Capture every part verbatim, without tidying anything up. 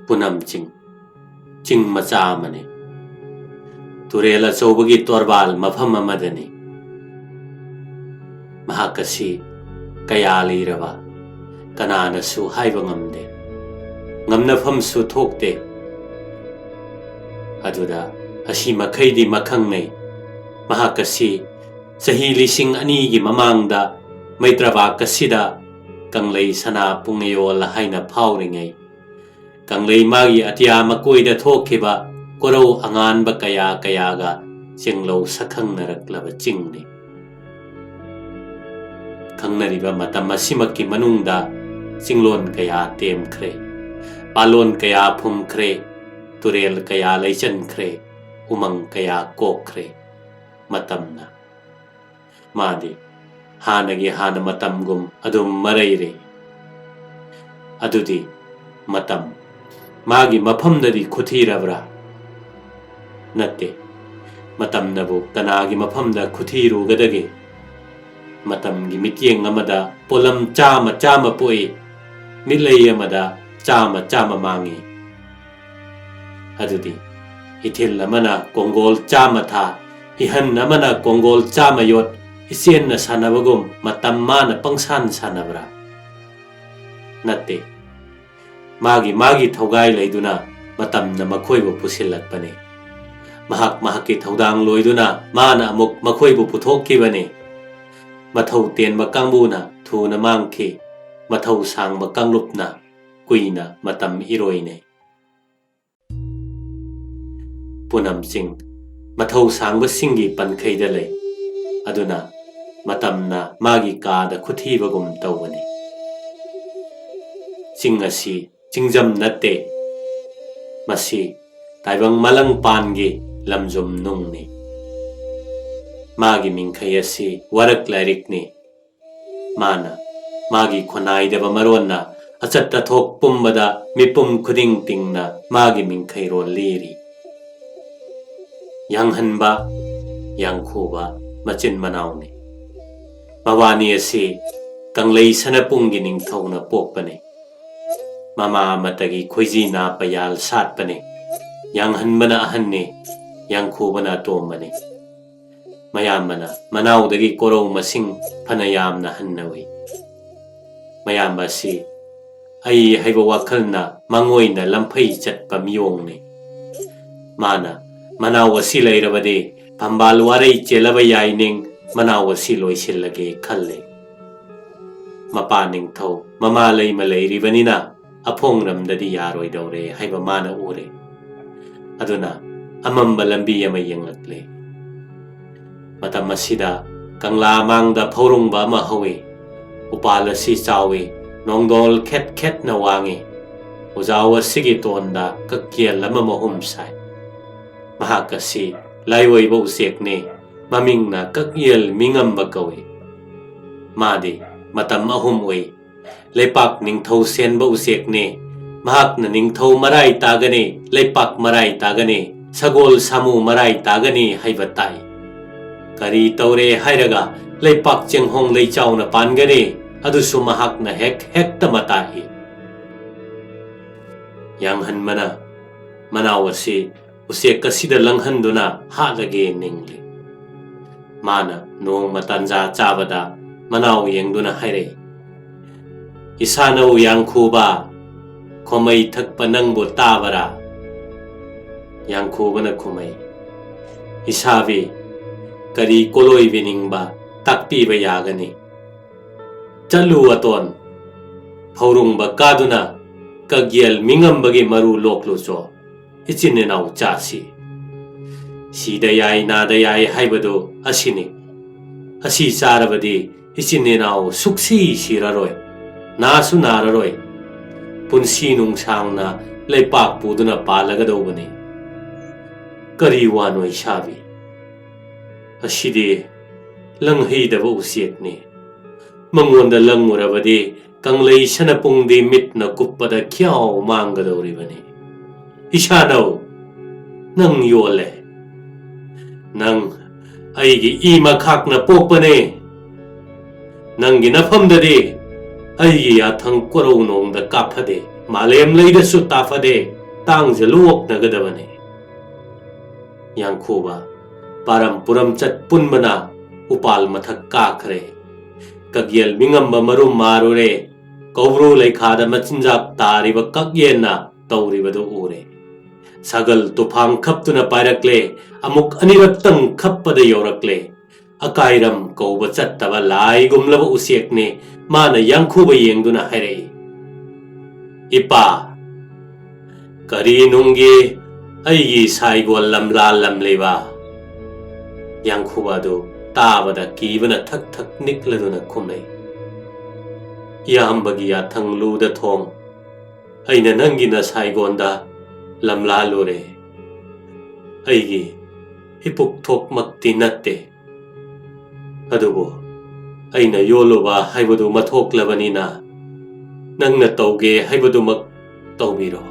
ꯄꯨꯅꯝ ꯆꯤꯡ, ꯆꯤꯡ ꯃꯆꯥ ꯑꯃꯅꯤ꯫ ꯇꯨꯔꯦꯜ ꯑꯆꯧꯕꯒꯤ ꯇꯣꯔꯕꯥꯜ ꯃꯐꯝ ꯑꯃꯗꯅꯤ꯫ ꯃꯍꯥꯛ ꯑꯁꯤ ꯀꯌꯥ ꯂꯤꯔꯕ, ꯀꯅꯥꯅꯁꯨ ꯍꯥꯏꯕ ꯉꯝꯗꯦ, ꯉꯝꯅꯐꯝꯁꯨ ꯊꯣꯛꯇꯦ꯫ ꯑꯗꯨꯗ ꯑꯁꯤ ꯃꯈꯩꯗꯤ ꯃꯈꯪꯅꯩ, ꯃꯍꯥꯛ ꯑꯁꯤ ꯆꯍꯤ ꯂꯤꯁꯤꯡ ꯑꯅꯤꯒꯤ ꯃꯃꯥꯡꯗ ꯃꯩꯇ꯭ꯔꯕꯥꯛ ꯑꯁꯤꯗ ꯀꯪꯂꯩ ꯁꯅꯥ ꯄꯨꯡꯌꯣꯜ ꯍꯥꯏꯅ ꯐꯥꯎꯔꯤꯉꯩ, ꯀꯪꯂꯩ ꯃꯥꯒꯤ ꯑꯇꯤꯌꯥ ꯃꯀꯣꯏꯗ ꯊꯣꯛꯈꯤꯕ ꯀꯣꯔꯧ ꯑꯉꯥꯟꯕ ꯀꯌꯥ ꯀꯌꯥꯒ ꯆꯤꯡꯂꯧ ꯁꯛꯈꯪꯅꯔꯛꯂꯕ ꯆꯤꯡꯅꯤ꯫ ꯈꯪꯅꯔꯤꯕ ꯃꯇꯝ ꯑꯁꯤꯃꯛꯀꯤ ꯃꯅꯨꯡꯗ ꯆꯤꯡꯂꯣꯟ ꯀꯌꯥ ꯇꯦꯝꯈ꯭ꯔꯦ, ꯄꯥꯂꯣꯟ ꯀꯌꯥ ꯐꯨꯝꯈ꯭ꯔꯦ, ꯇꯨꯔꯦꯜ ꯀꯌꯥ ꯂꯩꯆꯟꯈ꯭ꯔꯦ, ꯎꯃꯪ ꯀꯌꯥ ꯀꯣꯛꯈ꯭ꯔꯦ꯫ ꯃꯇꯝꯅ, ꯃꯥꯗꯤ ꯍꯥꯟꯅꯒꯤ ꯍꯥꯟꯅ ꯃꯇꯝꯒꯨꯝ ꯑꯗꯨꯝ ꯃꯔꯩꯔꯦ꯫ ꯑꯗꯨꯗꯤ ꯃꯇꯝ ꯃꯥꯒꯤ ꯃꯐꯝꯗꯗꯤ ꯈꯨꯊꯤꯔꯕ꯭ꯔꯥ? ꯅꯠꯇꯦ꯫ ꯃꯇꯝꯅꯕꯨ ꯀꯅꯥꯒꯤ ꯃꯐꯝꯗ ꯈꯨꯊꯤꯔꯨꯒꯗꯒꯦ? ꯃꯇꯝꯒꯤ ꯃꯤꯠꯌꯦꯡ ꯑꯃꯗ ꯄꯣꯠꯂꯝ ꯆꯥꯝꯃ ꯆꯥꯝꯃ ꯄꯣꯛꯏ, ꯃꯤꯠꯂꯩ ꯑꯃꯗ ꯆꯥꯝꯃ ꯆꯥꯝꯃ ꯃꯥꯡꯏ꯫ ꯑꯗꯨꯗꯤ ꯏꯊꯤꯜ ꯑꯃꯅ ꯀꯣꯡꯒꯣꯜ ꯆꯥꯝꯃ ꯊꯥ, ꯏꯍꯟ ꯑꯃꯅ ꯀꯣꯡꯒꯣꯜ ꯆꯥꯝꯃ ꯌꯣꯠ, ꯏꯆꯦꯟꯅ ꯁꯥꯟꯅꯕꯒꯨꯝ ꯃꯇꯝ ꯃꯥꯅ ꯄꯪꯁꯥꯟ ꯁꯥꯟꯅꯕ꯭ꯔꯥ? ꯅꯠꯇꯦ꯫ ꯃꯥꯒꯤ ꯃꯥꯒꯤ ꯊꯧꯒꯥꯏ ꯂꯩꯗꯨꯅ ꯃꯇꯝꯅ ꯃꯈꯣꯏꯕꯨ ꯄꯨꯁꯤꯜꯂꯛꯄꯅꯤ꯫ ꯃꯍꯥꯛ ꯃꯍꯥꯛꯀꯤ ꯊꯧꯗꯥꯡ ꯂꯣꯏꯗꯨꯅ ꯃꯥꯅ ꯑꯃꯨꯛ ꯃꯈꯣꯏꯕꯨ ꯄꯨꯊꯣꯛꯈꯤꯕꯅꯤ꯫ ꯃꯊꯧ ꯇꯦꯟꯕ ꯀꯥꯡꯕꯨꯅ ꯊꯨꯅ ꯃꯥꯡꯈꯤ, ꯃꯊꯧ ꯁꯥꯡꯕ ꯀꯥꯡꯂꯨꯞꯅ ꯀꯨꯏꯅ ꯃꯇꯝ ꯏꯔꯣꯏꯅꯩ꯫ ꯄꯨꯅꯝ ꯆꯤꯡ ꯃꯊꯧ ꯁꯥꯡꯕꯁꯤꯡꯒꯤ ꯄꯟꯈꯩꯗ ꯂꯩ, ꯑꯗꯨꯅ ꯃꯇꯝꯅ ꯃꯥꯒꯤ ꯀꯥꯗ ꯈꯨꯊꯤꯕꯒꯨꯝ ꯇꯧꯕꯅꯤ꯫ ꯆꯤꯡ ꯑꯁꯤ ꯆꯤꯡꯖꯝ ꯅꯠꯇꯦ, ꯃꯁꯤ ꯇꯥꯏꯕꯪ ꯃꯥꯂꯪ ꯄꯥꯟꯒꯤ ꯂꯝꯖꯨꯝ ꯅꯨꯡꯅꯤ꯫ ꯃꯥꯒꯤ ꯃꯤꯡꯈꯩ ꯑꯁꯤ ꯋꯥꯔꯛ ꯂꯥꯏꯔꯤꯛꯅꯤ꯫ ꯃꯥꯅ ꯃꯥꯒꯤ ꯈꯨꯟꯅꯥꯏꯗꯕ ꯃꯔꯣꯟꯅ ꯑꯆꯠ ꯑꯊꯣꯛ ꯄꯨꯝꯕꯗ ꯃꯤꯄꯨꯝ ꯈꯨꯗꯤꯡ ꯇꯤꯡꯅ ꯃꯥꯒꯤ ꯃꯤꯡꯈꯩꯔꯣꯜ ꯂꯤꯔꯤ꯫ ꯌꯥꯡꯍꯟꯕ, ꯌꯥꯡꯈꯨꯕ ꯃꯆꯤꯟ ꯃꯅꯥꯎꯅꯤ꯫ ꯃꯕꯥꯅꯤ ꯑꯁꯤ ꯀꯪꯂꯩ ꯁꯅꯄꯨꯡꯒꯤ ꯅꯤꯡꯊꯧꯅ ꯄꯣꯛꯄꯅꯤ꯫ ꯃꯃꯥ ꯑꯃꯠꯇꯒꯤ ꯈꯣꯏꯖꯤ ꯅꯥ ꯄꯌꯥꯜ ꯁꯥꯠꯄꯅꯤ꯫ ꯌꯥꯡꯍꯟꯕꯅ ꯑꯍꯟꯅꯤ, ꯌꯥꯡꯈꯨꯕꯅ ꯑꯇꯣꯝꯕꯅꯤ꯫ ꯃꯌꯥꯝꯕꯅ ꯃꯅꯥꯎꯗꯒꯤ ꯀꯣꯔꯧ ꯃꯁꯤꯡ ꯐꯅ ꯌꯥꯝꯅ ꯍꯟꯅ ꯎꯏ꯫ ꯃꯌꯥꯝꯕ ꯑꯁꯤ ꯑꯩ ꯍꯥꯏꯕ ꯋꯥꯈꯜꯅ ꯃꯉꯣꯏꯅ ꯂꯝꯐꯩ ꯆꯠꯄ ꯃꯤꯑꯣꯡꯅꯤ꯫ ꯃꯥꯅ ꯃꯅꯥꯎ ꯑꯁꯤ ꯂꯩꯔꯕꯗꯤ ꯐꯝꯕꯥꯜ ꯋꯥꯔꯩ ꯆꯦꯜꯂꯕ ꯌꯥꯏꯅꯤꯡ ꯃꯅꯥꯎ ꯑꯁꯤ ꯂꯣꯏꯁꯤꯜꯂꯒꯦ ꯈꯜꯂꯤ꯫ ꯃꯄꯥ ꯅꯤꯡꯊꯧ ꯃꯃꯥ ꯂꯩꯃ ꯂꯩꯔꯤꯕꯅꯤꯅ ꯑꯐꯣꯡꯔꯝꯗꯗꯤ ꯌꯥꯔꯣꯏꯗꯧꯔꯦ ꯍꯥꯏꯕ ꯃꯥꯅ ꯎꯔꯦ꯫ ꯑꯗꯨꯅ ꯑꯃꯝꯕ ꯂꯝꯕꯤ ꯑꯃ ꯌꯦꯡꯂꯛꯂꯦ꯫ ꯃꯇꯝ ꯑꯁꯤꯗ ꯀꯪꯂꯥ ꯃꯥꯡꯗ ꯐꯧꯔꯨꯡꯕ ꯑꯃ ꯍꯧꯏ꯫ ꯎꯄꯥꯜ ꯑꯁꯤ ꯆꯥꯎꯏ, ꯅꯣꯡꯗꯣꯜ ꯈꯦꯠ ꯈꯦꯠꯅ ꯋꯥꯡꯏ꯫ ꯎꯖꯥꯎ ꯑꯁꯤꯒꯤ ꯇꯣꯟꯗ ꯀꯛꯌꯦꯜ ꯑꯃ ꯃꯍꯨꯝ ꯁꯥꯏ꯫ ꯃꯍꯥꯛ ꯑꯁꯤ ꯂꯥꯏꯑꯣꯏꯕ ꯎꯆꯦꯛꯅꯤ, ꯃꯃꯤꯡꯅ ꯀꯛꯌꯦꯜ ꯃꯤꯉꯝꯕ ꯀꯧꯏ꯫ ꯃꯥꯗꯤ ꯃꯇꯝ ꯑꯍꯨꯝ ꯎꯏ꯫ ꯂꯩꯄꯥꯛ ꯅꯤꯡꯊꯧ ꯁꯦꯟꯕ ꯎꯆꯦꯛꯅꯤ꯫ ꯃꯍꯥꯛꯅ ꯅꯤꯡꯊꯧ ꯃꯔꯥꯏ ꯇꯥꯒꯅꯤ, ꯂꯩꯄꯥꯛ ꯃꯔꯥꯏ ꯇꯥꯒꯅꯤ, ꯁꯒꯣꯜ ꯁꯥꯃꯨ ꯃꯔꯥꯏ ꯇꯥꯒꯅꯤ ꯍꯥꯏꯕ ꯇꯥꯏ꯫ ꯀꯔꯤ ꯇꯧꯔꯦ ꯍꯥꯏꯔꯒ ꯂꯩꯄꯥꯛ ꯆꯦꯡꯍꯣꯡ ꯂꯩꯆꯥꯎꯅ ꯄꯥꯟꯒꯅꯤ, ꯑꯗꯨꯁꯨ ꯃꯍꯥꯛꯅ ꯍꯦꯛ ꯍꯦꯛꯇ ꯃꯇꯥꯛꯏ꯫ ꯌꯥꯡꯍꯟꯕꯅ ꯃꯅꯥꯎ ꯑꯁꯤ ꯎꯆꯦꯛ ꯑꯁꯤꯗ ꯂꯪꯍꯟꯗꯨꯅ ꯍꯥꯠꯂꯒꯦ ꯅꯤꯡꯂꯤ꯫ ꯃꯥꯅ ꯅꯣꯡꯃ ꯇꯥꯟꯖꯥ ꯆꯥꯕꯗ ꯃꯅꯥꯎ ꯌꯦꯡꯗꯨꯅ ꯍꯥꯏꯔꯛꯏ, "ꯏꯁꯥꯅꯧ ꯌꯥꯡꯈꯨꯕ, ꯈꯣꯃꯩ ꯊꯛꯄ ꯅꯪꯕꯨ ꯇꯥꯕꯔꯥ?" ꯌꯥꯡꯈꯨꯕꯅ ꯈꯨꯝꯃꯩ, "ꯏꯁꯥꯕꯤ, ꯀꯔꯤ ꯀꯣꯂꯣꯏꯕꯤꯅꯤꯡꯕ ꯇꯥꯛꯄꯤꯕ ꯌꯥꯒꯅꯤ? ꯆꯠꯂꯨ ꯑꯇꯣꯟ, ꯐꯧꯔꯨꯡꯕ ꯀꯥꯗꯨꯅ ꯀꯒꯦꯜ ꯃꯤꯉꯝꯕꯒꯤ ꯃꯔꯨ ꯂꯣꯛꯂꯨꯆꯣ꯫ ꯏꯆꯤꯟ ꯏꯅꯥꯎ ꯆꯥꯁꯤ꯫ ꯁꯤꯗ ꯌꯥꯏ ꯅꯥꯗ ꯌꯥꯏ ꯍꯥꯏꯕꯗꯨ ꯑꯁꯤꯅꯤ꯫ ꯑꯁꯤ ꯆꯥꯔꯕꯗꯤ ꯏꯆꯤꯟ ꯏꯅꯥꯎ ꯁꯨꯛꯁꯤ ꯁꯤꯔꯔꯣꯏ, ꯅꯥꯁꯨ ꯅꯥꯔꯔꯣꯏ꯫ ꯄꯨꯟꯁꯤ ꯅꯨꯡꯁꯥꯡꯅ ꯂꯩꯄꯥꯛ ꯄꯨꯗꯨꯅ ꯄꯥꯜꯂꯒꯗꯧꯕꯅꯤ꯫ ꯀꯔꯤ ꯋꯥꯅꯣ ꯏꯁꯥꯕꯤ? ꯑꯁꯤꯗꯤ ꯂꯪꯍꯩꯗꯕ ꯎꯆꯦꯛꯅꯤ꯫ ꯃꯉꯣꯟꯗ ꯂꯪꯉꯨꯔꯕꯗꯤ ꯀꯪꯂꯩ ꯁꯅꯄꯨꯡꯗꯤ ꯃꯤꯠꯅ ꯀꯨꯞꯄꯗ ꯈ꯭ꯌꯥꯎ ꯃꯥꯡꯒꯗꯧꯔꯤꯕꯅꯤ꯫ ꯏꯁꯥꯅꯧ, ꯅꯪ ꯌꯣꯜꯂꯦ꯫ ꯅꯪ ꯑꯩꯒꯤ ꯏ ꯃꯈꯥꯛꯅ ꯄꯣꯛꯄꯅꯦ꯫ ꯅꯪꯒꯤ ꯅꯐꯝꯗꯗꯤ ꯑꯩꯒꯤ ꯌꯥꯊꯪ ꯀꯣꯔꯧ ꯅꯣꯡꯗ ꯀꯥꯞꯊꯗꯦ, ꯃꯥꯂꯦꯝ ꯂꯩꯗꯁꯨ ꯇꯥꯐꯗꯦ, ꯇꯥꯡꯖ ꯂꯨ ꯑꯣꯛꯅꯒꯗꯕꯅꯤ꯫ ꯌꯥꯡꯈꯨꯕ, ꯄꯥꯔꯝ ꯄꯨꯔꯝ ꯆꯠ ꯄꯨꯟꯕꯅ ꯎꯄꯥꯜ ꯃꯊꯛ ꯀꯥꯈ꯭ꯔꯦ꯫ ꯀꯛꯌꯦꯜ ꯃꯤꯉꯝꯕ ꯃꯔꯨꯝ ꯃꯥꯔꯨꯔꯦ꯫ ꯀꯧꯕ꯭ꯔꯨ ꯂꯩꯈꯥꯗ ꯃꯆꯤꯟꯖꯥꯛ ꯇꯥꯔꯤꯕ ꯀꯛꯌꯦꯟꯅ ꯇꯧꯔꯤꯕꯗꯨ ꯎꯔꯦ꯫ ꯁꯒꯜ ꯇꯨꯐꯥꯡ ꯈꯞꯇꯨꯅ ꯄꯥꯏꯔꯛꯂꯦ꯫ ꯑꯃꯨꯛ ꯑꯅꯤꯔꯛꯇꯪ ꯈꯞꯄꯗ ꯌꯧꯔꯛꯂꯦ꯫ ꯑꯀꯥꯏꯔꯝ ꯀꯧꯕ ꯆꯠꯇꯕ ꯂꯥꯏꯒꯨꯝꯂꯕ ꯎꯆꯦꯛꯅꯤ꯫ ꯃꯥꯅ ꯌꯥꯡꯈꯨꯕ ꯌꯦꯡꯗꯨꯅ ꯍꯥꯏꯔꯛꯏ, "ꯏꯄꯥ, ꯀꯔꯤ ꯅꯨꯡꯒꯤ ꯑꯩꯒꯤ ꯁꯥꯏꯒꯣꯜ ꯂꯝꯂꯥ ꯂꯝꯂꯤꯕ?" ꯌꯥꯡꯈꯨꯕ ꯑꯗꯨ ꯇꯥꯕꯗ ꯀꯤꯕꯅ ꯊꯛ ꯊꯛ ꯅꯤꯛꯂꯗꯨꯅ ꯈꯨꯝꯂꯛꯏ, "ꯏꯌꯥꯝꯕꯒꯤ ꯌꯥꯊꯪ ꯂꯨꯗ ꯊꯣꯡ, ꯑꯩꯅ ꯅꯪꯒꯤ ꯅꯁꯥꯏꯒꯣꯟꯗ ꯂꯝꯂꯥꯜꯂꯨꯔꯦ꯫ ꯑꯩꯒꯤ ꯏꯄꯨꯛ ꯊꯣꯛꯃꯛꯇꯤ ꯅꯠꯇꯦ꯫ ꯑꯗꯨꯕꯨ ꯑꯩꯅ ꯌꯣꯜꯂꯨꯕ ꯍꯥꯏꯕꯗꯨ ꯃꯊꯣꯛꯂꯕꯅꯤꯅ ꯅꯪꯅ ꯇꯧꯒꯦ ꯍꯥꯏꯕꯗꯨꯃꯛ ꯇꯧꯕꯤꯔꯣ꯫"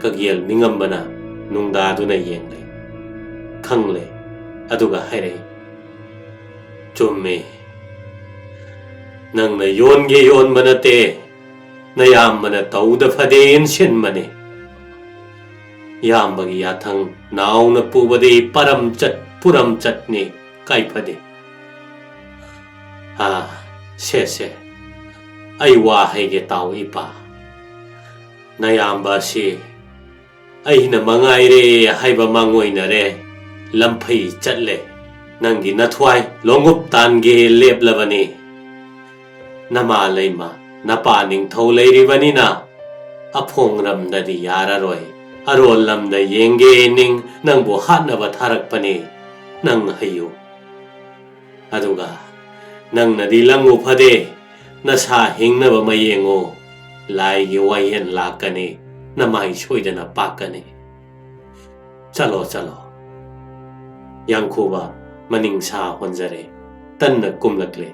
ꯀꯒꯦꯜ ꯃꯤꯉꯝꯕꯅ ꯅꯨꯡꯗꯥꯗꯨꯅ ꯌꯦꯡꯂꯦ, ꯈꯪꯂꯦ, ꯑꯗꯨꯒ ꯍꯥꯏꯔꯛꯏ, "ꯆꯨꯝꯃꯤ꯫ ꯅꯪꯅ ꯌꯣꯟꯒꯦ ꯌꯣꯟꯕ ꯅꯠꯇꯦ, ꯅꯌꯥꯝꯕꯅ ꯇꯧꯗ ꯐꯗꯦ ꯏꯟꯁꯤꯟꯕꯅꯤ꯫ ꯏꯌꯥꯝꯕꯒꯤ ꯌꯥꯊꯪ ꯅꯥꯎꯅ ꯄꯨꯕꯗꯤ ꯄꯔꯝꯆꯠ ꯄꯨꯔꯝꯆꯠꯅꯤ, ꯀꯥꯏꯐꯗꯦ꯫ ꯑꯥ, ꯁꯦ, ꯁꯦ, ꯑꯩ ꯋꯥ ꯍꯥꯏꯒꯦ ꯇꯥꯎ ꯏꯄꯥ꯫ ꯅꯌꯥꯝꯕ ꯑꯁꯤ ꯑꯩꯅ ꯃꯉꯥꯏꯔꯦ ꯍꯥꯏꯕ ꯃꯥꯡꯑꯣꯏꯅꯔꯦ, ꯂꯝꯐꯩ ꯆꯠꯂꯦ꯫ ꯅꯪꯒꯤ ꯅꯊ꯭ꯋꯥꯏ ꯂꯣꯡꯎꯞ ꯇꯥꯟꯒꯦ ꯂꯦꯞꯂꯕꯅꯤ꯫ ꯅꯃꯥ ꯂꯩꯃ, ꯅꯄꯥ ꯅꯤꯡꯊꯧ ꯂꯩꯔꯤꯕꯅꯤꯅ ꯑꯐꯣꯡ ꯂꯝꯗꯗꯤ ꯌꯥꯔꯔꯣꯏ꯫ ꯑꯔꯣꯜ ꯂꯝꯗ ꯌꯦꯡꯒꯦ ꯅꯤꯡ ꯅꯪꯕꯨ ꯍꯥꯠꯅꯕ ꯊꯥꯔꯛꯄꯅꯤ꯫ ꯅꯪ ꯍꯩꯌꯨ꯫ ꯑꯗꯨꯒ ꯅꯪꯅꯗꯤ ꯂꯪꯉꯨ ꯐꯗꯦ, ꯅꯁꯥ ꯍꯤꯡꯅꯕ ꯃꯌꯦꯡꯉꯨ꯫ ꯂꯥꯏꯒꯤ ꯋꯥꯌꯦꯜ ꯂꯥꯛꯀꯅꯤ, ꯅꯃꯥꯏ ꯁꯣꯏꯗꯅ ꯄꯥꯛꯀꯅꯤ꯫ ꯆꯠꯂꯣ, ꯆꯠꯂꯣ꯫" ꯌꯥꯡꯈꯨꯕ ꯃꯅꯤꯡ ꯁꯥ ꯍꯣꯟꯖꯔꯦ꯫ ꯇꯟꯅ ꯀꯨꯝꯂꯛꯂꯦ꯫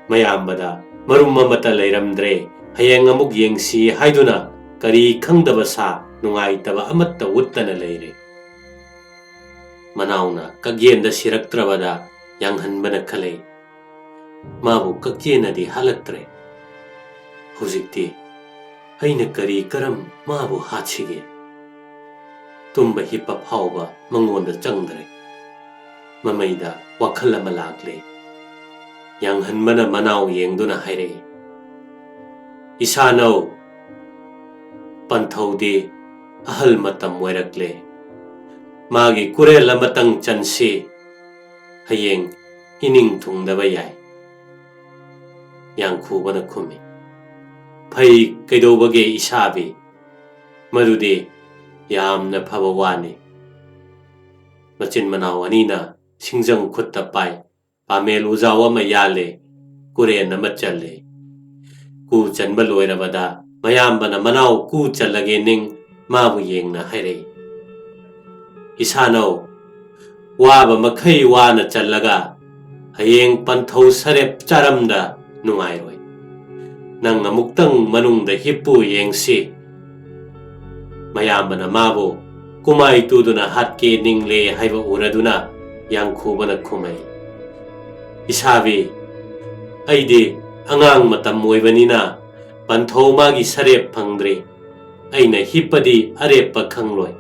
ꯃꯌꯥꯝꯕꯗ ꯃꯔꯨꯝ ꯑꯃꯠꯇ ꯂꯩꯔꯝꯗ꯭ꯔꯦ꯫ ꯍꯌꯦꯡ ꯑꯃꯨꯛ ꯌꯦꯡꯁꯤ ꯍꯥꯏꯗꯨꯅ ꯀꯔꯤ ꯈꯪꯗꯕ ꯁꯥ ꯅꯨꯡꯉꯥꯏꯇꯕ ꯑꯃꯠꯇ ꯎꯠꯇꯅ ꯂꯩꯔꯦ꯫ ꯃꯅꯥꯎꯅ ꯀꯛꯌꯦꯟꯗ ꯁꯤꯔꯛꯇ꯭ꯔꯕꯗ ꯌꯥꯡꯍꯟꯕꯅ ꯈꯜꯂꯦ꯫ ꯃꯥꯕꯨ ꯀꯛꯌꯦꯟꯅꯗꯤ ꯍꯥꯠꯂꯛꯇ꯭ꯔꯦ꯫ ꯍꯧꯖꯤꯛꯇꯤ ꯑꯩꯅ ꯀꯔꯤ ꯀꯔꯝ ꯃꯥꯕꯨ ꯍꯥꯠꯁꯤꯒꯦ? ꯇꯨꯝꯕ ꯍꯤꯞꯄ ꯐꯥꯎꯕ ꯃꯉꯣꯟꯗ ꯆꯪꯗ꯭ꯔꯦ꯫ ꯃꯃꯩꯗ ꯋꯥꯈꯜ ꯑꯃ ꯂꯥꯛꯂꯦ꯫ ꯌꯥꯡꯍꯟꯕꯅ ꯃꯅꯥꯎ ꯌꯦꯡꯗꯨꯅ ꯍꯥꯏꯔꯛꯏ, "ꯏꯁꯥꯅꯧ, ꯄꯟꯊꯧꯗꯤ ꯑꯍꯜ ꯃꯇꯝ ꯑꯣꯏꯔꯛꯂꯦ꯫ ꯃꯥꯒꯤ ꯀꯨꯔꯦꯜ ꯑꯃꯇꯪ ꯆꯟꯁꯤ, ꯍꯌꯦꯡ ꯏꯅꯤꯡ ꯊꯨꯡꯗꯕ ꯌꯥꯏ꯫" ꯌꯥꯡꯈꯨꯕꯅ ꯈꯨꯝꯃꯤ, "ꯐꯩ, ꯀꯩꯗꯧꯕꯒꯦ ꯏꯁꯥꯕꯤ? ꯃꯗꯨꯗꯤ ꯌꯥꯝꯅ ꯐꯕ ꯋꯥꯅꯤ꯫" ꯃꯆꯤꯟ ꯃꯅꯥꯎ ꯑꯅꯤꯅ ꯁꯤꯡꯖꯪ ꯈꯨꯠꯇ ꯄꯥꯏ, ꯄꯥꯃꯦꯜ ꯎꯖꯥꯎ ꯑꯃ ꯌꯥꯜꯂꯦ, ꯀꯨꯔꯦꯟ ꯑꯃ ꯆꯜꯂꯦ꯫ ꯀꯨ ꯆꯟꯕ ꯂꯣꯏꯔꯕꯗ ꯃꯌꯥꯝꯕꯅ ꯃꯅꯥꯎ ꯀꯨ ꯆꯜꯂꯒꯦ ꯅꯤꯡ ꯃꯥꯕꯨ ꯌꯦꯡꯅ ꯍꯥꯏꯔꯛꯏ, "ꯏꯁꯥꯅꯧ, ꯋꯥꯕ ꯃꯈꯩ ꯋꯥꯅ ꯆꯜꯂꯒ ꯍꯌꯦꯡ ꯄꯟꯊꯧ ꯁꯔꯦꯞ ꯆꯥꯔꯝꯗ ꯅꯨꯡꯉꯥꯏꯔꯣꯏ꯫ ꯅꯪ ꯑꯃꯨꯛꯇꯪ ꯃꯅꯨꯡꯗ ꯍꯤꯞꯄꯨ ꯌꯦꯡꯁꯤ꯫" ꯃꯌꯥꯝꯕꯅ ꯃꯥꯕꯨ ꯀꯨꯃꯥꯏ ꯇꯨꯗꯨꯅ ꯍꯥꯠꯀꯦ ꯅꯤꯡꯂꯦ ꯍꯥꯏꯕ ꯎꯔꯗꯨꯅ ꯌꯥꯡꯈꯨꯕꯅ ꯈꯨꯝꯃꯩ, "ꯏꯁꯥꯕꯤ, ꯑꯩꯗꯤ ꯑꯉꯥꯡ ꯃꯇꯝ ꯑꯣꯏꯕꯅꯤꯅ ꯄꯟꯊꯧ ꯃꯥꯒꯤ ꯁꯔꯦꯞ ꯐꯪꯗ꯭ꯔꯤ꯫ ꯑꯩꯅ ꯍꯤꯞꯄꯗꯤ ꯑꯔꯦꯞꯄ ꯈꯪꯂꯣꯏ꯫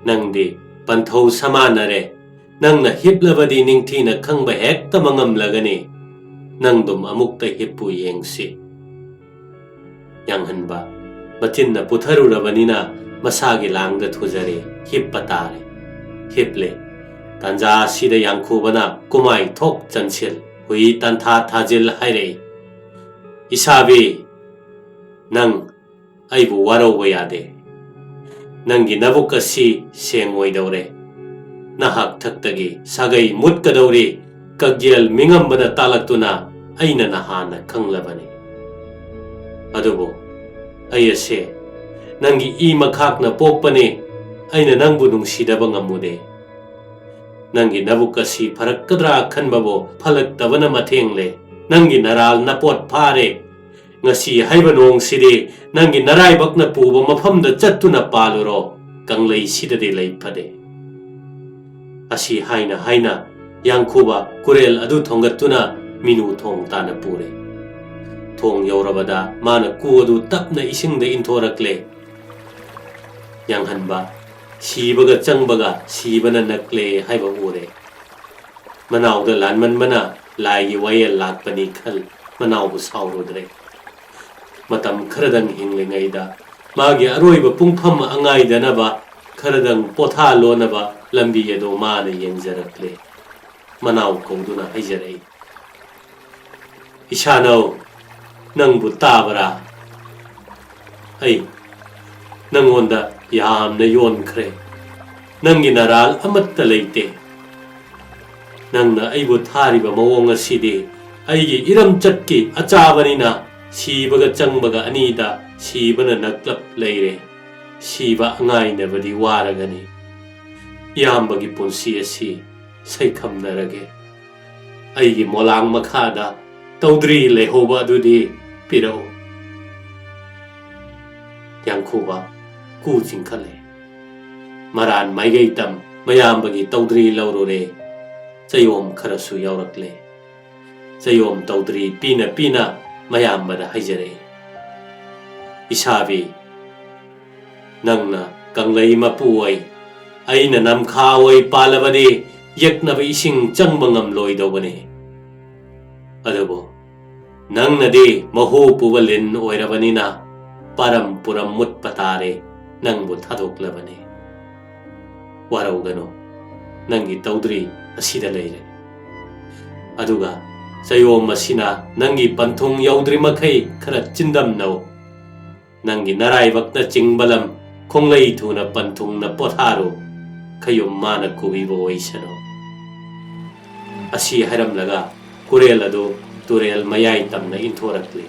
ꯅꯪꯗꯤ ꯄꯟꯊꯧ ꯁꯃꯥꯟꯅꯔꯦ꯫ ꯅꯪꯅ ꯍꯤꯞꯂꯕꯗꯤ ꯅꯤꯡꯊꯤꯅ ꯈꯪꯕ ꯍꯦꯛꯇ ꯃꯉꯝꯂꯒꯅꯤ꯫ ꯅꯪꯗꯨꯝ ꯑꯃꯨꯛꯇ ꯍꯤꯞꯄꯨ ꯌꯦꯡꯁꯤ꯫" ꯌꯥꯡꯍꯟꯕ ꯃꯆꯤꯟꯅ ꯄꯨꯊꯔꯨꯔꯕꯅꯤꯅ ꯃꯁꯥꯒꯤ ꯂꯥꯡꯗ ꯊꯨꯖꯔꯦ, ꯍꯤꯞꯄ ꯇꯥꯔꯦ꯫ ꯍꯤꯞꯂꯦ꯫ ꯇꯥꯟꯖꯥ ꯑꯁꯤꯗ ꯌꯥꯡꯈꯨꯕꯅ ꯀꯨꯃꯥꯏ ꯊꯣꯛ ꯆꯟꯁꯤꯜ, ꯍꯨꯏ ꯇꯥꯟꯊꯥ ꯊꯥꯖꯤꯜ ꯍꯥꯏꯔꯛꯏ, "ꯏꯁꯥꯕꯤ, ꯅꯪ ꯑꯩꯕꯨ ꯋꯥꯔꯧꯕ ꯌꯥꯗꯦ꯫ ꯅꯪꯒꯤ ꯅꯕꯨꯛ ꯑꯁꯤ ꯁꯦꯡꯉꯣꯏꯗꯧꯔꯦ꯫ ꯅꯍꯥꯛ ꯊꯛꯇꯒꯤ ꯁꯥꯒꯩ ꯃꯨꯠꯀꯗꯧꯔꯤ, ꯀꯛꯌꯦꯜ ꯃꯤꯉꯝꯕꯅ ꯇꯥꯛꯂꯛꯇꯨꯅ ꯑꯩꯅ ꯅꯍꯥꯟꯅ ꯈꯪꯂꯕꯅꯤ꯫ ꯑꯗꯨꯕꯨ ꯑꯩ ꯑꯁꯦ ꯅꯪꯒꯤ ꯏ ꯃꯈꯥꯛꯅ ꯄꯣꯛꯄꯅꯤ꯫ ꯑꯩꯅ ꯅꯪꯕꯨ ꯅꯨꯡꯁꯤꯗꯕ ꯉꯝꯃꯨꯗꯦ꯫ ꯅꯪꯒꯤ ꯅꯕꯨꯛ ꯑꯁꯤ ꯐꯔꯛꯀꯗ꯭ꯔꯥ ꯈꯟꯕꯕꯨ ꯐꯂꯛꯇꯕꯅ ꯃꯊꯦꯡꯂꯦ꯫ ꯅꯪꯒꯤ ꯅꯔꯥꯜ ꯅꯄꯣꯠ ꯐꯥꯔꯦ꯫ ꯉꯁꯤ ꯍꯥꯏꯕ ꯅꯣꯡꯁꯤꯗꯤ ꯅꯪꯒꯤ ꯅꯔꯥꯏꯕꯛꯅ ꯄꯨꯕ ꯃꯐꯝꯗ ꯆꯠꯇꯨꯅ ꯄꯥꯜꯂꯨꯔꯣ, ꯀꯪꯂꯩꯁꯤꯗꯗꯤ ꯂꯩ ꯐꯗꯦ꯫" ꯑꯁꯤ ꯍꯥꯏꯅ ꯍꯥꯏꯅ ꯌꯥꯡꯈꯨꯕ ꯀꯨꯔꯦꯜ ꯑꯗꯨ ꯊꯣꯡꯒꯠꯇꯨꯅ ꯃꯤꯅꯨ ꯊꯣꯡ ꯇꯥꯅ ꯄꯨꯔꯦ꯫ ꯊꯣꯡ ꯌꯧꯔꯕꯗ ꯃꯥꯅ ꯀꯨ ꯑꯗꯨ ꯇꯞꯅ ꯏꯁꯤꯡꯗ ꯏꯟꯊꯣꯔꯛꯂꯦ꯫ ꯌꯥꯡꯍꯟꯕ, ꯁꯤꯕꯒ ꯆꯪꯕꯒ ꯁꯤꯕꯅ ꯅꯛꯂꯦ ꯍꯥꯏꯕ ꯎꯔꯦ꯫ ꯃꯅꯥꯎꯗ ꯂꯥꯟꯃꯟꯕꯅ ꯂꯥꯏꯒꯤ ꯋꯥꯌꯦꯜ ꯂꯥꯛꯄꯅꯤ ꯈꯜ ꯃꯅꯥꯎꯕꯨ ꯁꯥꯎꯔꯨꯗ꯭ꯔꯦ꯫ ꯃꯇꯝ ꯈꯔꯗꯪ ꯍꯤꯡꯂꯤꯉꯩꯗ ꯃꯥꯒꯤ ꯑꯔꯣꯏꯕ ꯄꯨꯡꯐꯝ ꯑꯉꯥꯏꯗꯅꯕ ꯈꯔꯗꯪ ꯄꯣꯊꯥꯂꯣꯅꯕ ꯂꯝꯕꯤ ꯑꯗꯨ ꯃꯥꯅ ꯌꯦꯡꯖꯔꯛꯂꯦ꯫ ꯃꯅꯥꯎ ꯀꯧꯗꯨꯅ ꯍꯥꯏꯖꯔꯛꯏ, "ꯏꯁꯥꯅꯧ, ꯅꯪꯕꯨ ꯇꯥꯕ꯭ꯔꯥ? ꯑꯩ ꯅꯪꯉꯣꯟꯗ ꯌꯥꯝꯅ ꯌꯣꯟꯈ꯭ꯔꯦ꯫ ꯅꯪꯒꯤ ꯅꯔꯥꯜ ꯑꯃꯠꯇ ꯂꯩꯇꯦ꯫ ꯅꯪꯅ ꯑꯩꯕꯨ ꯊꯥꯔꯤꯕ ꯃꯑꯣꯡ ꯑꯁꯤꯗꯤ ꯑꯩꯒꯤ ꯏꯔꯝꯆꯠꯀꯤ ꯑꯆꯥꯕꯅꯤꯅ ꯁꯤꯕꯒ ꯆꯪꯕꯒ ꯑꯅꯤꯗ ꯁꯤꯕꯅ ꯅꯛꯂꯞ ꯂꯩꯔꯦ꯫ ꯁꯤꯕ ꯑꯉꯥꯏꯅꯕꯗꯤ ꯋꯥꯔꯒꯅꯤ꯫ ꯏꯌꯥꯝꯕꯒꯤ ꯄꯨꯟꯁꯤ ꯑꯁꯤ ꯁꯩꯈꯝꯅꯔꯒꯦ꯫ ꯑꯩꯒꯤ ꯃꯣꯂꯥꯡ ꯃꯈꯥꯗ ꯇꯧꯗ꯭ꯔꯤ ꯂꯩꯍꯧꯕ ꯑꯗꯨꯗꯤ ꯄꯤꯔꯛꯎ꯫" ꯌꯥꯡꯈꯨꯕ ꯀꯨ ꯆꯤꯡꯈꯠꯂꯦ꯫ ꯃꯔꯥꯟ ꯃꯥꯏꯒꯩ ꯇꯝ ꯃꯌꯥꯝꯕꯒꯤ ꯇꯧꯗ꯭ꯔꯤ ꯂꯧꯔꯨꯔꯦ꯫ ꯆꯌꯣꯝ ꯈꯔꯁꯨ ꯌꯥꯎꯔꯛꯂꯦ꯫ ꯆꯌꯣꯝ ꯇꯧꯗ꯭ꯔꯤ ꯄꯤꯅ ꯄꯤꯅ ꯃꯌꯥꯝꯕꯗ ꯍꯥꯏꯖꯔꯛꯏ, "ꯏꯁꯥꯕꯤ, ꯅꯪꯅ ꯀꯪꯂꯩ ꯃꯄꯨ ꯑꯣꯏ, ꯑꯩꯅ ꯅꯝꯈꯥ ꯑꯣꯏ ꯄꯥꯜꯂꯕꯗꯤ ꯌꯦꯛꯅꯕ ꯏꯁꯤꯡ ꯆꯪꯕ ꯉꯝꯂꯣꯏꯗꯧꯕꯅꯤ꯫ ꯑꯗꯨꯕꯨ ꯅꯪꯅꯗꯤ ꯃꯍꯨ ꯄꯨꯕ ꯂꯤꯟ ꯑꯣꯏꯔꯕꯅꯤꯅ ꯄꯥꯔꯝ ꯄꯨꯔꯝ ꯃꯨꯠꯄ ꯇꯥꯔꯦ, ꯅꯪꯕꯨ ꯊꯥꯗꯣꯛꯂꯕꯅꯤ꯫ ꯋꯥꯔꯧꯒꯅꯨ, ꯅꯪꯒꯤ ꯇꯧꯗ꯭ꯔꯤ ꯑꯁꯤꯗ ꯂꯩꯔꯦ꯫ ꯑꯗꯨꯒ ꯆꯌꯣꯝ ꯑꯁꯤꯅ ꯅꯪꯒꯤ ꯄꯟꯊꯨꯡ ꯌꯧꯗ꯭ꯔꯤ ꯃꯈꯩ ꯈꯔ ꯆꯤꯟꯗꯝꯅꯧ꯫ ꯅꯪꯒꯤ ꯅꯔꯥꯏꯕꯛꯅ ꯆꯤꯡꯕ ꯂꯝ ꯈꯣꯡꯂꯩ ꯊꯨꯅ ꯄꯟꯊꯨꯡꯅ ꯄꯣꯊꯥꯔꯨ, ꯈꯌꯨꯝ ꯃꯥꯅ ꯀꯨꯕꯤꯕ ꯑꯣꯏꯁꯅꯨ꯫" ꯑꯁꯤ ꯍꯥꯏꯔꯝꯂꯒ ꯀꯨꯔꯦꯜ ꯑꯗꯨ ꯇꯨꯔꯦꯜ ꯃꯌꯥꯏ ꯇꯝꯅ ꯏꯟꯊꯣꯔꯛꯂꯦ꯫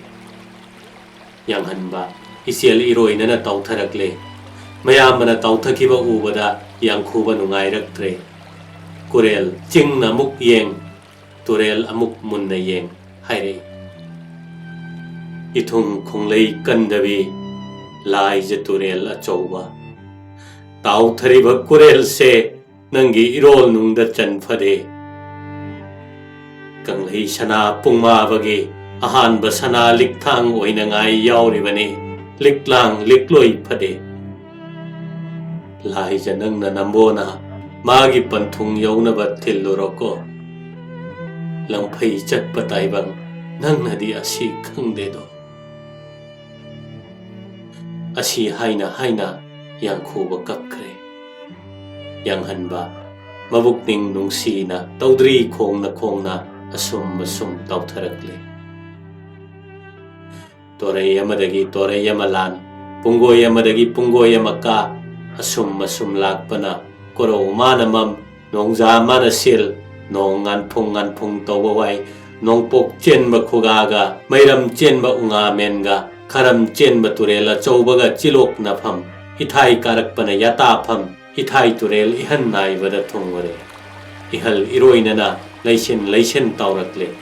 ꯌꯥꯡꯍꯟꯕ ꯏꯆꯦꯜ ꯏꯔꯣꯏꯅꯅ ꯇꯥꯎꯊꯔꯛꯂꯦ꯫ ꯃꯌꯥꯝꯕꯅ ꯇꯥꯎꯊꯈꯤꯕ ꯎꯕꯗ ꯌꯥꯡꯈꯨꯕ ꯅꯨꯡꯉꯥꯏꯔꯛꯇ꯭ꯔꯦ꯫ ꯀꯨꯔꯦꯜ ꯆꯤꯡꯅ ꯑꯃꯨꯛ ꯌꯦꯡ, ꯇꯨꯔꯦꯜ ꯑꯃꯨꯛ ꯃꯨꯟꯅ ꯌꯦꯡ ꯍꯥꯏꯔꯛꯏ, "ꯏꯊꯨꯡ ꯈꯣꯡꯂꯩ ꯀꯟꯗꯕꯤ, ꯂꯥꯏꯖ ꯇꯨꯔꯦꯜ ꯑꯆꯧꯕ, ꯇꯥꯎꯊꯔꯤꯕ ꯀꯨꯔꯦꯜꯁꯦ ꯅꯪꯒꯤ ꯏꯔꯣꯜ ꯅꯨꯡꯗ ꯆꯟꯐꯗꯦ꯫ ꯀꯪꯂꯩ ꯁꯅꯥ ꯄꯨꯡꯃꯥꯕꯒꯤ ꯑꯍꯥꯟꯕ ꯁꯅꯥ ꯂꯤꯛꯊꯥꯡ ꯑꯣꯏꯅꯉꯥꯏ ꯌꯥꯎꯔꯤꯕꯅꯤ꯫ ꯂꯤꯛꯂꯥꯡ ꯂꯤꯛꯂꯣꯏ ꯐꯗꯦ꯫ ꯂꯥꯏꯖ ꯅꯪꯅ ꯅꯝꯕꯣꯅ ꯃꯥꯒꯤ ꯄꯟꯊꯨꯡ ꯌꯧꯅꯕ ꯊꯤꯜꯂꯨꯔꯣꯀꯣ꯫ ꯂꯝꯐꯩ ꯆꯠꯄ ꯇꯥꯏꯕꯪ ꯅꯪꯅꯗꯤ ꯑꯁꯤ ꯈꯪꯗꯦꯗꯣ꯫ ꯑꯁꯤ ꯍꯥꯏꯅ ꯍꯥꯏꯅ ꯌꯥꯡꯈꯨꯕ ꯀꯞꯈ꯭ꯔꯦ꯫ ꯌꯥꯡꯍꯟꯕ ꯃꯕꯨꯛꯅꯤꯡ ꯅꯨꯡꯁꯤꯅ ꯇꯧꯗ꯭ꯔꯤ ꯈꯣꯡꯅ ꯈꯣꯡꯅ ꯑꯁꯨꯝ ꯑꯁꯨꯝ ꯇꯥꯎꯊꯔꯛꯂꯦ꯫ ꯇꯣꯔꯩ ꯑꯃꯗꯒꯤ ꯇꯣꯔꯩ ꯑꯃ ꯂꯥꯟ, ꯄꯨꯡꯒꯣꯏ ꯑꯃꯗꯒꯤ ꯄꯨꯡꯒꯣꯏ ꯑꯃ ꯀꯥ, ꯑꯁꯨꯝ ꯑꯁꯨꯝ ꯂꯥꯛꯄꯅ ꯀꯣꯔꯧ ꯃꯥꯅ ꯃꯝ, ꯅꯣꯡꯖꯥ ꯃꯥꯅ ꯁꯤꯜ, ꯅꯣꯡ ꯉꯥꯟꯐꯨꯡ ꯉꯥꯟꯐꯨꯡ ꯇꯧꯕ ꯋꯥꯏ, ꯅꯣꯡꯄꯣꯛ ꯆꯦꯟꯕ ꯈꯨꯒꯥꯒ, ꯃꯩꯔꯝ ꯆꯦꯟꯕ ꯎꯉꯥꯃꯦꯟꯒ, ꯈꯔꯝ ꯆꯦꯟꯕ ꯇꯨꯔꯦꯜ ꯑꯆꯧꯕꯒ ꯆꯤꯂꯣꯛꯅꯐꯝ, ꯏꯊꯥꯏ ꯀꯥꯔꯛꯄꯅ ꯌꯥꯇꯥꯐꯝ, ꯏꯊꯥꯏ ꯇꯨꯔꯦꯜ ꯏꯍꯟ ꯅꯥꯏꯕꯗ ꯊꯨꯡꯉꯨꯔꯦ꯫ ꯏꯍꯜ ꯏꯔꯣꯏꯅꯅ ꯂꯩꯁꯤꯟ ꯂꯩꯁꯤꯟ ꯇꯥꯎꯔꯛꯂꯦ꯫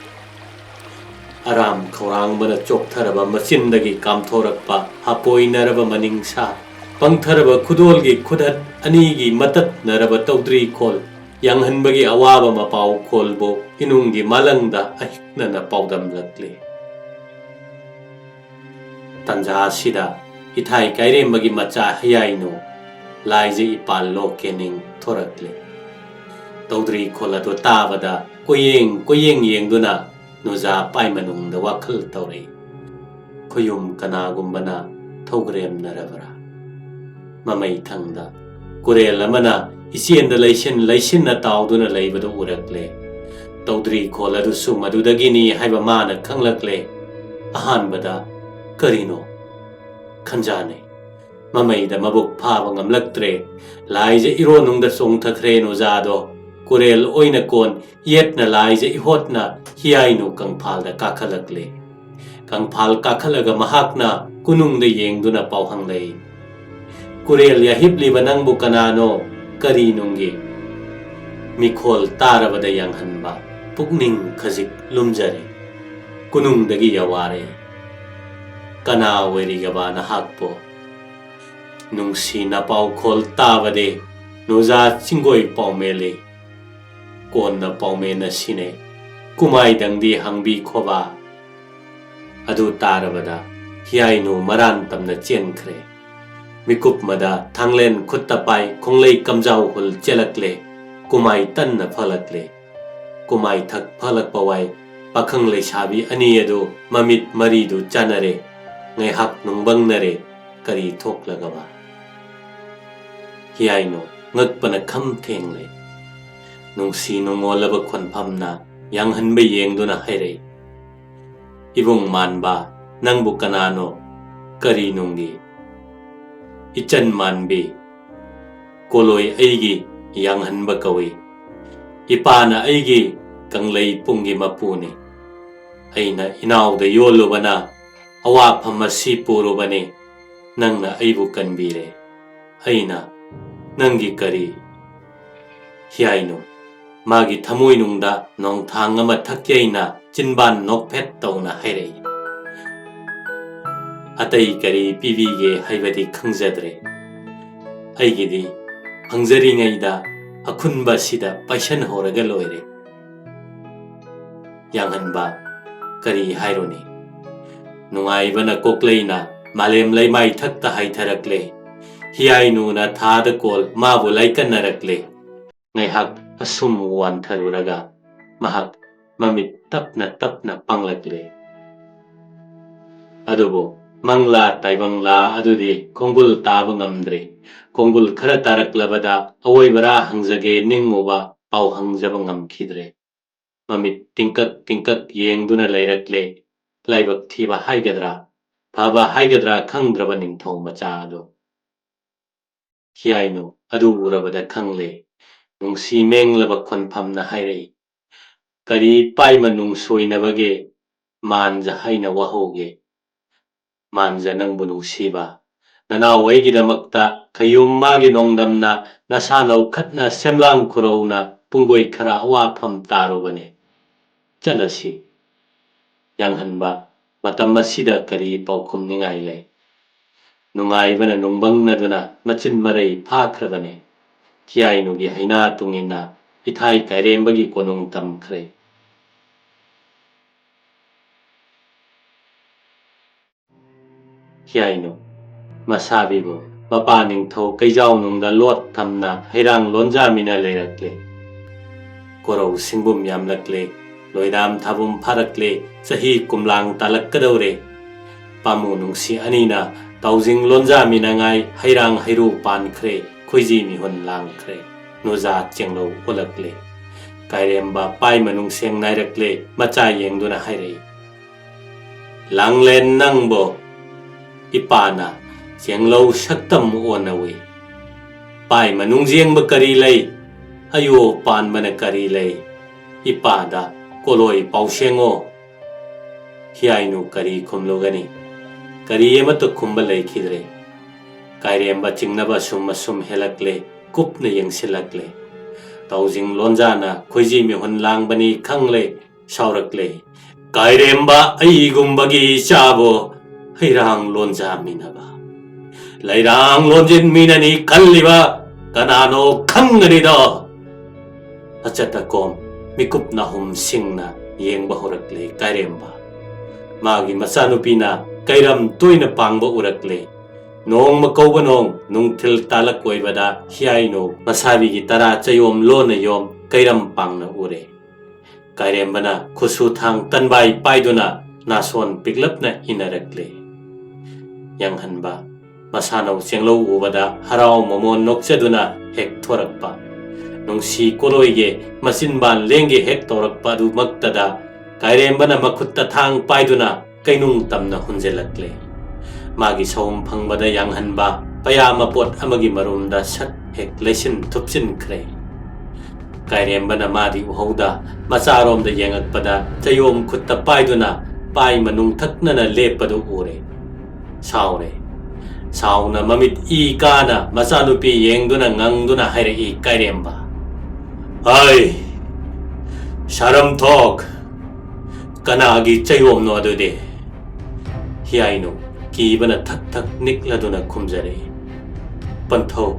ꯑꯔꯥꯝ ꯈꯧꯔꯥꯡꯕꯅ ꯆꯣꯛꯊꯔꯕ ꯃꯆꯤꯟꯗꯒꯤ ꯀꯥꯝꯊꯣꯔꯛꯄ ꯍꯥꯄꯣꯏꯅꯔꯕ ꯃꯅꯤꯡꯁꯥ, ꯄꯪꯊꯔꯕ ꯈꯨꯗꯣꯜꯒꯤ ꯈꯨꯗꯠ ꯑꯅꯤꯒꯤ ꯃꯇꯠꯅꯔꯕ ꯇꯧꯗ꯭ꯔꯤ ꯈꯣꯜ, ꯌꯥꯡꯍꯟꯕꯒꯤ ꯑꯋꯥꯕ ꯃꯄꯥꯎ ꯈꯣꯜꯕꯨ ꯏꯅꯨꯡꯒꯤ ꯃꯥꯂꯪꯗ ꯑꯍꯤꯛꯅꯅ ꯄꯥꯎꯗꯝꯂꯛꯂꯤ꯫ ꯇꯟꯖꯥ ꯑꯁꯤꯗ ꯏꯊꯥꯏ ꯀꯥꯏꯔꯦꯝꯕꯒꯤ ꯃꯆꯥ ꯍꯌꯥꯏꯅꯨ ꯂꯥꯏꯖ ꯏꯄꯥꯜ ꯂꯣꯛꯀꯦ ꯅꯤꯡ ꯊꯣꯔꯛꯂꯦ꯫ ꯇꯧꯗ꯭ꯔꯤ ꯈꯣꯜ ꯑꯗꯨ ꯇꯥꯕꯗ ꯀꯣꯏꯌꯦꯡ ꯀꯣꯏꯌꯦꯡ ꯌꯦꯡꯗꯨꯅ ꯅꯨꯖꯥ ꯄꯥꯏ ꯃꯅꯨꯡꯗ ꯋꯥꯈꯜ ꯇꯧꯔꯛꯏ꯫ ꯈꯨꯌꯨꯝ ꯀꯅꯥꯒꯨꯝꯕꯅ ꯊꯧꯒ꯭ꯔꯦꯝꯅꯔꯕ꯭ꯔꯥ? ꯃꯃꯩ ꯊꯪꯗ ꯀꯨꯔꯦꯜ ꯑꯃꯅ ꯏꯆꯦꯟꯗ ꯂꯩꯁꯤꯟ ꯂꯩꯁꯤꯟꯅ ꯇꯥꯎꯗꯨꯅ ꯂꯩꯕꯗꯨ ꯎꯔꯛꯂꯦ꯫ ꯇꯧꯗ꯭ꯔꯤ ꯈꯣꯜ ꯑꯗꯨꯁꯨ ꯃꯗꯨꯗꯒꯤꯅꯤ ꯍꯥꯏꯕ ꯃꯥꯅ ꯈꯪꯂꯛꯂꯦ꯫ ꯑꯍꯥꯟꯕꯗ ꯀꯔꯤꯅꯣ ꯈꯟꯖꯥꯅꯩ꯫ ꯃꯃꯩꯗ ꯃꯕꯨꯛ ꯐꯥꯕ ꯉꯝꯂꯛꯇ꯭ꯔꯦ꯫ ꯂꯥꯏꯖ ꯏꯔꯣꯟꯅꯨꯡꯗ ꯆꯣꯡꯊꯈ꯭ꯔꯦ ꯅꯨꯖꯥꯗꯣ꯫ ꯀꯨꯔꯦꯜ ꯑꯣꯏꯅ ꯀꯣꯟ ꯌꯦꯠꯅ ꯂꯥꯏꯖ ꯏꯍꯣꯠꯅ ꯍꯤꯌꯥꯏꯅꯨ ꯀꯪꯐꯥꯜꯗ ꯀꯥꯈꯠꯂꯛꯂꯦ꯫ ꯀꯪꯐꯥꯜ ꯀꯥꯈꯠꯂꯒ ꯃꯍꯥꯛꯅ ꯀꯨꯅꯨꯡꯗ ꯌꯦꯡꯗꯨꯅ ꯄꯥꯎꯍꯪꯂꯛꯏ꯫ ꯀꯨꯔꯦꯜ ꯌꯥꯍꯤꯞꯂꯤꯕ ꯅꯪꯕꯨ ꯀꯅꯥꯅꯣ? ꯀꯔꯤ ꯅꯨꯡꯒꯤ? ꯃꯤꯈꯣꯜ ꯇꯥꯔꯕꯗ ꯌꯥꯡꯍꯟꯕ ꯄꯨꯛꯅꯤꯡ ꯈꯖꯤꯛ ꯂꯨꯝꯖꯔꯦ꯫ ꯀꯨꯅꯨꯡꯗꯒꯤ ꯌꯥꯋꯥꯔꯦ꯫ ꯀꯅꯥ ꯑꯣꯏꯔꯤꯒꯕ ꯅꯍꯥꯛꯄꯨ? ꯅꯨꯡꯁꯤ ꯅꯄꯥꯎ ꯈꯣꯜ ꯇꯥꯕꯗꯤ ꯅꯨꯖꯥ ꯆꯤꯡꯒꯣꯏ ꯄꯥꯎꯃꯦꯜꯂꯤ꯫ ꯀꯣꯟꯅ ꯄꯥꯎꯃꯦꯟ ꯑꯁꯤꯅꯦ ꯀꯨꯃꯥꯏꯗꯪꯗꯤ ꯍꯪꯕꯤꯈꯣꯕ꯫ ꯑꯗꯨ ꯇꯥꯔꯕꯗ ꯍꯤꯌꯥꯏꯅꯨ ꯃꯔꯥꯟ ꯇꯝꯅ ꯆꯦꯟꯈ꯭ꯔꯦ꯫ ꯃꯤꯀꯨꯞꯃꯗ ꯊꯥꯡꯂꯦꯟ ꯈꯨꯠꯇ ꯄꯥꯏ ꯈꯣꯡꯂꯩ ꯀꯝꯖꯥꯎ ꯍꯨꯜ ꯆꯦꯜꯂꯛꯂꯦ꯫ ꯀꯨꯃꯥꯏ ꯇꯟꯅ ꯐꯂꯛꯂꯦ꯫ ꯀꯨꯃꯥꯏ ꯊꯛ ꯐꯂꯛꯄ ꯋꯥꯏ ꯄꯥꯈꯪ ꯂꯩꯁꯥꯕꯤ ꯑꯅꯤ ꯑꯗꯨ ꯃꯃꯤꯠ ꯃꯔꯤꯗꯨ ꯆꯥꯟꯅꯔꯦ꯫ ꯉꯥꯏꯍꯥꯛ ꯅꯨꯡꯕꯪꯅꯔꯦ꯫ ꯀꯔꯤ ꯊꯣꯛꯂꯒꯕ? ꯍꯤꯌꯥꯏꯅꯨ ꯉꯛꯄꯅ ꯈꯝ ꯊꯦꯡꯂꯦ꯫ ꯅꯨꯡꯁꯤ ꯅꯨꯡꯉꯣꯜꯂꯕ ꯈꯣꯟꯐꯝꯅ ꯌꯥꯡꯍꯟꯕ ꯌꯦꯡꯗꯨꯅ ꯍꯥꯏꯔꯛꯏ, "ꯏꯕꯨꯡ ꯃꯥꯟꯕ, ꯅꯪꯕꯨ ꯀꯅꯥꯅꯣ? ꯀꯔꯤ ꯅꯨꯡꯒꯤ?" "ꯏꯆꯟ ꯃꯥꯟꯕꯤ, ꯀꯣꯂꯣꯏ ꯑꯩꯒꯤ ꯌꯥꯡꯍꯟꯕ ꯀꯧꯏ꯫ ꯏꯄꯥꯅ ꯑꯩꯒꯤ ꯀꯪꯂꯩ ꯄꯨꯡꯒꯤ ꯃꯄꯨꯅꯤ꯫ ꯑꯩꯅ ꯏꯅꯥꯎꯗ ꯌꯣꯜꯂꯨꯕꯅ ꯑꯋꯥꯐꯝ ꯑꯁꯤ ꯄꯨꯔꯨꯕꯅꯤ꯫ ꯅꯪꯅ ꯑꯩꯕꯨ ꯀꯟꯕꯤꯔꯦ꯫ ꯑꯩꯅ ꯅꯪꯒꯤ ꯀꯔꯤ?" ꯍꯤꯌꯥꯏꯅꯨ ꯃꯥꯒꯤ ꯊꯃꯣꯏꯅꯨꯡꯗ ꯅꯣꯡꯊꯥꯡ ꯑꯃ ꯊꯛꯀꯦ ꯑꯩꯅ ꯆꯤꯟꯕꯥꯟ ꯅꯣꯛꯐꯦꯠ ꯇꯧꯅ ꯍꯥꯏꯔꯛꯏ, "ꯑꯇꯩ ꯀꯔꯤ ꯄꯤꯕꯤꯒꯦ ꯍꯥꯏꯕꯗꯤ ꯈꯪꯖꯗ꯭ꯔꯦ꯫ ꯑꯩꯒꯤꯗꯤ ꯐꯪꯖꯔꯤꯉꯩꯗ ꯑꯈꯨꯟꯕ ꯑꯁꯤꯗ ꯄꯥꯏꯁꯟꯍꯧꯔꯒ ꯂꯣꯏꯔꯦ꯫" ꯌꯥꯡꯍꯟꯕ ꯀꯔꯤ ꯍꯥꯏꯔꯨꯅꯤ? ꯅꯨꯡꯉꯥꯏꯕꯅ ꯀꯣꯛꯂꯩꯅ ꯃꯥꯂꯦꯝ ꯂꯩꯃꯥꯏ ꯊꯛꯇ ꯍꯥꯏꯊꯔꯛꯂꯦ꯫ ꯍꯤꯌꯥꯏꯅꯨꯅ ꯊꯥꯗ ꯀꯣꯜ ꯃꯥꯕꯨ ꯂꯥꯏꯀꯠꯅꯔꯛꯂꯦ꯫ ꯉꯥꯏꯍꯥꯛ ꯑꯁꯨꯝ ꯋꯥꯟꯊꯔꯨꯔꯒ ꯃꯍꯥꯛ ꯃꯃꯤꯠ ꯇꯞꯅ ꯇꯞꯅ ꯄꯥꯡꯂꯛꯂꯦ꯫ ꯑꯗꯨꯕꯨ ꯃꯪꯂꯥ ꯇꯥꯏꯕꯪꯂꯥ ꯑꯗꯨꯗꯤ ꯈꯣꯡꯒꯨꯜ ꯇꯥꯕ ꯉꯝꯗ꯭ꯔꯦ꯫ ꯈꯣꯡꯒꯨꯜ ꯈꯔ ꯇꯥꯔꯛꯂꯕꯗ ꯑꯋꯣꯏꯕꯔꯥ ꯍꯪꯖꯒꯦ ꯅꯤꯡꯉꯨꯕ ꯄꯥꯎ ꯍꯪꯖꯕ ꯉꯝꯈꯤꯗ꯭ꯔꯦ꯫ ꯃꯃꯤꯠ ꯇꯤꯡꯀꯛ ꯇꯤꯡꯀꯛ ꯌꯦꯡꯗꯨꯅ ꯂꯩꯔꯛꯂꯦ꯫ ꯂꯥꯏꯕꯛ ꯊꯤꯕ ꯍꯥꯏꯒꯗ꯭ꯔꯥ, ꯐꯕ ꯍꯥꯏꯒꯗ꯭ꯔꯥ ꯈꯪꯗ꯭ꯔꯕ ꯅꯤꯡꯊꯧ ꯃꯆꯥ ꯑꯗꯨ꯫ ꯍꯤꯌꯥꯏꯅꯨ ꯑꯗꯨ ꯎꯔꯕꯗ ꯈꯪꯂꯦ꯫ ꯅꯨꯡꯁꯤ ꯃꯦꯡꯂꯕ ꯈꯣꯟꯐꯝꯅ ꯍꯥꯏꯔꯛꯏ, "ꯀꯔꯤ ꯄꯥꯏꯃ ꯅꯨꯡꯁꯣꯏꯅꯕꯒꯦ ꯃꯥꯟꯖ ꯍꯥꯏꯅ ꯋꯥꯍꯧꯒꯦ? ꯃꯥꯟꯖ ꯅꯪꯕꯨ ꯅꯨꯡꯁꯤꯕ ꯅꯅꯥꯎ ꯑꯩꯒꯤꯗꯃꯛꯇ ꯈꯌꯨꯝ ꯃꯥꯒꯤ ꯅꯣꯡꯗꯝꯅ ꯅꯁꯥ ꯂꯧꯈꯠꯅ ꯁꯦꯝꯂꯥꯡ ꯈꯨꯔꯧꯅ ꯄꯨꯡꯒꯣꯏ ꯈꯔ ꯑꯋꯥꯐꯝ ꯇꯥꯔꯨꯕꯅꯤ꯫ ꯆꯠꯂꯁꯤ꯫" ꯌꯥꯡꯍꯟꯕ ꯃꯇꯝ ꯑꯁꯤꯗ ꯀꯔꯤ ꯄꯥꯎꯈꯨꯝꯅꯤꯡꯉꯥꯏ ꯂꯩ? ꯅꯨꯡꯉꯥꯏꯕꯅ ꯅꯨꯡꯕꯪꯅꯗꯨꯅ ꯃꯆꯤꯟ ꯃꯔꯩ ꯐꯥꯈ꯭ꯔꯕꯅꯤ꯫ ꯍꯤꯌꯥꯏꯅꯨꯒꯤ ꯍꯩꯅꯥ ꯇꯨꯡꯏꯟꯅ ꯏꯊꯥꯏ ꯀꯥꯏꯔꯦꯝꯕꯒꯤ ꯀꯣꯅꯨꯡ ꯇꯝꯈ꯭ꯔꯦ꯫ ꯍꯤꯌꯥꯏꯅꯨ ꯃꯁꯥꯕꯤꯕꯨ ꯃꯄꯥ ꯅꯤꯡꯊꯧ ꯀꯩꯖꯥꯎꯅꯨꯡꯗ ꯂꯣꯠ ꯊꯝꯅ ꯍꯩꯔꯥꯡ ꯂꯣꯟꯖꯥꯃꯤꯅ ꯂꯩꯔꯛꯂꯦ꯫ ꯀꯣꯔꯧ ꯁꯤꯡꯕꯨꯝ ꯌꯥꯝꯂꯛꯂꯦ, ꯂꯣꯏꯗꯥꯝ ꯊꯥꯕꯨꯝ ꯐꯥꯔꯛꯂꯦ, ꯆꯍꯤ ꯀꯨꯝꯂꯥꯡ ꯇꯥꯂꯛꯀꯗꯧꯔꯦ꯫ ꯄꯥꯃꯨ ꯅꯨꯡꯁꯤ ꯑꯅꯤꯅ ꯇꯥꯎꯖꯤꯡ ꯂꯣꯟꯖꯥꯃꯤꯅꯉꯥꯏ ꯍꯩꯔꯥꯡ ꯍꯩꯔꯨ ꯄꯥꯟꯈ꯭ꯔꯦ, ꯈꯣꯏꯖꯤ ꯃꯤꯍꯨꯟ ꯂꯥꯡꯈ꯭ꯔꯦ, ꯅꯨꯖꯥ ꯆꯦꯡꯂꯧ ꯑꯣꯜꯂꯛꯂꯦ꯫ ꯀꯥꯏꯔꯦꯝꯕ ꯄꯥꯏ ꯃꯅꯨꯡ ꯁꯦꯡ ꯅꯥꯏꯔꯛꯂꯦ, ꯃꯆꯥ ꯌꯦꯡꯗꯨꯅ ꯍꯥꯏꯔꯛꯏ, "ꯂꯥꯡꯂꯦꯟ ꯅꯪꯕꯣ, ꯏꯄꯥꯅ ꯆꯦꯡꯂꯧ ꯁꯛꯇꯝ ꯑꯣꯟꯅꯧꯏ꯫ ꯄꯥꯏ ꯃꯅꯨꯡ ꯌꯦꯡꯕ ꯀꯔꯤ ꯂꯩ? ꯑꯌꯣ ꯄꯥꯟꯕꯅ ꯀꯔꯤ ꯂꯩ? ꯏꯄꯥꯗ ꯀꯣꯂꯣꯏ ꯄꯥꯎꯁꯦꯡꯉꯣ"꯫ ꯍꯤꯌꯥꯏꯅꯨ ꯀꯔꯤ ꯈꯨꯝꯂꯨꯒꯅꯤ? ꯀꯔꯤ ꯑꯃꯠꯇ ꯈꯨꯝꯕ ꯂꯩꯈꯤꯗ꯭ꯔꯦ꯫ ꯀꯥꯏꯔꯦꯝꯕ ꯆꯤꯡꯅꯕ ꯑꯁꯨꯝ ꯑꯁꯨꯝ ꯍꯦꯜꯂꯛꯂꯦ, ꯀꯨꯞꯅ ꯌꯦꯡꯁꯤꯜꯂꯛꯂꯦ꯫ ꯇꯥꯎꯖꯤꯡ ꯂꯣꯟꯖꯥꯅ ꯈꯣꯏꯖꯤ ꯃꯤꯍꯨꯟ ꯂꯥꯡꯕꯅꯤ ꯈꯪꯂꯦ, ꯁꯥꯎꯔꯛꯂꯦ꯫ "ꯀꯥꯏꯔꯦꯝꯕ ꯑꯩꯒꯨꯝꯕꯒꯤ ꯏꯆꯥꯕꯨ ꯍꯩꯔꯥꯡ ꯂꯣꯟꯖꯥꯃꯤꯟꯅꯕ, ꯂꯩꯔꯥꯡ ꯂꯣꯟꯖꯤꯟꯃꯤꯅꯅꯤ ꯈꯜꯂꯤꯕ ꯀꯅꯥꯅꯣ ꯈꯪꯒꯅꯤꯗꯣ?" ꯑꯆꯠ ꯑꯀꯣꯝ ꯃꯤꯀꯨꯞ ꯅꯥꯍꯨꯝ ꯁꯤꯡꯅ ꯌꯦꯡꯕ ꯍꯧꯔꯛꯂꯦ ꯀꯥꯏꯔꯦꯝꯕ꯫ ꯃꯥꯒꯤ ꯃꯆꯥꯅꯨꯄꯤꯅ ꯀꯩꯔꯝ ꯇꯣꯏꯅ ꯄꯥꯡꯕ ꯎꯔꯛꯂꯦ꯫ ꯅꯣꯡꯃ ꯀꯧꯕ ꯅꯣꯡ, ꯅꯨꯡꯊꯤꯜ ꯇꯥꯂꯛ ꯑꯣꯏꯕꯗ ꯍꯤꯌꯥꯏꯅꯨ ꯃꯁꯥꯕꯤꯒꯤ ꯇꯔꯥ ꯆꯌꯣꯝ ꯂꯣꯟꯅ ꯌꯣꯝ ꯀꯩꯔꯝ ꯄꯥꯡꯅ ꯎꯔꯦ꯫ ꯀꯥꯏꯔꯦꯝꯕꯅ ꯈꯨꯠꯁꯨ ꯊꯥꯡ ꯇꯟꯕꯥꯏ ꯄꯥꯏꯗꯨꯅ ꯅꯥꯁꯣꯟ ꯄꯤꯛꯂꯞꯅ ꯏꯟꯅꯔꯛꯂꯦ꯫ ꯌꯥꯡꯍꯟꯕ ꯃꯁꯥꯅꯧ ꯆꯦꯡꯂꯧ ꯎꯕꯗ ꯍꯔꯥꯎ ꯃꯃꯣꯟ ꯅꯣꯛꯆꯗꯨꯅ ꯍꯦꯛ ꯊꯣꯔꯛꯄ, ꯅꯨꯡꯁꯤ ꯀꯣꯂꯣꯏꯒꯦ ꯃꯆꯤꯟꯕꯥꯟ ꯂꯦꯡꯒꯦ ꯍꯦꯛ ꯇꯧꯔꯛꯄ ꯑꯗꯨꯃꯛꯇꯗ ꯀꯥꯏꯔꯦꯝꯕꯅ ꯃꯈꯨꯠꯇ ꯊꯥꯡ ꯄꯥꯏꯗꯨꯅ ꯀꯩꯅꯨꯡ ꯇꯝꯅ ꯍꯨꯟꯖꯤꯜꯂꯛꯂꯦ꯫ ꯃꯥꯒꯤ ꯁꯑꯣꯝ ꯐꯪꯕꯗ ꯌꯥꯡꯍꯟꯕ ꯄꯌꯥ ꯃꯄꯣꯠ ꯑꯃꯒꯤ ꯃꯔꯨꯝꯗ ꯁꯠ ꯍꯦꯛ ꯂꯩꯁꯤꯟ ꯊꯨꯞꯆꯤꯟꯈ꯭ꯔꯦ꯫ ꯀꯥꯏꯔꯦꯝꯕꯅ ꯃꯥꯗꯤ ꯎꯍꯧꯗ ꯃꯆꯥꯔꯣꯝꯗ ꯌꯦꯡꯉꯛꯄꯗ ꯆꯌꯣꯝ ꯈꯨꯠꯇ ꯄꯥꯏꯗꯨꯅ ꯄꯥꯏ ꯃꯅꯨꯡ ꯊꯛꯅꯅ ꯂꯦꯞꯄꯗꯨ ꯎꯔꯦ꯫ ꯁꯥꯎꯔꯦ꯫ ꯁꯥꯎꯅ ꯃꯃꯤꯠ ꯏ ꯀꯥꯅ ꯃꯆꯥꯅꯨꯄꯤ ꯌꯦꯡꯗꯨꯅ ꯉꯪꯗꯨꯅ ꯍꯥꯏꯔꯛꯏ ꯀꯥꯏꯔꯦꯝꯕ, "ꯍꯩ! ꯁꯥꯔꯝ ꯊꯣꯛ! ꯀꯅꯥꯒꯤ ꯆꯌꯣꯝꯅꯣ ꯑꯗꯨꯗꯤ?" ꯍꯤꯌꯥꯏꯅꯨ ꯀꯤꯕꯅ ꯊꯛ ꯊꯛ ꯅꯤꯛꯂꯗꯨꯅ ꯈꯨꯝꯖꯔꯛꯏ, "ꯄꯟꯊꯧ,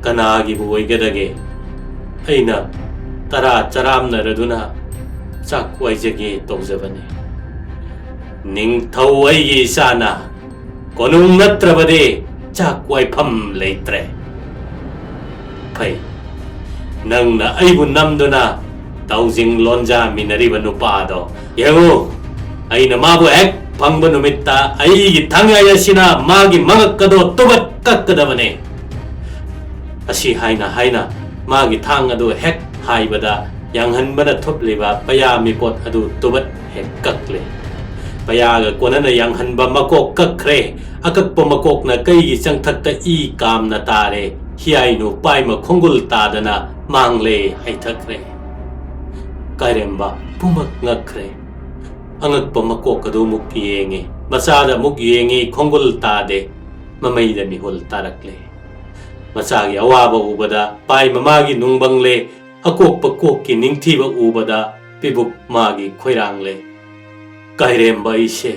ꯀꯅꯥꯒꯤꯕꯨ ꯑꯣꯏꯒꯗꯒꯦ? ꯑꯩꯅ ꯇꯔꯥ ꯆꯔꯥꯝꯅꯔꯗꯨꯅ ꯆꯥꯛ ꯋꯥꯏꯖꯒꯦ ꯇꯧꯖꯕꯅꯤ꯫ ꯅꯤꯡꯊꯧ ꯑꯩꯒꯤ ꯏꯆꯥꯅ ꯀꯣꯅꯨꯡ ꯅꯠꯇ꯭ꯔꯕꯗꯤ ꯆꯥꯛ ꯋꯥꯏꯐꯝ ꯂꯩꯇ꯭ꯔꯦ꯫ ꯐꯩ, ꯅꯪꯅ ꯑꯩꯕꯨ ꯅꯝꯗꯨꯅ ꯇꯥꯎꯖꯤꯡ ꯂꯣꯟꯖꯥꯃꯤꯟꯅꯔꯤꯕ ꯅꯨꯄꯥꯗꯣ ꯌꯦꯡꯉꯨ꯫ ꯑꯩꯅ ꯃꯥꯕꯨ ꯍꯦꯛ ꯐꯪꯕ ꯅꯨꯃꯤꯠꯇ ꯑꯩꯒꯤ ꯊꯥꯡꯌꯥꯏ ꯑꯁꯤꯅ ꯃꯥꯒꯤ ꯃꯉꯛ ꯑꯗꯣ ꯇꯨꯕꯠ ꯀꯛꯀꯗꯕꯅꯦ꯫ ꯑꯁꯤ ꯍꯥꯏꯅ ꯍꯥꯏꯅ ꯃꯥꯒꯤ ꯊꯥꯡ ꯑꯗꯨ ꯍꯦꯛ ꯍꯥꯏꯕꯗ, ꯌꯥꯡꯍꯟꯕꯅ ꯊꯨꯞꯂꯤꯕ ꯄꯩꯌꯥ ꯃꯤꯄꯣꯠ ꯑꯗꯨ ꯇꯨꯕꯠ ꯍꯦꯛ ꯀꯛꯂꯦ꯫ ꯄꯩꯌꯥꯒ ꯀꯣꯟꯅꯅ ꯌꯥꯡꯍꯟꯕ ꯃꯀꯣꯛ ꯀꯛꯈ꯭ꯔꯦ꯫ ꯑꯀꯛꯄ ꯃꯀꯣꯛꯅ ꯀꯩꯒꯤ ꯆꯪꯊꯛꯇ ꯏ ꯀꯥꯝꯅ ꯇꯥꯔꯦ꯫ ꯍꯤꯌꯥꯏꯅꯨ ꯄꯥꯏꯃ ꯈꯣꯡꯒꯨꯜ ꯇꯥꯗꯅ ꯃꯥꯡꯂꯦ ꯍꯥꯏꯊꯈ꯭ꯔꯦ꯫ ꯀꯥꯏꯔꯦꯝꯕ ꯄꯨꯝꯃꯛ ꯉꯛꯈ꯭ꯔꯦ꯫ ꯑꯉꯛꯄ ꯃꯀꯣꯛ ꯑꯗꯨ ꯑꯃꯨꯛ ꯌꯦꯡꯉꯤ, ꯃꯆꯥꯗ ꯑꯃꯨꯛ ꯌꯦꯡꯉꯤ, ꯈꯣꯡꯒꯨꯜ ꯇꯥꯗꯦ꯫ ꯃꯃꯩꯗ ꯃꯤꯍꯨꯜ ꯇꯥꯔꯛꯂꯦ꯫ ꯃꯆꯥꯒꯤ ꯑꯋꯥꯕ ꯎꯕꯗ ꯄꯥꯏ ꯃꯃꯥꯒꯤ ꯅꯨꯡꯕꯪꯂꯦ, ꯑꯀꯣꯛꯄ ꯀꯣꯛꯀꯤ ꯅꯤꯡꯊꯤꯕ ꯎꯕꯗ ꯄꯤꯕꯨꯛ ꯃꯥꯒꯤ ꯈꯣꯏꯔꯥꯡꯂꯦ꯫ ꯀꯥꯏꯔꯦꯝꯕ ꯑꯩꯁꯦ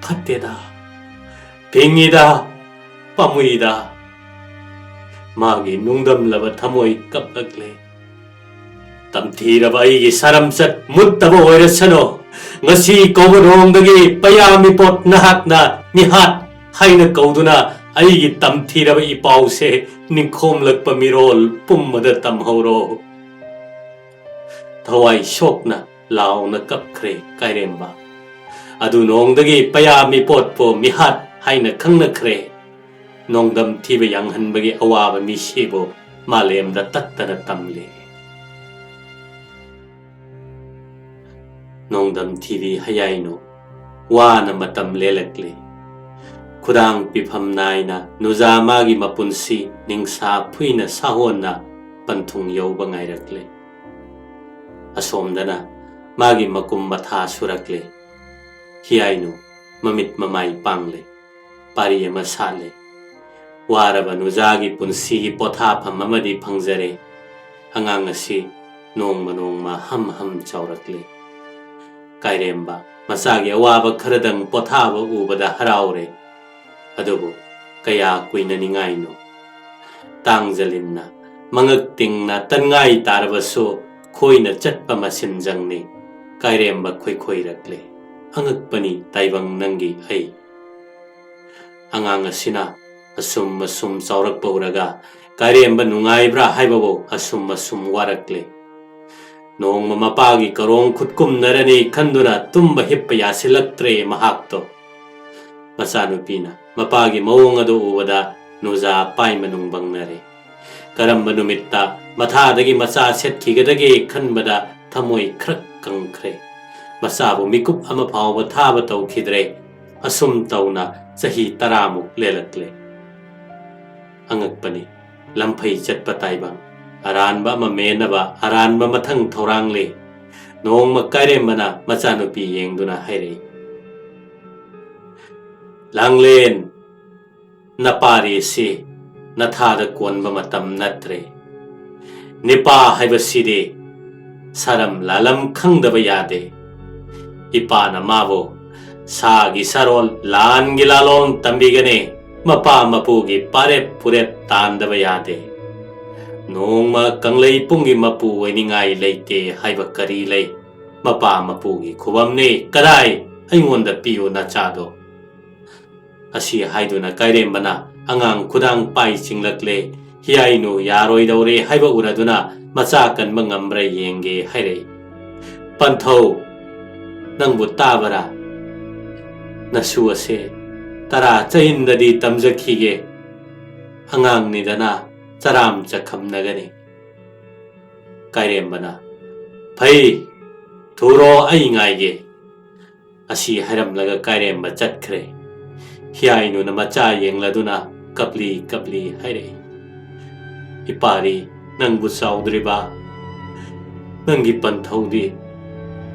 ꯐꯠꯇꯦꯗ, ꯐꯤꯡꯉꯤꯗ, ꯄꯥꯝꯃꯨꯏꯗ꯫ ꯃꯥꯒꯤ ꯅꯨꯡꯗꯝꯂꯕ ꯊꯃꯣꯏ ꯀꯞꯂꯛꯂꯦ꯫ ꯇꯝꯊꯤꯔꯕ ꯑꯩꯒꯤ ꯁꯥꯔꯝꯆꯠ ꯃꯨꯠꯇꯕ ꯑꯣꯏꯔꯁꯅꯨ꯫ ꯉꯁꯤ ꯀꯧꯕ ꯅꯣꯡꯗꯒꯤ ꯄꯩꯌꯥ ꯃꯤꯄꯣꯠ ꯅꯍꯥꯛꯅ ꯃꯤꯍꯥꯠ ꯍꯥꯏꯅ ꯀꯧꯗꯨꯅ ꯑꯩꯒꯤ ꯇꯝꯊꯤꯔꯕ ꯏꯄꯥꯎꯁꯦ ꯅꯤꯡꯈꯣꯝꯂꯛꯄ ꯃꯤꯔꯣꯜ ꯄꯨꯝꯕꯗ ꯇꯝꯍꯧꯔꯣ꯫ ꯊꯋꯥꯏ ꯁꯣꯛꯅ ꯂꯥꯎꯅ ꯀꯞꯈ꯭ꯔꯦ ꯀꯥꯏꯔꯦꯝꯕ꯫ ꯑꯗꯨ ꯅꯣꯡꯗꯒꯤ ꯄꯩꯌꯥ ꯃꯤꯄꯣꯠꯄꯨ ꯃꯤꯍꯥꯠ ꯍꯥꯏꯅ ꯈꯪꯅꯈ꯭ꯔꯦ꯫ ꯅꯣꯡꯗꯝ ꯊꯤꯕ ꯌꯥꯡꯍꯟꯕꯒꯤ ꯑꯋꯥꯕ ꯃꯤꯁꯤꯕꯨ ꯃꯥꯂꯦꯝꯗ ꯇꯠꯇꯅ ꯇꯝꯂꯤ꯫ ꯅꯣꯡꯗꯝ ꯊꯤꯕꯤ ꯍꯌꯥꯏꯅꯨ ꯋꯥꯅ ꯃꯇꯝ ꯂꯦꯜꯂꯛꯂꯤ꯫ ꯈꯨꯗꯥꯡ ꯄꯤꯐꯝ ꯅꯥꯏꯅ ꯅꯨꯖꯥ ꯃꯥꯒꯤ ꯃꯄꯨꯟꯁꯤ ꯅꯤꯡꯁꯥ ꯐꯨꯏꯅ ꯁꯥꯍꯣꯟꯅ ꯄꯟꯊꯨꯡ ꯌꯧꯕ ꯉꯥꯏꯔꯛꯂꯤ꯫ ꯑꯁꯣꯝꯗꯅ ꯃꯥꯒꯤ ꯃꯀꯨꯝ ꯃꯊꯥ ꯁꯨꯔꯛꯂꯤ꯫ ꯍꯤꯌꯥꯏꯅꯨ ꯃꯃꯤꯠ ꯃꯃꯥꯏ ꯄꯥꯡꯂꯤ꯫ ꯄꯥꯔꯤ ꯑꯃ ꯁꯥꯠꯂꯤ꯫ ꯋꯥꯔꯕ ꯅꯨꯖꯥꯒꯤ ꯄꯨꯟꯁꯤꯒꯤ ꯄꯣꯊꯥꯐꯝ ꯑꯃꯗꯤ ꯐꯪꯖꯔꯦ꯫ ꯑꯉꯥꯡ ꯑꯁꯤ ꯅꯣꯡꯃ ꯅꯣꯡꯃ ꯍꯝ ꯍꯝ ꯆꯥꯎꯔꯛꯂꯤ꯫ ꯀꯥꯏꯔꯦꯝꯕ ꯃꯆꯥꯒꯤ ꯑꯋꯥꯕ ꯈꯔꯗꯪ ꯄꯣꯊꯥꯕ ꯎꯕꯗ ꯍꯔꯥꯎꯔꯦ꯫ ꯑꯗꯨꯕꯨ ꯀꯌꯥ ꯀꯨꯏꯅꯅꯤꯉꯥꯏꯅꯣ? ꯇꯥꯡꯖꯂꯤꯟꯅ ꯃꯉꯛ ꯇꯤꯡꯅ ꯇꯟꯉꯥꯏ ꯇꯥꯔꯕꯁꯨ ꯈꯣꯏꯅ ꯆꯠꯄ ꯃꯁꯤꯟꯖꯪꯅꯤ꯫ ꯀꯥꯏꯔꯦꯝꯕ ꯈꯣꯏꯈꯣꯏꯔꯛꯂꯦ꯫ ꯑꯉꯛꯄꯅꯤ ꯇꯥꯏꯕꯪ ꯅꯪꯒꯤ ꯑꯩ꯫ ꯑꯉꯥꯡ ꯑꯁꯤꯅ ꯑꯁꯨꯝ ꯑꯁꯨꯝ ꯆꯥꯎꯔꯛꯄ ꯎꯔꯒ ꯀꯥꯏꯔꯦꯝꯕ ꯅꯨꯡꯉꯥꯏꯕ꯭ꯔꯥ ꯍꯥꯏꯕꯕꯨ ꯑꯁꯨꯝ ꯑꯁꯨꯝ ꯋꯥꯔꯛꯂꯦ꯫ ꯅꯣꯡꯃ ꯃꯄꯥꯒꯤ ꯀꯔꯣꯡ ꯈꯨꯠꯀꯨꯝꯅꯔꯅꯤ ꯈꯟꯗꯨꯅ ꯇꯨꯝꯕ ꯍꯤꯞꯄ ꯌꯥꯁꯤꯜꯂꯛꯇ꯭ꯔꯦ ꯃꯍꯥꯛꯇꯣ꯫ ꯃꯆꯥꯅꯨꯄꯤꯅ ꯃꯄꯥꯒꯤ ꯃꯑꯣꯡ ꯑꯗꯨ ꯎꯕꯗ ꯅꯨꯖꯥ ꯄꯥꯏ ꯃꯅꯨꯡ ꯕꯪꯅꯔꯦ꯫ ꯀꯔꯝꯕ ꯅꯨꯃꯤꯠꯇ ꯃꯊꯥꯗꯒꯤ ꯃꯆꯥ ꯁꯦꯠꯈꯤꯒꯗꯒꯦ ꯈꯟꯕꯗ ꯊꯃꯣꯏ ꯈ꯭ꯔꯛ ꯀꯪꯈ꯭ꯔꯦ꯫ ꯃꯆꯥꯕꯨ ꯃꯤꯀꯨꯞ ꯑꯃ ꯐꯥꯎꯕ ꯊꯥꯕ ꯇꯧꯈꯤꯗ꯭ꯔꯦ꯫ ꯑꯁꯨꯝ ꯇꯧꯅ ꯆꯍꯤ ꯇꯔꯥꯃꯨꯛ ꯂꯦꯜꯂꯛꯂꯦ꯫ ꯑꯉꯛꯄꯅꯤ, ꯂꯝꯐꯩ ꯆꯠꯄ ꯇꯥꯏꯕꯪ, ꯑꯔꯥꯟꯕ ꯑꯃ ꯃꯦꯟꯅꯕ ꯑꯔꯥꯟꯕ ꯃꯊꯪ ꯊꯧꯔꯥꯡꯂꯦ꯫ ꯅꯣꯡꯃ ꯀꯥꯏꯔꯦꯝꯕꯅ ꯃꯆꯥꯅꯨꯄꯤ ꯌꯦꯡꯗꯨꯅ ꯍꯥꯏꯔꯛꯏ, "ꯂꯥꯡꯂꯦꯟ, ꯅꯄꯥꯔꯤꯁꯤ ꯅꯊꯥꯗ ꯀꯣꯟꯕ ꯃꯇꯝ ꯅꯠꯇ꯭ꯔꯦ꯫ ꯅꯤꯄꯥ ꯍꯥꯏꯕꯁꯤꯗꯤ ꯁꯥꯔꯝ ꯂꯥꯂꯝ ꯈꯪꯗꯕ ꯌꯥꯗꯦ꯫ ꯏꯄꯥꯅ ꯃꯥꯕꯨ ꯁꯥꯒꯤ ꯁꯥꯔꯣꯜ, ꯂꯥꯟꯒꯤ ꯂꯥꯂꯣꯡ ꯇꯝꯕꯤꯒꯅꯤ꯫ ꯃꯄꯥ ꯃꯄꯨꯒꯤ ꯄꯥꯔꯦꯞ ꯄꯨꯔꯦꯞ ꯇꯥꯟꯗꯕ ꯌꯥꯗꯦ꯫ ꯅꯣꯡꯃ ꯀꯪꯂꯩ ꯄꯨꯡꯒꯤ ꯃꯄꯨ ꯑꯣꯏꯅꯤꯡꯉꯥꯏ ꯂꯩꯇꯦ ꯍꯥꯏꯕ ꯀꯔꯤ ꯂꯩ? ꯃꯄꯥ ꯃꯄꯨꯒꯤ ꯈꯨꯕꯝꯅꯤ꯫ ꯀꯗꯥꯏ? ꯑꯩꯉꯣꯟꯗ ꯄꯤꯌꯨ ꯅꯆꯥꯗꯣ꯫" ꯑꯁꯤ ꯍꯥꯏꯗꯨꯅ ꯀꯥꯏꯔꯦꯝꯕꯅ ꯑꯉꯥꯡ ꯈꯨꯗꯥꯡ ꯄꯥꯏ ꯆꯤꯡꯂꯛꯂꯦ꯫ ꯍꯤꯌꯥꯏꯅꯨ ꯌꯥꯔꯣꯏꯗꯧꯔꯦ ꯍꯥꯏꯕ ꯎꯔꯗꯨꯅ ꯃꯆꯥ ꯀꯟꯕ ꯉꯝꯕ꯭ꯔꯥ ꯌꯦꯡꯒꯦ ꯍꯥꯏꯔꯛꯏ꯫ "ꯄꯟꯊꯧ, ꯅꯪꯕꯨ ꯇꯥꯕꯔꯥ? ꯅꯁꯨ ꯑꯁꯦ ꯇꯔꯥ ꯆꯍꯤꯟꯗꯗꯤ ꯇꯝꯖꯈꯤꯒꯦ꯫ ꯑꯉꯥꯡꯅꯤꯗꯅ ꯆꯔꯥꯝ ꯆꯈꯝꯅꯒꯅꯤ꯫" ꯀꯥꯏꯔꯦꯝꯕꯅ, "ꯐꯩ, ꯊꯨꯔꯣ, ꯑꯩ ꯉꯥꯏꯒꯦ꯫" ꯑꯁꯤ ꯍꯥꯏꯔꯝꯂꯒ ꯀꯥꯏꯔꯦꯝꯕ ꯆꯠꯈ꯭ꯔꯦ꯫ ꯍꯤꯌꯥꯏꯅꯨꯅ ꯃꯆꯥ ꯌꯦꯡꯂꯗꯨꯅ ꯀꯞꯂꯤ ꯀꯞꯂꯤ ꯍꯥꯏꯔꯛꯏ, "ꯏꯄꯥꯔꯤ, ꯅꯪꯕꯨ ꯆꯥꯎꯗ꯭ꯔꯤꯕ? ꯅꯪꯒꯤ ꯄꯟꯊꯧꯗꯤ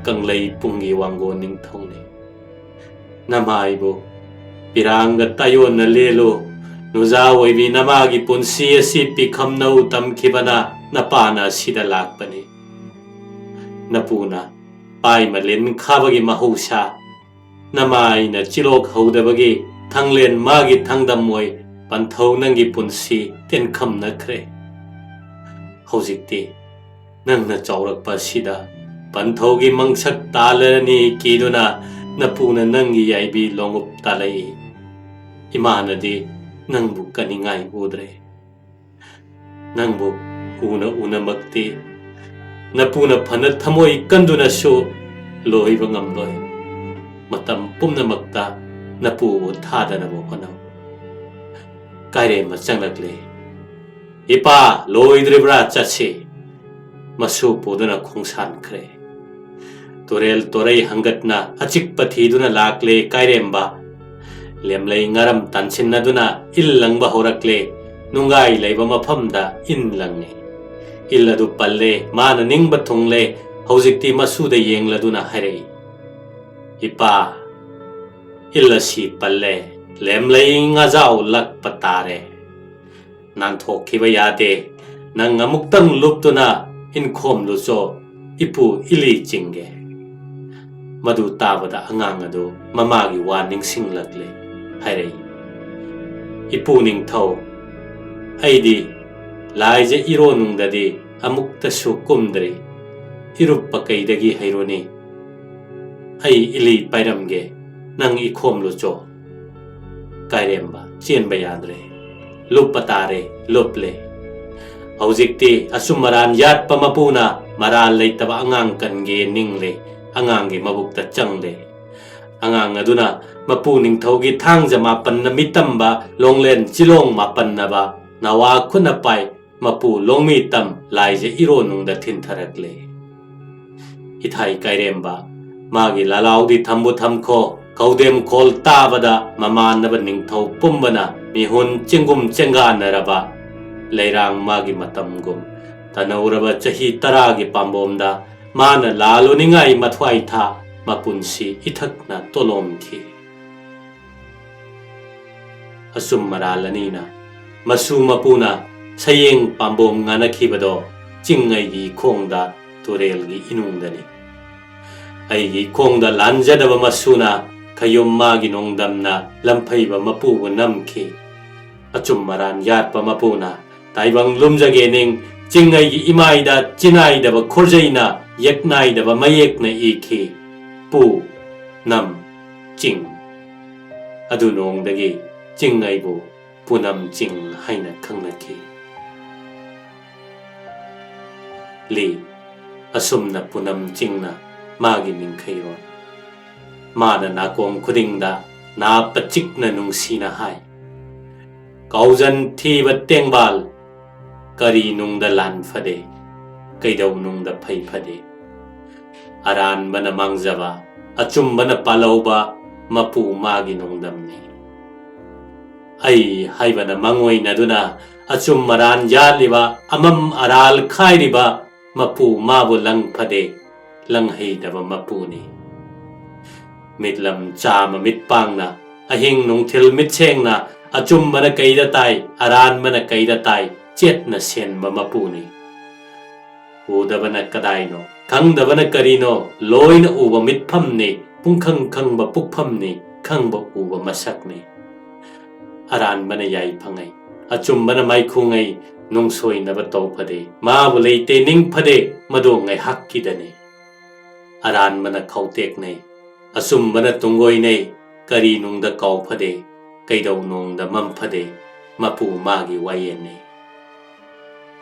ꯀꯪꯂꯩ ꯄꯨꯡꯒꯤ ꯋꯥꯡꯒꯣꯟ ꯅꯤꯡꯊꯧꯅꯤ꯫ ꯅꯃꯥꯏꯕꯨ ꯄꯤꯔꯥꯡꯒ ꯇꯥꯏꯌꯣꯟꯅ ꯂꯦꯜꯂꯨ꯫ ꯅꯨꯖꯥ ꯑꯣꯏꯕꯤ ꯅꯃꯥꯒꯤ ꯄꯨꯟꯁꯤ ꯑꯁꯤ ꯄꯤꯈꯝꯅꯧ ꯇꯝꯈꯤꯕꯅ ꯅꯄꯥꯅ ꯑꯁꯤꯗ ꯂꯥꯛꯄꯅꯤ꯫ ꯅꯄꯨꯅ ꯄꯥꯏꯃ ꯂꯤꯟ ꯈꯥꯕꯒꯤ ꯃꯍꯧꯁꯥ, ꯅꯃꯥꯏꯅ ꯆꯤꯂꯣꯛ ꯍꯧꯗꯕꯒꯤ ꯊꯥꯡꯂꯦꯟ ꯃꯥꯒꯤ ꯊꯥꯡꯗꯝ ꯑꯣꯏ ꯄꯟꯊꯧ ꯅꯪꯒꯤ ꯄꯨꯟꯁꯤ ꯇꯦꯟꯈꯝꯅꯈ꯭ꯔꯦ꯫ ꯍꯧꯖꯤꯛꯇꯤ ꯅꯪꯅ ꯆꯥꯎꯔꯛꯄ ꯑꯁꯤꯗ ꯄꯟꯊꯧꯒꯤ ꯃꯪꯁꯛ ꯇꯥꯂꯔꯅꯤ ꯀꯤꯗꯨꯅ ꯅꯄꯨꯅ ꯅꯪꯒꯤ ꯌꯥꯏꯕꯤ ꯂꯣꯡꯎꯞ ꯇꯥꯂꯛꯏ꯫ ꯏꯃꯥꯅꯗꯤ ꯅꯪꯕꯨ ꯀꯟꯅꯤꯡꯉꯥꯏ ꯎꯗ꯭ꯔꯦ꯫ ꯅꯪꯕꯨ ꯎꯅ ꯎꯅꯃꯛꯇꯤ ꯅꯄꯨꯅ ꯐꯅ ꯊꯃꯣꯏ ꯀꯟꯗꯨꯅꯁꯨ ꯂꯣꯏꯕ ꯉꯝꯂꯣꯏ꯫ ꯃꯇꯝ ꯄꯨꯝꯅꯃꯛꯇ ꯅꯄꯨꯕꯨ ꯊꯥꯗꯅꯕ ꯍꯣꯠꯅꯧ꯫ ꯀꯥꯏꯔꯦꯝꯕ ꯆꯪꯂꯛꯂꯦ꯫ "ꯏꯄꯥ, ꯂꯣꯏꯗ꯭ꯔꯤꯕ꯭ꯔꯥ? ꯆꯠꯁꯤ!" ꯃꯁꯨ ꯄꯨꯗꯨꯅ ꯈꯣꯡꯁꯥꯟꯈ꯭ꯔꯦ꯫ ꯇꯨꯔꯦꯜ ꯇꯣꯔꯩ ꯍꯪꯒꯠꯅ ꯑꯆꯤꯛꯄ ꯊꯤꯗꯨꯅ ꯂꯥꯛꯂꯦ ꯀꯥꯏꯔꯦꯝꯕ꯫ ꯂꯦꯝꯂꯩ ꯉꯥꯔꯝ ꯇꯥꯟꯁꯤꯟꯅꯗꯨꯅ ꯏꯜ ꯂꯪꯕ ꯍꯧꯔꯛꯂꯦ꯫ ꯅꯨꯡꯒꯥꯏ ꯂꯩꯕ ꯃꯐꯝꯗ ꯏꯟ ꯂꯪꯉꯦ꯫ ꯏꯜ ꯑꯗꯨ ꯄꯜꯂꯦ꯫ ꯃꯥꯅ ꯅꯤꯡꯕ ꯊꯨꯡꯂꯦ꯫ ꯍꯧꯖꯤꯛꯇꯤ ꯃꯁꯨꯗ ꯌꯦꯡꯂꯗꯨꯅ ꯍꯥꯏꯔꯛꯏ, "ꯏꯄꯥ, ꯏꯜ ꯑꯁꯤ ꯄꯜꯂꯦ꯫ ꯂꯦꯝꯂꯩ ꯉꯥꯖꯥꯎ ꯂꯛꯄ ꯇꯥꯔꯦ꯫ ꯅꯥꯟꯊꯣꯛꯈꯤꯕ ꯌꯥꯗꯦ꯫ ꯅꯪ ꯑꯃꯨꯛꯇꯪ ꯂꯨꯞꯇꯨꯅ ꯏꯟꯈꯣꯝꯂꯨꯆꯣ, ꯏꯄꯨ ꯏꯂꯤ ꯆꯤꯡꯒꯦ꯫" ꯃꯗꯨ ꯇꯥꯕꯗ ꯑꯉꯥꯡ ꯑꯗꯨ ꯃꯃꯥꯒꯤ ꯋꯥ ꯅꯤꯡꯁꯤꯡꯂꯛꯂꯦ꯫ ꯍꯥꯏꯔꯛꯏ, "ꯏꯄꯨ ꯅꯤꯡꯊꯧ, ꯑꯩꯗꯤ ꯂꯥꯏꯖ ꯏꯔꯣꯅꯨꯡꯗꯗꯤ ꯑꯃꯨꯛꯇꯁꯨ ꯀꯨꯝꯗ꯭ꯔꯤ꯫ ꯏꯔꯨꯞꯄ ꯀꯩꯗꯒꯤ ꯍꯩꯔꯨꯅꯤ? ꯑꯩ ꯏꯂꯤ ꯄꯥꯏꯔꯝꯒꯦ, ꯅꯪ ꯏꯈꯣꯝꯂꯨꯆꯣ꯫" ꯀꯥꯏꯔꯦꯝꯕ ꯆꯦꯟꯕ ꯌꯥꯗ꯭ꯔꯦ꯫ ꯂꯨꯞꯄ ꯇꯥꯔꯦ, ꯂꯨꯞꯂꯦ꯫ ꯍꯧꯖꯤꯛꯇꯤ ꯑꯆꯨꯝ ꯑꯔꯥꯟ ꯌꯥꯠꯄ ꯃꯄꯨꯅ ꯃꯔꯥꯜ ꯂꯩꯇꯕ ꯑꯉꯥꯡ ꯀꯟꯒꯦ ꯅꯤꯡꯂꯦ꯫ ꯑꯉꯥꯡꯒꯤ ꯃꯕꯨꯛꯇ ꯆꯪꯂꯦ꯫ ꯑꯉꯥꯡ ꯑꯗꯨꯅ ꯃꯄꯨ ꯅꯤꯡꯊꯧꯒꯤ ꯊꯥꯡꯖ ꯃꯥꯄꯟꯅ ꯃꯤꯇꯝꯕ ꯂꯣꯡꯂꯦꯟ ꯆꯤꯂꯣꯡ ꯃꯥꯄꯟꯅꯕ ꯅꯋꯥ ꯈꯨꯠꯅ ꯄꯥꯏ ꯃꯄꯨ ꯂꯣꯡꯃꯤ ꯇꯝ ꯂꯥꯏꯖ ꯏꯔꯣꯅꯨꯡꯗ ꯊꯤꯟꯊꯔꯛꯂꯦ꯫ ꯏꯊꯥꯏ ꯀꯥꯏꯔꯦꯝꯕ, ꯃꯥꯒꯤ ꯂꯥꯂꯥꯎꯗꯤ ꯊꯝꯕꯨ ꯊꯝꯈꯣ, ꯀꯧꯗꯦꯝ ꯈꯣꯜ ꯇꯥꯕꯗ ꯃꯃꯥꯟꯅꯕ ꯅꯤꯡꯊꯧ ꯄꯨꯝꯕꯅ ꯃꯤꯍꯨꯟ ꯆꯦꯡꯒꯨꯝ ꯆꯦꯡꯒꯥꯟꯅꯔꯕ ꯂꯩꯔꯥꯡ ꯃꯥꯒꯤ ꯃꯇꯝꯒꯨꯝ ꯇꯅꯧꯔꯕ ꯆꯍꯤ ꯇꯔꯥꯒꯤ ꯄꯥꯝꯕꯣꯝꯗ ꯃꯥꯅ ꯂꯥꯜꯂꯨꯅꯤꯡꯉꯥꯏ ꯃꯊ꯭ꯋꯥꯏ ꯊꯥ ꯃꯄꯨꯟꯁꯤ ꯏꯊꯛꯅ ꯇꯣꯂꯣꯝꯈꯤ꯫ ꯑꯆꯨꯝ ꯑꯔꯥꯜ ꯑꯅꯤꯅ ꯃꯁꯨ ꯃꯄꯨꯅ ꯁꯌꯦꯡ ꯄꯥꯝꯕꯣꯝ ꯉꯥꯅꯈꯤꯕꯗꯣ ꯆꯤꯡꯉꯩꯒꯤ ꯏꯈꯣꯡꯗ ꯇꯨꯔꯦꯜꯒꯤ ꯏꯅꯨꯡꯗꯅꯤ꯫ ꯑꯩꯒꯤ ꯏꯈꯣꯡꯗ ꯂꯥꯟꯖꯗꯕ ꯃꯁꯨꯅ ꯈꯌꯨꯝ ꯃꯥꯒꯤ ꯅꯣꯡꯗꯝꯅ ꯂꯝꯐꯩꯕ ꯃꯄꯨꯕꯨ ꯅꯝꯈꯤ꯫ ꯑꯆꯨꯝ ꯑꯔꯥꯟ ꯌꯥꯠꯄ ꯃꯄꯨꯅ ꯇꯥꯏꯕꯪ ꯂꯨꯝꯖꯒꯦ ꯅꯤꯡ ꯆꯤꯡꯉꯩꯒꯤ ꯏꯃꯥꯏꯗ ꯆꯤꯅꯥꯏꯗꯕ ꯈꯣꯔꯖꯩꯅ ꯌꯦꯛꯅꯥꯏꯗꯕ ꯃꯌꯦꯛꯅ ꯏꯈꯤ꯫ ꯄꯨ ꯅꯝ ꯆꯤꯡ꯫ ꯑꯗꯨ ꯅꯣꯡꯗꯒꯤ ꯆꯤꯡ ꯑꯩꯕꯨ ꯄꯨꯅꯝ ꯆꯤꯡ ꯍꯥꯏꯅ ꯈꯪꯅꯈꯤ꯫ ꯂꯤ, ꯑꯁꯨꯝꯅ ꯄꯨꯅꯝ ꯆꯤꯡꯅ ꯃꯥꯒꯤ ꯅꯤꯡꯈꯩꯔꯣꯜ꯫ ꯃꯥꯅ ꯅꯥꯀꯣꯡ ꯈꯨꯗꯤꯡꯗ ꯅꯥ ꯄꯆꯤꯛꯅ ꯅꯨꯡꯁꯤꯅ ꯍꯥꯏ, "ꯀꯥꯎꯖꯟ ꯊꯤꯕ ꯇꯦꯡꯕꯥꯜ, ꯀꯔꯤ ꯅꯨꯡꯗ ꯂꯥꯟ ꯐꯗꯦ, ꯀꯩꯗꯧ ꯅꯨꯡꯗ ꯐꯩ ꯐꯗꯦ꯫ ꯑꯔꯥꯟꯕꯅ ꯃꯥꯡꯖꯕ, ꯑꯆꯨꯝꯕꯅ ꯄꯥꯜꯍꯧꯕ ꯃꯄꯨ ꯃꯥꯒꯤ ꯅꯣꯡꯗꯝꯅꯤ꯫ ꯑꯩ ꯍꯥꯏꯕꯅ ꯃꯪꯑꯣꯏꯅꯗꯨꯅ ꯑꯆꯨꯝ ꯑꯔꯥꯟ ꯌꯥꯜꯂꯤꯕ, ꯑꯃꯝ ꯑꯔꯥꯜ ꯈꯥꯏꯔꯤꯕ ꯃꯄꯨ ꯃꯥꯕꯨ ꯂꯪ ꯐꯗꯦ, ꯂꯪꯍꯩꯗꯕ ꯃꯄꯨꯅꯤ꯫ ꯃꯤꯠꯂꯝ ꯆꯥꯃ ꯃꯤꯠ ꯄꯥꯡꯅ, ꯑꯍꯤꯡ ꯅꯨꯡꯊꯤꯜ ꯃꯤꯠ ꯁꯦꯡꯅ, ꯑꯆꯨꯝꯕꯅ ꯀꯩꯗ ꯇꯥꯏ, ꯑꯔꯥꯟꯕꯅ ꯀꯩꯗ ꯇꯥꯏ, ꯆꯦꯠꯅ ꯁꯦꯟꯕ ꯃꯄꯨꯅꯤ꯫ ꯎꯗꯕꯅ ꯀꯗꯥꯏꯅꯣ, ꯈꯪꯗꯕꯅ ꯀꯔꯤꯅꯣ, ꯂꯣꯏꯅ ꯎꯕ ꯃꯤꯠꯐꯝꯅꯤ, ꯄꯨꯡꯈꯪ ꯈꯪꯕ ꯄꯨꯛꯐꯝꯅꯤ, ꯈꯪꯕ ꯎꯕ ꯃꯁꯛꯅꯤ꯫ ꯑꯔꯥꯟꯕꯅ ꯌꯥꯏ ꯐꯪꯉꯩ, ꯑꯆꯨꯝꯕꯅ ꯃꯥꯏꯈꯨꯉꯩ, ꯅꯨꯡꯁꯣꯏꯅꯕ ꯇꯧ ꯐꯗꯦ, ꯃꯥꯕꯨ ꯂꯩꯇꯦ ꯅꯤꯡ ꯐꯗꯦ, ꯃꯗꯨ ꯉꯥꯏꯍꯥꯛꯀꯤꯗꯅꯤ꯫ ꯑꯔꯥꯟꯕꯅ ꯈꯥꯎꯇꯦꯛꯅꯩ, ꯑꯆꯨꯝꯕꯅ ꯇꯨꯡꯒꯣꯏꯅꯩ, ꯀꯔꯤ ꯅꯨꯡꯗ ꯀꯥꯎ ꯐꯗꯦ, ꯀꯩꯗꯧ ꯅꯣꯡꯗ ꯃꯝ ꯐꯗꯦ, ꯃꯄꯨ ꯃꯥꯒꯤ ꯋꯥꯌꯦꯟꯅꯤ꯫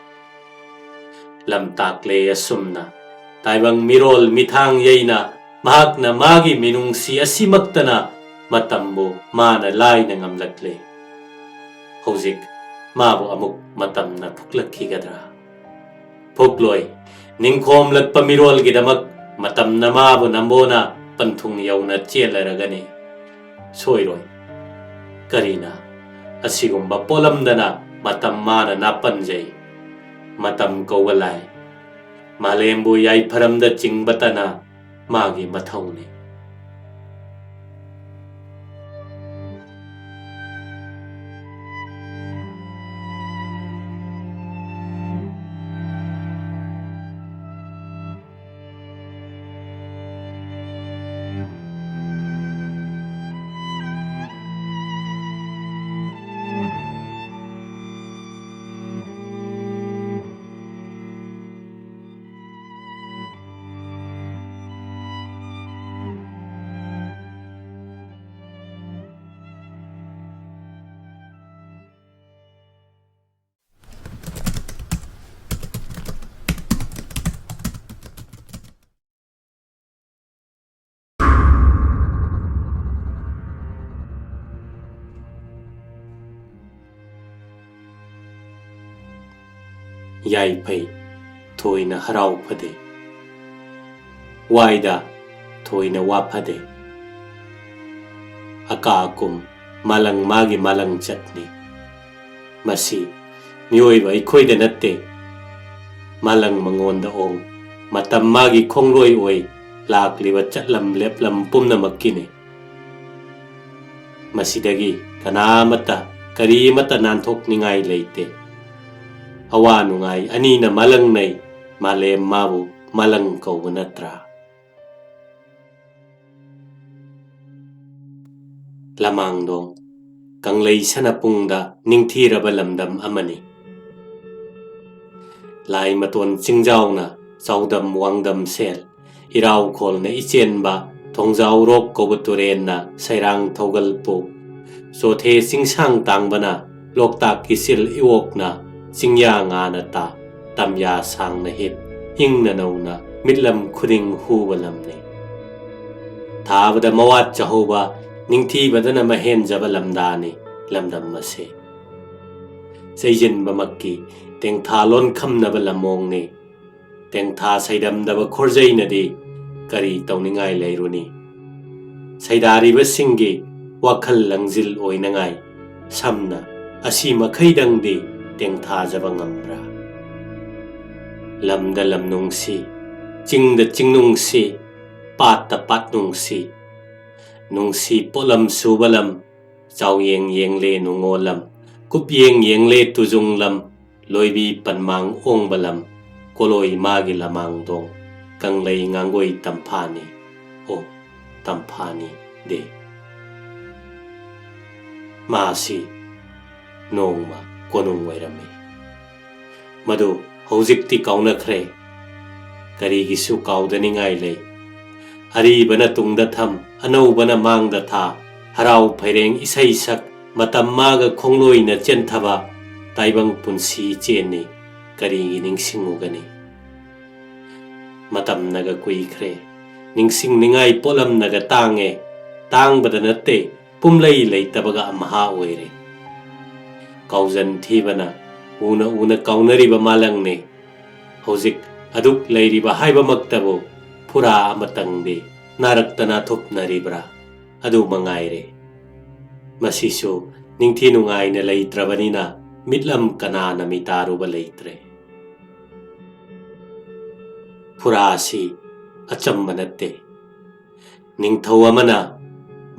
ꯂꯝꯇꯥꯛꯂꯦ ꯑꯁꯨꯝꯅ ꯇꯥꯏꯕꯪ ꯃꯤꯔꯣꯜ ꯃꯤꯊꯥꯡ ꯌꯩꯅ, ꯃꯍꯥꯛꯅ ꯃꯥꯒꯤ ꯃꯤꯅꯨꯡꯁꯤ ꯑꯁꯤꯃꯛꯇꯅ ꯃꯇꯝꯕꯨ ꯃꯥꯅ ꯂꯥꯏꯅ ꯉꯝꯂꯛꯂꯦ꯫ ꯍꯧꯖꯤꯛ ꯃꯥꯕꯨ ꯑꯃꯨꯛ ꯃꯇꯝꯅ ꯐꯨꯛꯂꯛꯈꯤꯒꯗ꯭ꯔꯥ? ꯐꯨꯛꯂꯣꯏ꯫ ꯅꯤꯡꯈꯣꯝꯂꯛꯄ ꯃꯤꯔꯣꯜꯒꯤꯗꯃꯛ ꯃꯇꯝꯅ ꯃꯥꯕꯨ ꯅꯝꯕꯣꯅ ꯄꯟꯊꯨꯡ ꯌꯧꯅ ꯆꯦꯜꯂꯔꯒꯅꯤ꯫ ꯁꯣꯏꯔꯣꯏ꯫ ꯀꯔꯤꯅ ꯑꯁꯤꯒꯨꯝꯕ ꯄꯣꯠꯂꯝꯗꯅ ꯃꯇꯝ ꯃꯥꯅ ꯅꯥꯄꯟꯖꯩ? ꯃꯇꯝ ꯀꯧꯕ ꯂꯥꯏ꯫ ꯃꯥꯂꯦꯝꯕꯨ ꯌꯥꯏꯐꯔꯝꯗ ꯆꯤꯡꯕꯇꯅ ꯃꯥꯒꯤ ꯃꯊꯧꯅꯤ꯫ ꯌꯥꯏꯐꯩ ꯊꯣꯏꯅ ꯍꯔꯥꯎ ꯐꯗꯦ꯫ ꯋꯥꯏꯗ ꯊꯣꯏꯅ ꯋꯥ ꯐꯗꯦ꯫ ꯑꯀꯥ ꯑꯀꯨꯝ ꯃꯥꯂꯪ ꯃꯥꯒꯤ ꯃꯥꯂꯪ ꯆꯠꯅꯤ꯫ ꯃꯁꯤ ꯃꯤꯑꯣꯏꯕ ꯑꯩꯈꯣꯏꯗ ꯅꯠꯇꯦ꯫ ꯃꯥꯂꯪ ꯃꯉꯣꯟꯗ ꯑꯣꯡ, ꯃꯇꯝ ꯃꯥꯒꯤ ꯈꯣꯡꯂꯣꯏ ꯑꯣꯏ ꯂꯥꯛꯂꯤꯕ ꯆꯠꯂꯝ ꯂꯦꯞꯂꯝ ꯄꯨꯝꯅꯃꯛꯀꯤꯅꯤ꯫ ꯃꯁꯤꯗꯒꯤ ꯀꯅꯥ ꯑꯃꯠꯇ ꯀꯔꯤ ꯑꯃꯠꯇ ꯅꯥꯟꯊꯣꯛꯅꯤꯡꯉꯥꯏ ꯂꯩꯇꯦ꯫ ꯑꯋꯥ ꯅꯨꯡꯉꯥꯏ ꯑꯅꯤꯅ ꯃꯥꯂꯪꯅꯩ, ꯃꯥꯂꯦꯝ ꯃꯥꯕꯨ ꯃꯥꯂꯪ ꯀꯧꯕ ꯅꯠꯇ꯭ꯔꯥ? ꯂꯃꯥꯡꯗꯣꯡ ꯀꯪꯂꯩ ꯁꯅꯄꯨꯡꯗ ꯅꯤꯡꯊꯤꯔꯕ ꯂꯝꯗꯝ ꯑꯃꯅꯤ꯫ ꯂꯥꯏ ꯃꯇꯣꯟ ꯆꯤꯡꯖꯥꯎꯅ ꯆꯥꯎꯗꯝ ꯋꯥꯡꯗꯝ ꯁꯦꯜ, ꯏꯔꯥꯎꯈꯣꯜꯅ ꯏꯆꯦꯟꯕ ꯊꯣꯡꯖꯥꯎꯔꯣꯛ ꯀꯧꯕ ꯇꯨꯔꯦꯟꯅ ꯁꯩꯔꯥꯡ ꯊꯧꯒꯜ ꯄꯨ, ꯆꯣꯊꯦ ꯆꯤꯡꯁꯥꯡ ꯇꯥꯡꯕꯅ ꯂꯣꯛꯇꯥꯛꯀꯤ ꯆꯤꯜ ꯏꯋꯣꯛꯅ ꯆꯤꯡꯌꯥ ꯉꯥꯅ ꯇꯥ, ꯇꯝꯌꯥ ꯁꯥꯡꯅ ꯍꯤꯞ, ꯏꯪꯅ ꯅꯧꯅ ꯃꯤꯠꯂꯝ ꯈꯨꯗꯤꯡ ꯍꯨꯕ ꯂꯝꯅꯤ꯫ ꯊꯥꯕꯗ ꯃꯋꯥꯠ ꯆꯍꯧꯕ, ꯅꯤꯡꯊꯤꯕꯗꯅ ꯃꯍꯦꯟꯖꯕ ꯂꯝꯗꯥꯅꯤ ꯂꯝꯗꯝ ꯑꯁꯦ꯫ ꯆꯩꯖꯤꯟꯕꯃꯛꯀꯤ ꯇꯦꯡꯊꯥ ꯂꯣꯟꯈꯝꯅꯕ ꯂꯝꯃꯣꯡꯅꯤ꯫ ꯇꯦꯡꯊꯥ ꯁꯩꯗꯝꯗꯕ ꯈꯣꯔꯖꯩꯅꯗꯤ ꯀꯔꯤ ꯇꯧꯅꯤꯡꯉꯥꯏ ꯂꯩꯔꯨꯅꯤ? ꯁꯩꯗꯥꯔꯤꯕꯁꯤꯡꯒꯤ ꯋꯥꯈꯜ ꯂꯪꯖꯤꯜ ꯑꯣꯏꯅꯉꯥꯏ ꯁꯝꯅ ꯑꯁꯤ ꯃꯈꯩꯗꯪꯗꯤ ꯇꯦꯡꯊꯥꯖꯕ ꯉꯝꯕ꯭ꯔꯥ? ꯂꯝꯗ ꯂꯝ ꯅꯨꯡꯁꯤ, ꯆꯤꯡꯗ ꯆꯤꯡ ꯅꯨꯡꯁꯤ, ꯄꯥꯠꯇ ꯄꯥꯠ ꯅꯨꯡꯁꯤ, ꯅꯨꯡꯁꯤ ꯄꯣꯠꯂꯝ ꯁꯨꯕ ꯂꯝ, ꯆꯥꯎꯌꯦꯡ ꯌꯦꯡꯂꯦ ꯅꯨꯡꯉꯣꯜꯂꯝ, ꯀꯨꯞꯌꯦꯡ ꯌꯦꯡꯂꯦ ꯇꯨꯖꯨꯡꯂꯝ, ꯂꯣꯏꯕꯤ ꯄꯟꯃꯥꯡ ꯑꯣꯡꯕ ꯂꯝ, ꯀꯣꯂꯣꯏ ꯃꯥꯒꯤ ꯂꯃꯥꯡꯗꯣꯡ, ꯀꯪꯂꯩ ꯉꯥꯡꯒꯣꯏ ꯇꯝꯐꯥꯅꯤ꯫ ꯑꯣ, ꯇꯝꯐꯥꯅꯤ ꯗꯦ꯫ ꯃꯥꯁꯤ ꯅꯣꯡꯃ ꯀꯣꯅꯨꯡ ꯑꯣꯏꯔꯝꯃꯤ꯫ ꯃꯗꯨ ꯍꯧꯖꯤꯛꯇꯤ ꯀꯥꯎꯅꯈ꯭ꯔꯦ꯫ ꯀꯔꯤꯒꯤꯁꯨ ꯀꯥꯎꯗꯅꯤꯡꯉꯥꯏ ꯂꯩ꯫ ꯑꯔꯤꯕꯅ ꯇꯨꯡꯗ ꯊꯝ, ꯑꯅꯧꯕꯅ ꯃꯥꯡꯗ ꯊꯥ, ꯍꯔꯥꯎ ꯐꯩꯔꯦꯡ ꯏꯁꯩ ꯁꯛ, ꯃꯇꯝ ꯃꯥꯒ ꯈꯣꯡꯂꯣꯏꯅ ꯆꯦꯟꯊꯕ ꯇꯥꯏꯕꯪ ꯄꯨꯟꯁꯤ ꯏꯆꯦꯟꯅꯤ꯫ ꯀꯔꯤꯒꯤ ꯅꯤꯡꯁꯤꯡꯉꯨꯒꯅꯤ? ꯃꯇꯝꯅꯒ ꯀꯨꯏꯈ꯭ꯔꯦ, ꯅꯤꯡꯁꯤꯡꯅꯤꯡꯉꯥꯏ ꯄꯣꯠꯂꯝꯅꯒ ꯇꯥꯡꯉꯦ, ꯇꯥꯡꯕꯗ ꯅꯠꯇꯦ, ꯄꯨꯝꯂꯩ ꯂꯩꯇꯕꯒ ꯑꯝꯍꯥ ꯑꯣꯏꯔꯦ꯫ ꯀꯥꯎꯖꯟ ꯊꯤꯕꯅ ꯎꯅ ꯎꯅ ꯀꯥꯎꯅꯔꯤꯕ ꯃꯥꯂꯪꯅꯤ꯫ ꯍꯧꯖꯤꯛ ꯑꯗꯨꯛ ꯂꯩꯔꯤꯕ ꯍꯥꯏꯕꯃꯛꯇꯕꯨ ꯐꯨꯔꯥ ꯑꯃꯇꯪꯗꯤ ꯅꯥꯔꯛꯇꯅ ꯊꯨꯞꯅꯔꯤꯕ꯭ꯔꯥ? ꯑꯗꯨ ꯃꯉꯥꯏꯔꯦ꯫ ꯃꯁꯤꯁꯨ ꯅꯤꯡꯊꯤ ꯅꯨꯡꯉꯥꯏꯅ ꯂꯩꯇ꯭ꯔꯕꯅꯤꯅ ꯃꯤꯠꯂꯝ ꯀꯅꯥꯅ ꯃꯤꯇꯥꯔꯨꯕ ꯂꯩꯇ꯭ꯔꯦ꯫ ꯐꯨꯔꯥꯁꯤ ꯑꯆꯝꯕ ꯅꯠꯇꯦ꯫ ꯅꯤꯡꯊꯧ ꯑꯃꯅ,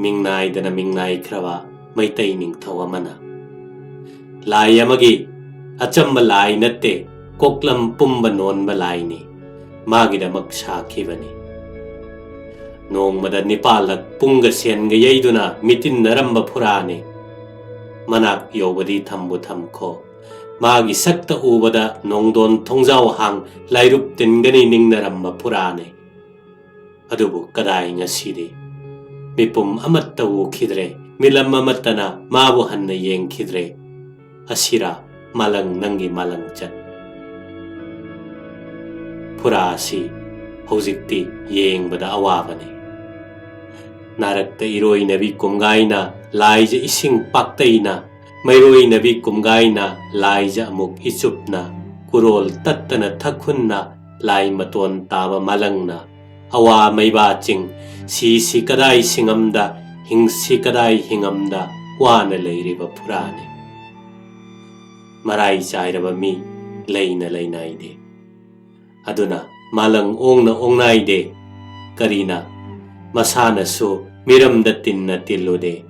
ꯃꯤꯡꯅꯥꯏꯗꯅ ꯃꯤꯡꯅꯥꯏꯈ꯭ꯔꯕ ꯃꯩꯇꯩ ꯅꯤꯡꯊꯧ ꯑꯃꯅ, ꯂꯥꯏ ꯑꯃꯒꯤ ꯑꯆꯝꯕ ꯂꯥꯏ ꯅꯠꯇꯦ, ꯀꯣꯛꯂꯝ ꯄꯨꯝꯕ ꯅꯣꯟꯕ ꯂꯥꯏꯅꯤ꯫ ꯃꯥꯒꯤꯗꯃꯛ ꯁꯥꯈꯤꯕꯅꯤ꯫ ꯅꯣꯡꯃꯗ ꯅꯤꯄꯥꯜꯂꯛ ꯄꯨꯡꯒ ꯁꯦꯟꯒ ꯌꯩꯗꯨꯅ ꯃꯤꯇꯤꯟꯅꯔꯝꯕ ꯐꯨꯔꯥꯅꯤ꯫ ꯃꯅꯥꯛ ꯌꯧꯕꯗꯤ ꯊꯝꯕꯨ ꯊꯝꯈꯣ, ꯃꯥꯒꯤ ꯁꯛꯇ ꯎꯕꯗ ꯅꯣꯡꯗꯣꯟ ꯊꯣꯡꯖꯥꯎ ꯍꯥꯡ ꯂꯥꯏꯔꯨꯞ ꯇꯤꯟꯒꯅꯤ ꯅꯤꯡꯅꯔꯝꯕ ꯐꯨꯔꯥꯅꯤ꯫ ꯑꯗꯨꯕꯨ ꯀꯗꯥꯏ ꯉꯁꯤꯗꯤ? ꯃꯤꯄꯨꯝ ꯑꯃꯠꯇ ꯎꯈꯤꯗ꯭ꯔꯦ, ꯃꯤꯂꯝ ꯑꯃꯠꯇꯅ ꯃꯥꯕꯨ ꯍꯟꯅ ꯌꯦꯡꯈꯤꯗ꯭ꯔꯦ꯫ ꯑꯁꯤꯔꯥ ꯃꯥꯂꯪ ꯅꯪꯒꯤ ꯃꯥꯂꯪꯆꯠ? ꯐꯨꯔꯥ ꯑꯁꯤ ꯍꯧꯖꯤꯛꯇꯤ ꯌꯦꯡꯕꯗ ꯑꯋꯥꯕꯅꯤ꯫ ꯅꯥꯔꯛꯇ ꯏꯔꯣꯏꯅꯕꯤ ꯀꯨꯝꯒꯥꯏꯅ ꯂꯥꯏꯖ ꯏꯁꯤꯡ ꯄꯥꯛꯇꯩꯅ, ꯃꯩꯔꯣꯏꯅꯕꯤ ꯀꯨꯝꯒꯥꯏꯅ ꯂꯥꯏꯖ ꯑꯃꯨꯛ ꯏꯆꯨꯞꯅ, ꯀꯨꯔꯣꯜ ꯇꯠꯇꯅ ꯊꯛꯈꯨꯟꯅ ꯂꯥꯏ ꯃꯇꯣꯟ ꯇꯥꯕ ꯃꯥꯂꯪꯅ, ꯑꯋꯥ ꯃꯩꯕꯥ ꯆꯤꯡ, ꯁꯤꯁꯤ ꯀꯗꯥꯏ ꯁꯤꯡꯉꯝꯗ, ꯍꯤꯡꯁꯤ ꯀꯗꯥꯏ ꯍꯤꯡꯉꯝꯗ ꯋꯥꯅ ꯂꯩꯔꯤꯕ ꯐꯨꯔꯥꯅꯤ꯫ ꯃꯔꯥꯏ ꯆꯥꯏꯔꯕ ꯃꯤ ꯂꯩꯅ ꯂꯩꯅꯥꯏꯗꯦ꯫ ꯑꯗꯨꯅ ꯃꯥꯂꯪ ꯑꯣꯡꯅ ꯑꯣꯡꯅꯥꯏꯗꯦ꯫ ꯀꯔꯤꯅ? ꯃꯁꯥꯅꯁꯨ ꯃꯤꯔꯝꯗ ꯇꯤꯟꯅ ꯇꯤꯜꯂꯨꯗꯦ,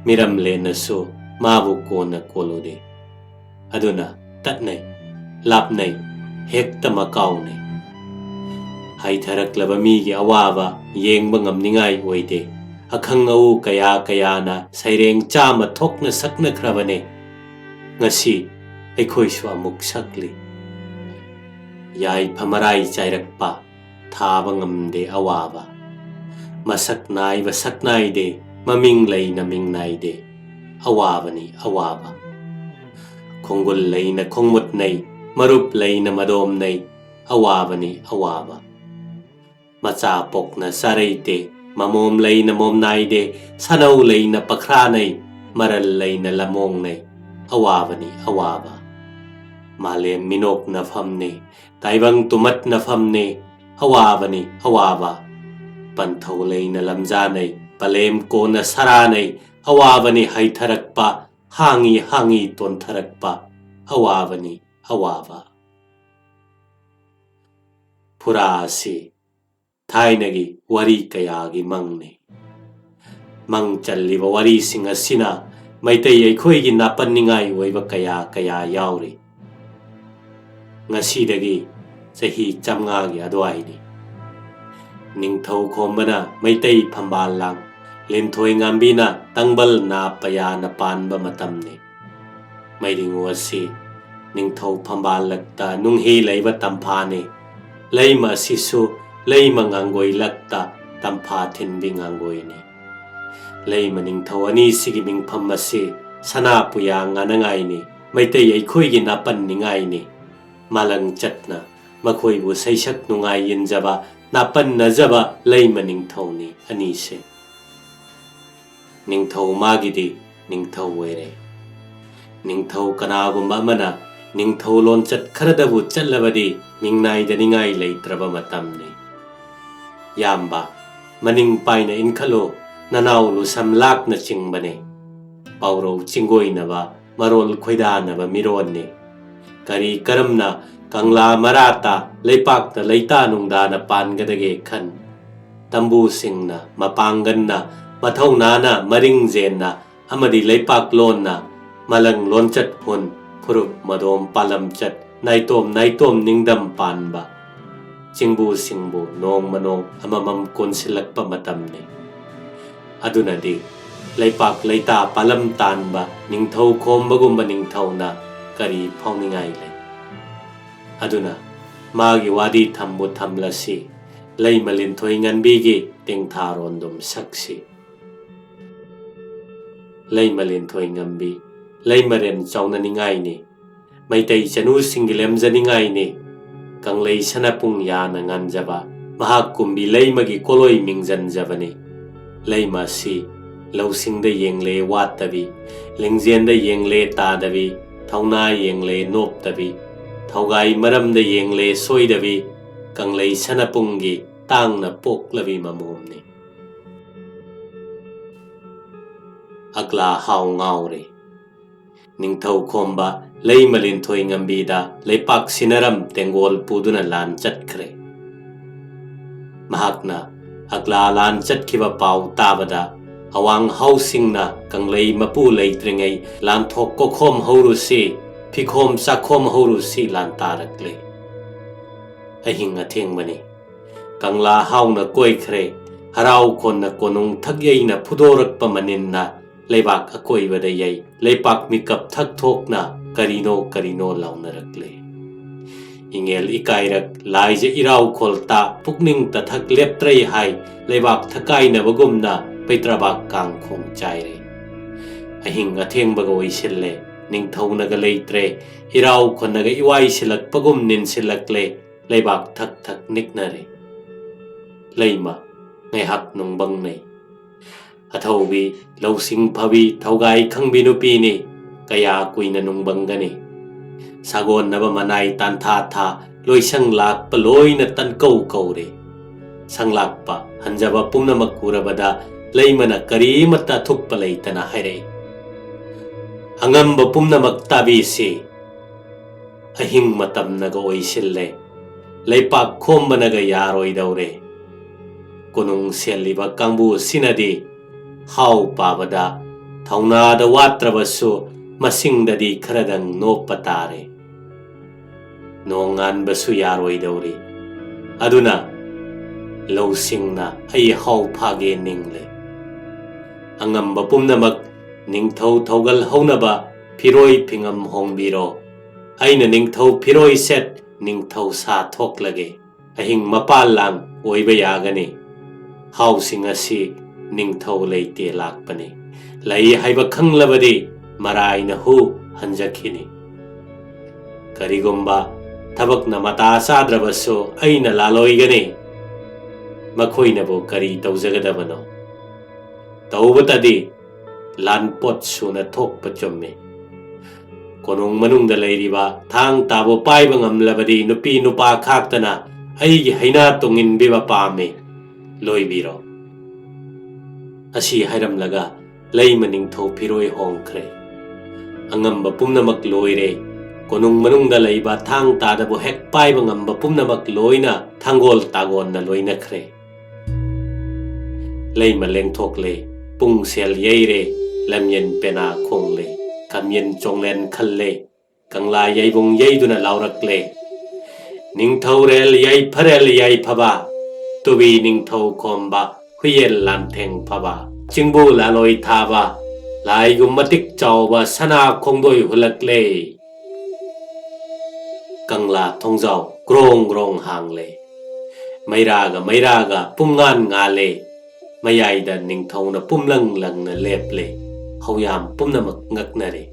ꯃꯤꯔꯝꯂꯦꯟꯅꯁꯨ ꯃꯥꯕꯨ ꯀꯣꯟꯅ ꯀꯣꯜꯂꯨꯗꯦ꯫ ꯑꯗꯨꯅ ꯇꯠꯅꯩ, ꯂꯥꯞꯅꯩ, ꯍꯦꯛꯇ ꯃꯀꯥꯎꯅꯩ꯫ ꯍꯥꯏꯊꯔꯛꯂꯕ ꯃꯤꯒꯤ ꯑꯋꯥꯕ ꯌꯦꯡꯕ ꯉꯝꯅꯤꯡꯉꯥꯏ ꯑꯣꯏꯗꯦ꯫ ꯑꯈꯪ ꯑꯎ ꯀꯌꯥ ꯀꯌꯥꯅ ꯁꯩꯔꯦꯡ ꯆꯥꯝꯃ ꯊꯣꯛꯅ ꯁꯛꯅꯈ꯭ꯔꯕꯅꯦ꯫ ꯉꯁꯤ ꯑꯩꯈꯣꯏꯁꯨ ꯑꯃꯨꯛ ꯁꯛꯂꯤ꯫ ꯌꯥꯏꯐ ꯃꯔꯥꯏ ꯆꯥꯏꯔꯛꯄ ꯊꯥꯕ ꯉꯝꯗꯦ ꯑꯋꯥꯕ꯫ ꯃꯁꯛ ꯅꯥꯏꯕ ꯁꯛꯅꯥꯏꯗꯦ, ꯃꯃꯤꯡ ꯂꯩꯅ ꯃꯤꯡ ꯅꯥꯏꯗꯦ, ꯑꯋꯥꯕꯅꯤ ꯑꯋꯥꯕ꯫ ꯈꯣꯡꯒꯨꯜ ꯂꯩꯅ ꯈꯣꯡꯃꯨꯠꯅꯩ, ꯃꯔꯨꯞ ꯂꯩꯅ ꯃꯗꯣꯝꯅꯩ, ꯑꯋꯥꯕꯅꯤ ꯑꯋꯥꯕ꯫ ꯃꯆꯥ ꯄꯣꯛꯅ ꯆꯥꯔꯩꯇꯦ, ꯃꯃꯣꯝ ꯂꯩꯅ ꯃꯣꯝ ꯅꯥꯏꯗꯦ, ꯁꯥꯅꯧ ꯂꯩꯅ ꯄꯈ꯭ꯔꯥꯅꯩ, ꯃꯔꯜ ꯂꯩꯅ ꯂꯃꯣꯡꯅꯩ, ꯑꯋꯥꯕꯅꯤ ꯑꯋꯥꯕ꯫ ꯃꯥꯂꯦꯝ ꯃꯤꯅꯣꯛꯅꯐꯝꯅꯤ, ꯇꯥꯏꯕꯪ ꯇꯨꯃꯠꯅꯐꯝꯅꯤ, ꯑꯋꯥꯕꯅꯤ ꯑꯋꯥꯕ꯫ ꯄꯟꯊꯧ ꯂꯩꯅ ꯂꯝꯖꯥꯅꯩ, ꯄꯂꯦꯝ ꯀꯣꯟꯅ ꯁꯔꯥꯅꯩ, ꯑꯋꯥꯕꯅꯤ ꯍꯩꯊꯔꯛꯄ, ꯍꯥꯡꯉꯤ ꯍꯥꯡꯉꯤ ꯇꯣꯟꯊꯔꯛꯄ, ꯑꯋꯥꯕꯅꯤ ꯑꯋꯥꯕ꯫ ꯐꯨꯔꯥ ꯑꯁꯤ ꯊꯥꯏꯅꯒꯤ ꯋꯥꯔꯤ ꯀꯌꯥꯒꯤ ꯃꯪꯅꯤ꯫ ꯃꯪ ꯆꯜꯂꯤꯕ ꯋꯥꯔꯤꯁꯤꯡ ꯑꯁꯤꯅ ꯃꯩꯇꯩ ꯑꯩꯈꯣꯏꯒꯤ ꯅꯥꯄꯟꯅꯤꯡꯉꯥꯏ ꯑꯣꯏꯕ ꯀꯌꯥ ꯀꯌꯥ ꯌꯥꯎꯔꯤ꯫ ꯉꯁꯤꯗꯒꯤ ꯆꯍꯤ ꯆꯥꯝꯃꯉꯥꯒꯤ ꯑꯗꯨꯋꯥꯏꯅꯤ꯫ ꯅꯤꯡꯊꯧ ꯈꯣꯝꯕꯅ ꯃꯩꯇꯩ ꯐꯝꯕꯥꯜ ꯂꯥꯡ, ꯂꯤꯟꯊꯣꯏ ꯉꯥꯝꯕꯤꯅ ꯇꯥꯡꯕꯜ ꯅꯥ ꯄꯌꯥꯅ ꯄꯥꯟꯕ ꯃꯇꯝꯅꯤ꯫ ꯃꯩꯔꯤꯉꯨ ꯑꯁꯤ ꯅꯤꯡꯊꯧ ꯐꯝꯕꯥꯜ ꯂꯛꯇ ꯅꯨꯡꯍꯤ ꯂꯩꯕ ꯇꯝꯐꯥꯅꯤ꯫ ꯂꯩꯃ ꯑꯁꯤꯁꯨ ꯂꯩꯃ ꯉꯥꯡꯒꯣꯏ ꯂꯛꯇ ꯇꯝꯐꯥ ꯊꯤꯟꯕꯤ ꯉꯥꯡꯒꯣꯏꯅꯤ꯫ ꯂꯩꯃ ꯅꯤꯡꯊꯧ ꯑꯅꯤꯁꯤꯒꯤ ꯃꯤꯡꯐꯝ ꯑꯁꯤ ꯁꯅꯥ ꯄꯨꯌꯥ ꯉꯥꯅꯉꯥꯏꯅꯤ, ꯃꯩꯇꯩ ꯑꯩꯈꯣꯏꯒꯤ ꯅꯥꯄꯟꯅꯤꯡꯉꯥꯏꯅꯤ꯫ ꯃꯥꯂꯪ ꯆꯠꯅ ꯃꯈꯣꯏꯕꯨ ꯁꯩꯁꯛ ꯅꯨꯡꯉꯥꯏ ꯌꯦꯟꯖꯕ, ꯅꯥꯄꯟꯅꯖꯕ ꯂꯩꯃ ꯅꯤꯡꯊꯧꯅꯤ ꯑꯅꯤꯁꯦ꯫ ꯅꯤꯡꯊꯧ ꯃꯥꯒꯤꯗꯤ ꯅꯤꯡꯊꯧ ꯑꯣꯏꯔꯦ꯫ ꯅꯤꯡꯊꯧ ꯀꯅꯥꯒꯨꯝꯕ ꯑꯃꯅ ꯅꯤꯡꯊꯧ ꯂꯣꯟꯆꯠ ꯈꯔꯗꯕꯨ ꯆꯠꯂꯕꯗꯤ ꯅꯤꯡꯅꯥꯏꯗꯅꯤꯡꯉꯥꯏ ꯂꯩꯇ꯭ꯔꯕ ꯃꯇꯝꯅꯤ꯫ ꯌꯥꯝꯕ, ꯃꯅꯤꯡ ꯄꯥꯏꯅ ꯏꯟꯈꯠꯂꯨ, ꯅꯅꯥꯎ ꯂꯨꯁꯝ ꯂꯥꯛꯅ ꯆꯤꯡꯕꯅꯤ꯫ ꯄꯥꯎꯔꯧ ꯆꯤꯡꯒꯣꯏꯅꯕ, ꯃꯔꯣꯜ ꯈꯣꯏꯗꯥꯅꯕ ꯃꯤꯔꯣꯟꯅꯤ꯫ ꯀꯔꯤ ꯀꯔꯝꯅ ꯀꯪꯂꯥ ꯃꯔꯥꯇ ꯂꯩꯄꯥꯛꯇ ꯂꯩꯇꯥ ꯅꯨꯡꯗꯥꯅ ꯄꯥꯟꯒꯗꯒꯦ ꯈꯟ꯫ ꯇꯝꯕꯨꯁꯤꯡꯅ, ꯃꯄꯥꯡꯒꯟꯅ, ꯃꯊꯧꯅꯥꯅ, ꯃꯔꯤꯡꯖꯦꯟꯅ ꯑꯃꯗꯤ ꯂꯩꯄꯥꯛꯂꯣꯟꯅ ꯃꯂꯪ ꯂꯣꯟꯆꯠ ꯍꯨꯟ, ꯐꯨꯔꯨꯞ ꯃꯗꯣꯝ ꯄꯥꯂꯝꯆꯠ, ꯅꯥꯏꯇꯣꯝ ꯅꯥꯏꯇꯣꯝ ꯅꯤꯡꯗꯝ ꯄꯥꯟꯕ ꯆꯤꯡꯕꯨ ꯁꯤꯡꯕꯨ ꯅꯣꯡꯃ ꯅꯣꯡ ꯑꯃꯃꯝ ꯀꯣꯟꯁꯤꯜꯂꯛꯄ ꯃꯇꯝꯅꯤ꯫ ꯑꯗꯨꯅꯗꯤ ꯂꯩꯄꯥꯛ ꯂꯩꯇꯥ ꯄꯥꯂꯝ ꯇꯥꯟꯕ ꯅꯤꯡꯊꯧ ꯈꯣꯝꯕꯒꯨꯝꯕ ꯅꯤꯡꯊꯧꯅ ꯀꯔꯤ ꯐꯥꯎꯅꯤꯡꯉꯥꯏ ꯂꯩ? ꯑꯗꯨꯅ ꯃꯥꯒꯤ ꯋꯥꯔꯤ ꯊꯝꯕꯨ ꯊꯝꯂꯁꯤ, ꯂꯩꯃ ꯂꯤꯟꯊꯣꯏ ꯉꯟꯕꯤꯒꯤ ꯇꯦꯡꯊꯥꯔꯣꯟꯗꯨꯝ ꯁꯛꯁꯤ꯫ ꯂꯩꯃ ꯂꯤꯟꯊꯣꯏ ꯉꯝꯕꯤ, ꯂꯩꯃꯔꯦꯟ ꯆꯥꯎꯅꯅꯤꯡꯉꯥꯏꯅꯤ꯫ ꯃꯩꯇꯩ ꯆꯅꯨꯁꯤꯡꯒꯤ ꯂꯦꯝꯖꯅꯤꯡꯉꯥꯏꯅꯤ꯫ ꯀꯪꯂꯩ ꯁꯅꯥꯄꯨꯡ ꯌꯥꯅ ꯉꯥꯟꯖꯕ, ꯃꯍꯥꯛ ꯀꯨꯝꯕꯤ ꯂꯩꯃꯒꯤ ꯀꯣꯂꯣꯏ ꯃꯤꯡꯖꯟꯖꯕꯅꯤ꯫ ꯂꯩꯃ ꯑꯁꯤ ꯂꯧꯁꯤꯡꯗ ꯌꯦꯡꯂꯦ ꯋꯥꯠꯇꯕꯤ, ꯂꯤꯡꯖꯦꯟꯗ ꯌꯦꯡꯂꯦ ꯇꯥꯗꯕꯤ, ꯊꯧꯅꯥ ꯌꯦꯡꯂꯦ ꯅꯣꯞꯇꯕꯤ, ꯊꯧꯒꯥꯏ ꯃꯔꯝꯗ ꯌꯦꯡꯂꯦ ꯁꯣꯏꯗꯕꯤ, ꯀꯪꯂꯩ ꯁꯅꯄꯨꯡꯒꯤ ꯇꯥꯡꯅ ꯄꯣꯛꯂꯕꯤ ꯃꯃꯣꯝꯅꯤ꯫ ꯑꯒ꯭ꯂꯥ ꯍꯥꯎ ꯉꯥꯎꯔꯦ꯫ ꯅꯤꯡꯊꯧ ꯈꯣꯝꯕ ꯂꯩꯃ ꯂꯤꯟꯊꯣꯏ ꯉꯝꯕꯤꯗ ꯂꯩꯄꯥꯛ ꯁꯤꯅꯔꯝ ꯇꯦꯡꯒꯣꯜ ꯄꯨꯗꯨꯅ ꯂꯥꯟ ꯆꯠꯈ꯭ꯔꯦ꯫ ꯃꯍꯥꯛꯅ ꯑꯒ꯭ꯂꯥ ꯂꯥꯟ ꯆꯠꯈꯤꯕ ꯄꯥꯎ ꯇꯥꯕꯗ, ꯑꯋꯥꯡ ꯍꯥꯎꯁꯤꯡꯅ ꯀꯪꯂꯩ ꯃꯄꯨ ꯂꯩꯇ꯭ꯔꯤꯉꯩ ꯂꯥꯟꯊꯣꯛ ꯀꯣꯈꯣꯝ ꯍꯧꯔꯨꯁꯤ, ꯐꯤꯈꯣꯝ ꯆꯥꯈꯣꯝ ꯍꯧꯔꯨꯁꯤ ꯂꯥꯟ ꯇꯥꯔꯛꯂꯦ꯫ ꯑꯍꯤꯡ ꯑꯊꯦꯡꯕꯅꯤ꯫ ꯀꯪꯂꯥ ꯍꯥꯎꯅ ꯀꯣꯏꯈ꯭ꯔꯦ꯫ ꯍꯔꯥꯎ ꯈꯣꯟꯅ ꯀꯣꯅꯨꯡ ꯊꯛꯌꯩꯅ ꯐꯨꯗꯣꯔꯛꯄ ꯃꯅꯤꯟꯅ ꯂꯩꯕꯥꯛ ꯑꯀꯣꯏꯕꯗ ꯌꯩ꯫ ꯂꯩꯄꯥꯛ ꯃꯤꯀꯞ ꯊꯛ ꯊꯣꯛꯅ ꯀꯔꯤꯅꯣ ꯀꯔꯤꯅꯣ ꯂꯥꯎꯅꯔꯛꯂꯦ꯫ ꯏꯉꯦꯜ ꯏꯀꯥꯏꯔꯛ ꯂꯥꯏꯖ ꯏꯔꯥꯎ ꯈꯣꯜ ꯇꯥ ꯄꯨꯛꯅꯤꯡ ꯇꯊꯛ ꯂꯦꯞꯇ꯭ꯔꯩ ꯍꯥꯏ ꯂꯩꯕꯥꯛ ꯊꯀꯥꯏꯅꯕꯒꯨꯝꯅ ꯄꯩꯇ꯭ꯔꯕꯥꯛ ꯀꯥꯡꯈꯣꯡ ꯆꯥꯏꯔꯦ꯫ ꯑꯍꯤꯡ ꯑꯊꯦꯡꯕꯒ ꯑꯣꯏꯁꯤꯜꯂꯦ꯫ ꯅꯤꯡꯊꯧꯅꯒ ꯂꯩꯇ꯭ꯔꯦ꯫ ꯏꯔꯥꯎ ꯈꯣꯟꯅꯒ ꯏꯋꯥꯏ ꯁꯤꯜꯂꯛꯄꯒꯨꯝ ꯅꯤꯟꯁꯤꯜꯂꯛꯂꯦ꯫ ꯂꯩꯕꯥꯛ ꯊꯛ ꯊꯛ ꯅꯤꯛꯅꯔꯦ꯫ ꯂꯩꯃ ꯉꯥꯏꯍꯥꯛ ꯅꯨꯡꯕꯪꯅꯩ꯫ ꯑꯊꯧꯕꯤ, ꯂꯧꯁꯤꯡ ꯐꯕꯤ, ꯊꯧꯒꯥꯏ ꯈꯪꯕꯤ ꯅꯨꯄꯤꯅꯤ꯫ ꯀꯌꯥ ꯀꯨꯏꯅ ꯅꯨꯡꯕꯪꯒꯅꯤ? ꯁꯥꯒꯣꯟꯅꯕ ꯃꯅꯥꯏ ꯇꯥꯟꯊꯥ ꯊꯥ, ꯂꯣꯏꯁꯪ ꯂꯥꯛꯄ ꯂꯣꯏꯅ ꯇꯟꯀꯧ ꯀꯧꯔꯦ꯫ ꯁꯪꯂꯥꯛꯄ ꯍꯟꯖꯕ ꯄꯨꯝꯅꯃꯛ ꯎꯔꯕꯗ ꯂꯩꯃꯅ ꯀꯔꯤꯃꯠꯇ ꯑꯊꯨꯞꯄ ꯂꯩꯇꯅ ꯍꯥꯏꯔꯛꯏ, "ꯑꯉꯝꯕ ꯄꯨꯝꯅꯃꯛ ꯇꯥꯕꯤꯁꯤ꯫ ꯑꯍꯤꯡ ꯃꯇꯝꯅꯒ ꯑꯣꯏꯁꯤꯜꯂꯦ꯫ ꯂꯩꯄꯥꯛ ꯈꯣꯝꯕꯅꯒ ꯌꯥꯔꯣꯏꯗꯧꯔꯦ꯫ ꯀꯣꯅꯨꯡ ꯁꯦꯜꯂꯤꯕ ꯀꯥꯡꯕꯨ ꯑꯁꯤꯅꯗꯤ ꯍꯥꯎ ꯄꯥꯕꯗ ꯊꯧꯅꯥꯗ ꯋꯥꯠꯇ꯭ꯔꯕꯁꯨ ꯃꯁꯤꯡꯗꯗꯤ ꯈꯔꯗꯪ ꯅꯣꯞꯄ ꯇꯥꯔꯦ꯫ ꯅꯣꯡꯉꯥꯟꯕꯁꯨ ꯌꯥꯔꯣꯏꯗꯧꯔꯤ꯫ ꯑꯗꯨꯅ ꯂꯧꯁꯤꯡꯅ ꯑꯩ ꯍꯥꯎ ꯐꯥꯒꯦ ꯅꯤꯡꯂꯦ꯫ ꯑꯉꯝꯕ ꯄꯨꯝꯅꯃꯛ ꯅꯤꯡꯊꯧ ꯊꯧꯒꯜ ꯍꯧꯅꯕ ꯐꯤꯔꯣꯏ ꯐꯤꯉꯝ ꯍꯣꯡꯕꯤꯔꯣ꯫ ꯑꯩꯅ ꯅꯤꯡꯊꯧ ꯐꯤꯔꯣꯏ ꯁꯦꯠ ꯅꯤꯡꯊꯧ ꯁꯥ ꯊꯣꯛꯂꯒꯦ꯫ ꯑꯍꯤꯡ ꯃꯄꯥꯜ ꯂꯥꯡ ꯑꯣꯏꯕ ꯌꯥꯒꯅꯤ꯫ ꯍꯥꯎꯁꯤꯡ ꯑꯁꯤ ꯅꯤꯡꯊꯧ ꯂꯩꯇꯦ ꯂꯥꯛꯄꯅꯤ꯫ ꯂꯩ ꯍꯥꯏꯕ ꯈꯪꯂꯕꯗꯤ ꯃꯔꯥꯏꯅ ꯍꯨ ꯍꯟꯖꯈꯤꯅꯤ꯫ ꯀꯔꯤꯒꯨꯝꯕ ꯊꯕꯛꯅ ꯃꯇꯥ ꯆꯥꯗ꯭ꯔꯕꯁꯨ ꯑꯩꯅ ꯂꯥꯂꯣꯏꯒꯅꯤ꯫ ꯃꯈꯣꯏꯅꯕꯨ ꯀꯔꯤ ꯇꯧꯖꯒꯗꯕꯅꯣ? ꯇꯧꯕꯇꯗꯤ ꯂꯥꯟꯄꯣꯠ ꯁꯨꯅ ꯊꯣꯛꯄ ꯆꯨꯝꯃꯤ꯫ ꯀꯣꯅꯨꯡ ꯃꯅꯨꯡꯗ ꯂꯩꯔꯤꯕ ꯊꯥꯡ ꯇꯥꯕꯨ ꯄꯥꯏꯕ ꯉꯝꯂꯕꯗꯤ ꯅꯨꯄꯤ ꯅꯨꯄꯥ ꯈꯥꯛꯇꯅ ꯑꯩꯒꯤ ꯍꯩꯅꯥ ꯇꯣꯡꯏꯟꯕꯤꯕ ꯄꯥꯝꯃꯤ꯫ ꯂꯣꯏꯕꯤꯔꯣ꯫ ꯑꯁꯤ ꯍꯥꯏꯔꯝꯂꯒ ꯂꯩꯃ ꯅꯤꯡꯊꯧ ꯐꯤꯔꯣꯏ ꯍꯣꯡꯈ꯭ꯔꯦ꯫ ꯑꯉꯝꯕ ꯄꯨꯝꯅꯃꯛ ꯂꯣꯏꯔꯦ꯫ ꯀꯣꯅꯨꯡ ꯃꯅꯨꯡꯗ ꯂꯩꯕ ꯊꯥꯡ ꯇꯥꯗꯕꯨ ꯍꯦꯛ ꯄꯥꯏꯕ ꯉꯝꯕ ꯄꯨꯝꯅꯃꯛ ꯂꯣꯏꯅ ꯊꯥꯡꯒꯣꯜ ꯇꯥꯒꯣꯟꯅ ꯂꯣꯏꯅꯈ꯭ꯔꯦ꯫ ꯂꯩꯃ ꯂꯦꯡꯊꯣꯛꯂꯦ, ꯄꯨꯡꯁꯦꯜ ꯌꯩꯔꯦ, ꯂꯝꯌꯦꯟ ꯄꯦꯅꯥ ꯈꯣꯡꯂꯦ, ꯈꯝꯌꯦꯟ ꯆꯣꯡꯂꯦꯟ ꯈꯜꯂꯦ, ꯀꯪꯂꯥ ꯌꯩꯕꯨꯡ ꯌꯩꯗꯨꯅ ꯂꯥꯎꯔꯛꯂꯦ꯫ ꯅꯤꯡꯊꯧꯔꯦꯜ ꯌꯥꯏꯐꯔꯦꯜ ꯌꯥꯏꯐꯕ, ꯇꯨꯕꯤ ꯅꯤꯡꯊꯧ ꯈꯣꯝꯕ, ꯍꯨꯏꯌꯦꯜ ꯂꯥꯟꯊꯦꯡ ꯐꯕ, ꯆꯤꯡꯕꯨ ꯂꯥꯂꯣꯏ ꯊꯥꯕ, ꯂꯥꯏꯒꯨꯝ ꯃꯇꯤꯛ ꯆꯥꯎꯕ ꯁꯅꯥ ꯈꯣꯡꯗꯣꯏ ꯍꯨꯜꯂꯛꯂꯦ꯫ ꯀꯪꯂꯥ ꯊꯣꯡꯖꯥꯎ ꯒ꯭ꯔꯣꯡ ꯒ꯭ꯔꯣꯡ ꯍꯥꯡꯂꯦ꯫ ꯃꯩꯔꯥꯒ ꯃꯩꯔꯥꯒ ꯄꯨꯡꯉꯥꯟ ꯉꯥꯜꯂꯦ꯫ ꯃꯌꯥꯏꯗ ꯅꯤꯡꯊꯧꯅ ꯄꯨꯝꯂꯪ ꯂꯪꯅ ꯂꯦꯞꯂꯦ꯫ ꯍꯧꯌꯥꯝ ꯄꯨꯝꯅꯃꯛ ꯉꯛꯅꯔꯦ꯫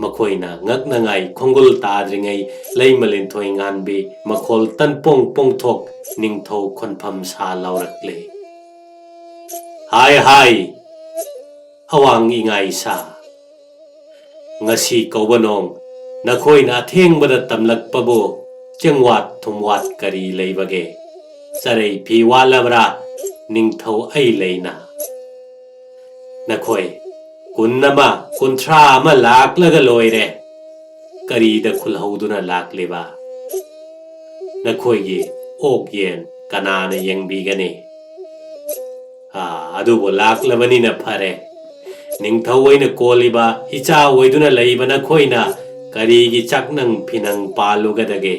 ꯃꯈꯣꯏꯅ ꯉꯛꯅꯉꯥꯏ ꯈꯣꯡꯒꯨꯜ ꯇꯥꯗ꯭ꯔꯤꯉꯩ ꯂꯩꯃ ꯂꯤꯟꯊꯣꯏ ꯉꯥꯟꯕꯤ ꯃꯈꯣꯜ ꯇꯟꯄꯣꯡ ꯄꯣꯡꯊꯣꯛ ꯅꯤꯡꯊꯧ ꯈꯣꯟꯐꯝ ꯁꯥ ꯂꯥꯎꯔꯛꯂꯦ꯫ ꯍꯥꯏ ꯍꯥꯏ! ꯑꯋꯥꯡ ꯏꯉꯥꯏ ꯁꯥ, ꯉꯁꯤ ꯀꯧꯕ ꯅꯣꯡ ꯅꯈꯣꯏꯅ ꯑꯊꯦꯡꯕꯗ ꯇꯝꯂꯛꯄꯕꯨ ꯆꯦꯡꯋꯥꯠ ꯊꯨꯝꯋꯥꯠ ꯀꯔꯤ ꯂꯩꯕꯒꯦ? ꯆꯔꯩ ꯐꯤ ꯋꯥꯠꯂꯕ꯭ꯔꯥ ꯅꯤꯡꯊꯧ ꯑꯩ ꯂꯩꯅ? ꯅꯈꯣꯏ ꯀꯨꯟ ꯑꯃ, ꯀꯨꯟꯊ꯭ꯔꯥ ꯑꯃ ꯂꯥꯛꯂꯒ ꯂꯣꯏꯔꯦ꯫ ꯀꯔꯤꯗ ꯈꯨꯜꯍꯧꯗꯨꯅ ꯂꯥꯛꯂꯤꯕ? ꯅꯈꯣꯏꯒꯤ ꯑꯣꯛ ꯌꯦꯟ ꯀꯅꯥꯅ ꯌꯦꯡꯕꯤꯒꯅꯤ? ꯑꯥ, ꯑꯗꯨꯕꯨ ꯂꯥꯛꯂꯕꯅꯤꯅ ꯐꯔꯦ꯫ ꯅꯤꯡꯊꯧ ꯑꯣꯏꯅ ꯀꯣꯜꯂꯤꯕ, ꯏꯆꯥ ꯑꯣꯏꯗꯨꯅ ꯂꯩꯕ ꯅꯈꯣꯏꯅ ꯀꯔꯤꯒꯤ ꯆꯥꯛꯅꯪ ꯐꯤꯅꯪ ꯄꯥꯜꯂꯨꯒꯗꯒꯦ?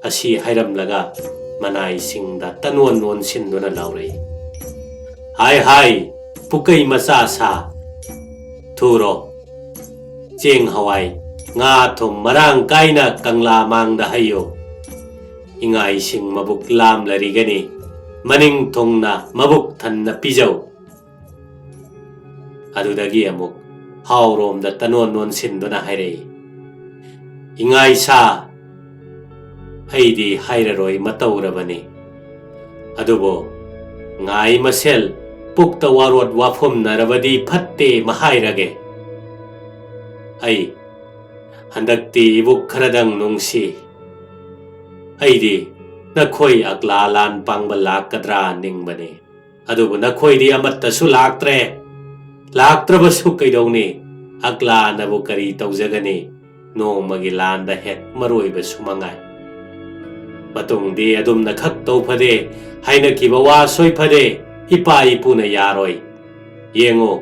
ꯑꯁꯤ ꯍꯥꯏꯔꯝꯂꯒ ꯃꯅꯥꯏꯁꯤꯡꯗ ꯇꯅꯣꯟ ꯅꯣꯟꯁꯤꯟꯗꯨꯅ ꯂꯥꯎꯔꯛꯏ꯫ ꯍꯥꯏ ꯍꯥꯏ, ꯄꯨꯀꯩ ꯃꯆꯥ ꯁꯥ, ꯊꯨꯔꯣ꯫ ꯆꯦꯡ ꯍꯋꯥꯏ, ꯉꯥ ꯊꯨꯝ ꯃꯔꯥꯡ ꯀꯥꯏꯅ ꯀꯪꯂꯥ ꯃꯥꯡꯗ ꯍꯩꯌꯨ꯫ ꯏꯉꯥꯏꯁꯤꯡ ꯃꯕꯨꯛ ꯂꯥꯝꯂꯔꯤꯒꯅꯤ, ꯃꯅꯤꯡ ꯊꯨꯡꯅ ꯃꯕꯨꯛ ꯊꯟꯅ ꯄꯤꯖꯧ꯫ ꯑꯗꯨꯗꯒꯤ ꯑꯃꯨꯛ ꯍꯥꯎꯔꯣꯝꯗ ꯇꯅꯣꯟ ꯅꯣꯟꯁꯤꯟꯗꯨꯅ ꯍꯥꯏꯔꯛꯏ, ꯏꯉꯥꯏ ꯁꯥ, ꯑꯩꯗꯤ ꯍꯥꯏꯔꯔꯣꯏ ꯃꯇꯧꯔꯕꯅꯤ꯫ ꯑꯗꯨꯕꯨ ꯉꯥꯏ ꯃꯁꯦꯜ ꯄꯨꯛꯇ ꯋꯥꯔꯣꯠ ꯋꯥꯐꯨꯝꯅꯔꯕꯗꯤ ꯐꯠꯇꯦ ꯃꯍꯥꯏꯔꯒꯦ꯫ ꯑꯩ ꯍꯟꯗꯛꯇꯤ ꯏꯕꯨꯛ ꯈꯔꯗꯪ ꯅꯨꯡꯁꯤ꯫ ꯑꯩꯗꯤ ꯅꯈꯣꯏ ꯑꯛꯂꯥ ꯂꯥꯟ ꯄꯥꯡꯕ ꯂꯥꯛꯀꯗ꯭ꯔꯥ ꯅꯤꯡꯕꯅꯤ꯫ ꯑꯗꯨꯕꯨ ꯅꯈꯣꯏꯗꯤ ꯑꯃꯠꯇꯁꯨ ꯂꯥꯛꯇ꯭ꯔꯦ꯫ ꯂꯥꯛꯇ꯭ꯔꯕꯁꯨ ꯀꯩꯗꯧꯅꯤ? ꯑꯛꯂꯥꯅꯕꯨ ꯀꯔꯤ ꯇꯧꯖꯒꯅꯤ? ꯅꯣꯡꯃꯒꯤ ꯂꯥꯟꯗ ꯍꯦꯛ ꯃꯔꯣꯏꯕꯁꯨ ꯃꯉꯥꯏ꯫ ꯃꯇꯨꯡꯗꯤ ꯑꯗꯨꯝꯅ ꯈꯛ ꯇꯧ ꯐꯗꯦ, ꯍꯥꯏꯅꯈꯤꯕ ꯋꯥ ꯁꯣꯏ ꯐꯗꯦ, ꯏꯄꯥ ꯏꯄꯨꯅ ꯌꯥꯔꯣꯏ꯫ ꯌꯦꯡꯉꯨ,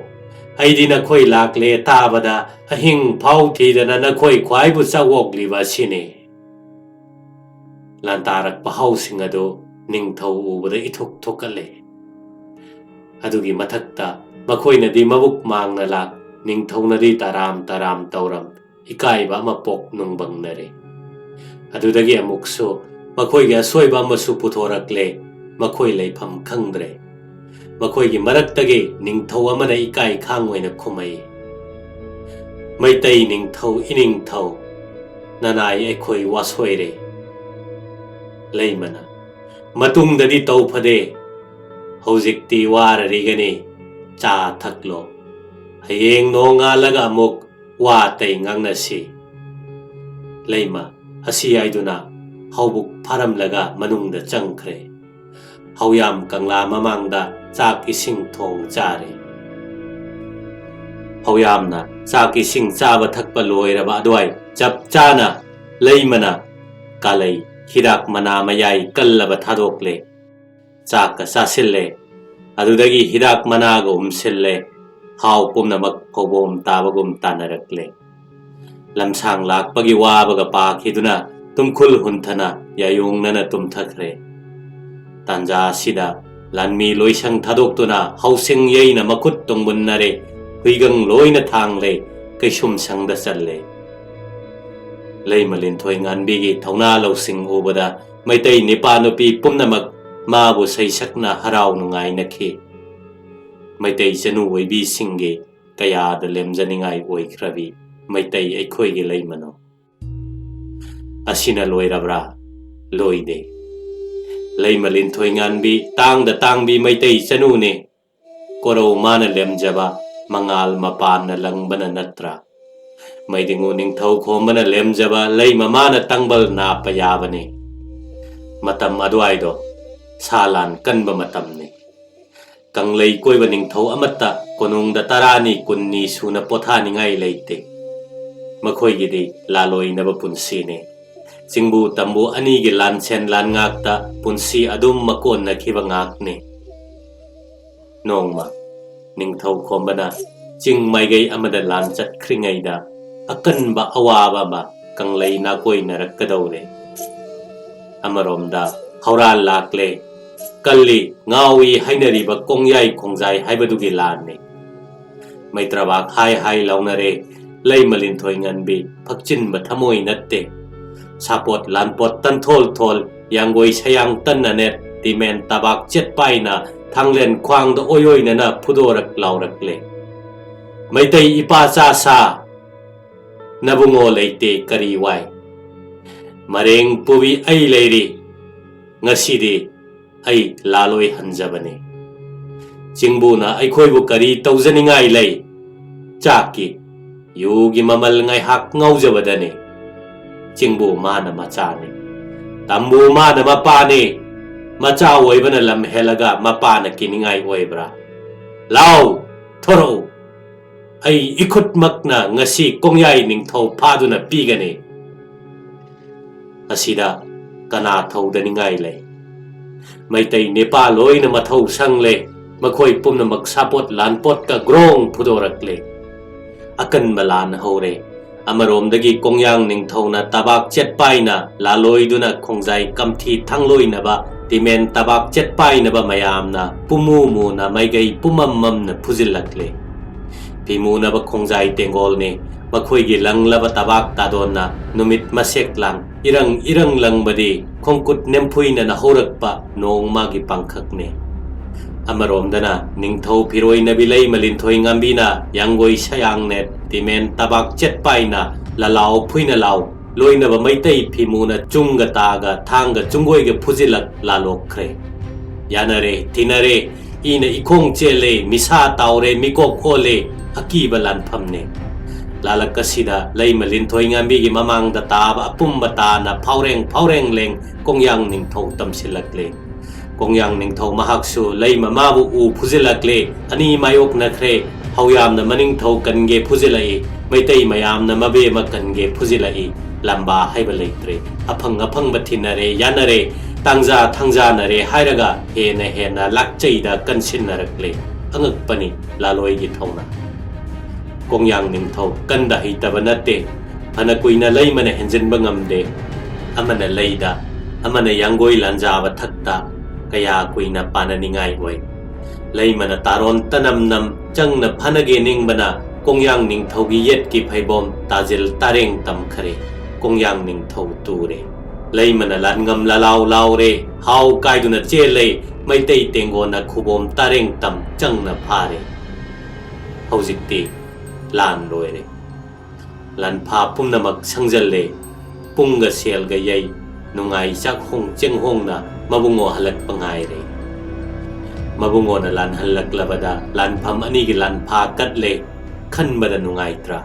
ꯑꯩꯗꯤ ꯅꯈꯣꯏ ꯂꯥꯛꯂꯦ ꯇꯥꯕꯗ ꯑꯍꯤꯡ ꯐꯥꯎ ꯊꯤꯗꯅ ꯅꯈꯣꯏ ꯈ꯭ꯋꯥꯏꯕꯨ ꯆꯥꯛꯋꯣꯛꯂꯤꯕ ꯑꯁꯤꯅꯤ꯫ ꯂꯥꯟꯇꯥꯔꯛꯄ ꯍꯥꯎꯁꯤꯡ ꯑꯗꯨ ꯅꯤꯡꯊꯧ ꯎꯕꯗ ꯏꯊꯨꯛ ꯊꯨꯛꯀꯠꯂꯦ꯫ ꯑꯗꯨꯒꯤ ꯃꯊꯛꯇ ꯃꯈꯣꯏꯅꯗꯤ ꯃꯕꯨꯛ ꯃꯥꯡꯅ ꯂꯥꯛ, ꯅꯤꯡꯊꯧꯅꯗꯤ ꯇꯔꯥꯝ ꯇꯔꯥꯝ ꯇꯧꯔꯝ, ꯏꯀꯥꯏꯕ ꯑꯃ ꯄꯣꯛ ꯅꯨꯡꯕꯪꯅꯔꯦ꯫ ꯑꯗꯨꯗꯒꯤ ꯑꯃꯨꯛꯁꯨ ꯃꯈꯣꯏꯒꯤ ꯑꯁꯣꯏꯕ ꯑꯃꯁꯨ ꯄꯨꯊꯣꯔꯛꯂꯦ꯫ ꯃꯈꯣꯏ ꯂꯩꯐꯝ ꯈꯪꯗ꯭ꯔꯦ꯫ ꯃꯈꯣꯏꯒꯤ ꯃꯔꯛꯇꯒꯤ ꯅꯤꯡꯊꯧ ꯑꯃꯅ ꯏꯀꯥꯏ ꯈꯥꯡ ꯑꯣꯏꯅ ꯈꯨꯝꯃꯛꯏ, "ꯃꯩꯇꯩ ꯅꯤꯡꯊꯧ ꯏꯅꯤꯡꯊꯧ, ꯅꯅꯥꯏ ꯑꯩꯈꯣꯏ ꯋꯥꯁꯣꯏꯔꯦ꯫" ꯂꯩꯃꯅ, "ꯃꯇꯨꯡꯗꯗꯤ ꯇꯧ ꯐꯗꯦ꯫ ꯍꯧꯖꯤꯛꯇꯤ ꯋꯥꯔꯔꯤꯒꯅꯤ, ꯆꯥ ꯊꯛꯂꯣ꯫ ꯍꯌꯦꯡ ꯅꯣꯡꯉꯥꯜꯂꯒ ꯑꯃꯨꯛ ꯋꯥ ꯑꯇꯩ ꯉꯥꯡꯅꯁꯤ꯫" ꯂꯩꯃ ꯑꯁꯤ ꯍꯥꯏꯗꯨꯅ ꯍꯥꯎꯕꯨꯛ ꯐꯥꯔꯝꯂꯒ ꯃꯅꯨꯡꯗ ꯆꯪꯈ꯭ꯔꯦ꯫ ꯍꯧꯌꯥꯝ ꯀꯪꯂꯥ ꯃꯃꯥꯡꯗ ꯆꯥꯛ ꯏꯁꯤꯡ ꯊꯣꯡ ꯆꯥꯔꯦ꯫ ꯍꯧꯌꯥꯝꯅ ꯆꯥꯛ ꯏꯁꯤꯡ ꯆꯥꯕ ꯊꯛꯄ ꯂꯣꯏꯔꯕ ꯑꯗꯨꯋꯥꯏ ꯆꯞ ꯆꯥꯅ ꯂꯩꯃꯅ ꯀꯥꯂꯩ ꯍꯤꯗꯥꯛ ꯃꯅꯥ ꯃꯌꯥꯏ ꯀꯜꯂꯕ ꯊꯥꯗꯣꯛꯂꯦ꯫ ꯆꯥꯛꯀ ꯆꯥꯁꯤꯜꯂꯦ꯫ ꯑꯗꯨꯗꯒꯤ ꯍꯤꯗꯥꯛ ꯃꯅꯥꯒ ꯎꯝꯁꯤꯜꯂꯦ꯫ ꯍꯥꯎ ꯄꯨꯝꯅꯃꯛ ꯐꯧꯕꯣꯝ ꯇꯥꯕꯒꯨꯝ ꯇꯥꯅꯔꯛꯂꯦ꯫ ꯂꯝꯁꯥꯡ ꯂꯥꯛꯄꯒꯤ ꯋꯥꯕꯒ ꯄꯥꯈꯤꯗꯨꯅ ꯇꯨꯝꯈꯨꯜ ꯍꯨꯟꯊꯅ ꯌꯥꯌꯣꯡꯅꯅ ꯇꯨꯝꯊꯈ꯭ꯔꯦ꯫ ꯇꯥꯟꯖꯥ ꯑꯁꯤꯗ ꯂꯥꯟꯃꯤ ꯂꯣꯏꯁꯪ ꯊꯥꯗꯣꯛꯇꯨꯅ ꯍꯥꯎꯁꯤꯡ ꯌꯩꯅ ꯃꯈꯨꯠ ꯇꯣꯡꯕꯨꯟꯅꯔꯦ, ꯍꯨꯏꯒꯪ ꯂꯣꯏꯅ ꯊꯥꯡꯂꯦ, ꯀꯩꯁꯨꯝ ꯁꯪꯗ ꯆꯜꯂꯦ꯫ ꯂꯩꯃ ꯂꯤꯟꯊꯣꯏ ꯉꯥꯟꯕꯤꯒꯤ ꯊꯧꯅꯥ ꯂꯧꯁꯤꯡ ꯎꯕꯗ ꯃꯩꯇꯩ ꯅꯤꯄꯥ ꯅꯨꯄꯤ ꯄꯨꯝꯅꯃꯛ ꯃꯥꯕꯨ ꯁꯩꯁꯛꯅ ꯍꯔꯥꯎ ꯅꯨꯡꯉꯥꯏꯅꯈꯤ꯫ ꯃꯩꯇꯩ ꯆꯅꯨ ꯑꯣꯏꯕꯤꯁꯤꯡꯒꯤ ꯀꯌꯥꯗ ꯂꯦꯝꯖꯅꯤꯡꯉꯥꯏ ꯑꯣꯏꯈ꯭ꯔꯕꯤ ꯃꯩꯇꯩ ꯑꯩꯈꯣꯏꯒꯤ ꯂꯩꯃꯅꯣ꯫ ꯑꯁꯤꯅ ꯂꯣꯏꯔꯕ꯭ꯔꯥ? ꯂꯣꯏꯗꯦ꯫ ꯂꯩꯃ ꯂꯤꯟꯊꯣꯏ ꯉꯥꯟꯕꯤ ꯇꯥꯡꯗ ꯇꯥꯡꯕꯤ ꯃꯩꯇꯩ ꯆꯅꯨꯅꯦ꯫ ꯀꯣꯔꯧ ꯃꯥꯅ ꯂꯦꯝꯖꯕ ꯃꯉꯥꯜ ꯃꯄꯥꯟꯅ ꯂꯪꯕꯅ ꯅꯠꯇ꯭ꯔꯥ? ꯃꯩꯗꯤꯡꯉꯨ ꯅꯤꯡꯊꯧ ꯈꯣꯝꯕꯅ ꯂꯦꯝꯖꯕ ꯂꯩꯃ ꯃꯥꯅ ꯇꯪꯕꯜ ꯅꯥꯞꯄ ꯌꯥꯕꯅꯤ꯫ ꯃꯇꯝ ꯑꯗꯨꯋꯥꯏꯗꯣ ꯁꯥ ꯂꯥꯟ ꯀꯟꯕ ꯃꯇꯝꯅꯤ꯫ ꯀꯪꯂꯩ ꯀꯣꯏꯕ ꯅꯤꯡꯊꯧ ꯑꯃꯠꯇ ꯀꯣꯅꯨꯡꯗ ꯇꯔꯥꯅꯤ ꯀꯨꯟꯅꯤ ꯁꯨꯅ ꯄꯣꯊꯥꯅꯤꯡꯉꯥꯏ ꯂꯩꯇꯦ꯫ ꯃꯈꯣꯏꯒꯤꯗꯤ ꯂꯥꯂꯣꯏꯅꯕ ꯄꯨꯟꯁꯤꯅꯤ꯫ ꯆꯤꯡꯕꯨ ꯇꯝꯕꯨ ꯑꯅꯤꯒꯤ ꯂꯥꯟꯁꯦꯟ ꯂꯥꯟꯉꯥꯛꯇ ꯄꯨꯟꯁꯤ ꯑꯗꯨꯝ ꯃꯀꯣꯟꯅꯈꯤꯕ ꯉꯥꯛꯅꯤ꯫ ꯅꯣꯡꯃ ꯅꯤꯡꯊꯧ ꯈꯣꯝꯕꯅ ꯆꯤꯡ ꯃꯥꯏꯀꯩ ꯑꯃꯗ ꯂꯥꯟ ꯆꯠꯈ꯭ꯔꯤꯉꯩꯗ ꯑꯀꯟꯕ ꯑꯋꯥꯕ ꯑꯃ ꯀꯪꯂꯩ ꯅꯥꯀꯣꯏꯅꯔꯛꯀꯗꯧꯔꯦ꯫ ꯑꯃꯔꯣꯝꯗ ꯍꯧꯔꯥꯟ ꯂꯥꯛꯂꯦ, ꯀꯜꯂꯤ, ꯉꯥꯎꯏ ꯍꯥꯏꯅꯔꯤꯕ ꯀꯣꯡꯌꯥꯏ ꯈꯣꯡꯖꯥꯏ ꯍꯥꯏꯕꯗꯨꯒꯤ ꯂꯥꯟꯅꯤ꯫ ꯃꯩꯇ꯭ꯔꯕꯥꯛ ꯍꯥꯏ ꯍꯥꯏ ꯂꯥꯎꯅꯔꯦ, ꯂꯩꯃ ꯂꯤꯟꯊꯣꯏ ꯉꯟꯕꯤ ꯐꯛꯆꯤꯟꯕ ꯊꯃꯣꯏ ꯅꯠꯇꯦ꯫ ꯁꯥꯄꯣꯠ ꯂꯥꯟꯄꯣꯠ ꯇꯟꯊꯣꯜ ꯊꯣꯜ, ꯌꯥꯡꯒꯣꯏ ꯁꯌꯥꯡ ꯇꯟꯅ ꯅꯦꯠ, ꯇꯤꯃꯦꯟ ꯇꯕꯥꯛ ꯆꯦꯠꯄꯥꯏꯅ ꯊꯥꯡꯂꯦꯟ ꯈ꯭ꯋꯥꯡꯗ ꯑꯣꯏ ꯑꯣꯏꯅꯅ ꯐꯨꯗꯣꯔꯛ ꯂꯥꯎꯔꯛꯂꯦ꯫ ꯃꯩꯇꯩ ꯏꯄꯥ ꯆꯥ ꯁꯥ, ꯅꯕꯨꯡꯉꯣ ꯂꯩꯇꯦ ꯀꯔꯤ ꯋꯥꯏ? ꯃꯔꯦꯡ ꯄꯨꯕꯤ ꯑꯩ ꯂꯩꯔꯤ, ꯉꯁꯤꯗꯤ ꯑꯩ ꯂꯥꯂꯣꯏ ꯍꯟꯖꯕꯅꯤ꯫ ꯆꯤꯡꯕꯨꯅ ꯑꯩꯈꯣꯏꯕꯨ ꯀꯔꯤ ꯇꯧꯖꯅꯤꯡꯉꯥꯏ ꯂꯩ? ꯆꯥꯛꯀꯤ, ꯌꯨꯒꯤ ꯃꯃꯜ ꯉꯥꯏꯍꯥꯛ ꯉꯥꯎꯖꯕꯗꯅꯤ꯫ ꯆꯤꯡꯕꯨ ꯃꯥꯅ ꯃꯆꯥꯅꯤ꯫ ꯇꯝꯕꯨ ꯃꯥꯅ ꯃꯄꯥꯅꯤ꯫ ꯃꯆꯥ ꯑꯣꯏꯕꯅ ꯂꯝ ꯍꯦꯜꯂꯒ ꯃꯄꯥꯅ ꯀꯤꯅꯤꯡꯉꯥꯏ ꯑꯣꯏꯕ꯭ꯔꯥ? ꯂꯥꯎ, ꯊꯣꯔꯛꯎ꯫ ꯑꯩ ꯏꯈꯨꯠꯃꯛꯅ ꯉꯁꯤ ꯀꯣꯡꯌꯥꯏ ꯅꯤꯡꯊꯧ ꯐꯥꯗꯨꯅ ꯄꯤꯒꯅꯤ꯫ ꯑꯁꯤꯗ ꯀꯅꯥ ꯊꯧꯗꯅꯤꯡꯉꯥꯏ ꯂꯩ? ꯃꯩꯇꯩ ꯅꯤꯄꯥ ꯂꯣꯏꯅ ꯃꯊꯧ ꯁꯪꯂꯦ꯫ ꯃꯈꯣꯏ ꯄꯨꯝꯅꯃꯛ ꯁꯥꯄꯣꯠ ꯂꯥꯟꯄꯣꯠꯀ ꯒ꯭ꯔꯣꯡ ꯐꯨꯗꯣꯔꯛꯂꯦ꯫ ꯑꯀꯟꯕ ꯂꯥꯟ ꯍꯧꯔꯦ꯫ ꯑꯃꯔꯣꯝꯗꯒꯤ ꯀꯣꯡꯌꯥꯡ ꯅꯤꯡꯊꯧꯅ ꯇꯕꯥꯛ ꯆꯦꯠꯄꯥꯏꯅ ꯂꯥꯂꯣꯏꯗꯨꯅ ꯈꯣꯡꯖꯥꯏ ꯀꯝꯊꯤ ꯊꯥꯡꯂꯣꯏꯅꯕ ꯇꯤꯃꯦꯟ ꯇꯕꯥꯛ ꯆꯦꯠꯄꯥꯏꯅꯕ ꯃꯌꯥꯝꯅ ꯄꯨꯃꯨ ꯃꯨꯅ ꯃꯥꯏꯀꯩ ꯄꯨꯃꯝ ꯃꯝꯅ ꯐꯨꯖꯤꯜꯂꯛꯂꯦ꯫ ꯐꯤꯃꯨꯅꯕ ꯈꯣꯡꯖꯥꯏ ꯇꯦꯡꯒꯣꯜꯅꯤ꯫ ꯃꯈꯣꯏꯒꯤ ꯂꯪꯂꯕ ꯇꯕꯥꯛ ꯇꯥꯗꯣꯟꯅ ꯅꯨꯃꯤꯠ ꯃꯁꯦꯛ ꯂꯥꯡ ꯏꯔꯪ ꯏꯔꯪ ꯂꯪꯕꯗꯤ ꯈꯣꯡꯀꯨꯠ ꯅꯦꯝꯐꯨꯏꯅꯅ ꯍꯧꯔꯛꯄ ꯅꯣꯡꯃꯒꯤ ꯄꯥꯡꯈꯛꯅꯤ꯫ ꯑꯃꯔꯣꯝꯗꯅ ꯅꯤꯡꯊꯧ ꯐꯤꯔꯣꯏꯅꯕꯤ ꯂꯩꯃ ꯂꯤꯟꯊꯣꯏ ꯉꯥꯝꯕꯤꯅ ꯌꯥꯡꯒꯣꯏ ꯁꯌꯥꯡꯅꯦꯠ ꯇꯤꯃꯦꯟ ꯇꯕꯥꯛ ꯆꯦꯠꯄꯥꯏꯅ ꯂꯂꯥꯎ ꯐꯨꯏꯅ ꯂꯥꯎ ꯂꯣꯏꯅꯕ ꯃꯩꯇꯩ ꯐꯤꯃꯨꯅ ꯆꯨꯡꯒ ꯇꯥꯒ ꯊꯥꯡꯒ ꯆꯨꯡꯒꯣꯏꯒ ꯐꯨꯖꯤꯜꯂꯛ ꯂꯥꯂꯣꯛꯈ꯭ꯔꯦ꯫ ꯌꯥꯅꯔꯦ, ꯊꯤꯅꯔꯦ, ꯏꯅ ꯏꯈꯣꯡ ꯆꯦꯜꯂꯦ, ꯃꯤꯁꯥ ꯇꯥꯎꯔꯦ, ꯃꯤꯀꯣꯛ ꯑꯣꯜꯂꯦ, ꯑꯀꯤꯕ ꯂꯥꯟꯐꯝꯅꯦ꯫ ꯂꯥꯂꯛ ꯑꯁꯤꯗ ꯂꯩꯃ ꯂꯤꯟꯊꯣꯏ ꯉꯥꯟꯕꯤꯒꯤ ꯃꯃꯥꯡꯗ ꯇꯥꯕ ꯑꯄꯨꯝꯕ ꯇꯥꯅ ꯐꯥꯎꯔꯦꯡ ꯐꯥꯎꯔꯦꯡ ꯂꯦꯡ ꯀꯣꯡꯌꯥꯡ ꯅꯤꯡꯊꯧ ꯇꯝꯁꯤꯜꯂꯛꯂꯦ꯫ ꯀꯣꯡꯌꯥꯡ ꯅꯤꯡꯊꯧ ꯃꯍꯥꯛꯁꯨ ꯂꯩꯃ ꯃꯥꯕꯨ ꯎ ꯐꯨꯖꯤꯜꯂꯛꯂꯦ꯫ ꯑꯅꯤ ꯃꯥꯌꯣꯛꯅꯈ꯭ꯔꯦ꯫ ꯍꯧꯌꯥꯝꯅ ꯃꯅꯤꯡꯊꯧ ꯀꯟꯒꯦ ꯐꯨꯖꯤꯜꯂꯛꯏ꯫ ꯃꯩꯇꯩ ꯃꯌꯥꯝꯅ ꯃꯕꯦꯝꯃ ꯀꯟꯒꯦ ꯐꯨꯖꯤꯜꯂꯛꯏ꯫ ꯂꯝꯕꯥ ꯍꯥꯏꯕ ꯂꯩꯇ꯭ꯔꯦ꯫ ꯑꯐꯪ ꯑꯐꯪꯕ ꯊꯤꯟꯅꯔꯦ, ꯌꯥꯅꯔꯦ, ꯇꯥꯡꯖꯥ ꯊꯥꯡꯖꯥꯅꯔꯦ ꯍꯥꯏꯔꯒ ꯍꯦꯟꯅ ꯍꯦꯟꯅ ꯂꯥꯛꯆꯩꯗ ꯀꯟꯁꯤꯟꯅꯔꯛꯂꯦ꯫ ꯑꯉꯛꯄꯅꯤ ꯂꯥꯂꯣꯏꯒꯤ ꯊꯧꯅꯥ꯫ ꯀꯣꯡꯌꯥꯡ ꯅꯤꯡꯊꯧ ꯀꯟꯗ ꯍꯩꯇꯕ ꯅꯠꯇꯦ꯫ ꯐꯅ ꯀꯨꯏꯅ ꯂꯩꯃꯅ ꯍꯦꯟꯖꯤꯟꯕ ꯉꯝꯗꯦ꯫ ꯑꯃꯅ ꯂꯩꯗ, ꯑꯃꯅ ꯌꯥꯡꯒꯣꯏ ꯂꯥꯟꯖꯥꯕ ꯊꯛꯇ ꯀꯌꯥ ꯀꯨꯏꯅ ꯄꯥꯟꯅꯅꯤꯡꯉꯥꯏ ꯑꯣꯏ꯫ ꯂꯩꯃꯅ ꯇꯥꯔꯣꯟ ꯇꯅꯝ ꯅꯝ ꯆꯪꯅ ꯐꯅꯒꯦ ꯅꯤꯡꯕꯅ ꯀꯣꯡꯌꯥꯡ ꯅꯤꯡꯊꯧꯒꯤ ꯌꯦꯠꯀꯤ ꯐꯩꯕꯣꯝ ꯇꯥꯖꯤꯜ ꯇꯥꯔꯦꯡ ꯇꯝꯈꯔꯦ꯫ ꯀꯣꯡꯌꯥꯡ ꯅꯤꯡꯊꯧ ꯇꯨꯔꯦ꯫ ꯂꯩꯃꯅ ꯂꯥꯟꯉꯝ ꯂꯥꯂꯥꯎ ꯂꯥꯎꯔꯦ꯫ ꯍꯥꯎ ꯀꯥꯏꯗꯨꯅ ꯆꯦꯜꯂꯦ꯫ ꯃꯩꯇꯩ ꯇꯦꯡꯒꯣꯟꯅ ꯈꯨꯕꯣꯝ ꯇꯥꯔꯦꯡ ꯇꯝ ꯆꯪꯅ ꯐꯥꯔꯦ꯫ ꯍꯧꯖꯤꯛꯇꯤ ꯂꯥꯟ ꯂꯣꯏꯔꯦ꯫ ꯂꯥꯟꯐꯥ ꯄꯨꯝꯅꯃꯛ ꯁꯪꯖꯜꯂꯦ꯫ ꯄꯨꯡꯒ ꯁꯦꯜꯒ ꯌꯩ꯫ ꯅꯨꯡꯉꯥꯏ ꯆꯥꯛꯍꯣꯡ ꯆꯦꯡꯍꯣꯡꯅ ꯃꯕꯨꯡꯉꯣ ꯍꯜꯂꯛꯄ ꯉꯥꯏꯔꯦ꯫ ꯃꯕꯨꯡꯉꯣꯅ ꯂꯥꯟꯍꯜꯂꯛꯂꯕꯗ ꯂꯥꯟꯐꯝ ꯑꯅꯤꯒꯤ ꯂꯥꯟꯐꯥ ꯀꯠꯂꯦ꯫ ꯈꯟꯕꯗ ꯅꯨꯡꯉꯥꯏꯇ꯭ꯔꯥ?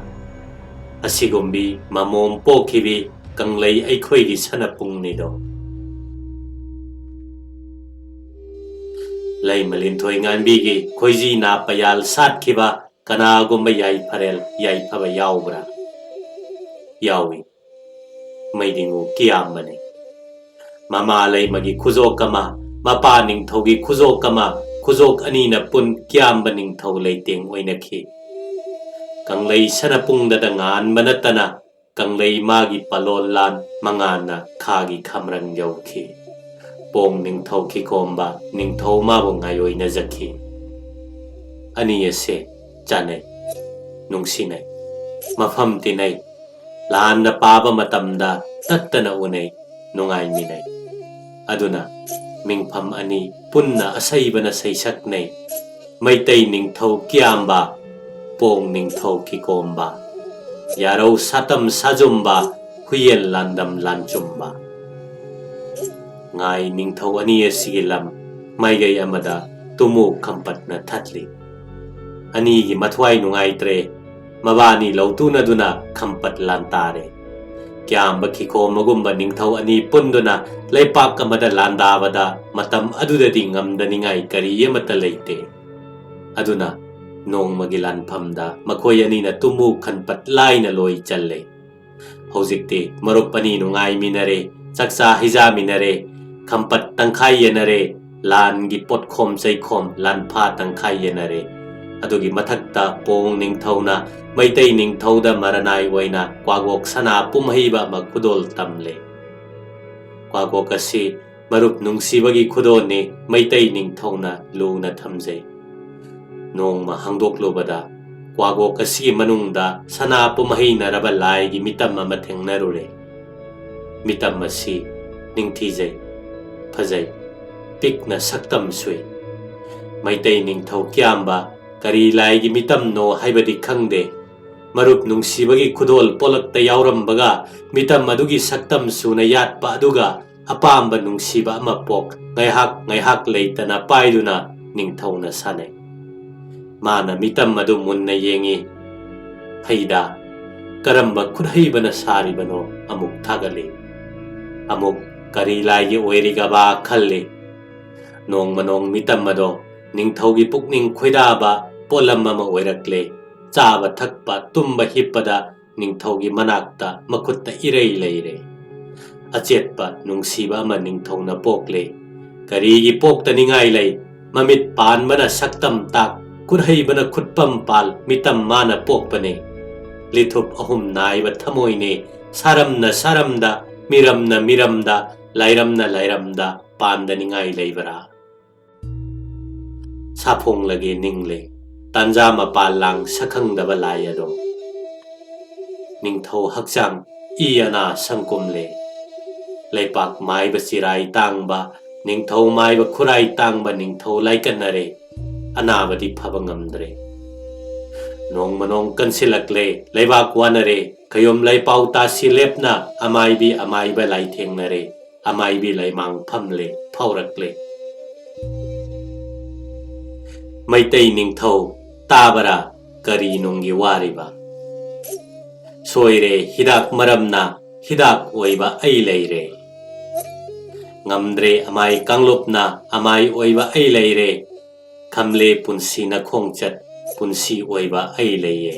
ꯑꯁꯤꯒꯨꯝꯕꯤ ꯃꯃꯣꯝ ꯄꯣꯛꯈꯤꯕꯤ ꯀꯪꯂꯩ ꯑꯩꯈꯣꯏꯒꯤ ꯁꯅꯄꯨꯡꯅꯤꯗꯣ꯫ ꯂꯩꯃ ꯂꯤꯟꯊꯣꯏ ꯉꯥꯟꯕꯤꯒꯤ ꯈꯣꯏꯖꯤ ꯅꯥ ꯄꯌꯥꯜ ꯁꯥꯠꯈꯤꯕ ꯀꯅꯥꯒꯨꯝꯕ ꯌꯥꯏꯐꯔꯦꯜ ꯌꯥꯏꯐꯕ ꯌꯥꯎꯕ꯭ꯔꯥ? ꯌꯥꯎꯏ꯫ ꯃꯩꯗꯤꯡꯉꯨ ꯀꯤꯌꯥꯝꯕꯅꯤ꯫ ꯃꯃꯥ ꯂꯩꯃꯒꯤ ꯈꯨꯖꯣꯛ ꯑꯃ, ꯃꯄꯥ ꯅꯤꯡꯊꯧꯒꯤ ꯈꯨꯖꯣꯛ ꯑꯃ, ꯈꯨꯖꯣꯛ ꯑꯅꯤꯅ ꯄꯨꯟ ꯀꯤꯌꯥꯝꯕ ꯅꯤꯡꯊꯧ ꯂꯩꯇꯦꯡ ꯑꯣꯏꯅꯈꯤ꯫ ꯀꯪꯂꯩ ꯁꯅꯄꯨꯡꯗꯇ ꯉꯥꯟꯕ ꯅꯠꯇꯅ ꯀꯪꯂꯩ ꯃꯥꯒꯤ ꯄꯥꯂꯣꯟ ꯂꯥꯟ ꯃꯉꯥꯟꯅ ꯈꯥꯒꯤ ꯈꯝꯔꯪ ꯌꯧꯈꯤ꯫ ꯄꯣꯡ ꯅꯤꯡꯊꯧ ꯀꯤꯀꯣꯝꯕ ꯅꯤꯡꯊꯧ ꯃꯥꯕꯨ ꯉꯥꯏꯑꯣꯏꯅꯖꯈꯤ꯫ ꯑꯅꯤ ꯑꯁꯦ ꯆꯥꯅꯩ, ꯅꯨꯡꯁꯤꯅꯩ꯫ ꯃꯐꯝ ꯇꯤꯟꯅꯩ꯫ ꯂꯥꯟꯅ ꯄꯥꯕ ꯃꯇꯝꯗ ꯇꯠꯇꯅ ꯎꯅꯩ, ꯅꯨꯡꯉꯥꯏꯃꯤꯟꯅꯩ꯫ ꯑꯗꯨꯅ ꯃꯤꯡꯐꯝ ꯑꯅꯤ ꯄꯨꯟꯅ ꯑꯁꯩꯕꯅ ꯁꯩꯁꯛꯅꯩ꯫ ꯃꯩꯇꯩ ꯅꯤꯡꯊꯧ ꯀꯤꯌꯥꯝꯕ, ꯄꯣꯡ ꯅꯤꯡꯊꯧ ꯀꯤꯀꯣꯝꯕ, ꯌꯥꯔꯧ ꯁꯥꯇꯝ ꯁꯥꯖꯨꯝꯕ, ꯍꯨꯏꯌꯦꯟ ꯂꯥꯟꯗꯝ ꯂꯥꯟꯆꯨꯝꯕ꯫ ꯉꯥꯏ ꯅꯤꯡꯊꯧ ꯑꯅꯤ ꯑꯁꯤꯒꯤ ꯂꯝ ꯃꯥꯏꯀꯩ ꯑꯃꯗ ꯇꯨꯃꯨ ꯈꯝꯄꯠꯅ ꯊꯠꯂꯤ꯫ ꯑꯅꯤꯒꯤ ꯃꯊ꯭ꯋꯥꯏ ꯅꯨꯡꯉꯥꯏꯇ꯭ꯔꯦ꯫ ꯃꯕꯥꯅꯤ ꯂꯧꯇꯨꯅꯗꯨꯅ ꯈꯝꯄꯠ ꯂꯥꯟꯇꯥꯔꯦ꯫ ꯀ꯭ꯌꯥꯝꯕ ꯈꯤꯈꯣꯝꯕꯒꯨꯝꯕ ꯅꯤꯡꯊꯧ ꯑꯅꯤ ꯄꯨꯟꯗꯨꯅ ꯂꯩꯄꯥꯛ ꯑꯃꯗ ꯂꯥꯟꯗꯥꯕꯗ ꯃꯇꯝ ꯑꯗꯨꯗꯗꯤ ꯉꯝꯗꯅꯤꯡꯉꯥꯏ ꯀꯔꯤ ꯑꯃꯠꯇ ꯂꯩꯇꯦ꯫ ꯑꯗꯨꯅ ꯅꯣꯡꯃꯒꯤ ꯂꯥꯟꯐꯝꯗ ꯃꯈꯣꯏ ꯑꯅꯤꯅ ꯇꯨꯝꯃꯨ ꯈꯟꯄꯠ ꯂꯥꯏꯅ ꯂꯣꯏ ꯆꯜꯂꯦ꯫ ꯍꯧꯖꯤꯛꯇꯤ ꯃꯔꯨꯞ ꯑꯅꯤ ꯅꯨꯡꯉꯥꯏꯃꯤꯟꯅꯔꯦ, ꯆꯥꯛꯆꯥ ꯍꯩꯖꯥꯃꯤꯟꯅꯔꯦ, ꯈꯝꯄꯠ ꯇꯪꯈꯥꯏ ꯌꯦꯟꯅꯔꯦ, ꯂꯥꯟꯒꯤ ꯄꯣꯠꯈꯣꯝ ꯆꯩꯈꯣꯝ ꯂꯥꯟꯐꯥ ꯇꯪꯈꯥꯏ ꯌꯦꯟꯅꯔꯦ꯫ ꯑꯗꯨꯒꯤ ꯃꯊꯛꯇ ꯄꯣꯡ ꯅꯤꯡꯊꯧꯅ ꯃꯩꯇꯩ ꯅꯤꯡꯊꯧꯗ ꯃꯔꯅꯥꯏ ꯑꯣꯏꯅ ꯀ꯭ꯋꯥꯒꯣꯛ ꯁꯅꯥ ꯄꯨꯝꯍꯩꯕ ꯑꯃ ꯈꯨꯗꯣꯜ ꯇꯝꯂꯦ꯫ ꯀ꯭ꯋꯥꯒꯣꯛ ꯑꯁꯤ ꯃꯔꯨꯞ ꯅꯨꯡꯁꯤꯕꯒꯤ ꯈꯨꯗꯣꯜꯅꯤ, ꯃꯩꯇꯩ ꯅꯤꯡꯊꯧꯅ ꯂꯨꯅ ꯊꯝꯖꯩ꯫ ꯅꯣꯡꯃ ꯍꯥꯡꯗꯣꯛꯂꯨꯕꯗ ꯀ꯭ꯋꯥꯒꯣꯛ ꯑꯁꯤꯒꯤ ꯃꯅꯨꯡꯗ ꯁꯅꯥ ꯄꯨꯝꯍꯩꯅꯔꯕ ꯂꯥꯏꯒꯤ ꯃꯤꯇꯝ ꯑꯃ ꯊꯦꯡꯅꯔꯨꯔꯦ꯫ ꯃꯤꯇꯝ ꯑꯁꯤ ꯅꯤꯡꯊꯤꯖꯩ, ꯐꯖꯩ, ꯄꯤꯛꯅ ꯁꯛꯇꯝ ꯁꯨꯏ꯫ ꯃꯩꯇꯩ ꯅꯤꯡꯊꯧ ꯀ꯭ꯌꯥꯝꯕ ꯀꯔꯤ ꯂꯥꯏꯒꯤ ꯃꯤꯇꯝꯅꯣ ꯍꯥꯏꯕꯗꯤ ꯈꯪꯗꯦ꯫ ꯃꯔꯨꯞ ꯅꯨꯡꯁꯤꯕꯒꯤ ꯈꯨꯗꯣꯜ ꯄꯣꯂꯛꯇ ꯌꯥꯎꯔꯝꯕꯒ ꯃꯤꯇꯝ ꯑꯗꯨꯒꯤ ꯁꯛꯇꯝ ꯁꯨꯅ ꯌꯥꯠꯄ ꯑꯗꯨꯒ ꯑꯄꯥꯝꯕ ꯅꯨꯡꯁꯤꯕ ꯑꯃ ꯄꯣꯛ ꯉꯥꯏꯍꯥꯛ ꯉꯥꯏꯍꯥꯛ ꯂꯩꯇꯅ ꯄꯥꯏꯗꯨꯅ ꯅꯤꯡꯊꯧꯅ ꯁꯥꯟꯅꯩ꯫ ꯃꯥꯅ ꯃꯤꯇꯝ ꯑꯗꯨ ꯃꯨꯟꯅ ꯌꯦꯡꯏ꯫ ꯍꯩꯗ, ꯀꯔꯝꯕ ꯈꯨꯠꯍꯩꯕꯅ ꯁꯥꯔꯤꯕꯅꯣ ꯑꯃꯨꯛ ꯊꯥꯒꯠꯂꯤ꯫ ꯑꯃꯨꯛ ꯀꯔꯤ ꯂꯥꯏꯒꯤ ꯑꯣꯏꯔꯤꯒꯕ ꯈꯜꯂꯤ꯫ ꯅꯣꯡꯃ ꯅꯣꯡ ꯃꯤꯇꯝ ꯑꯗꯣ ꯅꯤꯡꯊꯧꯒꯤ ꯄꯨꯛꯅꯤꯡ ꯈꯣꯏꯗꯥꯕ ꯄꯣꯠꯂꯝ ꯑꯃ ꯑꯣꯏꯔꯛꯂꯦ꯫ ꯆꯥꯕ ꯊꯛꯄ ꯇꯨꯝꯕ ꯍꯤꯞꯄꯗ ꯅꯤꯡꯊꯧꯒꯤ ꯃꯅꯥꯛꯇ ꯃꯈꯨꯠꯇ ꯏꯔꯩ ꯂꯩꯔꯦ꯫ ꯑꯆꯦꯠꯄ ꯅꯨꯡꯁꯤꯕ ꯑꯃ ꯅꯤꯡꯊꯧꯅ ꯄꯣꯛꯂꯦ꯫ ꯀꯔꯤꯒꯤ ꯄꯣꯛꯇꯅꯤꯡꯉꯥꯏ ꯂꯩ? ꯃꯃꯤꯠ ꯄꯥꯟꯕꯅ ꯁꯛꯇꯝ ꯇꯥꯛ, ꯈꯨꯠꯍꯩꯕꯅ ꯈꯨꯠꯄꯝ ꯄꯥꯜ, ꯃꯤꯇꯝ ꯃꯥꯅ ꯄꯣꯛꯄꯅꯦ꯫ ꯂꯤꯊꯨꯞ ꯑꯍꯨꯝ ꯅꯥꯏꯕ ꯊꯃꯣꯏꯅꯦ꯫ ꯁꯥꯔꯝꯅ ꯁꯥꯔꯝꯗ, ꯃꯤꯔꯝꯅ ꯃꯤꯔꯝꯗ, ꯂꯥꯏꯔꯝꯅ ꯂꯥꯏꯔꯝꯗ ꯄꯥꯟꯗꯅꯤꯡꯉꯥꯏ ꯂꯩꯕ꯭ꯔꯥ? ꯁꯥꯐꯣꯡꯂꯒꯦ ꯅꯤꯡꯂꯦ, ꯇꯥꯟꯖꯥ ꯃꯄꯥꯜ ꯂꯥꯡ ꯁꯛꯈꯪꯗꯕ ꯂꯥꯏ ꯑꯗꯣ꯫ ꯅꯤꯡꯊꯧ ꯍꯛꯆꯥꯡ ꯏ ꯑꯅꯥ ꯁꯪꯀꯨꯝꯂꯦ꯫ ꯂꯩꯄꯥꯛ ꯃꯥꯏꯕ ꯆꯤꯔꯥꯏ ꯇꯥꯡꯕ, ꯅꯤꯡꯊꯧ ꯃꯥꯏꯕ ꯈꯨꯔꯥꯏ ꯇꯥꯡꯕ ꯅꯤꯡꯊꯧ ꯂꯥꯏꯀꯠꯅꯔꯦ꯫ ꯑꯅꯥꯕꯗꯤ ꯐꯕ ꯉꯝꯗ꯭ꯔꯦ꯫ ꯅꯣꯡꯃ ꯅꯣꯡ ꯀꯟꯁꯤꯜꯂꯛꯂꯦ, ꯂꯩꯕꯥꯛ ꯋꯥꯅꯔꯦ꯫ ꯀꯌꯣꯝ ꯂꯩꯄꯥꯎ ꯇꯥꯁꯤ ꯂꯦꯞꯅ ꯑꯃꯥꯏꯕꯤ ꯑꯃꯥꯏꯕ ꯂꯥꯏꯊꯦꯡꯅꯔꯦ꯫ ꯑꯃꯥꯏꯕꯤ ꯂꯩꯃꯥꯡ ꯐꯝꯂꯦ, ꯐꯥꯎꯔꯛꯂꯦ꯫ ꯃꯩꯇꯩ ꯅꯤꯡꯊꯧ ꯇꯥꯕꯔꯥ? ꯀꯔꯤ ꯅꯨꯡꯒꯤ ꯋꯥꯔꯤꯕ? ꯁꯣꯏꯔꯦ ꯍꯤꯗꯥꯛ ꯃꯔꯝꯅ ꯍꯤꯗꯥꯛ ꯑꯣꯏꯕ ꯑꯩ ꯂꯩꯔꯦ꯫ ꯉꯝꯗ꯭ꯔꯦ ꯑꯃꯥꯏ ꯀꯥꯡꯂꯨꯞꯅ ꯑꯃꯥꯏ ꯑꯣꯏꯕ ꯑꯩ ꯂꯩꯔꯦ꯫ ꯈꯝꯂꯦ ꯄꯨꯟꯁꯤꯅ ꯈꯣꯡꯆꯠ ꯄꯨꯟꯁꯤ ꯑꯣꯏꯕ ꯑꯩ ꯂꯩꯌꯦ꯫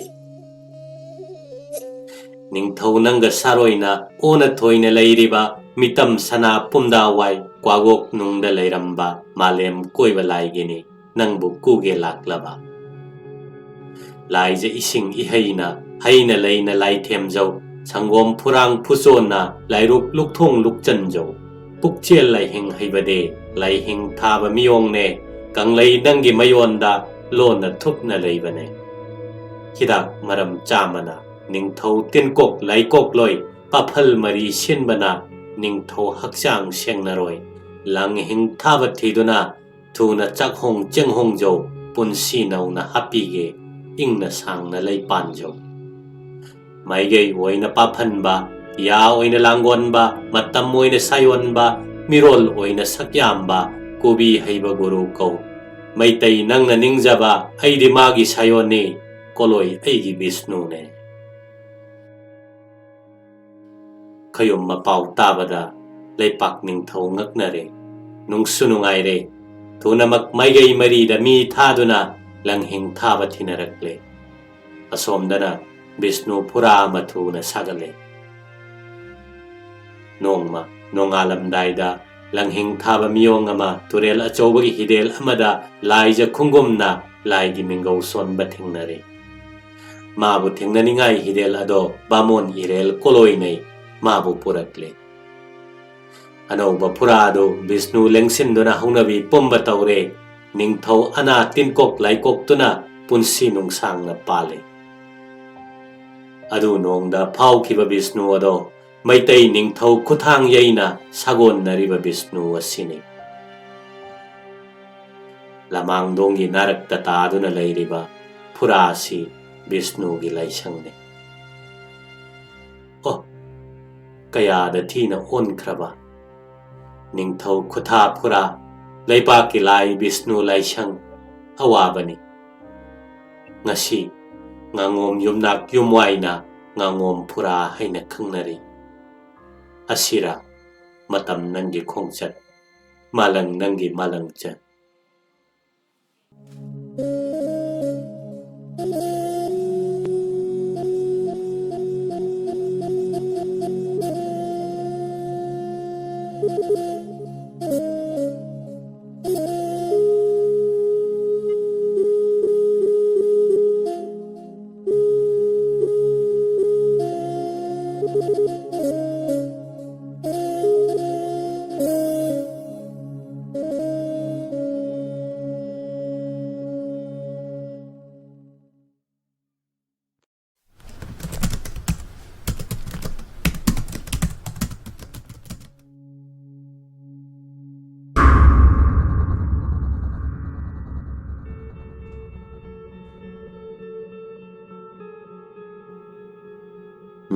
ꯅꯤꯡꯊꯧ ꯅꯪꯒ ꯁꯥꯔꯣꯏꯅ ꯑꯣꯟꯅ ꯊꯣꯏꯅ ꯂꯩꯔꯤꯕ ꯃꯤꯇꯝ ꯁꯅꯥ ꯄꯨꯝꯗꯥꯋꯥꯏ ꯀ꯭ꯋꯥꯒꯣꯛ ꯅꯨꯡꯗ ꯂꯩꯔꯝꯕ ꯃꯥꯂꯦꯝ ꯀꯣꯏꯕ ꯂꯥꯏꯒꯤꯅꯤ ꯅꯪꯕꯨ ꯀꯨꯒꯦ ꯂꯥꯛꯂꯕ꯫ ꯂꯥꯏꯖ ꯏꯁꯤꯡ ꯏꯍꯩꯅ ꯍꯩꯅ ꯂꯩꯅ ꯂꯥꯏꯊꯦꯝꯖꯧ, ꯁꯪꯒꯣꯝ ꯐꯨꯔꯥꯡ ꯐꯨꯆꯣꯟꯅ ꯂꯥꯏꯔꯨꯛ ꯂꯨꯛꯊꯣꯡ ꯂꯨꯛꯆꯟꯖꯧ꯫ ꯄꯨꯛꯆꯦꯜ ꯂꯥꯏꯍꯤꯡ ꯍꯩꯕꯗꯤ ꯂꯥꯏꯍꯤꯡ ꯊꯥꯕ ꯃꯤꯌꯣꯡꯅꯦ, ꯀꯪꯂꯩ ꯅꯪꯒꯤ ꯃꯌꯣꯟꯗ ꯂꯣꯟꯅ ꯊꯨꯞꯅ ꯂꯩꯕꯅꯦ꯫ ꯍꯤꯗꯥꯛ ꯃꯔꯝ ꯆꯥꯝꯃꯅ ꯅꯤꯡꯊꯧ ꯇꯤꯟꯀꯣꯛ ꯂꯥꯏꯀꯣꯛꯂꯣꯏ ꯄꯥꯐꯜ ꯃꯔꯤ ꯁꯤꯟꯕꯅ ꯅꯤꯡꯊꯧ ꯍꯛꯆꯥꯡ ꯁꯦꯡꯅꯔꯣꯏ꯫ ꯂꯪ ꯍꯤꯡ ꯊꯥꯕ ꯊꯤꯗꯨꯅ ꯊꯨꯅ ꯆꯥꯛꯍꯣꯡ ꯆꯦꯡꯍꯣꯡꯖꯧ, ꯄꯨꯟꯁꯤ ꯅꯧꯅ ꯍꯥꯞꯄꯤꯒꯦ ꯏꯪꯅ ꯁꯥꯡꯅ ꯂꯩ ꯄꯥꯟꯖꯧ꯫ ꯃꯥꯏꯒꯩ ꯑꯣꯏꯅ ꯄꯥꯐꯟꯕ, ꯌꯥ ꯑꯣꯏꯅ ꯂꯥꯡꯒꯣꯟꯕ, ꯃꯇꯝ ꯑꯣꯏꯅ ꯁꯥꯌꯣꯟꯕ, ꯃꯤꯔꯣꯜ ꯑꯣꯏꯅ ꯁꯛꯌꯥꯝꯕ, ꯀꯣꯕꯤ ꯍꯩꯕ ꯒꯨꯔꯨ ꯀꯧ꯫ ꯃꯩꯇꯩ ꯅꯪꯅ ꯅꯤꯡꯖꯕ ꯑꯩꯗꯤ ꯃꯥꯒꯤ ꯁꯥꯌꯣꯟꯅꯤ, ꯀꯣꯂꯣꯏ ꯑꯩꯒꯤ ꯕꯤꯁꯅꯨꯅꯦ꯫ ꯈꯌꯨꯝ ꯃꯄꯥꯎ ꯇꯥꯕꯗ ꯂꯩꯄꯥꯛ ꯅꯤꯡꯊꯧ ꯉꯛꯅꯔꯦ꯫ ꯅꯨꯡꯁꯨ ꯅꯨꯡꯉꯥꯏꯔꯦ꯫ ꯊꯨꯅꯃꯛ ꯃꯥꯏꯒꯩ ꯃꯔꯤꯗ ꯃꯤ ꯊꯥꯗꯨꯅ ꯂꯪꯍꯤꯡ ꯊꯥꯕ ꯊꯤꯅꯔꯛꯂꯦ꯫ ꯑꯁꯣꯝꯗꯅ ꯕꯤꯁꯅꯨ ꯐꯨꯔꯥ ꯑꯃ ꯊꯨꯅ ꯁꯥꯒꯠꯂꯦ꯫ ꯅꯣꯡꯃ ꯅꯣꯡꯉꯥꯜꯂꯝꯗꯥꯏꯗ ꯂꯪꯍꯤꯡ ꯊꯥꯕ ꯃꯤꯑꯣꯡ ꯑꯃ ꯇꯨꯔꯦꯜ ꯑꯆꯧꯕꯒꯤ ꯍꯤꯗꯦꯜ ꯑꯃꯗ ꯂꯥꯏꯖ ꯈꯨꯡꯒꯨꯝꯅ ꯂꯥꯏꯒꯤ ꯃꯤꯡꯒꯧ ꯁꯣꯟꯕ ꯊꯦꯡꯅꯔꯦ꯫ ꯃꯥꯕꯨ ꯊꯦꯡꯅꯅꯤꯡꯉꯥꯏ ꯍꯤꯗꯦꯜ ꯑꯗꯣ ꯕꯥꯃꯣꯟ ꯏꯔꯦꯜ ꯀꯣꯂꯣꯏꯅꯩ ꯃꯥꯕꯨ ꯄꯨꯔꯛꯂꯦ꯫ ꯑꯅꯧꯕ ꯐꯨꯔꯥ ꯑꯗꯨ ꯕꯤꯁꯅꯨ ꯂꯦꯡꯁꯤꯟꯗꯨꯅ ꯍꯧꯅꯕꯤ ꯄꯨꯝꯕ ꯇꯧꯔꯦ꯫ ꯅꯤꯡꯊꯧ ꯑꯅꯥ ꯇꯤꯟꯀꯣꯛ ꯂꯥꯏꯀꯣꯛꯇꯨꯅ ꯄꯨꯟꯁꯤ ꯅꯨꯡꯁꯥꯡꯅ ꯄꯥꯜꯂꯦ꯫ ꯑꯗꯨ ꯅꯣꯡꯗ ꯐꯥꯎꯈꯤꯕ ꯕꯤꯁꯅꯨ ꯑꯗꯣ ꯃꯩꯇꯩ ꯅꯤꯡꯊꯧ ꯈꯨꯠꯊꯥꯡ ꯌꯩꯅ ꯁꯥꯒꯣꯟꯅꯔꯤꯕ ꯕꯤꯁꯅꯨ ꯑꯁꯤꯅꯤ꯫ ꯂꯃꯥꯡꯗꯣꯡꯒꯤ ꯅꯥꯔꯛꯇ ꯇꯥꯗꯨꯅ ꯂꯩꯔꯤꯕ ꯐꯨꯔꯥ ꯑꯁꯤ ꯕꯤꯁꯅꯨꯒꯤ ꯂꯥꯏꯁꯪꯅꯤ꯫ ꯑꯣ, ꯀꯌꯥꯗ ꯊꯤꯅ ꯑꯣꯟꯈ꯭ꯔꯕ! ꯅꯤꯡꯊꯧ ꯈꯨꯠꯊꯥ ꯐꯨꯔꯥ, ꯂꯩꯕꯥꯛꯀꯤ ꯂꯥꯏ ꯕꯤꯁꯅꯨ ꯂꯥꯏꯁꯪ, ꯑꯋꯥꯕꯅꯤ꯫ ꯉꯁꯤ ꯉꯥꯉꯣꯝ ꯌꯨꯝꯅꯥꯛ ꯌꯨꯝꯋꯥꯏꯅ ꯉꯥꯉꯣꯝ ꯐꯨꯔꯥ ꯍꯥꯏꯅ ꯈꯪꯅꯔꯤ꯫ ꯑꯁꯤꯔ ꯃꯇꯝ ꯅꯪꯒꯤ ꯈꯣꯡꯆꯠ, ꯃꯥꯂꯪ ꯅꯪꯒꯤ ꯃꯥꯂꯪꯆꯠ꯫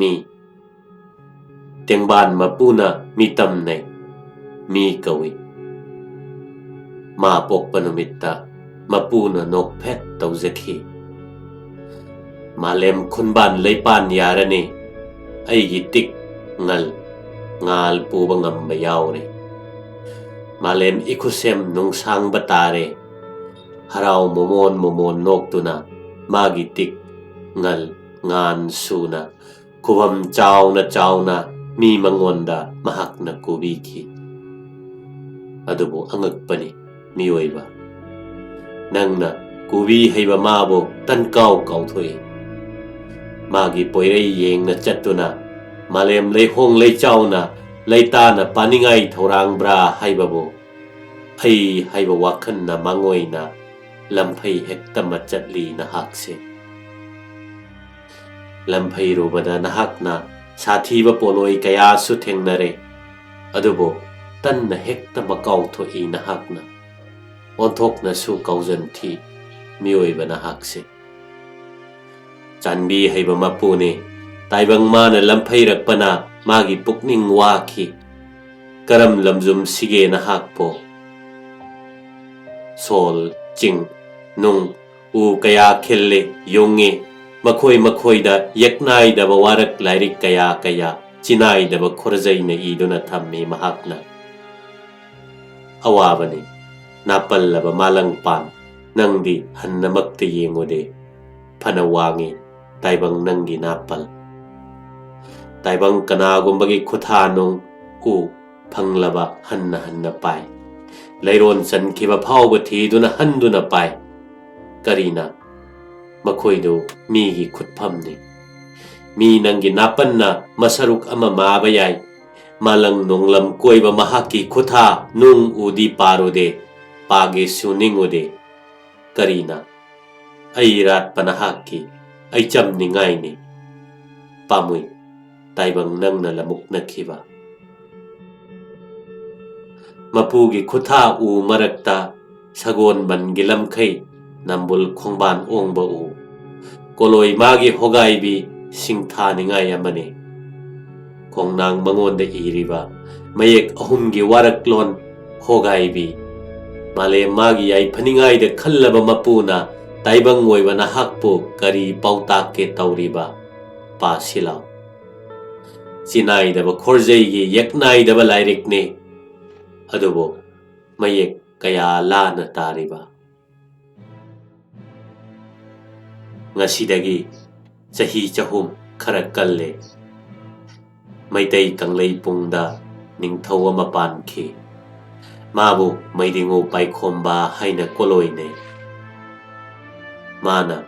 ꯃꯤ꯫ ꯇꯦꯡꯕꯥꯟ ꯃꯄꯨꯅ ꯃꯤꯇꯝꯅꯩ, ꯃꯤ ꯀꯧꯏ꯫ ꯃꯥ ꯄꯣꯛꯄ ꯅꯨꯃꯤꯠꯇ ꯃꯄꯨꯅ ꯅꯣꯛꯐꯦꯠ ꯇꯧꯖꯈꯤ꯫ "ꯃꯥꯂꯦꯝ ꯈꯨꯟꯕꯥꯟ ꯂꯩꯄꯥꯟ ꯌꯥꯔꯅꯤ, ꯑꯩꯒꯤ ꯇꯤꯛ ꯉꯜ ꯉꯥꯜ ꯄꯨꯕ ꯉꯝꯕ ꯌꯥꯎꯔꯦ꯫ ꯃꯥꯂꯦꯝ ꯏꯈꯨꯁꯦꯝ ꯅꯨꯡꯁꯥꯡꯕ ꯇꯥꯔꯦ, ꯍꯔꯥꯎ ꯃꯣꯃꯣꯟ ꯃꯣꯃꯣꯟ ꯅꯣꯛꯇꯨꯅ ꯃꯥꯒꯤ ꯇꯤꯛ ꯉꯜ ꯉꯥꯟ ꯁꯨꯅ ꯈꯨꯕꯝ ꯆꯥꯎꯅ ꯆꯥꯎꯅ ꯃꯤ ꯃꯉꯣꯟꯗ ꯃꯍꯥꯛꯅ ꯀꯨꯕꯤꯈꯤ꯫ ꯑꯗꯨꯕꯨ ꯑꯉꯛꯄꯅꯤ ꯃꯤꯑꯣꯏꯕ, ꯅꯪꯅ ꯀꯨꯕꯤ ꯍꯩꯕ ꯃꯥꯕꯨ ꯇꯟꯀꯥꯎ ꯀꯥꯎꯊꯣꯛꯏ꯫ ꯃꯥꯒꯤ ꯄꯣꯏꯔꯩ ꯌꯦꯡꯅ ꯆꯠꯇꯨꯅ ꯃꯥꯂꯦꯝ ꯂꯩꯍꯣꯡ ꯂꯩꯆꯥꯎꯅ ꯂꯩꯇꯥꯅ ꯄꯥꯅꯤꯡꯉꯥꯏ ꯊꯧꯔꯥꯡꯕ꯭ꯔꯥ ꯍꯥꯏꯕꯕꯨ ꯑꯩ ꯍꯥꯏꯕ ꯋꯥꯈꯜꯅ ꯃꯥꯡꯑꯣꯏꯅ ꯂꯝꯐꯩ ꯍꯦꯛꯇ ꯃꯆꯠꯂꯤ ꯅꯍꯥꯛꯁꯦ꯫ ꯂꯝꯐꯩꯔꯨꯕꯗ ꯅꯍꯥꯛꯅ ꯁꯥꯊꯤꯕ ꯄꯣꯠꯂꯣꯏ ꯀꯌꯥꯁꯨ ꯊꯦꯡꯅꯔꯦ, ꯑꯗꯨꯕꯨ ꯇꯟꯅ ꯍꯦꯛꯇ ꯃꯀꯥꯎ ꯊꯣꯛꯏ ꯅꯍꯥꯛꯅ, ꯑꯣꯟꯊꯣꯛꯅꯁꯨ ꯀꯥꯎꯖꯟ ꯊꯤ ꯃꯤꯑꯣꯏꯕ ꯅꯍꯥꯛꯁꯦ꯫ ꯆꯥꯟꯕꯤ ꯍꯩꯕ ꯃꯄꯨꯅꯤ꯫ ꯇꯥꯏꯕꯪ ꯃꯥꯅ ꯂꯝꯐꯩꯔꯛꯄꯅ ꯃꯥꯒꯤ ꯄꯨꯛꯅꯤꯡ ꯋꯥꯈꯤ꯫ ꯀꯔꯝ ꯂꯝꯖꯨꯝꯁꯤꯒꯦ ꯅꯍꯥꯛꯄꯨ? ꯁꯣꯜ, ꯆꯤꯡ, ꯅꯨꯡ, ꯎ ꯀꯌꯥ ꯈꯤꯜꯂꯤ, ꯌꯨꯡꯉꯤ꯫ ꯃꯈꯣꯏ ꯃꯈꯣꯏꯗ ꯌꯦꯛꯅꯥꯏꯗꯕ ꯋꯥꯔꯛ ꯂꯥꯏꯔꯤꯛ ꯀꯌꯥ ꯀꯌꯥ ꯆꯤꯅꯥꯏꯗꯕ ꯈꯣꯔꯖꯩꯅ ꯏꯗꯨꯅ ꯊꯝꯃꯤ ꯃꯍꯥꯛꯅ꯫ ꯑꯋꯥꯕꯅꯤ, ꯅꯥꯄꯜꯂꯕ ꯃꯥꯂꯪꯄꯥꯟ, ꯅꯪꯗꯤ ꯍꯟꯅꯃꯛꯇ ꯌꯦꯡꯉꯨꯗꯦ꯫ ꯐꯅ ꯋꯥꯡꯉꯤ ꯇꯥꯏꯕꯪ ꯅꯪꯒꯤ ꯅꯥꯄꯜ꯫ ꯇꯥꯏꯕꯪ ꯀꯅꯥꯒꯨꯝꯕꯒꯤ ꯈꯨꯊꯥ ꯅꯨꯡ ꯎ ꯐꯪꯂꯕ ꯍꯟꯅ ꯍꯟꯅ ꯄꯥꯏ꯫ ꯂꯩꯔꯣꯟ ꯆꯟꯈꯤꯕ ꯐꯥꯎꯕ ꯊꯤꯗꯨꯅ ꯍꯟꯗꯨꯅ ꯄꯥꯏ꯫ ꯀꯔꯤꯅ? ꯃꯈꯣꯏꯗꯨ ꯃꯤꯒꯤ ꯈꯨꯠꯐꯝꯅꯤ꯫ ꯃꯤ ꯅꯪꯒꯤ ꯅꯥꯄꯟꯅ ꯃꯁꯔꯨꯛ ꯑꯃ ꯃꯥꯕ ꯌꯥꯏ꯫ ꯃꯥꯂꯪ ꯅꯣꯡꯂꯝ ꯀꯣꯏꯕ ꯃꯍꯥꯛꯀꯤ ꯈꯨꯊꯥ ꯅꯨꯡ ꯎꯗꯤ ꯄꯥꯔꯨꯗꯦ, ꯄꯥꯒꯦꯁꯨ ꯅꯤꯡꯉꯨꯗꯦ꯫ ꯀꯔꯤꯅ? ꯑꯩ ꯔꯥꯠꯄ ꯅꯍꯥꯛꯀꯤ ꯑꯩꯆꯝꯅꯤꯉꯥꯏꯅꯤ꯫ ꯄꯥꯝꯃꯨꯏ, ꯇꯥꯏꯕꯪ ꯅꯪꯅ ꯂꯃꯨꯛꯅꯈꯤꯕ꯫ ꯃꯄꯨꯒꯤ ꯈꯨꯊꯥ ꯎ ꯃꯔꯛꯇ ꯁꯒꯣꯜꯕꯟꯒꯤ ꯂꯝꯈꯩ ꯅꯝꯕꯨꯜ ꯈꯣꯡꯕꯥꯟ ꯑꯣꯡꯕ ꯎ꯫ ꯀꯣꯂꯣꯏ ꯃꯥꯒꯤ ꯍꯣꯒꯥꯏꯕꯤ ꯁꯤꯡꯊꯥꯅꯤꯡꯉꯥꯏ ꯑꯃꯅꯤ꯫ ꯈꯣꯡꯅꯥꯡ ꯃꯉꯣꯟꯗ ꯏꯔꯤꯕ ꯃꯌꯦꯛ ꯑꯍꯨꯝꯒꯤ ꯋꯥꯔꯛꯂꯣꯟ ꯍꯣꯒꯥꯏꯕꯤ꯫ ꯃꯥꯂꯦꯝ ꯃꯥꯒꯤ ꯌꯥꯏꯐꯅꯤꯡꯉꯥꯏꯗ ꯈꯜꯂꯕ ꯃꯄꯨꯅ ꯇꯥꯏꯕꯪ ꯑꯣꯏꯕ ꯅꯍꯥꯛꯄꯨ ꯀꯔꯤ ꯄꯥꯎꯇꯥꯛꯀꯦ ꯇꯧꯔꯤꯕ? ꯄꯥꯁꯤꯂꯥꯎ꯫ ꯆꯤꯅꯥꯏꯗꯕ ꯈꯣꯔꯖꯩꯒꯤ ꯌꯦꯛꯅꯥꯏꯗꯕ ꯂꯥꯏꯔꯤꯛꯅꯤ꯫ ꯑꯗꯨꯕꯨ ꯃꯌꯦꯛ ꯀꯌꯥ ꯂꯥꯅ ꯇꯥꯔꯤꯕ꯫ ꯉꯁꯤꯗꯒꯤ ꯆꯍꯤ ꯆꯍꯨꯝ ꯈꯔ ꯀꯜꯂꯦ꯫ ꯃꯩꯇꯩ ꯀꯪꯂꯩꯄꯨꯡꯗ ꯅꯤꯡꯊꯧ ꯑꯃ ꯄꯥꯟꯈꯤ꯫ ꯃꯥꯕꯨ ꯃꯩꯗꯤꯉꯨ ꯄꯥꯏꯈꯣꯝꯕ ꯍꯥꯏꯅ ꯀꯣꯂꯣꯏꯅꯩ꯫ ꯃꯥꯅ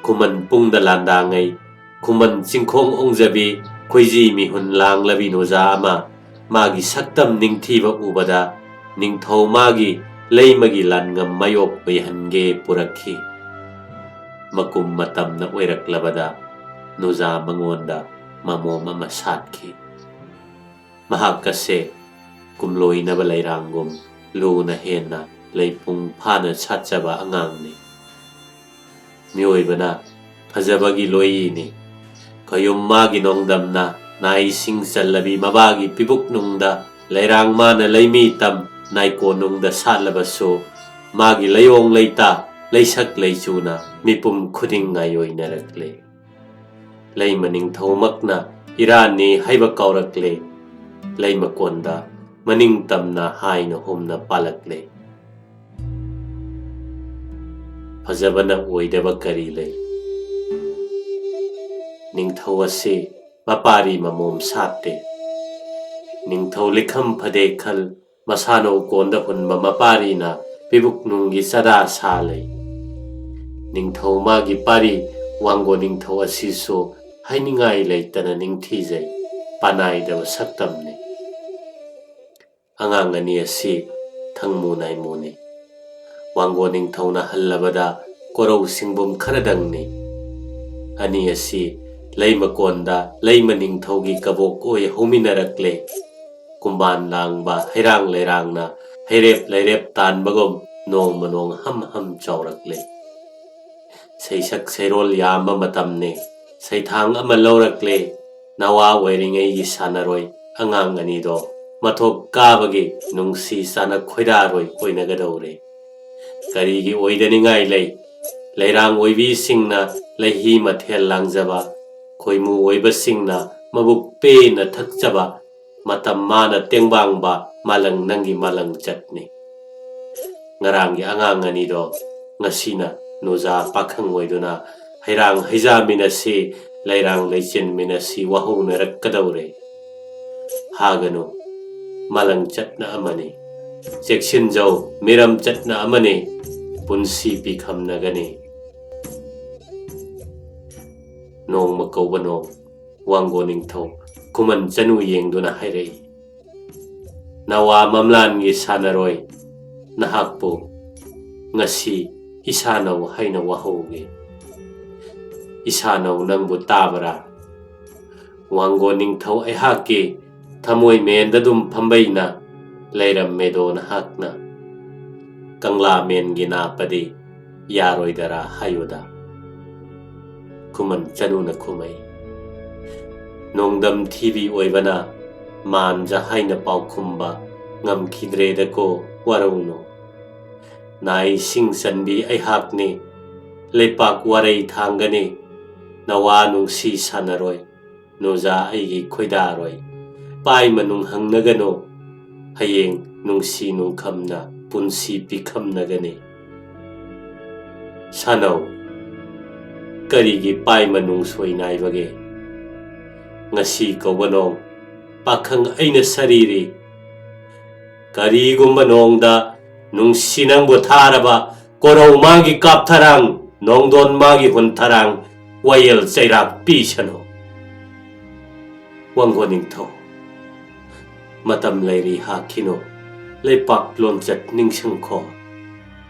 ꯈꯨꯃꯟ ꯄꯨꯡꯗ ꯂꯥꯟꯗꯥꯉꯩ ꯈꯨꯃꯟ ꯆꯤꯡꯈꯣꯡ ꯑꯣꯡꯖꯕꯤ ꯈꯣꯏꯖꯤ ꯃꯤꯍꯨꯟ ꯂꯥꯡꯂꯕꯤ ꯅꯨꯖꯥ ꯑꯃ ꯃꯥꯒꯤ ꯁꯛꯇꯝ ꯅꯤꯡꯊꯤꯕ ꯎꯕꯗ ꯅꯤꯡꯊꯧ ꯃꯥꯒꯤ ꯂꯩꯃꯒꯤ ꯂꯥꯟꯉꯝ ꯃꯥꯌꯣꯛ ꯑꯣꯏꯍꯟꯒꯦ ꯄꯨꯔꯛꯈꯤ꯫ ꯃꯀꯨꯝ ꯃꯇꯝꯅ ꯑꯣꯏꯔꯛꯂꯕꯗ ꯅꯨꯖꯥ ꯃꯉꯣꯟꯗ ꯃꯃꯣꯝ ꯑꯃ ꯁꯥꯠꯈꯤ꯫ ꯃꯍꯥꯛ ꯑꯁꯦ ꯀꯨꯝꯂꯣꯏꯅꯕ ꯂꯩꯔꯥꯡꯒꯨꯝ ꯂꯨꯅ ꯍꯦꯟꯅ ꯂꯩꯄꯨꯡ ꯐꯥꯅ ꯁꯥꯠꯆꯕ ꯑꯉꯥꯡꯅꯤ꯫ ꯃꯤꯑꯣꯏꯕꯅ ꯐꯖꯕꯒꯤ ꯂꯣꯏꯌꯤꯅꯤ꯫ ꯈꯌꯨꯝ ꯃꯥꯒꯤ ꯅꯣꯡꯗꯝꯅ ꯅꯥꯏꯁꯤꯡ ꯆꯜꯂꯕꯤ ꯃꯕꯥꯒꯤ ꯄꯤꯕꯨꯛꯅꯨꯡꯗ ꯂꯩꯔꯥꯡ ꯃꯥꯅ ꯂꯩꯃꯤ ꯇꯝ ꯅꯥꯏꯀꯣꯅꯨꯡꯗ ꯁꯥꯠꯂꯕꯁꯨ ꯃꯥꯒꯤ ꯂꯩꯑꯣꯡ ꯂꯩꯇꯥ ꯂꯩꯁꯛ ꯂꯩꯆꯨꯅ ꯃꯤꯄꯨꯝ ꯈꯨꯗꯤꯡ ꯉꯥꯏꯑꯣꯏꯅꯔꯛꯂꯦ꯫ ꯂꯩꯃ ꯅꯤꯡꯊꯧꯃꯛꯅ ꯏꯔꯥꯟꯅꯤ ꯍꯥꯏꯕ ꯀꯥꯎꯔꯛꯂꯦ꯫ ꯂꯩꯃꯀꯣꯟꯗ ꯃꯅꯤꯡ ꯇꯝꯅ ꯍꯥꯏꯅ ꯍꯨꯝꯅ ꯄꯥꯜꯂꯛꯂꯦ꯫ ꯐꯖꯕꯅ ꯑꯣꯏꯗꯕ ꯀꯔꯤ ꯂꯩ? ꯅꯤꯡꯊꯧ ꯑꯁꯤ ꯃꯄꯥꯔꯤ ꯃꯃꯣꯝ ꯁꯥꯠꯇꯦ꯫ ꯅꯤꯡꯊꯧ ꯂꯤꯈꯝ ꯐꯗꯦ ꯈꯜ, ꯃꯁꯥꯅ ꯎꯀꯣꯟꯗ ꯍꯨꯟꯕ ꯃꯄꯥꯔꯤꯅ ꯄꯤꯕꯨꯛ ꯅꯨꯡꯒꯤ ꯆꯥꯗꯥ ꯁꯥ ꯂꯩ꯫ ꯅꯤꯡꯊꯧ ꯃꯥꯒꯤ ꯄꯥꯔꯤ ꯋꯥꯡꯒꯣ ꯅꯤꯡꯊꯧ ꯑꯁꯤꯁꯨ ꯍꯥꯏꯅꯤꯡꯉꯥꯏ ꯂꯩꯇꯅ ꯅꯤꯡꯊꯤꯖꯩ, ꯄꯥꯅꯥꯏꯗꯕ ꯁꯛꯇꯝꯅꯤ꯫ ꯑꯉꯥꯡ ꯑꯅꯤ ꯑꯁꯤ ꯊꯪꯃꯨ ꯅꯥꯏꯃꯨꯅꯤ꯫ ꯋꯥꯡꯒꯣ ꯅꯤꯡꯊꯧꯅ ꯍꯜꯂꯕꯗ ꯀꯣꯔꯧ ꯁꯤꯡꯕꯨꯝ ꯈꯔꯗꯪꯅꯤ꯫ ꯑꯅꯤ ꯑꯁꯤ ꯂꯩꯃꯀꯣꯟꯗ ꯂꯩꯃ ꯅꯤꯡꯊꯧꯒꯤ ꯀꯕꯣꯛ ꯑꯣꯏ ꯍꯧꯃꯤꯟꯅꯔꯛꯂꯦ꯫ ꯀꯨꯝꯕꯥꯟ ꯂꯥꯡꯕ ꯍꯩꯔꯥꯡ ꯂꯩꯔꯥꯡꯅ ꯍꯩꯔꯦꯞ ꯂꯩꯔꯦꯞ ꯇꯥꯟꯕꯒꯨꯝ ꯅꯣꯡꯃ ꯅꯣꯡ ꯍꯝ ꯍꯝ ꯆꯥꯎꯔꯛꯂꯦ꯫ ꯁꯩꯁꯛ ꯁꯩꯔꯣꯜ ꯌꯥꯝꯕ ꯃꯇꯝꯅꯦ꯫ ꯁꯩꯊꯥꯡ ꯑꯃ ꯂꯧꯔꯛꯂꯦ꯫ ꯅꯋꯥ ꯑꯣꯏꯔꯤꯉꯩꯒꯤ ꯁꯥꯟꯅꯔꯣꯏ ꯑꯉꯥꯡ ꯑꯅꯤꯗꯣ ꯃꯊꯣꯛ ꯀꯥꯕꯒꯤ ꯅꯨꯡꯁꯤ ꯆꯥꯅ ꯈꯣꯏꯗꯥꯔꯣꯏ ꯑꯣꯏꯅꯒꯗꯧꯔꯦ꯫ ꯀꯔꯤꯒꯤ ꯑꯣꯏꯗꯅꯤꯡꯉꯥꯏ ꯂꯩ? ꯂꯩꯔꯥꯡ ꯑꯣꯏꯕꯤꯁꯤꯡꯅ ꯂꯩꯍꯤ ꯃꯊꯦꯜ ꯂꯥꯡꯖꯕ, ꯈꯣꯏꯃꯨ ꯑꯣꯏꯕꯁꯤꯡꯅ ꯃꯕꯨꯛ ꯄꯦꯟꯅ ꯊꯛꯆꯕ, ꯃꯇꯝ ꯃꯥꯅ ꯇꯦꯡꯕꯥꯡꯕ ꯃꯥꯂꯪ ꯅꯪꯒꯤ ꯃꯥꯂꯪ ꯆꯠꯅꯤ꯫ ꯉꯔꯥꯡꯒꯤ ꯑꯉꯥꯡ ꯑꯅꯤꯗꯣ ꯉꯁꯤꯅ ꯅꯨꯖꯥ ꯄꯥꯈꯪ ꯑꯣꯏꯗꯨꯅ ꯍꯩꯔꯥꯡ ꯍꯩꯖꯥꯃꯤꯟꯅꯁꯤ, ꯂꯩꯔꯥꯡ ꯂꯩꯆꯤꯟꯃꯤꯟꯅꯁꯤ ꯋꯥꯍꯧꯅꯔꯛꯀꯗꯧꯔꯦ꯫ ꯍꯥꯒꯅꯨ, ꯃꯥꯂꯪ ꯆꯠꯅ ꯑꯃꯅꯤ꯫ ꯆꯦꯛꯁꯤꯟꯖꯧ, ꯃꯤꯔꯝ ꯆꯠꯅ ꯑꯃꯅꯤ꯫ ꯄꯨꯟꯁꯤ ꯄꯤꯈꯝꯅꯒꯅꯤ꯫ ꯅꯣꯡꯃ ꯀꯧꯕ ꯅꯣꯡ꯫ ꯋꯥꯡꯒꯣ ꯅꯤꯡꯊꯧ ꯈꯨꯃꯟ ꯆꯅꯨ ꯌꯦꯡꯗꯨꯅ ꯍꯥꯏꯔꯛꯏ, "ꯅꯋꯥ ꯃꯝꯂꯥꯟꯒꯤ ꯁꯥꯟꯅꯔꯣꯏ, ꯅꯍꯥꯛꯄꯨ ꯉꯁꯤ ꯏꯁꯥꯅꯧ ꯍꯥꯏꯅ ꯋꯥꯍꯧꯒꯦ꯫ ꯏꯁꯥꯅꯧ ꯅꯪꯕꯨ ꯇꯥꯕꯔꯥ? ꯋꯥꯡꯒꯣ ꯅꯤꯡꯊꯧ ꯑꯩꯍꯥꯛꯀꯤ ꯊꯃꯣꯏ ꯃꯦꯟꯗ ꯑꯗꯨꯝ ꯐꯝꯕꯩꯅ ꯂꯩꯔꯝꯃꯦꯗꯣ ꯅꯍꯥꯛꯅ꯫ ꯀꯪꯂꯥ ꯃꯦꯟꯒꯤ ꯅꯥꯞꯄꯗꯤ ꯌꯥꯔꯣꯏꯗꯔꯥ ꯍꯥꯏꯌꯨꯗ?" ꯈꯨꯃꯟ ꯆꯅꯨꯅ ꯈꯨꯝꯃꯩ, "ꯅꯣꯡꯗꯝ ꯊꯤꯕꯤ ꯑꯣꯏꯕꯅ ꯃꯥꯟꯖ ꯍꯥꯏꯅ ꯄꯥꯎꯈꯨꯝꯕ ꯉꯝꯈꯤꯗ꯭ꯔꯦꯗꯀꯣ ꯋꯥꯔꯧꯅꯨ꯫ ꯅꯥꯏ ꯁꯤꯡ ꯆꯟꯕꯤ ꯑꯩꯍꯥꯛꯅꯤ, ꯂꯩꯄꯥꯛ ꯋꯥꯔꯩ ꯊꯥꯡꯒꯅꯤ, ꯅꯋꯥ ꯅꯨꯡꯁꯤ ꯁꯥꯟꯅꯔꯣꯏ, ꯅꯨꯖꯥ ꯑꯩꯒꯤ ꯈꯣꯏꯗꯥꯔꯣꯏ, ꯄꯥꯏ ꯃꯅꯨꯡ ꯍꯪꯅꯒꯅꯨ, ꯍꯌꯦꯡ ꯅꯨꯡꯁꯤ ꯅꯨꯡꯈꯝꯅ ꯄꯨꯟꯁꯤ ꯄꯤꯈꯝꯅꯒꯅꯤ꯫ ꯁꯥꯅꯧ, ꯀꯔꯤꯒꯤ ꯄꯥꯏ ꯃꯅꯨꯡ ꯁꯣꯏ ꯅꯥꯏꯕꯒꯦ? ꯉꯁꯤ ꯀꯧꯕ ꯅꯣꯡ, ꯄꯥꯈꯪ ꯑꯩꯅ ꯁꯥꯔꯤꯔꯤ꯫ ꯀꯔꯤꯒꯨꯝꯕ ꯅꯣꯡꯗ ꯅꯨꯡꯁꯤ ꯅꯪꯕꯨ ꯊꯥꯔꯕ, ꯀꯣꯔꯧ ꯃꯥꯒꯤ ꯀꯥꯞꯊꯔꯥꯡ, ꯅꯣꯡꯗꯣꯟ ꯃꯥꯒꯤ ꯍꯨꯟꯊꯔꯥꯡ, ꯋꯥꯌꯦꯜ ꯆꯩꯔꯥꯛ ꯄꯤꯁꯅꯨ꯫ ꯋꯥꯡꯒꯣ ꯅꯤꯡꯊꯧ, ꯃꯇꯝ ꯂꯩꯔꯤ ꯍꯥꯈꯤꯅꯨ, ꯂꯩꯄꯥꯛ ꯂꯣꯟꯆꯠ ꯅꯤꯡꯁꯤꯡꯈꯣ꯫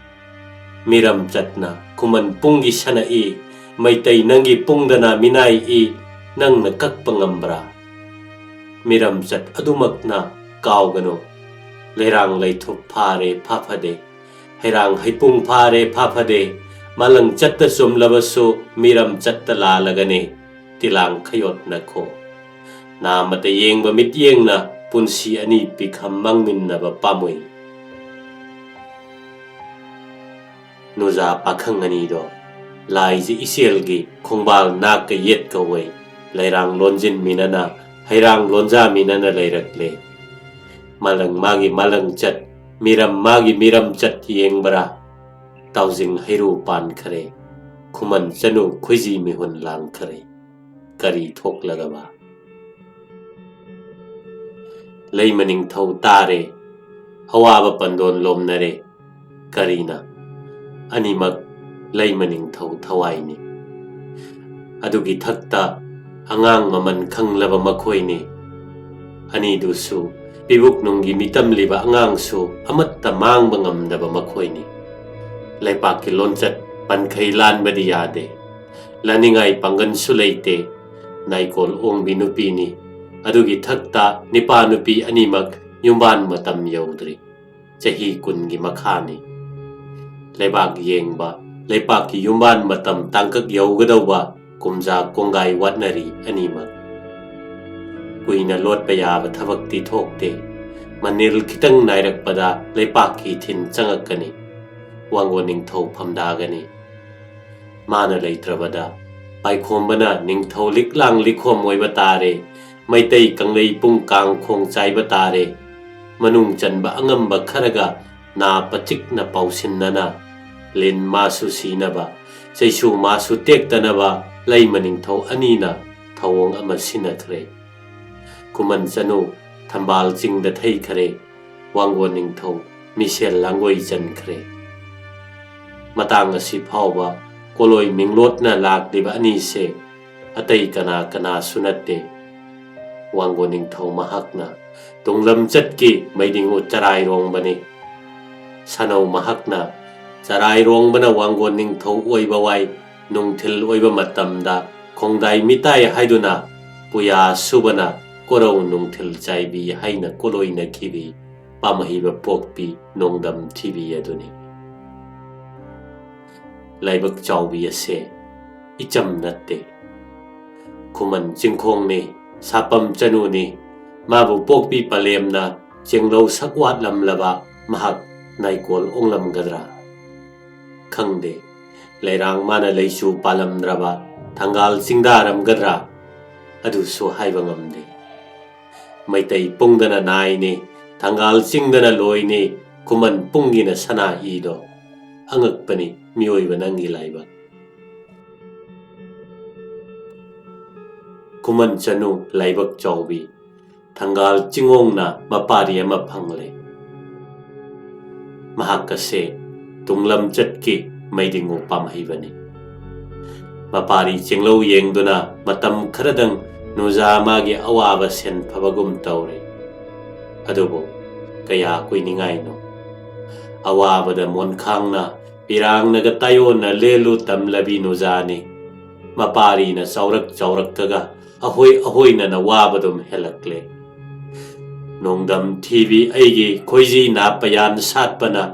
ꯃꯤꯔꯝ ꯆꯠꯅ ꯈꯨꯃꯟ ꯄꯨꯡꯒꯤ ꯁꯅꯛꯏ, ꯃꯩꯇꯩ ꯅꯪꯒꯤ ꯄꯨꯡꯗꯅ ꯃꯤꯅꯥꯏ ꯏ, ꯅꯪꯅ ꯀꯛꯄ ꯉꯝꯕ꯭ꯔꯥ? ꯃꯤꯔꯝ ꯆꯠ ꯑꯗꯨꯃꯛꯅ ꯀꯥꯎꯒꯅꯨ, ꯂꯩꯔꯥꯡ ꯂꯩꯊꯨꯞ ꯐꯥꯔꯦ ꯐꯥꯐꯗꯦ, ꯍꯩꯔꯥꯡ ꯍꯩꯄꯨꯡ ꯐꯥꯔꯦ ꯐꯥꯐꯗꯦ, ꯃꯥꯂꯪ ꯆꯠꯇ ꯆꯨꯝꯂꯕꯁꯨ ꯃꯤꯔꯝ ꯆꯠꯇ ꯂꯥꯜꯂꯒꯅꯤ, ꯇꯤꯂꯥꯡ ꯈꯌꯣꯠꯅꯈꯣ꯫ ꯅꯥꯃꯇ ꯌꯦꯡꯕ ꯃꯤꯠꯌꯦꯡꯅ ꯄꯨꯟꯁꯤ ꯑꯅꯤ ꯄꯤꯈꯝ ꯃꯥꯡꯃꯤꯟꯅꯕ ꯄꯥꯝꯃꯨꯏ꯫ ꯅꯨꯖꯥ ꯄꯥꯈꯪ ꯑꯅꯤꯗꯣ ꯂꯥꯏꯖ ꯏꯆꯦꯜꯒꯤ ꯈꯣꯡꯕꯥꯜ ꯅꯥꯛꯀ ꯌꯦꯠꯀ ꯑꯣꯏ ꯂꯩꯔꯥꯡ ꯂꯣꯟꯖꯤꯟꯃꯤꯅꯅ, ꯍꯩꯔꯥꯡ ꯂꯣꯟꯖꯥꯃꯤꯅꯅ ꯂꯩꯔꯛꯂꯦ꯫ ꯃꯥꯂꯪ ꯃꯥꯒꯤ ꯃꯥꯂꯪ ꯆꯠ, ꯃꯤꯔꯝ ꯃꯥꯒꯤ ꯃꯤꯔꯝ ꯆꯠ ꯌꯦꯡꯕ꯭ꯔꯥ? ꯇꯥꯎꯖꯤꯡ ꯍꯩꯔꯨ ꯄꯥꯟꯈꯔꯦ, ꯈꯨꯃꯟ ꯆꯅꯨ ꯈꯣꯏꯖꯤ ꯃꯤꯍꯨꯟ ꯂꯥꯡꯈꯔꯦ꯫ ꯀꯔꯤ ꯊꯣꯛꯂꯒꯕ? ꯂꯩꯃ ꯅꯤꯡꯊꯧ ꯇꯥꯔꯦ, ꯑꯋꯥꯕ ꯄꯟꯗꯣꯟ ꯂꯣꯝꯅꯔꯦ꯫ ꯀꯔꯤꯅ? ꯑꯅꯤꯃꯛ ꯂꯩꯃ ꯅꯤꯡꯊꯧ ꯊꯋꯥꯏꯅꯤ꯫ ꯑꯗꯨꯒꯤ ꯊꯛꯇ ꯑꯉꯥꯡ ꯃꯃꯜ ꯈꯪꯂꯕ ꯃꯈꯣꯏꯅꯤ꯫ ꯑꯅꯤꯗꯨꯁꯨ ꯄꯤꯕꯨꯛ ꯅꯨꯡꯒꯤ ꯃꯤꯇꯝꯂꯤꯕ ꯑꯉꯥꯡꯁꯨ ꯑꯃꯠꯇ ꯃꯥꯡꯕ ꯉꯝꯗꯕ ꯃꯈꯣꯏꯅꯤ꯫ ꯂꯩꯄꯥꯛꯀꯤ ꯂꯣꯟꯆꯠ ꯄꯟꯈꯩ ꯂꯥꯟꯕꯗꯤ ꯌꯥꯗꯦ꯫ ꯂꯥꯅꯤꯡꯉꯥꯏ ꯄꯥꯡꯒꯜꯁꯨ ꯂꯩꯇꯦ꯫ ꯅꯥꯏꯀꯣꯜ ꯑꯣꯡꯕꯤ ꯅꯨꯄꯤꯅꯤ꯫ ꯑꯗꯨꯒꯤ ꯊꯛꯇ ꯅꯤꯄꯥ ꯅꯨꯄꯤ ꯑꯅꯤꯃꯛ ꯌꯨꯝꯕꯥꯟ ꯃꯇꯝ ꯌꯧꯗ꯭ꯔꯤ꯫ ꯆꯍꯤ ꯀꯨꯟꯒꯤ ꯃꯈꯥꯅꯤ꯫ ꯂꯩꯕꯥꯛ ꯌꯦꯡꯕ, ꯂꯩꯄꯥꯛꯀꯤ ꯌꯨꯝꯕꯥꯟ ꯃꯇꯝ ꯇꯥꯡꯀꯛ ꯌꯧꯒꯗꯧꯕ ꯀꯨꯝꯖꯥ ꯀꯣꯡꯒꯥꯏ ꯋꯥꯠꯅꯔꯤ ꯑꯅꯤꯃꯛ꯫ ꯀꯨꯏꯅ ꯂꯣꯠꯄ ꯌꯥꯕ ꯊꯕꯛꯇꯤ ꯊꯣꯛꯇꯦ꯫ ꯃꯅꯤꯜ ꯈꯤꯇꯪ ꯅꯥꯏꯔꯛꯄꯗ ꯂꯩꯄꯥꯛꯀꯤ ꯏꯊꯤꯟ ꯆꯪꯉꯛꯀꯅꯤ꯫ ꯋꯥꯡꯒꯣꯟ ꯅꯤꯡꯊꯧ ꯐꯝꯗꯥꯒꯅꯤ꯫ ꯃꯥꯅ ꯂꯩꯇ꯭ꯔꯕꯗ ꯄꯥꯏꯈꯣꯝꯕꯅ ꯅꯤꯡꯊꯧ ꯂꯤꯛꯂꯥꯡ ꯂꯤꯈꯣꯝ ꯑꯣꯏꯕ ꯇꯥꯔꯦ, ꯃꯩꯇꯩ ꯀꯪꯂꯩ ꯄꯨꯡ ꯀꯥꯡꯈꯣꯡ ꯆꯥꯏꯕ ꯇꯥꯔꯦ꯫ ꯃꯅꯨꯡ ꯆꯟꯕ ꯑꯉꯝꯕ ꯈꯔꯒ ꯅꯥ ꯄꯆꯤꯛꯅ ꯄꯥꯎꯁꯤꯟꯅꯅ ꯂꯤꯟ ꯃꯥꯁꯨ ꯁꯤꯅꯕ, ꯆꯩꯁꯨ ꯃꯥꯁꯨ ꯇꯦꯛꯇꯅꯕ ꯂꯩꯃ ꯅꯤꯡꯊꯧ ꯑꯅꯤꯅ ꯊꯧꯑꯣꯡ ꯑꯃ ꯁꯤꯟꯅꯈ꯭ꯔꯦ꯫ ꯈꯨꯃꯟ ꯆꯅꯨ ꯊꯝꯕꯥꯜ ꯆꯤꯡꯗ ꯊꯩꯈ꯭ꯔꯦ꯫ ꯋꯥꯡꯒꯣꯟ ꯅꯤꯡꯊꯧ ꯃꯤꯁꯦꯜ ꯂꯥꯡꯒꯣꯏ ꯆꯟꯈ꯭ꯔꯦ꯫ ꯃꯇꯥꯡ ꯑꯁꯤ ꯐꯥꯎꯕ ꯀꯣꯂꯣꯏ ꯃꯤꯡꯂꯣꯠꯅ ꯂꯥꯛꯂꯤꯕ ꯑꯅꯤꯁꯦ ꯑꯇꯩ ꯀꯅꯥ ꯀꯅꯥꯁꯨ ꯅꯠꯇꯦ꯫ ꯋꯥꯡꯒꯣꯟ ꯅꯤꯡꯊꯧ ꯃꯍꯥꯛꯅ ꯇꯨꯡꯂꯝꯆꯠꯀꯤ ꯃꯩꯗꯤꯡꯉꯨ ꯆꯔꯥꯏꯔꯣꯡꯕꯅꯤ꯫ ꯁꯅꯧ ꯃꯍꯥꯛꯅ ꯆꯔꯥꯏꯔꯣꯡꯕꯅ ꯋꯥꯡꯒꯣꯟ ꯅꯤꯡꯊꯧ ꯑꯣꯏꯕ ꯋꯥꯏ, ꯅꯨꯡꯊꯤꯜ ꯑꯣꯏꯕ ꯃꯇꯝꯗ ꯈꯣꯡꯗꯥꯏ ꯃꯤꯇꯥꯏ ꯍꯥꯏꯗꯨꯅ ꯄꯨꯌꯥ ꯁꯨꯕꯅ ꯀꯣꯔꯧ ꯅꯨꯡꯊꯤꯜ ꯆꯥꯏꯕꯤ ꯍꯥꯏꯅ ꯀꯣꯂꯣꯏꯅꯈꯤꯕꯤ ꯄꯥꯝꯍꯩꯕ ꯄꯣꯛꯄꯤ ꯅꯣꯡꯗꯝ ꯊꯤꯕꯤ ꯑꯗꯨꯅꯤ꯫ ꯂꯥꯏꯕꯛ ꯆꯥꯎꯕꯤ ꯑꯁꯦ ꯏꯆꯝ ꯅꯠꯇꯦ꯫ ꯈꯨꯃꯟ ꯆꯤꯡꯈꯣꯡꯅꯤ, ꯁꯥꯄꯝ ꯆꯅꯨꯅꯤ, ꯃꯥꯕꯨ ꯄꯣꯛꯄꯤ ꯄꯂꯦꯝꯅ ꯆꯦꯡꯂꯧ ꯁꯛ ꯋꯥꯠꯂꯝꯂꯕ ꯃꯍꯥꯛ ꯅꯥꯏꯀꯣꯜ ꯑꯣꯡꯂꯝꯒꯗ꯭ꯔꯥ? ꯈꯪꯗꯦ꯫ ꯂꯩꯔꯥꯡ ꯃꯥꯅ ꯂꯩꯆꯨ ꯄꯥꯜꯂꯝꯗ꯭ꯔꯕ ꯊꯪꯒꯥꯜ ꯆꯤꯡꯗꯥꯔꯝꯒꯗ꯭ꯔꯥ? ꯑꯗꯨꯁꯨ ꯍꯥꯏꯕ ꯉꯝꯗꯦ꯫ ꯃꯩꯇꯩ ꯄꯨꯡꯗꯅ ꯅꯥꯏꯅꯤ, ꯊꯪꯒꯥꯜ ꯆꯤꯡꯗꯅ ꯂꯣꯏꯅꯤ, ꯈꯨꯃꯟ ꯄꯨꯡꯒꯤꯅ ꯁꯅꯥ ꯏꯗꯣ꯫ ꯑꯉꯛꯄꯅꯤ ꯃꯤꯑꯣꯏꯕ ꯅꯪꯒꯤ ꯂꯥꯏꯕꯛ꯫ ꯈꯨꯃꯟ ꯆꯅꯨ ꯂꯥꯏꯕꯛ ꯆꯥꯎꯕꯤ, ꯊꯪꯒꯥꯜ ꯆꯤꯡꯉꯣꯡꯅ ꯃꯄꯥꯔꯤ ꯑꯃ ꯐꯪꯂꯦ꯫ ꯃꯍꯥꯛ ꯑꯁꯦ ꯇꯨꯡꯂꯝꯆꯠꯀꯤ ꯃꯩꯗꯤꯡꯉꯨ ꯄꯥꯝꯍꯩꯕꯅꯤ꯫ ꯃꯄꯥꯔꯤ ꯆꯤꯡꯂꯧ ꯌꯦꯡꯗꯨꯅ ꯃꯇꯝ ꯈꯔꯗꯪ ꯅꯨꯖꯥ ꯃꯥꯒꯤ ꯑꯋꯥꯕ ꯁꯦꯟꯐꯕꯒꯨꯝ ꯇꯧꯔꯦ꯫ ꯑꯗꯨꯕꯨ ꯀꯌꯥ ꯀꯨꯏꯅꯤꯡꯉꯥꯏꯅꯣ? ꯑꯋꯥꯕꯗ ꯃꯣꯟꯈꯥꯡꯅ ꯄꯤꯔꯥꯡꯅꯒ ꯇꯥꯏꯑꯣꯟꯅ ꯂꯦꯜꯂꯨ ꯇꯝꯂꯕꯤ ꯅꯨꯖꯥꯅꯤ꯫ ꯃꯄꯥꯔꯤꯅ ꯆꯥꯎꯔꯛ ꯆꯥꯎꯔꯛꯀꯒ ꯑꯍꯣꯏ ꯑꯍꯣꯏꯅꯅ ꯋꯥꯕꯗꯨꯝ ꯍꯦꯜꯂꯛꯂꯦ꯫ ꯅꯣꯡꯗꯝ ꯊꯤꯕꯤ ꯑꯩꯒꯤ ꯈꯣꯏꯖꯤ ꯅꯥ ꯄꯌꯥꯟ ꯁꯥꯠꯄꯅ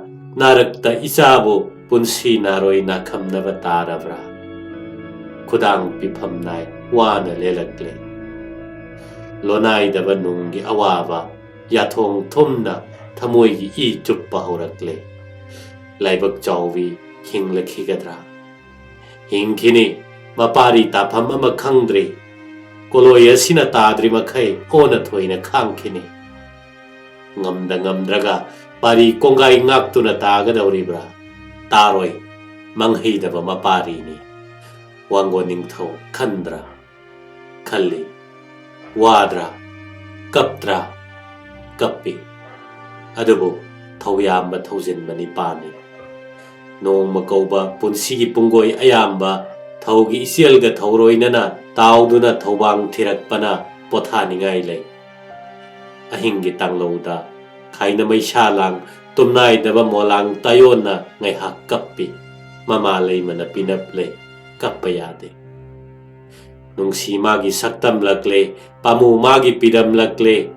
ꯅꯥꯔꯛꯇ ꯏꯆꯥꯕꯨ ꯄꯨꯟꯁꯤ ꯅꯥꯔꯣꯏ ꯅꯥꯈꯝꯅꯕ ꯇꯥꯔꯕ꯭ꯔꯥ? ꯈꯨꯗꯥꯡ ꯄꯤꯐꯝ ꯅꯥꯏ ꯋꯥꯅ ꯂꯦꯜꯂꯛꯂꯦ꯫ ꯂꯣꯅꯥꯏꯗꯕ ꯅꯨꯡꯒꯤ ꯑꯋꯥꯕ ꯌꯥꯊꯣꯡ ꯊꯨꯝꯅ ꯊꯃꯣꯏꯒꯤ ꯏ ꯆꯨꯞꯄ ꯍꯧꯔꯛꯂꯦ꯫ ꯂꯥꯏꯕꯛ ꯆꯥꯎꯕꯤ ꯍꯤꯡꯂꯛꯈꯤꯒꯗ꯭ꯔꯥ? ꯍꯤꯡꯈꯤꯅꯤ, ꯃꯄꯥꯔꯤ ꯇꯥꯐꯝ ꯑꯃ ꯈꯪꯗ꯭ꯔꯤ꯫ ꯀꯣꯂꯣꯏ ꯑꯁꯤꯅ ꯇꯥꯗ꯭ꯔꯤ ꯃꯈꯩ ꯑꯣꯟꯅ ꯊꯣꯏꯅ ꯈꯥꯡꯈꯤꯅꯤ꯫ ꯉꯝꯗ ꯉꯝꯗ꯭ꯔꯒ ꯄꯥꯔꯤ ꯀꯣꯡꯒꯥꯏ ꯉꯥꯛꯇꯨꯅ ꯇꯥꯒꯗꯧꯔꯤꯕ꯭ꯔꯥ? ꯇꯥꯔꯣꯏ, ꯃꯪꯍꯩꯗꯕ ꯃꯄꯥꯔꯤꯅꯤ꯫ ꯋꯥꯡꯒꯣꯟ ꯅꯤꯡꯊꯧ ꯈꯟꯗ꯭ꯔꯥ? ꯈꯜꯂꯤ꯫ ꯋꯥꯗ꯭ꯔꯥ? ꯀꯞꯇ꯭ꯔꯥ? ꯀꯞꯄꯤ꯫ ꯑꯗꯨꯕꯨ ꯊꯧꯌꯥꯝꯕ ꯊꯧꯖꯤꯟꯕ ꯅꯤꯄꯥꯅꯤ꯫ ꯅꯣꯡꯃ ꯀꯧꯕ ꯄꯨꯟꯁꯤꯒꯤ ꯄꯨꯡꯒꯣꯏ ꯑꯌꯥꯝꯕ ꯊꯧꯒꯤ ꯏꯆꯦꯜꯒ ꯊꯧꯔꯣꯏꯅꯅ ꯇꯥꯎꯗꯨꯅ ꯊꯧꯕꯥꯡ ꯊꯤꯔꯛꯄꯅ ꯄꯣꯊꯥꯅꯤꯡꯉꯥꯏ ꯂꯩ꯫ ꯑꯍꯤꯡꯒꯤ ꯇꯥꯡꯂꯧꯗ ꯈꯥꯏꯅ ꯃꯩꯁꯥ ꯂꯥꯡ ꯇꯨꯝꯅꯥꯏꯗꯕ ꯃꯣꯂꯥꯡ ꯇꯥꯌꯣꯟꯅ ꯉꯥꯏꯍꯥꯛ ꯀꯞꯄꯤ꯫ ꯃꯃꯥ ꯂꯩꯃꯅ ꯄꯤꯅꯞ ꯂꯩ, ꯀꯞꯄ ꯌꯥꯗꯦ꯫ ꯅꯨꯡꯁꯤ ꯃꯥꯒꯤ ꯁꯛꯇꯝꯂꯛꯂꯦ, ꯄꯥꯃꯨ ꯃꯥꯒꯤ ꯄꯤꯗꯝꯂꯛꯂꯦ꯫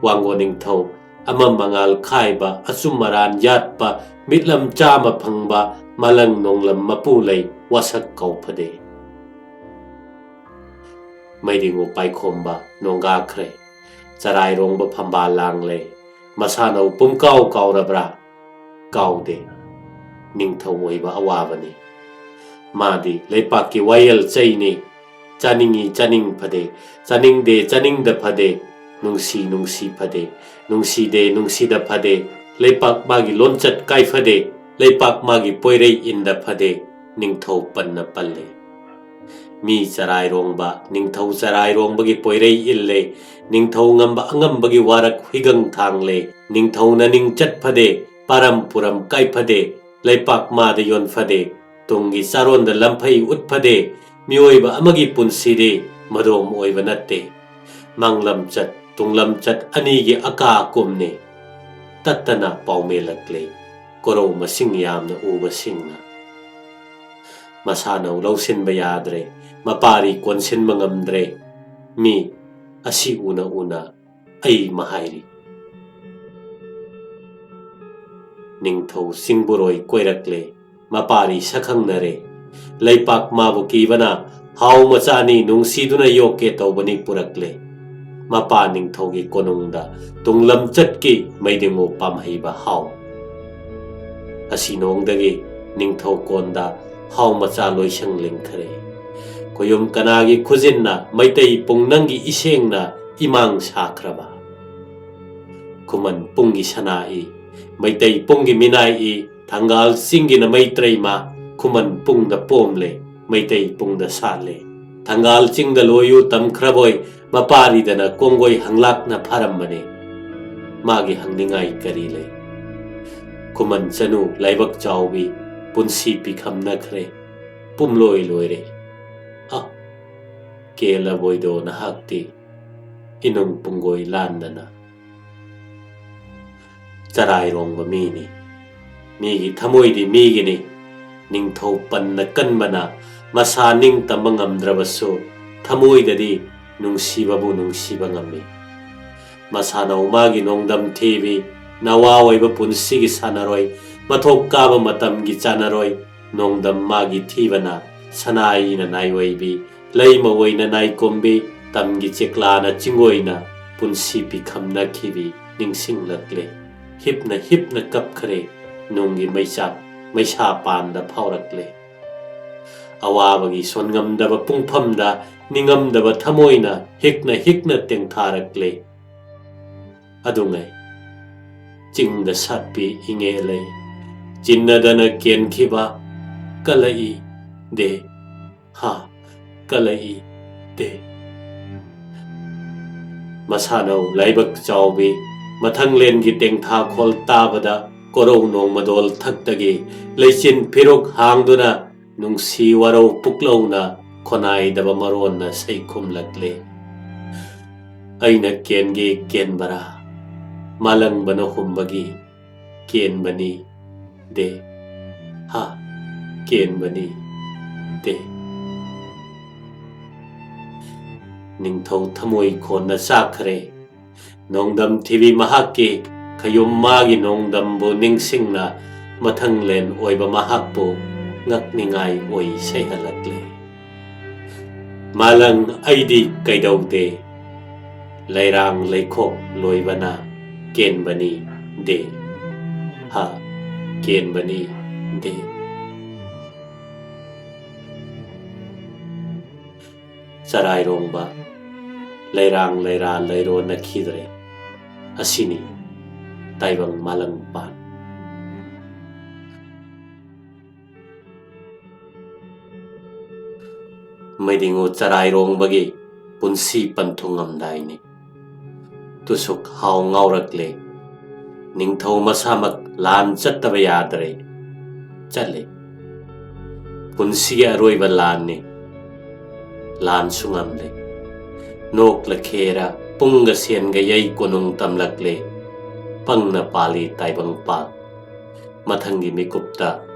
ꯋꯥꯡꯒꯣꯟ ꯅꯤꯡꯊꯧ ꯑꯃ ꯃꯉꯥꯜ ꯈꯥꯏꯕ, ꯑꯆꯨꯝ ꯑꯔꯥꯟ ꯌꯥꯠꯄ, ꯃꯤꯠꯂꯝ ꯆꯥꯃ ꯐꯪꯕ, ꯃꯂꯪ ꯅꯣꯡꯂꯝ ꯃꯄꯨ ꯂꯩ, ꯋꯥꯁꯛ ꯀꯧꯐꯗꯦ꯫ ꯃꯩꯔꯤꯉꯨ ꯄꯥꯏꯈꯣꯝꯕ ꯅꯣꯡꯒꯥꯈ꯭ꯔꯦ꯫ ꯆꯔꯥꯏꯔꯣꯡꯕ ꯐꯝꯕꯥꯜ ꯂꯥꯡꯂꯦ꯫ ꯃꯁꯥꯅꯧ ꯄꯨꯝꯀꯥꯎ ꯀꯥꯎꯔꯕ꯭ꯔꯥ? ꯀꯥꯎꯗꯦ꯫ ꯅꯤꯡꯊꯧ ꯑꯣꯏꯕ ꯑꯋꯥꯕꯅꯤ꯫ ꯃꯥꯗꯤ ꯂꯩꯄꯥꯛꯀꯤ ꯋꯥꯌꯦꯜ ꯆꯩꯅꯤ꯫ ꯆꯥꯅꯤꯡꯏ ꯆꯥꯅꯤꯡ ꯐꯗꯦ, ꯆꯥꯅꯤꯡꯗꯦ ꯆꯥꯅꯤꯡꯗ ꯐꯗꯦ, ꯅꯨꯡꯁꯤ ꯅꯨꯡꯁꯤ ꯐꯗꯦ, ꯅꯨꯡꯁꯤꯗꯦ ꯅꯨꯡꯁꯤꯗ ꯐꯗꯦ, ꯂꯩꯄꯥꯛ ꯃꯥꯒꯤ ꯂꯣꯟꯆꯠ ꯀꯥꯏꯐꯗꯦ, ꯂꯩꯄꯥꯛ ꯃꯥꯒꯤ ꯄꯣꯏꯔꯩ ꯏꯟꯗ ꯐꯗꯦ, ꯅꯤꯡꯊꯧ ꯄꯟꯅ ꯄꯜꯂꯦ꯫ ꯃꯤ ꯆꯔꯥꯏꯔꯣꯡꯕ, ꯅꯤꯡꯊꯧ ꯆꯔꯥꯏꯔꯣꯡꯕꯒꯤ ꯄꯣꯏꯔꯩ ꯏꯜꯂꯦ, ꯅꯤꯡꯊꯧ ꯉꯝꯕ ꯑꯉꯝꯕꯒꯤ ꯋꯥꯔꯛ ꯍꯨꯏꯒꯪ ꯊꯥꯡꯂꯦ, ꯅꯤꯡꯊꯧꯅ ꯅꯤꯡꯆꯠ ꯐꯗꯦ, ꯄꯥꯔꯝ ꯄꯨꯔꯝ ꯀꯥꯏꯐꯗꯦ, ꯂꯩꯄꯥꯛ ꯃꯥꯗ ꯌꯣꯟꯐꯗꯦ, ꯇꯨꯡꯒꯤ ꯆꯥꯔꯣꯟꯗ ꯂꯝꯐꯩ ꯎꯠꯐꯗꯦ, ꯃꯤꯑꯣꯏꯕ ꯑꯃꯒꯤ ꯄꯨꯟꯁꯤꯗꯤ ꯃꯗꯣꯝ ꯑꯣꯏꯕ ꯅꯠꯇꯦ꯫ ꯃꯥꯡꯂꯝꯆꯠ, ꯇꯨꯡꯂꯝꯆꯠ ꯑꯅꯤꯒꯤ ꯑꯀꯥ ꯑꯀꯨꯝꯅꯤ꯫ ꯇꯠꯇꯅ ꯄꯥꯎꯃꯦꯜꯂꯛꯂꯦ꯫ ꯀꯣꯔꯧ ꯃꯁꯤꯡ ꯌꯥꯝꯅ ꯎꯕꯁꯤꯡꯅ꯫ ꯃꯁꯥꯅꯧ ꯂꯧꯁꯤꯟꯕ ꯌꯥꯗ꯭ꯔꯦ, ꯃꯄꯥꯔꯤ ꯀꯣꯟꯁꯤꯟꯕ ꯉꯝꯗ꯭ꯔꯦ꯫ ꯃꯤ ꯑꯁꯤ ꯎꯅ ꯎꯅ ꯑꯩ ꯃꯍꯥꯏꯔꯤ꯫ ꯅꯤꯡꯊꯧ ꯆꯤꯡꯕꯨꯔꯣꯏ ꯀꯣꯏꯔꯛꯂꯦ, ꯃꯄꯥꯔꯤ ꯁꯛꯈꯪꯅꯔꯦ꯫ ꯂꯩꯄꯥꯛ ꯃꯥꯕꯨ ꯀꯤꯕꯅ ꯍꯥꯎ ꯃꯆꯥꯅꯤ ꯅꯨꯡꯁꯤꯗꯨꯅ ꯌꯣꯛꯀꯦ ꯇꯧꯕꯅꯤ ꯄꯨꯔꯛꯂꯦ꯫ ꯃꯄꯥ ꯅꯤꯡꯊꯧꯒꯤ ꯀꯣꯅꯨꯡꯗ ꯇꯨꯡꯂꯝꯆꯠꯀꯤ ꯃꯩꯗꯤꯡꯉꯨ ꯄꯥꯝꯍꯩꯕ ꯍꯥꯎ꯫ ꯑꯁꯤ ꯅꯣꯡꯗꯒꯤ ꯅꯤꯡꯊꯧ ꯀꯣꯟꯗ ꯍꯥꯎ ꯃꯆꯥ ꯂꯣꯏꯁꯪ ꯂꯤꯡꯈ꯭ꯔꯦ꯫ ꯈꯣꯌꯨꯝ ꯀꯅꯥꯒꯤ ꯈꯨꯖꯤꯟꯅ ꯃꯩꯇꯩ ꯄꯨꯡ ꯅꯪꯒꯤ ꯏꯁꯦꯡꯅ ꯏꯃꯥꯡ ꯁꯥꯈ꯭ꯔꯕ? ꯈꯨꯃꯟ ꯄꯨꯡꯒꯤ ꯁꯅꯥꯏ, ꯃꯩꯇꯩ ꯄꯨꯡꯒꯤ ꯃꯤꯅꯥꯏ ꯏ, ꯊꯪꯒꯥꯜ ꯆꯤꯡꯒꯤꯅ ꯃꯩꯇ꯭ꯔꯩꯃ, ꯈꯨꯃꯟ ꯄꯨꯡꯗ ꯄꯣꯝꯂꯦ, ꯃꯩꯇꯩ ꯄꯨꯡꯗ ꯁꯥꯠꯂꯦ꯫ ꯊꯪꯒꯥꯜ ꯆꯤꯡꯗ ꯂꯣꯏꯌꯨ ꯇꯝꯈ꯭ꯔꯕꯣꯏ, ꯃꯄꯥꯔꯤꯗꯅ ꯀꯣꯡꯒꯣꯏ ꯍꯪꯂꯥꯛꯅ ꯐꯥꯔꯝꯕꯅꯦ꯫ ꯃꯥꯒꯤ ꯍꯪꯅꯤꯡꯉꯥꯏ ꯀꯔꯤ ꯂꯩ? ꯈꯨꯃꯟ ꯆꯅꯨ ꯂꯥꯏꯕꯛ ꯆꯥꯎꯕꯤ, ꯄꯨꯟꯁꯤ ꯄꯤꯈꯝꯅꯈ꯭ꯔꯦ, ꯄꯨꯝꯂꯣꯏ ꯂꯣꯏꯔꯦ꯫ ꯑ, ꯀꯦꯜꯂꯕꯣꯏꯗꯣ ꯅꯍꯥꯛꯇꯤ, ꯏꯅꯨꯡ ꯄꯨꯡꯒꯣꯏ ꯂꯥꯟꯗꯅ꯫ ꯆꯔꯥꯏꯔꯣꯡꯕ ꯃꯤꯅꯤ꯫ ꯃꯤꯒꯤ ꯊꯃꯣꯏꯗꯤ ꯃꯤꯒꯤꯅꯤ꯫ ꯅꯤꯡꯊꯧ ꯄꯟꯅ ꯀꯟꯕꯅ ꯃꯁꯥ ꯅꯤꯡꯇꯝꯕ ꯉꯝꯗ꯭ꯔꯕꯁꯨ, ꯊꯃꯣꯏꯗꯗꯤ ꯅꯨꯡꯁꯤꯕꯕꯨ ꯅꯨꯡꯁꯤꯕ ꯉꯝꯃꯤ꯫ ꯃꯁꯥꯅꯧ ꯃꯥꯒꯤ ꯅꯣꯡꯗꯝ ꯊꯤꯕꯤ, ꯅꯋꯥ ꯑꯣꯏꯕ ꯄꯨꯟꯁꯤꯒꯤ ꯁꯥꯟꯅꯔꯣꯏ, ꯃꯊꯣꯛ ꯀꯥꯕ ꯃꯇꯝꯒꯤ ꯆꯥꯟꯅꯔꯣꯏ, ꯅꯣꯡꯗꯝ ꯃꯥꯒꯤ ꯊꯤꯕꯅ ꯁꯅꯥꯏꯅ ꯅꯥꯏꯑꯣꯏꯕꯤ, ꯂꯩꯃ ꯑꯣꯏꯅ ꯅꯥꯏꯀꯣꯝꯕꯤ, ꯇꯝꯒꯤ ꯆꯦꯛꯂꯥꯅ ꯆꯤꯡꯑꯣꯏꯅ ꯄꯨꯟꯁꯤ ꯄꯤꯈꯝꯅꯈꯤꯕꯤ ꯅꯤꯡꯁꯤꯡꯂꯛꯂꯦ꯫ ꯍꯤꯞꯅ ꯍꯤꯞꯅ ꯀꯞꯈ꯭ꯔꯦ, ꯅꯨꯡꯒꯤ ꯃꯩꯆꯥꯛ ꯃꯩꯁꯥ ꯄꯥꯟꯗ ꯐꯥꯎꯔꯛꯂꯦ꯫ ꯑꯋꯥꯕꯒꯤ ꯁꯣꯟꯉꯝꯗꯕ ꯄꯨꯡꯐꯝꯗ ꯅꯤꯡꯉꯝꯗꯕ ꯊꯃꯣꯏꯅ ꯍꯤꯛꯅ ꯍꯤꯛꯅ ꯇꯦꯡꯊꯥꯔꯛꯂꯦ꯫ ꯑꯗꯨꯉꯩ ꯆꯤꯡꯗ ꯁꯥꯠꯄꯤ ꯏꯉꯦ ꯂꯩ, ꯆꯤꯟꯅꯗꯅ ꯀꯦꯟꯈꯤꯕ ꯀꯂꯛꯏ ꯗꯦ, ꯍꯥ, ꯀꯂꯛꯏ ꯗꯦ꯫ ꯃꯁꯥꯅꯧ ꯂꯥꯏꯕꯛ ꯆꯥꯎꯕꯤ, ꯃꯊꯪꯂꯦꯟꯒꯤ ꯇꯦꯡꯊꯥ ꯈꯣꯜ ꯇꯥꯕꯗ ꯀꯣꯔꯧ ꯅꯣꯡꯃꯗꯣꯜ ꯊꯛꯇꯒꯤ ꯂꯩꯆꯤꯟ ꯐꯤꯔꯨꯛ ꯍꯥꯡꯗꯨꯅ ꯅꯨꯡꯁꯤ ꯋꯥꯔꯧ ꯄꯨꯛꯂꯧꯅ ꯈꯣꯅꯥꯏꯗꯕ ꯃꯔꯣꯟꯅ ꯁꯩꯈꯨꯝꯂꯛꯂꯦ꯫ ꯑꯩꯅ ꯀꯦꯟꯒꯦ ꯀꯦꯟꯕꯔꯥ? ꯃꯥꯂꯪꯕꯅ ꯍꯨꯝꯕꯒꯤ ꯀꯦꯟꯕꯅꯤ ꯗꯦ, ꯍꯥ, ꯀꯦꯟꯕꯅꯤ ꯗꯦ꯫ ꯅꯤꯡꯊꯧ ꯊꯃꯣꯏ ꯈꯣꯟꯅ ꯆꯥꯛꯈ꯭ꯔꯦ꯫ ꯅꯣꯡꯗꯝ ꯊꯤꯕꯤ ꯃꯍꯥꯛꯀꯤ ꯈꯌꯨꯝ ꯃꯥꯒꯤ ꯅꯣꯡꯗꯝꯕꯨ ꯅꯤꯡꯁꯤꯡꯅ ꯃꯊꯪꯂꯦꯟ ꯑꯣꯏꯕ ꯃꯍꯥꯛꯄꯨ ꯉꯛꯅꯤꯡꯉꯥꯏ ꯑꯣꯏ ꯁꯩꯍꯜꯂꯛꯂꯦ꯫ ꯃꯥꯂꯪ ꯑꯩꯗꯤ ꯀꯩꯗꯧꯗꯦ, ꯂꯩꯔꯥꯡ ꯂꯩꯈꯣꯛ ꯂꯣꯏꯕꯅ ꯀꯦꯟꯕꯅꯤ ꯗꯦ, ꯍꯥ, ꯀꯦꯟꯕꯅꯤ ꯗꯦ꯫ ꯆꯔꯥꯏꯔꯣꯡꯕ ꯂꯩꯔꯥꯡ ꯂꯩꯔꯥ ꯂꯩꯔꯣꯟꯅꯈꯤꯗ꯭ꯔꯦ꯫ ꯑꯁꯤꯅꯤ ꯇꯥꯏꯕꯪ ꯃꯥꯂꯪ ꯄꯥꯟ꯫ ꯃꯩꯗꯤꯡꯉꯨ ꯆꯔꯥꯏꯔꯣꯡꯕꯒꯤ ꯄꯨꯟꯁꯤ ꯄꯟꯊꯨꯡꯉꯝꯗꯥꯏꯅꯤ꯫ ꯇꯨꯁꯨꯛ ꯍꯥꯎ ꯉꯥꯎꯔꯛꯂꯦ꯫ ꯅꯤꯡꯊꯧ ꯃꯁꯥꯃꯛ ꯂꯥꯟ ꯆꯠꯇꯕ ꯌꯥꯗ꯭ꯔꯦ꯫ ꯆꯠꯂꯦ꯫ ꯄꯨꯟꯁꯤꯒꯤ ꯑꯔꯣꯏꯕ ꯂꯥꯟꯅꯤ꯫ ꯂꯥꯟꯁꯨ ꯉꯝꯂꯦ꯫ ꯅꯣꯛꯂ ꯈꯦꯔ ꯄꯨꯡꯒ ꯁꯦꯟꯒ ꯌꯩ ꯀꯣꯅꯨꯡ ꯇꯝꯂꯛꯂꯦ꯫ ꯄꯪꯅ ꯄꯥꯜꯂꯤ ꯇꯥꯏꯕꯪ ꯄꯥꯜ꯫ ꯃꯊꯪꯒꯤ ꯃꯤꯀꯨꯞꯇ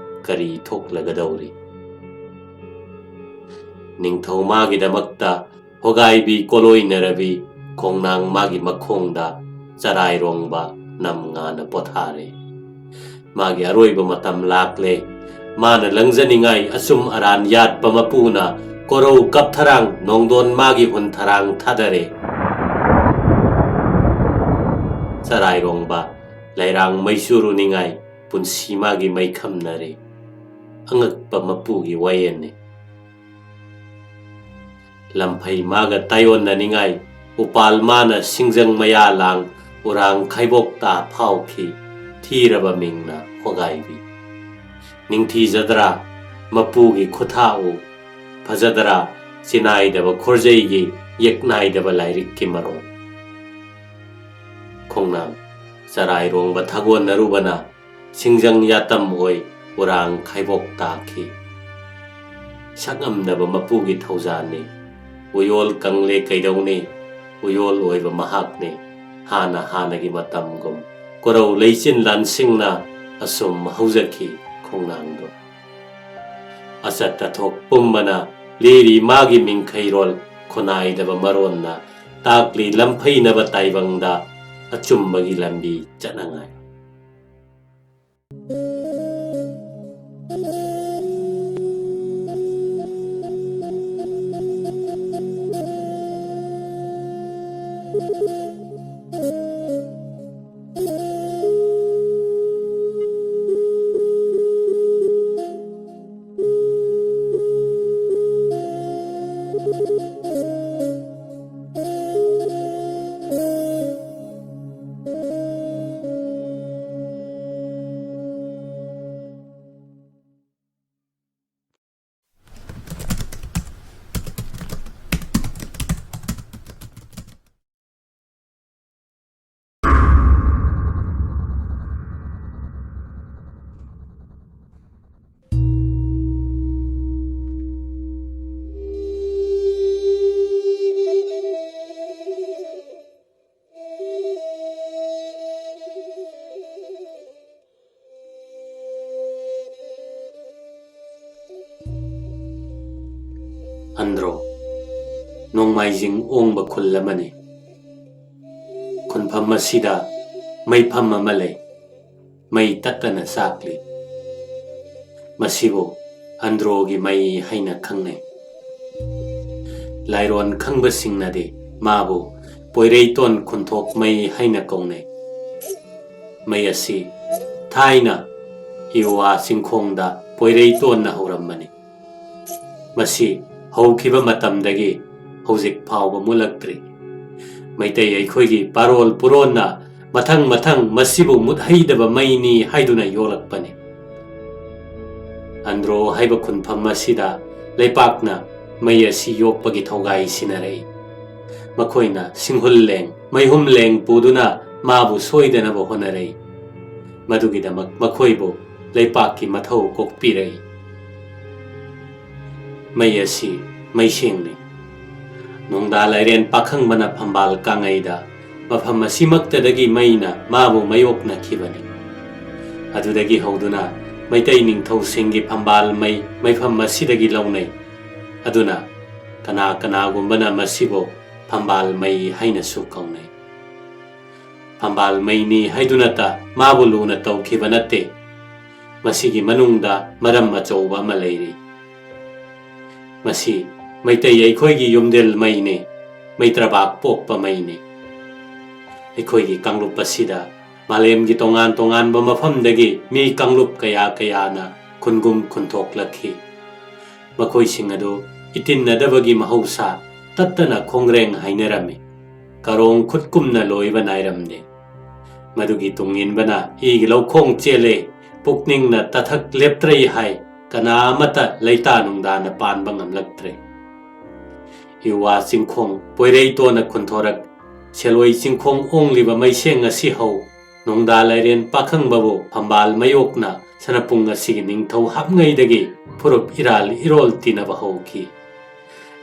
ꯀꯔꯤ ꯊꯣꯛꯂꯒꯗꯧꯔꯤ? ꯅꯤꯡꯊꯧ ꯃꯥꯒꯤꯗꯃꯛꯇ ꯍꯣꯒꯥꯏꯕꯤ ꯀꯣꯂꯣꯏꯅꯔꯕꯤ ꯈꯣꯡꯅꯥꯡ ꯃꯥꯒꯤ ꯃꯈꯣꯡꯗ ꯆꯔꯥꯏꯔꯣꯡꯕ ꯅꯝ ꯉꯥꯅ ꯄꯣꯊꯥꯔꯦ꯫ ꯃꯥꯒꯤ ꯑꯔꯣꯏꯕ ꯃꯇꯝ ꯂꯥꯛꯂꯦ꯫ ꯃꯥꯅ ꯂꯪꯖꯅꯤꯡꯉꯥꯏ ꯑꯆꯨꯝ ꯑꯔꯥꯟ ꯌꯥꯠꯄ ꯃꯄꯨꯅ ꯀꯣꯔꯧ ꯀꯞꯊꯔꯥꯡ ꯅꯣꯡꯗꯣꯟ ꯃꯥꯒꯤ ꯍꯨꯟ ꯊꯔꯥꯡ ꯊꯥꯗꯔꯦ꯫ ꯆꯔꯥꯏꯔꯣꯡꯕ ꯂꯩꯔꯥꯡ ꯃꯩꯆꯨꯔꯨꯅꯤꯡꯉꯥꯏ ꯄꯨꯟꯁꯤ ꯃꯥꯒꯤ ꯃꯩꯈꯝꯅꯔꯦ꯫ ꯑꯉꯛꯄ ꯃꯄꯨꯒꯤ ꯋꯥꯌꯦꯜꯅꯤ꯫ ꯂꯝꯐꯩ ꯃꯥꯒ ꯇꯥꯏꯌꯣꯟꯅꯅꯤꯡꯉꯥꯏ ꯎꯄꯥꯜ ꯃꯥꯅ ꯁꯤꯡꯖꯪ ꯃꯌꯥ ꯂꯥꯡ ꯎꯔꯥꯡ ꯈꯥꯏꯕꯣꯛꯇ ꯐꯥꯎꯈꯤ꯫ ꯊꯤꯔꯕ ꯃꯤꯡꯅ ꯍꯣꯒꯥꯏꯕꯤ꯫ ꯅꯤꯡꯊꯤꯖꯗ꯭ꯔꯥ ꯃꯄꯨꯒꯤ ꯈꯨꯊꯥꯎ? ꯐꯖꯗ꯭ꯔꯥ ꯆꯤꯅꯥꯏꯗꯕ ꯈꯣꯔꯖꯩꯒꯤ ꯌꯦꯛꯅꯥꯏꯗꯕ ꯂꯥꯏꯔꯤꯛꯀꯤ ꯃꯔꯣꯜ? ꯈꯣꯡꯅꯥꯡ ꯆꯔꯥꯏꯔꯣꯡꯕ ꯊꯥꯒꯣꯟꯅꯔꯨꯕꯅ ꯁꯤꯡꯖꯪ ꯌꯥꯇꯝ ꯑꯣꯏ ꯎꯔꯥꯡ ꯈꯥꯏꯕꯣꯛ ꯇꯥꯈꯤ꯫ ꯁꯛꯉꯝꯅꯕ ꯃꯄꯨꯒꯤ ꯊꯧꯖꯥꯜꯅꯤ꯫ ꯎꯌꯣꯜ ꯀꯪꯂꯦ ꯀꯩꯗꯧꯅꯤ? ꯎꯌꯣꯜ ꯑꯣꯏꯕ ꯃꯍꯥꯛꯅꯤ꯫ ꯍꯥꯟꯅ ꯍꯥꯟꯅꯒꯤ ꯃꯇꯝꯒꯨꯝ ꯀꯣꯔꯧ ꯂꯩꯆꯤꯟ ꯂꯥꯟꯁꯤꯡꯅ ꯑꯁꯨꯝ ꯍꯧꯖꯈꯤ ꯈꯣꯡꯅꯥꯡꯗꯣ꯫ ꯑꯆꯠ ꯑꯊꯣꯛ ꯄꯨꯝꯕꯅ ꯂꯤꯔꯤ ꯃꯥꯒꯤ ꯃꯤꯡꯈꯩꯔꯣꯜ ꯈꯨꯅꯥꯏꯗꯕ ꯃꯔꯣꯟꯅ ꯇꯥꯛꯂꯤ ꯂꯝꯐꯩꯅꯕ ꯇꯥꯏꯕꯪꯗ ꯑꯆꯨꯝꯕꯒꯤ ꯂꯝꯕꯤ ꯆꯠꯅꯉꯥꯏ꯫ ꯑꯟꯗ꯭ꯔꯣ, ꯅꯣꯡꯃꯥꯏꯖꯤꯡ ꯑꯣꯡꯕ ꯈꯨꯜ ꯑꯃꯅꯤ꯫ ꯈꯨꯟꯐꯝ ꯑꯁꯤꯗ ꯃꯩꯐꯝ ꯑꯃ ꯂꯩ꯫ ꯃꯩ ꯇꯠꯇꯅ ꯆꯥꯛꯂꯤ꯫ ꯃꯁꯤꯕꯨ ꯑꯟꯗ꯭ꯔꯣꯒꯤ ꯃꯩ ꯍꯥꯏꯅ ꯈꯪꯅꯩ꯫ ꯂꯥꯏꯔꯣꯟ ꯈꯪꯕꯁꯤꯡꯅꯗꯤ ꯃꯥꯕꯨ ꯄꯣꯏꯔꯩꯇꯣꯟ ꯈꯨꯟꯊꯣꯛ ꯃꯩ ꯍꯥꯏꯅ ꯀꯧꯅꯩ꯫ ꯃꯩ ꯑꯁꯤ ꯊꯥꯏꯅ ꯏꯋꯥ ꯆꯤꯡꯈꯣꯡꯗ ꯄꯣꯏꯔꯩꯇꯣꯟꯅ ꯍꯧꯔꯝꯕꯅꯤ꯫ ꯃꯁꯤ ꯍꯧꯈꯤꯕ ꯃꯇꯝꯗꯒꯤ ꯍꯧꯖꯤꯛ ꯐꯥꯎꯕ ꯃꯨꯠꯂꯛꯇ꯭ꯔꯤ꯫ ꯃꯩꯇꯩ ꯑꯩꯈꯣꯏꯒꯤ ꯄꯥꯔꯣꯜ ꯄꯨꯔꯣꯟꯅ ꯃꯊꯪ ꯃꯊꯪ ꯃꯁꯤꯕꯨ ꯃꯨꯠꯍꯩꯗꯕ ꯃꯩꯅꯤ ꯍꯥꯏꯗꯨꯅ ꯌꯣꯛꯂꯛꯄꯅꯤ꯫ ꯑꯟꯗ꯭ꯔꯣ ꯍꯥꯏꯕ ꯈꯨꯟꯐꯝ ꯑꯁꯤꯗ ꯂꯩꯄꯥꯛꯅ ꯃꯩ ꯑꯁꯤ ꯌꯣꯛꯄꯒꯤ ꯊꯧꯒꯥꯏ ꯁꯤꯟꯅꯔꯛꯏ꯫ ꯃꯈꯣꯏꯅ ꯁꯤꯡꯍꯨꯜ ꯂꯦꯡ, ꯃꯩꯍꯨꯝ ꯂꯦꯡ ꯄꯨꯗꯨꯅ ꯃꯥꯕꯨ ꯁꯣꯏꯗꯅꯕ ꯍꯣꯠꯅꯔꯛꯏ꯫ ꯃꯗꯨꯒꯤꯗꯃꯛ ꯃꯈꯣꯏꯕꯨ ꯂꯩꯄꯥꯛꯀꯤ ꯃꯊꯧ ꯀꯣꯛꯄꯤꯔꯛꯏ꯫ ꯃꯩ ꯑꯁꯤ ꯃꯩꯁꯦꯡꯅꯤ꯫ ꯅꯣꯡꯗꯥ ꯂꯥꯏꯔꯦꯟ ꯄꯥꯈꯪꯕꯅ ꯐꯝꯕꯥꯜ ꯀꯥꯡꯉꯩꯗ ꯃꯐꯝ ꯑꯁꯤꯃꯛꯇꯗꯒꯤ ꯃꯩꯅ ꯃꯥꯕꯨ ꯃꯥꯌꯣꯛꯅꯈꯤꯕꯅꯤ꯫ ꯑꯗꯨꯗꯒꯤ ꯍꯧꯗꯨꯅ ꯃꯩꯇꯩ ꯅꯤꯡꯊꯧꯁꯤꯡꯒꯤ ꯐꯝꯕꯥꯜ ꯃꯩ ꯃꯩꯐꯝ ꯑꯁꯤꯗꯒꯤ ꯂꯧꯅꯩ꯫ ꯑꯗꯨꯅ ꯀꯅꯥ ꯀꯅꯥꯒꯨꯝꯕꯅ ꯃꯁꯤꯕꯨ ꯐꯝꯕꯥꯜ ꯃꯩ ꯍꯥꯏꯅꯁꯨ ꯀꯧꯅꯩ꯫ ꯐꯝꯕꯥꯜ ꯃꯩꯅꯤ ꯍꯥꯏꯗꯨꯅꯇ ꯃꯥꯕꯨ ꯂꯨꯅ ꯇꯧꯈꯤꯕ ꯅꯠꯇꯦ꯫ ꯃꯁꯤꯒꯤ ꯃꯅꯨꯡꯗ ꯃꯔꯝ ꯑꯆꯧꯕ ꯑꯃ ꯂꯩꯔꯤ꯫ ꯃꯁꯤ ꯃꯩꯇꯩ ꯑꯩꯈꯣꯏꯒꯤ ꯌꯨꯝꯗꯦꯜ ꯃꯩꯅꯤ, ꯃꯩꯇ꯭ꯔꯕꯥꯛ ꯄꯣꯛꯄ ꯃꯩꯅꯤ꯫ ꯑꯩꯈꯣꯏꯒꯤ ꯀꯥꯡꯂꯨꯞ ꯑꯁꯤꯗ ꯃꯥꯂꯦꯝꯒꯤ ꯇꯣꯉꯥꯟ ꯇꯣꯉꯥꯟꯕ ꯃꯐꯝꯗꯒꯤ ꯃꯤ ꯀꯥꯡꯂꯨꯞ ꯀꯌꯥ ꯀꯌꯥꯅ ꯈꯨꯟꯒꯨꯝ ꯈꯨꯟꯊꯣꯛꯂꯛꯈꯤ꯫ ꯃꯈꯣꯏꯁꯤꯡ ꯑꯗꯨ ꯏꯇꯤꯟꯅꯗꯕꯒꯤ ꯃꯍꯧꯁꯥ ꯇꯠꯇꯅ ꯈꯣꯡꯔꯦꯡ ꯍꯥꯏꯅꯔꯝꯃꯤ꯫ ꯀꯔꯣꯡ ꯈꯨꯠꯀꯨꯝꯅ ꯂꯣꯏꯕ ꯅꯥꯏꯔꯝꯗꯦ꯫ ꯃꯗꯨꯒꯤ ꯇꯨꯡ ꯏꯟꯕꯅ ꯏꯒꯤ ꯂꯧꯈꯣꯡ ꯆꯦꯜꯂꯦ꯫ ꯄꯨꯛꯅꯤꯡꯅ ꯇꯊꯛ ꯂꯦꯞꯇ꯭ꯔꯩ ꯍꯥꯏ꯫ ꯀꯅꯥ ꯑꯃꯠꯇ ꯂꯩꯇꯥ ꯅꯨꯡꯗꯥꯅ ꯄꯥꯟꯕ ꯉꯝꯂꯛꯇ꯭ꯔꯦ꯫ ꯏꯋꯥ ꯆꯤꯡꯈꯣꯡ ꯄꯣꯏꯔꯩꯇꯣꯟꯅ ꯈꯨꯟꯊꯣꯔꯛ, ꯁꯦꯂꯣꯏ ꯆꯤꯡꯈꯣꯡ ꯑꯣꯡꯂꯤꯕ ꯃꯩꯁꯦꯡ ꯑꯁꯤ ꯍꯧ꯫ ꯅꯣꯡꯗꯥ ꯂꯥꯏꯔꯦꯟ ꯄꯥꯈꯪꯕꯕꯨ ꯐꯝꯕꯥꯜ ꯃꯌꯣꯛꯅ ꯁꯅꯄꯨꯡ ꯑꯁꯤꯒꯤ ꯅꯤꯡꯊꯧ ꯍꯥꯞꯉꯩꯗꯒꯤ ꯐꯨꯔꯨꯞ ꯏꯔꯥꯜ ꯏꯔꯣꯜ ꯇꯤꯟꯅꯕ ꯍꯧꯈꯤ꯫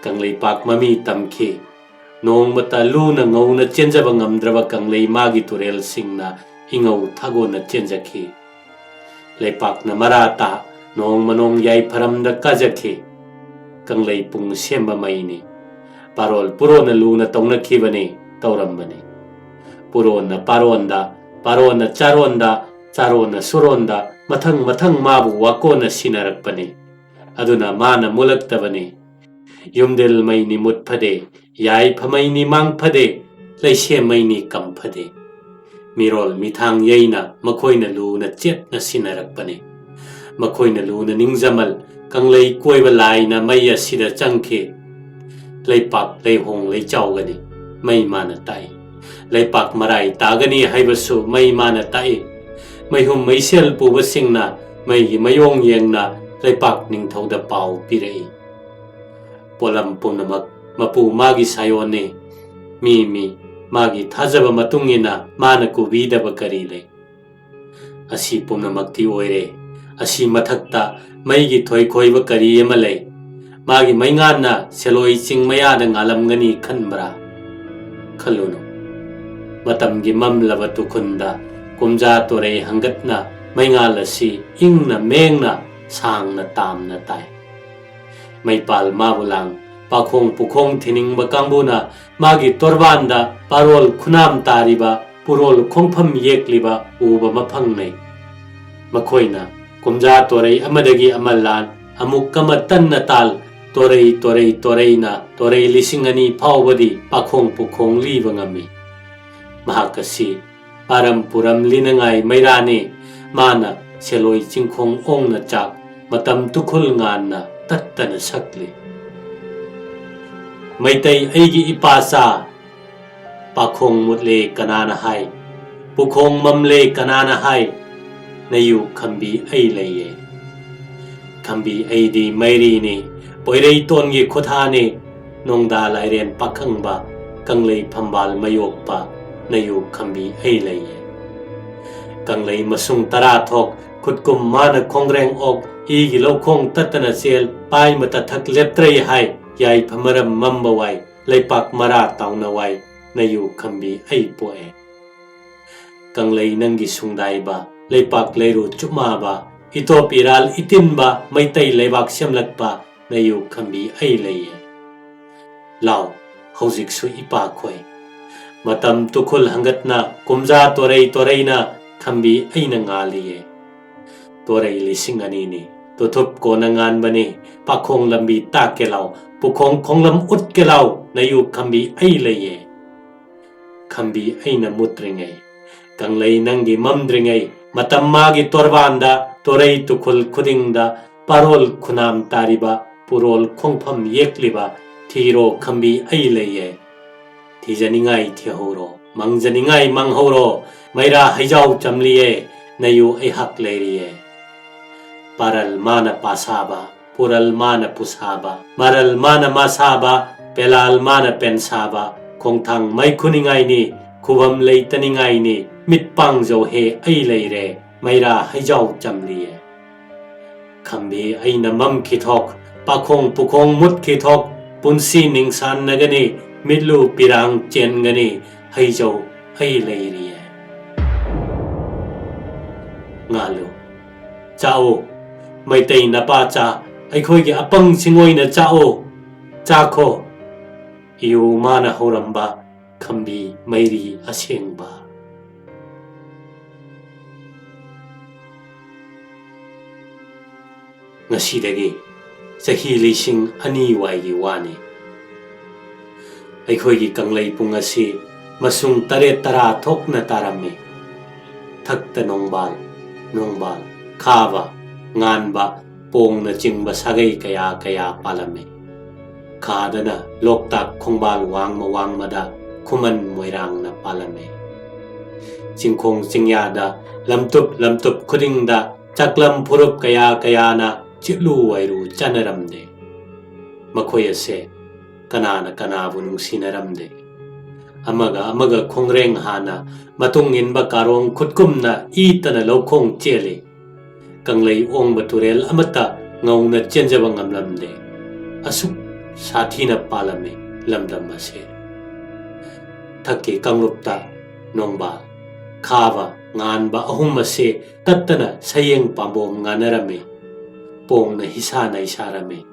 ꯀꯪꯂꯩꯄꯥꯛ ꯃꯃꯤ ꯇꯝꯈꯤ꯫ ꯅꯣꯡꯃꯇ ꯂꯨꯅ ꯉꯧꯅ ꯆꯦꯟꯖꯕ ꯉꯝꯗ꯭ꯔꯕ ꯀꯪꯂꯩ ꯃꯥꯒꯤ ꯇꯨꯔꯦꯜꯁꯤꯡꯅ ꯏꯉꯧ ꯊꯥꯒꯣꯟꯅ ꯆꯦꯟꯖꯈꯤ꯫ ꯂꯩꯄꯥꯛꯅ ꯃꯔꯥ ꯇꯥ ꯅꯣꯡꯃ ꯅꯣꯡ ꯌꯥꯏꯐꯔꯝꯗ ꯀꯥꯖꯈꯤ꯫ ꯀꯪꯂꯩ ꯄꯨꯡ ꯁꯦꯝꯕ ꯃꯩꯅꯤ꯫ ꯄꯥꯔꯣꯜ ꯄꯨꯔꯣꯟꯅ ꯂꯨꯅ ꯇꯧꯅꯈꯤꯕꯅꯤ, ꯇꯧꯔꯝꯕꯅꯤ꯫ ꯄꯨꯔꯣꯟꯅ ꯄꯥꯔꯣꯟꯗ, ꯄꯥꯔꯣꯟꯅ ꯆꯥꯔꯣꯟꯗ, ꯆꯥꯔꯣꯟꯅ ꯁꯨꯔꯣꯟꯗ ꯃꯊꯪ ꯃꯊꯪ ꯃꯥꯕꯨ ꯋꯥꯀꯣꯟꯅ ꯁꯤꯟꯅꯔꯛꯄꯅꯤ꯫ ꯑꯗꯨꯅ ꯃꯥꯅ ꯃꯨꯜꯂꯛꯇꯕꯅꯤ꯫ ꯌꯨꯝꯗꯦꯜ ꯃꯩꯅꯤ ꯃꯨꯠ ꯐꯗꯦ, ꯌꯥꯏꯐꯃꯩꯅꯤ ꯃꯥꯡ ꯐꯗꯦ, ꯂꯩꯁꯦꯝꯃꯩꯅꯤ ꯀꯝ ꯐꯗꯦ꯫ ꯃꯤꯔꯣꯜ ꯃꯤꯊꯥꯡ ꯌꯩꯅ ꯃꯈꯣꯏꯅ ꯂꯨꯅ ꯆꯦꯠꯅ ꯁꯤꯟꯅꯔꯛꯄꯅꯤ꯫ ꯃꯈꯣꯏꯅ ꯂꯨꯅ ꯅꯤꯡꯖꯃꯜ ꯀꯪꯂꯩ ꯀꯣꯏꯕ ꯂꯥꯏꯅ ꯃꯩ ꯑꯁꯤꯗ ꯆꯪꯈꯤ꯫ ꯂꯩꯄꯥꯛ ꯂꯩꯍꯣꯡ ꯂꯩꯆꯥꯎꯒꯅꯤ ꯃꯩ ꯃꯥꯅ ꯇꯥꯛꯏ꯫ ꯂꯩꯄꯥꯛ ꯃꯔꯥꯏ ꯇꯥꯒꯅꯤ ꯍꯥꯏꯕꯁꯨ ꯃꯩ ꯃꯥꯅ ꯇꯥꯛꯏ꯫ ꯃꯩꯍꯨꯝ ꯃꯩꯁꯦꯜ ꯄꯨꯕꯁꯤꯡꯅ ꯃꯩꯒꯤ ꯃꯌꯣꯡ ꯌꯦꯡꯅ ꯂꯩꯄꯥꯛ ꯅꯤꯡꯊꯧꯗ ꯄꯥꯎ ꯄꯤꯔꯛꯏ꯫ ꯄꯣꯠꯂꯝ ꯄꯨꯝꯅꯃꯛ ꯃꯄꯨ ꯃꯥꯒꯤ ꯁꯥꯌꯣꯟꯅꯤ꯫ ꯃꯤ ꯃꯤ ꯃꯥꯒꯤ ꯊꯥꯖꯕ ꯃꯇꯨꯡ ꯏꯟꯅ ꯃꯥꯅ ꯀꯨꯕꯤꯗꯕ ꯀꯔꯤ ꯂꯩ? ꯑꯁꯤ ꯄꯨꯝꯅꯃꯛꯇꯤ ꯑꯣꯏꯔꯦ꯫ ꯑꯁꯤ ꯃꯊꯛꯇ ꯃꯩꯒꯤ ꯊꯣꯏꯈꯣꯏꯕ ꯀꯔꯤ ꯑꯃ ꯂꯩ? ꯃꯥꯒꯤ ꯃꯩꯉꯥꯟꯅ ꯁꯦꯂꯣꯏ ꯆꯤꯡ ꯃꯌꯥꯗ ꯉꯥꯜꯂꯝꯒꯅꯤ ꯈꯟꯕ꯭ꯔꯥ? ꯈꯜꯂꯨꯅꯨ꯫ ꯃꯇꯝꯒꯤ ꯃꯝꯂꯕ ꯇꯨꯈꯨꯟꯗ ꯀꯨꯝꯖꯥ ꯇꯣꯔꯩ ꯍꯪꯒꯠꯅ ꯃꯩꯉꯥꯜ ꯑꯁꯤ ꯏꯪꯅ ꯃꯦꯡꯅ ꯁꯥꯡꯅ ꯇꯥꯝꯅ ꯇꯥꯏ꯫ ꯃꯩꯄꯥꯜ ꯃꯥꯕꯨ ꯂꯥꯡ ꯄꯥꯈꯣꯡ ꯄꯨꯈꯣꯡ ꯊꯤꯅꯤꯡꯕ ꯀꯥꯡꯕꯨꯅ ꯃꯥꯒꯤ ꯇꯣꯔꯕꯥꯟꯗ ꯄꯥꯔꯣꯜ ꯈꯨꯅꯥꯝ ꯇꯥꯔꯤꯕ, ꯄꯨꯔꯣꯜ ꯈꯣꯡꯐꯝ ꯌꯦꯛꯂꯤꯕ ꯎꯕ ꯃꯐꯪꯅꯩ꯫ ꯃꯈꯣꯏꯅ ꯀꯨꯝꯖꯥ ꯇꯣꯔꯩ ꯑꯃꯗꯒꯤ ꯑꯃ ꯂꯥꯟ, ꯑꯃꯨꯛ ꯑꯃ ꯇꯟꯅ ꯇꯥꯜ, ꯇꯣꯔꯩ, ꯇꯣꯔꯩ, ꯇꯣꯔꯩꯅ ꯇꯣꯔꯩ ꯂꯤꯁꯤꯡ ꯑꯅꯤ ꯐꯥꯎꯕꯗꯤ ꯄꯥꯈꯣꯡ ꯄꯨꯈꯣꯡ ꯂꯤꯕ ꯉꯝꯃꯤ꯫ ꯃꯍꯥꯛ ꯑꯁꯤ ꯄꯥꯔꯝ ꯄꯨꯔꯝ ꯂꯤꯅꯉꯥꯏ ꯃꯩꯔꯥꯅꯤ꯫ ꯃꯥꯅ ꯁꯦꯂꯣꯏ ꯆꯤꯡꯈꯣꯡ ꯑꯣꯡꯅ ꯆꯥꯛ, ꯃꯇꯝ ꯇꯨꯈꯨꯜ ꯉꯥꯟꯅ ꯇꯠꯇꯅ ꯁꯛꯂꯤ꯫ ꯃꯩꯇꯩ ꯑꯩꯒꯤ ꯏꯄꯥꯆꯥ, ꯄꯥꯈꯣꯡ ꯃꯨꯠꯂꯦ ꯀꯅꯥꯅ ꯍꯥꯏ? ꯄꯨꯈꯣꯡ ꯃꯝꯂꯦ ꯀꯅꯥꯅ ꯍꯥꯏ? ꯅꯌꯨ ꯈꯝꯕꯤ ꯑꯩ ꯂꯩꯌꯦ꯫ ꯈꯝꯕꯤ ꯑꯩꯗꯤ ꯃꯩꯔꯤꯅꯤ, ꯄꯣꯏꯔꯩꯇꯣꯟꯒꯤ ꯈꯨꯊꯥꯅꯤ, ꯅꯣꯡꯗꯥ ꯂꯥꯏꯔꯦꯟ ꯄꯥꯈꯪꯕ, ꯀꯪꯂꯩ ꯐꯝꯕꯥꯜ ꯃꯌꯣꯛꯄ, ꯅꯌꯨ ꯈꯝꯕꯤ ꯑꯩ ꯂꯩꯌꯦ꯫ ꯀꯪꯂꯩ ꯃꯁꯨꯡ ꯇꯔꯥ ꯊꯣꯛ, ꯈꯨꯠꯀꯨꯝ ꯃꯥꯅ ꯈꯣꯡꯒ꯭ꯔꯦꯡ ꯑꯣꯛ, ꯏꯒꯤ ꯂꯧꯈꯣꯡ ꯇꯠꯇꯅ ꯆꯦꯜ, ꯄꯥꯏ ꯃꯇꯊꯛ ꯂꯦꯞꯇ꯭ꯔꯩ ꯍꯥꯏ, ꯌꯥꯏꯐ ꯃꯔꯝ ꯃꯝꯕ ꯋꯥꯏ, ꯂꯩꯄꯥꯛ ꯃꯔꯥ ꯇꯥꯎꯅ ꯋꯥꯏ, ꯅꯌꯨ ꯈꯝꯕꯤ ꯑꯩ ꯄꯣꯛꯑꯦ꯫ ꯀꯪꯂꯩ ꯅꯪꯒꯤ ꯁꯨꯡꯗꯥꯏꯕ, ꯂꯩꯄꯥꯛ ꯂꯩꯔꯨ ꯆꯨꯞꯃꯥꯕ, ꯏꯇꯣꯞ ꯏꯔꯥꯜ ꯏꯇꯤꯟꯕ, ꯃꯩꯇꯩ ꯂꯩꯕꯥꯛ ꯁꯦꯝꯂꯛꯄ, ꯅꯌꯨ ꯈꯝꯕꯤ ꯑꯩ ꯂꯩꯌꯦ꯫ ꯂꯥꯎ, ꯍꯧꯖꯤꯛꯁꯨ ꯏꯄꯥꯈꯣꯏ꯫ ꯃꯇꯝ ꯇꯨꯈꯨꯜ ꯍꯪꯒꯠꯅ ꯀꯨꯝꯖꯥ ꯇꯣꯔꯩ ꯇꯣꯔꯩꯅ ꯈꯝꯕꯤ ꯑꯩꯅ ꯉꯥꯜꯂꯤꯌꯦ꯫ ꯇꯣꯔꯩ ꯂꯤꯁꯤꯡ ꯑꯅꯤꯅꯤ, ꯇꯨꯊꯨꯞ ꯀꯣꯟꯅ ꯉꯥꯟꯕꯅꯤ, ꯄꯥꯈꯣꯡ ꯂꯝꯕꯤ ꯇꯥꯛꯀꯦ ꯂꯥꯎ, ꯄꯨꯈꯣꯡ ꯈꯣꯡꯂꯝ ꯎꯠꯀꯦ ꯂꯥꯎ, ꯅꯌꯨ ꯈꯝꯕꯤ ꯑꯩ ꯂꯩꯌꯦ꯫ ꯈꯝꯕꯤ ꯑꯩꯅ ꯃꯨꯠꯇ꯭ꯔꯤꯉꯩ, ꯀꯪꯂꯩ ꯅꯪꯒꯤ ꯃꯝꯗ꯭ꯔꯤꯉꯩ, ꯃꯇꯝ ꯃꯥꯒꯤ ꯇꯣꯔꯕꯥꯟꯗ, ꯇꯣꯔꯩ ꯇꯨꯈꯨꯜ ꯈꯨꯗꯤꯡꯗ, ꯄꯥꯔꯣꯜ ꯈꯨꯅꯥꯝ ꯇꯥꯔꯤꯕ, ꯄꯨꯔꯣꯜ ꯈꯣꯡꯐꯝ ꯌꯦꯛꯂꯤꯕ, ꯊꯤꯔꯣ ꯈꯝꯕꯤ ꯑꯩ ꯂꯩꯌꯦ꯫ ꯊꯤꯖꯅꯤꯡꯉꯥꯏ ꯊꯤꯍꯧꯔꯣ, ꯃꯪꯖꯅꯤꯡꯉꯥꯏ ꯃꯪꯍꯧꯔꯣ, ꯃꯩꯔꯥ ꯍꯩꯖꯥꯎ ꯆꯝꯂꯤꯌꯦ, ꯅꯌꯨ ꯑꯩꯍꯥꯛ ꯂꯩꯔꯤꯌꯦ꯫ ꯄꯥꯔꯜ ꯃꯥꯅ ꯄꯥꯁꯥꯕ, ꯄꯨꯔꯜ ꯃꯥꯅ ꯄꯨꯁꯥꯕ, ꯃꯔꯜ ꯃꯥꯅ ꯃꯥꯁꯥꯕ, ꯄꯦꯂꯥꯜ ꯃꯥꯅ ꯄꯦꯟꯁꯥꯕ, ꯈꯣꯡꯊꯥꯡ ꯃꯩꯈꯨꯅꯤꯡꯉꯥꯏꯅꯤ, ꯈꯨꯕꯝ ꯂꯩꯇꯅꯤꯡꯉꯥꯏꯅꯤ, ꯃꯤꯠ ꯄꯥꯡꯖꯧ ꯍꯦ ꯑꯩ ꯂꯩꯔꯦ, ꯃꯩꯔꯥ ꯍꯩꯖꯥꯎ ꯆꯝꯂꯤꯌꯦ꯫ ꯈꯝꯕꯤ ꯑꯩꯅ ꯃꯝꯈꯤꯊꯣꯛ, ꯄꯥꯈꯣꯡ ꯄꯨꯈꯣꯡ ꯃꯨꯠꯈꯤꯊꯣꯛ, ꯄꯨꯟꯁꯤ ꯅꯤꯡꯁꯥꯟꯅꯒꯅꯤ, ꯃꯤꯠꯂꯨ ꯄꯤꯔꯥꯡ ꯆꯦꯟꯒꯅꯤ, ꯍꯩꯖꯧ ꯑꯩ ꯂꯩꯔꯤꯌꯦ꯫ ꯉꯥꯜꯂꯨ, ꯆꯥꯛꯎ, ꯃꯩꯇꯩ ꯅꯄꯥ ꯆꯥ, ꯑꯩꯈꯣꯏꯒꯤ ꯑꯄꯪꯁꯤꯡ ꯑꯣꯏꯅ ꯆꯥꯛꯎ, ꯆꯥꯈꯣ꯫ ꯏꯌꯨ ꯃꯥꯅ ꯍꯧꯔꯝꯕ ꯈꯝꯕꯤ ꯃꯩꯔꯤ ꯑꯁꯦꯡꯕ꯫ ꯉꯁꯤꯗꯒꯤ ꯆꯍꯤ ꯂꯤꯁꯤꯡ ꯑꯅꯤ ꯋꯥꯏꯒꯤ ꯋꯥꯅꯤ꯫ ꯑꯩꯈꯣꯏꯒꯤ ꯀꯪꯂꯩ ꯄꯨꯡ ꯑꯁꯤ ꯃꯁꯨꯡ ꯇꯔꯦꯠ ꯇꯔꯥ ꯊꯣꯛꯅ ꯇꯥꯔꯝꯃꯤ꯫ ꯊꯛꯇ ꯅꯣꯡꯕꯥꯜ, ꯅꯣꯡꯕꯥꯜ, ꯈꯥꯕ, ꯉꯥꯟꯕ, ꯄꯣꯡꯅꯆꯤꯡꯕ ꯁꯥꯒꯩ ꯀꯌꯥ ꯀꯌꯥ ꯄꯥꯜꯂꯝꯃꯤ꯫ ꯈꯥꯗꯅ ꯂꯣꯛꯇꯥꯛ ꯈꯣꯡꯕꯥꯜ ꯋꯥꯡꯃ ꯋꯥꯡꯃꯗ ꯈꯨꯃꯟ ꯃꯣꯏꯔꯥꯡꯅ ꯄꯥꯜꯂꯝꯃꯤ꯫ ꯆꯤꯡꯈꯣꯡ ꯆꯤꯡꯌꯥꯗ, ꯂꯝꯇꯨꯞ ꯂꯝꯇꯨꯞ ꯈꯨꯗꯤꯡꯗ ꯆꯥꯛꯂꯝ ꯐꯨꯔꯨꯞ ꯀꯌꯥ ꯀꯌꯥꯅ ꯆꯤꯠꯂꯨ ꯋꯥꯏꯔꯨ ꯆꯥꯅꯔꯝꯗꯦ꯫ ꯃꯈꯣꯏ ꯑꯁꯦ ꯀꯅꯥꯅ ꯀꯅꯥꯕꯨ ꯅꯨꯡꯁꯤꯅꯔꯝꯗꯦ꯫ ꯑꯃꯒ ꯑꯃꯒ ꯈꯣꯡꯔꯦꯡ ꯍꯥꯟꯅ, ꯃꯇꯨꯡ ꯏꯟꯕ ꯀꯥꯔꯣꯡ ꯈꯨꯠꯀꯨꯝꯅ ꯏꯠꯇꯅ ꯂꯧꯈꯣꯡ ꯆꯦꯜꯂꯤ꯫ ꯀꯪꯂꯩ ꯑꯣꯡꯕ ꯇꯨꯔꯦꯜ ꯑꯃꯠꯇ ꯉꯧꯅ ꯆꯦꯟꯖꯕ ꯉꯝꯂꯝꯗꯦ꯫ ꯑꯁꯨꯛ ꯁꯥꯊꯤꯅ ꯄꯥꯜꯂꯝꯃꯤ ꯂꯝꯗꯝ ꯑꯁꯤ꯫ ꯊꯛꯀꯤ ꯀꯥꯡꯂꯨꯞꯇ ꯅꯣꯡꯕꯥꯜ, ꯈꯥꯕ, ꯉꯥꯟꯕ ꯑꯍꯨꯝ ꯑꯁꯤ ꯇꯠꯇꯅ ꯁꯌꯦꯡ ꯄꯥꯝꯕꯣꯝ ꯉꯥꯅꯔꯝꯃꯤ꯫ ꯄꯣꯡꯅ ꯍꯤꯁꯥ ꯅꯩꯁꯥꯔꯝꯃꯤ꯫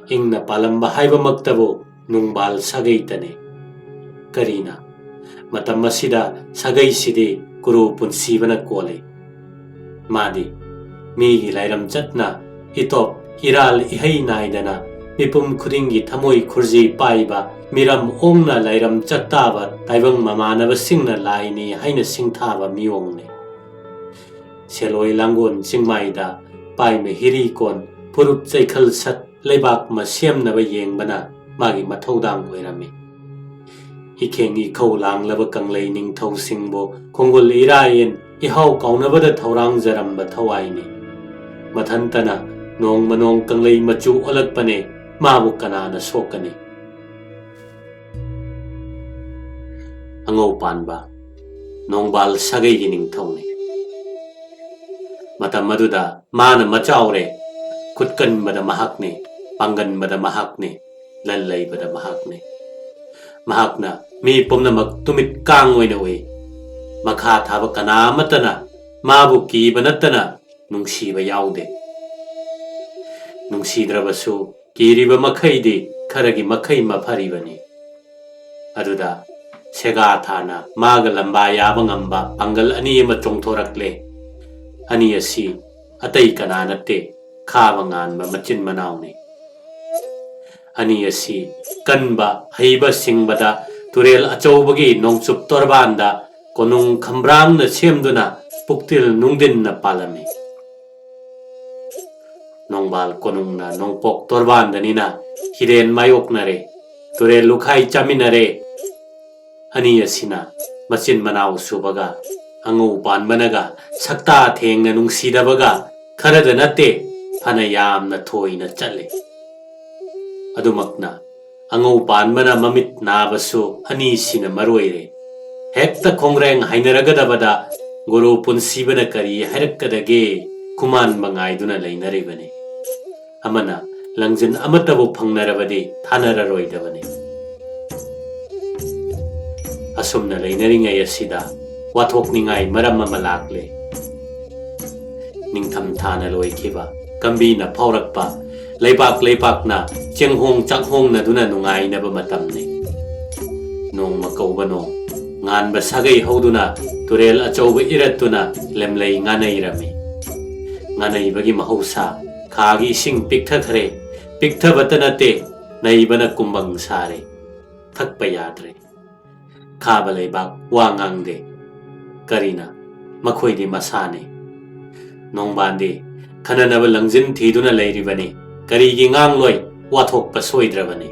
ꯏꯪꯅ ꯄꯥꯜꯂꯝꯕ ꯍꯥꯏꯕꯃꯛꯇꯕꯨ ꯅꯨꯡꯕꯥꯜ ꯁꯥꯒꯩꯇꯅꯤ꯫ ꯀꯔꯤꯅ? ꯃꯇꯝ ꯑꯁꯤꯗ ꯁꯥꯒꯩꯁꯤꯗꯤ ꯀꯨꯔꯨ ꯄꯨꯟꯁꯤꯕꯅ ꯀꯣꯜꯂꯤ꯫ ꯃꯥꯗꯤ ꯃꯤꯒꯤ ꯂꯥꯏꯔꯝ ꯆꯠꯅ, ꯏꯇꯣꯞ ꯏꯔꯥꯜ ꯏꯍꯩ ꯅꯥꯏꯗꯅ, ꯃꯤꯄꯨꯝ ꯈꯨꯗꯤꯡꯒꯤ ꯊꯃꯣꯏ ꯈꯨꯔꯖꯤ ꯄꯥꯏꯕ, ꯃꯤꯔꯝ ꯑꯣꯡꯅ ꯂꯥꯏꯔꯝ ꯆꯠꯇꯥꯕ ꯇꯥꯏꯕꯪ ꯃꯃꯥꯟꯅꯕꯁꯤꯡꯅ ꯂꯥꯏꯅꯤ ꯍꯥꯏꯅ ꯁꯤꯡꯊꯥꯕ ꯃꯤꯑꯣꯡꯅꯤ꯫ ꯁꯦꯂꯣꯏ ꯂꯥꯡꯒꯣꯜ ꯆꯤꯡꯃꯥꯏꯗ ꯄꯥꯏꯃ ꯍꯤꯔꯤ ꯀꯣꯟ, ꯐꯨꯔꯨꯞ ꯆꯩꯈꯜ ꯁꯠ, ꯂꯩꯕꯥꯛ ꯃꯁꯦꯝꯅꯕ ꯌꯦꯡꯕꯅ ꯃꯥꯒꯤ ꯃꯊꯧꯗꯥꯡ ꯑꯣꯏꯔꯝꯃꯤ꯫ ꯏꯈꯦꯡ ꯏꯈꯧ ꯂꯥꯡꯂꯕ ꯀꯪꯂꯩ ꯅꯤꯡꯊꯧꯁꯤꯡꯕꯨ ꯈꯣꯡꯒꯨꯜ ꯏꯔꯥꯏꯌꯦꯟ ꯏꯍꯥꯎ ꯀꯥꯎꯅꯕꯗ ꯊꯧꯔꯥꯡꯖꯔꯝꯕ ꯊꯋꯥꯏꯅꯤ꯫ ꯃꯊꯟꯇꯅ ꯅꯣꯡꯃ ꯅꯣꯡ ꯀꯪꯂꯩ ꯃꯆꯨ ꯑꯣꯜꯂꯛꯄꯅꯦ, ꯃꯥꯕꯨ ꯀꯅꯥꯅ ꯁꯣꯛꯀꯅꯤ? ꯑꯉꯧ ꯄꯥꯟꯕ ꯅꯣꯡꯕꯥꯜ ꯁꯥꯒꯩꯒꯤ ꯅꯤꯡꯊꯧꯅꯤ꯫ ꯃꯇꯝ ꯑꯗꯨꯗ ꯃꯥꯅ ꯃꯆꯥꯎꯔꯦ꯫ ꯈꯨꯠ ꯀꯟꯕꯗ ꯃꯍꯥꯛꯅꯤ, ꯄꯥꯡꯒꯟꯕꯗ ꯃꯍꯥꯛꯅꯤ, ꯂꯟ ꯂꯩꯕꯗ ꯃꯍꯥꯛꯅꯤ꯫ ꯃꯍꯥꯛꯅ ꯃꯤ ꯄꯨꯝꯅꯃꯛ ꯇꯨꯃꯤꯠ ꯀꯥꯡ ꯑꯣꯏꯅ ꯎꯏ꯫ ꯃꯈꯥ ꯊꯥꯕ ꯀꯅꯥ ꯑꯃꯠꯇꯅ ꯃꯥꯕꯨ ꯀꯤꯕ ꯅꯠꯇꯅ ꯅꯨꯡꯁꯤꯕ ꯌꯥꯎꯗꯦ꯫ ꯅꯨꯡꯁꯤꯗ꯭ꯔꯕꯁꯨ ꯀꯤꯔꯤꯕ ꯃꯈꯩꯗꯤ ꯈꯔꯒꯤ ꯃꯈꯩ ꯃꯐꯔꯤꯕꯅꯤ꯫ ꯑꯗꯨꯗ ꯁꯦꯒꯥ ꯊꯥꯅ ꯃꯥꯒ ꯂꯝꯕꯥ ꯌꯥꯕ ꯉꯝꯕ ꯄꯥꯡꯒꯜ ꯑꯅꯤ ꯑꯃ ꯆꯣꯡꯊꯣꯔꯛꯂꯦ꯫ ꯑꯅꯤ ꯑꯁꯤ ꯑꯇꯩ ꯀꯅꯥ ꯅꯠꯇꯦ, ꯈꯥꯕ ꯉꯥꯟꯕ ꯃꯆꯤꯟ ꯃꯅꯥꯎꯅꯤ꯫ ꯑꯅꯤ ꯑꯁꯤ ꯀꯟꯕ, ꯍꯩꯕ ꯁꯤꯡꯕꯗ ꯇꯨꯔꯦꯜ ꯑꯆꯧꯕꯒꯤ ꯅꯣꯡꯆꯨꯞ ꯇꯣꯔꯕꯥꯟꯗ ꯀꯣꯅꯨꯡ ꯈꯝꯕ꯭ꯔꯥꯡꯅ ꯁꯦꯝꯗꯨꯅ ꯄꯨꯛꯇꯤꯜ ꯅꯨꯡꯗꯤꯟꯅ ꯄꯥꯜꯂꯝꯃꯤ꯫ ꯅꯣꯡꯕꯥꯜ ꯀꯣꯅꯨꯡꯅ ꯅꯣꯡꯄꯣꯛ ꯇꯣꯔꯕꯥꯟꯗꯅꯤꯅ ꯍꯤꯔꯦꯟ ꯃꯥꯌꯣꯛꯅꯔꯦ, ꯇꯨꯔꯦꯜ ꯂꯨꯈꯥꯏ ꯆꯥꯃꯤꯟꯅꯔꯦ꯫ ꯑꯅꯤ ꯑꯁꯤꯅ ꯃꯆꯤꯟ ꯃꯅꯥꯎ ꯁꯨꯕꯒ ꯑꯉꯧ ꯄꯥꯟꯕꯅꯒ ꯁꯛꯇꯥ ꯊꯦꯡꯅ ꯅꯨꯡꯁꯤꯗꯕꯒ ꯈꯔꯗ ꯅꯠꯇꯦ, ꯐꯅ ꯌꯥꯝꯅ ꯊꯣꯏꯅ ꯆꯠꯂꯦ꯫ ꯑꯗꯨꯃꯛꯅ ꯑꯉꯧ ꯄꯥꯟꯕꯅ ꯃꯃꯤꯠ ꯅꯥꯕꯁꯨ ꯑꯅꯤꯁꯤꯅ ꯃꯔꯣꯏꯔꯦ꯫ ꯍꯦꯛꯇ ꯈꯣꯡꯔꯦꯡ ꯍꯥꯏꯅꯔꯒꯗꯕꯗ ꯒꯨꯔꯨ ꯄꯨꯟꯁꯤꯕꯅ ꯀꯔꯤ ꯍꯥꯏꯔꯛꯀꯗꯒꯦ ꯈꯨꯃꯥꯟꯕ ꯉꯥꯏꯗꯨꯅ ꯂꯩꯅꯔꯤꯕꯅꯤ꯫ ꯑꯃꯅ ꯂꯪꯖꯤꯟ ꯑꯃꯠꯇꯕꯨ ꯐꯪꯅꯔꯕꯗꯤ ꯊꯥꯅꯔꯔꯣꯏꯗꯕꯅꯤ꯫ ꯑꯁꯨꯝꯅ ꯂꯩꯅꯔꯤꯉꯩ ꯑꯁꯤꯗ ꯋꯥꯊꯣꯛꯅꯤꯡꯉꯥꯏ ꯃꯔꯝ ꯑꯃ ꯂꯥꯛꯂꯦ꯫ ꯅꯤꯡꯊꯝ ꯊꯥꯅ ꯂꯣꯏꯈꯤꯕ, ꯀꯝꯕꯤꯅ ꯐꯥꯎꯔꯛꯄ, ꯂꯩꯕꯥꯛ ꯂꯩꯕꯥꯛꯅ ꯆꯦꯡꯍꯣꯡ ꯆꯥꯛꯍꯣꯡꯅꯗꯨꯅ ꯅꯨꯡꯉꯥꯏꯅꯕ ꯃꯇꯝꯅꯤ꯫ ꯅꯣꯡꯃ ꯀꯧꯕ ꯅꯣꯡ, ꯉꯥꯟꯕ ꯁꯥꯒꯩ ꯍꯧꯗꯨꯅ ꯇꯨꯔꯦꯜ ꯑꯆꯧꯕ ꯏꯔꯠꯇꯨꯅ ꯂꯦꯝꯂꯩ ꯉꯥꯅꯩꯔꯝꯃꯤ꯫ ꯉꯥꯅꯩꯕꯒꯤ ꯃꯍꯧꯁꯥ, ꯈꯥꯒꯤ ꯏꯁꯤꯡ ꯄꯤꯛꯊꯈ꯭ꯔꯦ, ꯄꯤꯛꯊꯕꯇ ꯅꯠꯇꯦ, ꯅꯩꯕꯅ ꯀꯨꯝꯕꯪ ꯁꯥꯔꯦ꯫ ꯊꯛꯄ ꯌꯥꯗ꯭ꯔꯦ꯫ ꯈꯥꯕ ꯂꯩꯕꯥꯛ ꯋꯥ ꯉꯥꯡꯗꯦ꯫ ꯀꯔꯤꯅ? ꯃꯈꯣꯏꯗꯤ ꯃꯁꯥꯅꯤ꯫ ꯅꯣꯡꯕꯥꯟꯗꯤ ꯈꯟꯅꯅꯕ ꯂꯪꯖꯤꯟ ꯊꯤꯗꯨꯅ ꯂꯩꯔꯤꯕꯅꯤ꯫ ꯀꯔꯤꯒꯤ ꯉꯥꯡꯂꯣꯏ? ꯋꯥꯊꯣꯛꯄ ꯁꯣꯏꯗ꯭ꯔꯕꯅꯤ꯫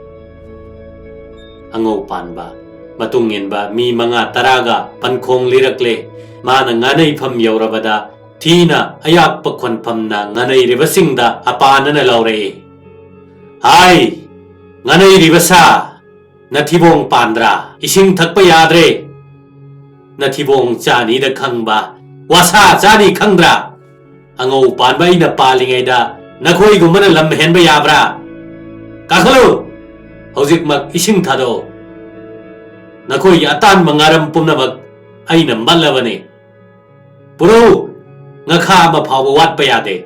ꯑꯉꯧ ꯄꯥꯟꯕ ꯃꯇꯨꯡ ꯏꯟꯕ ꯃꯤ ꯃꯉꯥ ꯇꯔꯥꯒ ꯄꯟꯈꯣꯡ ꯂꯤꯔꯛꯂꯦ꯫ ꯃꯥꯅ ꯉꯥꯅꯩꯐꯝ ꯌꯧꯔꯕꯗ ꯊꯤꯅ ꯑꯌꯥꯛꯄ ꯈꯣꯟꯐꯝꯅ ꯉꯥꯅꯩꯔꯤꯕꯁꯤꯡꯗ ꯑꯄꯥꯅꯅ ꯂꯥꯎꯔꯛꯏ, "ꯍꯥꯏ! ꯉꯥꯅꯩꯔꯤꯕ ꯁꯥ! ꯅꯊꯤꯕꯣꯡ ꯄꯥꯟꯗ꯭ꯔꯥ? ꯏꯁꯤꯡ ꯊꯛꯄ ꯌꯥꯗ꯭ꯔꯦ꯫ ꯅꯊꯤꯕꯣꯡ ꯆꯥꯅꯤꯗ ꯈꯪꯕ ꯋꯥꯁꯥ ꯆꯥꯅꯤ ꯈꯪꯗ꯭ꯔꯥ? ꯑꯉꯧ ꯄꯥꯟꯕ ꯑꯩꯅ ꯄꯥꯜꯂꯤꯉꯩꯗ ꯅꯈꯣꯏꯒꯨꯝꯕꯅ ꯂꯝ ꯍꯦꯟꯕ ꯌꯥꯕ꯭ꯔꯥ? ꯀꯥꯈꯠꯂꯨ! ꯍꯧꯖꯤꯛꯃꯛ ꯏꯁꯤꯡ ꯊꯥꯗꯣꯛꯎ꯫ ꯅꯈꯣꯏꯒꯤ ꯑꯇꯥꯟꯕ ꯉꯥꯔꯝ ꯄꯨꯝꯅꯃꯛ ꯑꯩꯅ ꯃꯠꯂꯕꯅꯤ꯫ ꯄꯨꯔꯛꯎ! ꯉꯈꯥ ꯑꯃ ꯐꯥꯎꯕ ꯋꯥꯠꯄ ꯌꯥꯗꯦ꯫"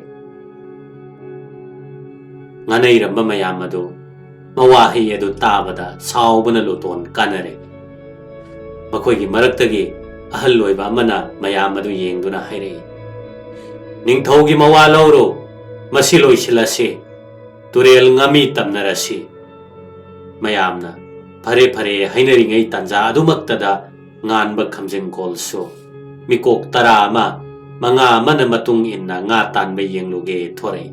ꯉꯥꯅꯩꯔꯝꯕ ꯃꯌꯥꯝ ꯑꯗꯨ ꯃꯋꯥꯍꯩ ꯑꯗꯨ ꯇꯥꯕꯗ ꯁꯥꯎꯕꯅ ꯂꯨꯇꯣꯟ ꯀꯥꯟꯅꯔꯦ꯫ ꯃꯈꯣꯏꯒꯤ ꯃꯔꯛꯇꯒꯤ ꯑꯍꯜ ꯑꯣꯏꯕ ꯑꯃꯅ ꯃꯌꯥꯝ ꯑꯗꯨ ꯌꯦꯡꯗꯨꯅ ꯍꯥꯏꯔꯛꯏ, "ꯅꯤꯡꯊꯧꯒꯤ ꯃꯋꯥ ꯂꯧꯔꯨ, ꯃꯁꯤ ꯂꯣꯏꯁꯤꯜꯂꯁꯤ, ꯇꯨꯔꯦꯜ ꯉꯥꯃꯤ ꯇꯝꯅꯔꯁꯤ꯫" ꯃꯌꯥꯝꯅ ꯐꯔꯦ ꯐꯔꯦ ꯍꯥꯏꯅꯔꯤꯉꯩ ꯇꯥꯟꯖꯥ ꯑꯗꯨꯃꯛꯇꯗ ꯉꯥꯟꯕ ꯈꯝꯖꯤꯡꯈꯣꯜꯁꯨ ꯃꯤꯀꯣꯛ ꯇꯔꯥ ꯑꯃ, ꯃꯉꯥ ꯑꯃꯅ ꯃꯇꯨꯡ ꯏꯟꯅ ꯉꯥ ꯇꯥꯟꯕ ꯌꯦꯡꯂꯨꯒꯦ ꯊꯣꯔꯛꯏ꯫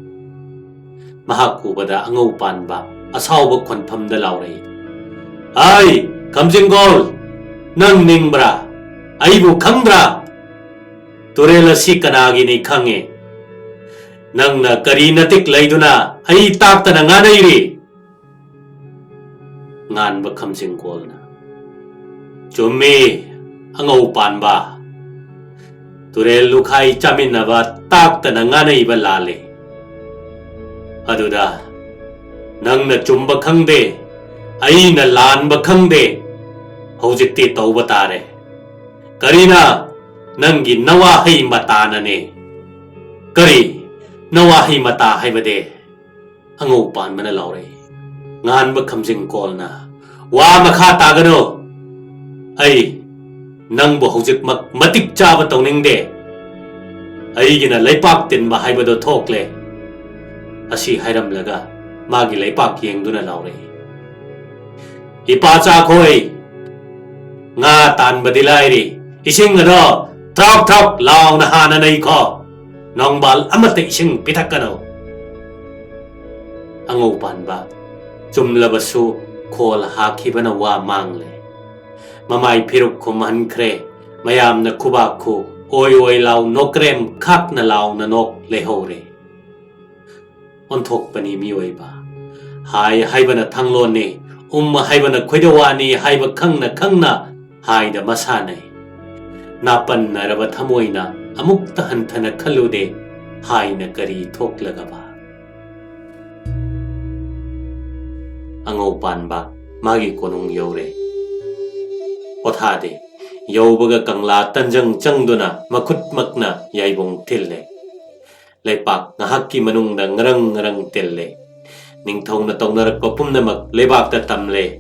ꯃꯍꯥꯛ ꯎꯕꯗ ꯑꯉꯧ ꯄꯥꯟꯕ ꯑꯁꯥꯎꯕ ꯈꯣꯟꯐꯝꯗ ꯂꯥꯎꯔꯛꯏ, "ꯍꯥꯏ, ꯈꯝꯖꯤꯡꯒꯣꯜ, ꯅꯪ ꯅꯤꯡꯕ꯭ꯔꯥ? ꯑꯩꯕꯨ ꯈꯪꯗ꯭ꯔꯥ? ꯇꯨꯔꯦꯜ ꯑꯁꯤ ꯀꯅꯥꯒꯤꯅꯤ ꯈꯪꯉꯦ꯫ ꯅꯪꯅ ꯀꯔꯤ ꯅꯇꯤꯛ ꯂꯩꯗꯨꯅ ꯑꯩ ꯇꯥꯛꯇꯅ ꯉꯥꯅꯩꯔꯤ?" ꯉꯥꯟꯕ ꯈꯝꯖꯤꯡꯒꯣꯜꯅ, "ꯆꯨꯝꯃꯤ, ꯑꯉꯧ ꯄꯥꯟꯕ꯫ ꯇꯨꯔꯦꯜ ꯂꯨꯈꯥꯏ ꯆꯥꯃꯤꯟꯅꯕ ꯇꯥꯛꯇꯅ ꯉꯥꯅꯩꯕ ꯂꯥꯜꯂꯦ꯫ ꯑꯗꯨꯗ ꯅꯪꯅ ꯆꯨꯝꯕ ꯈꯪꯗꯦ, ꯑꯩꯅ ꯂꯥꯟꯕ ꯈꯪꯗꯦ꯫ ꯍꯧꯖꯤꯛꯇꯤ ꯇꯧꯕ ꯇꯥꯔꯦ꯫ ꯀꯔꯤꯅ ꯅꯪꯒꯤ ꯅꯋꯥꯍꯩ ꯃꯇꯥꯅꯅꯦ?" "ꯀꯔꯤ ꯅꯋꯥꯍꯩ ꯃꯇꯥ ꯍꯥꯏꯕꯗꯤ?" ꯑꯉꯧ ꯄꯥꯟꯕꯅ ꯂꯥꯎꯔꯛꯏ꯫ ꯉꯥꯟꯕ ꯈꯝꯖꯤꯡ ꯀꯣꯜꯅ, "ꯋꯥ ꯃꯈꯥ ꯇꯥꯒꯅꯨ꯫ ꯑꯩ ꯅꯪꯕꯨ ꯍꯧꯖꯤꯛꯃꯛ ꯃꯇꯤꯛ ꯆꯥꯕ ꯇꯧꯅꯤꯡꯗꯦ꯫ ꯑꯩꯒꯤꯅ ꯂꯩꯄꯥꯛ ꯇꯤꯟꯕ ꯍꯥꯏꯕꯗꯣ ꯊꯣꯛꯂꯦ"꯫ ꯑꯁꯤ ꯍꯥꯏꯔꯝꯂꯒ ꯃꯥꯒꯤ ꯂꯩꯄꯥꯛ ꯌꯦꯡꯗꯨꯅ ꯂꯥꯎꯔꯛꯏ, "ꯏꯄꯥ ꯆꯥꯈꯣꯏ, ꯉꯥ ꯇꯥꯟꯕꯗꯤ ꯂꯥꯏꯔꯤ, ꯏꯁꯤꯡ ꯑꯗꯣ ꯊ꯭ꯔꯣꯛ ꯊ꯭ꯔꯣꯛ ꯂꯥꯎꯅ ꯍꯥꯟꯅ ꯅꯩꯈꯣ꯫ ꯅꯣꯡꯕꯥꯜ ꯑꯃꯠꯇ ꯏꯁꯤꯡ ꯄꯤꯊꯛꯀꯅꯨ"꯫ ꯑꯉꯧ ꯄꯥꯟꯕ ꯆꯨꯝꯂꯕꯁꯨ ꯈꯣꯜ ꯍꯥꯈꯤꯕꯅ ꯋꯥ ꯃꯥꯡꯂꯦ꯫ ꯃꯃꯥꯏ ꯐꯤꯔꯨꯛ ꯈꯨꯝꯍꯟꯈ꯭ꯔꯦ꯫ ꯃꯌꯥꯝꯅ ꯈꯨꯕꯥꯛ ꯈꯨ, ꯑꯣꯏ ꯑꯣꯏ ꯂꯥꯎ, ꯅꯣꯀ꯭ꯔꯦꯝ ꯈꯥꯛꯅ ꯂꯥꯎꯅ ꯅꯣꯛ ꯂꯩꯍꯧꯔꯦ꯫ ꯑꯣꯟꯊꯣꯛꯄꯅꯤ ꯃꯤꯑꯣꯏꯕ꯫ ꯍꯥꯏ ꯍꯥꯏꯕꯅ ꯊꯥꯡꯂꯣꯟꯅꯤ, ꯎꯝ ꯍꯥꯏꯕꯅ ꯈꯣꯏꯗꯧꯋꯥꯅꯤ ꯍꯥꯏꯕ ꯈꯪꯅ ꯈꯪꯅ ꯍꯥꯏꯗ ꯃꯁꯥꯅꯩ꯫ ꯅꯥꯄꯟꯅꯔꯕ ꯊꯃꯣꯏꯅ ꯑꯃꯨꯛꯇ ꯍꯟꯊꯅ ꯈꯜꯂꯨꯗꯦ, ꯍꯥꯏꯅ ꯀꯔꯤ ꯊꯣꯛꯂꯒꯕ? ꯑꯉꯧ ꯄꯥꯟꯕ ꯃꯥꯒꯤ ꯀꯣꯅꯨꯡ ꯌꯧꯔꯦ꯫ ꯄꯣꯊꯥꯗꯦ꯫ ꯌꯧꯕꯒ ꯀꯪꯂꯥ ꯇꯟꯖꯪ ꯆꯪꯗꯨꯅ ꯃꯈꯨꯠꯃꯛꯅ ꯌꯥꯏꯕꯨꯡ ꯊꯤꯜꯂꯦ꯫ ꯂꯩꯄꯥꯛ ꯉꯥꯏꯍꯥꯛꯀꯤ ꯃꯅꯨꯡꯗ ꯉꯔꯪ ꯉꯔꯪ ꯇꯤꯜꯂꯦ꯫ ꯅꯤꯡꯊꯧꯅ ꯇꯧꯅꯔꯛꯄ ꯄꯨꯝꯅꯃꯛ ꯂꯩꯕꯥꯛꯇ ꯇꯝꯂꯦ꯫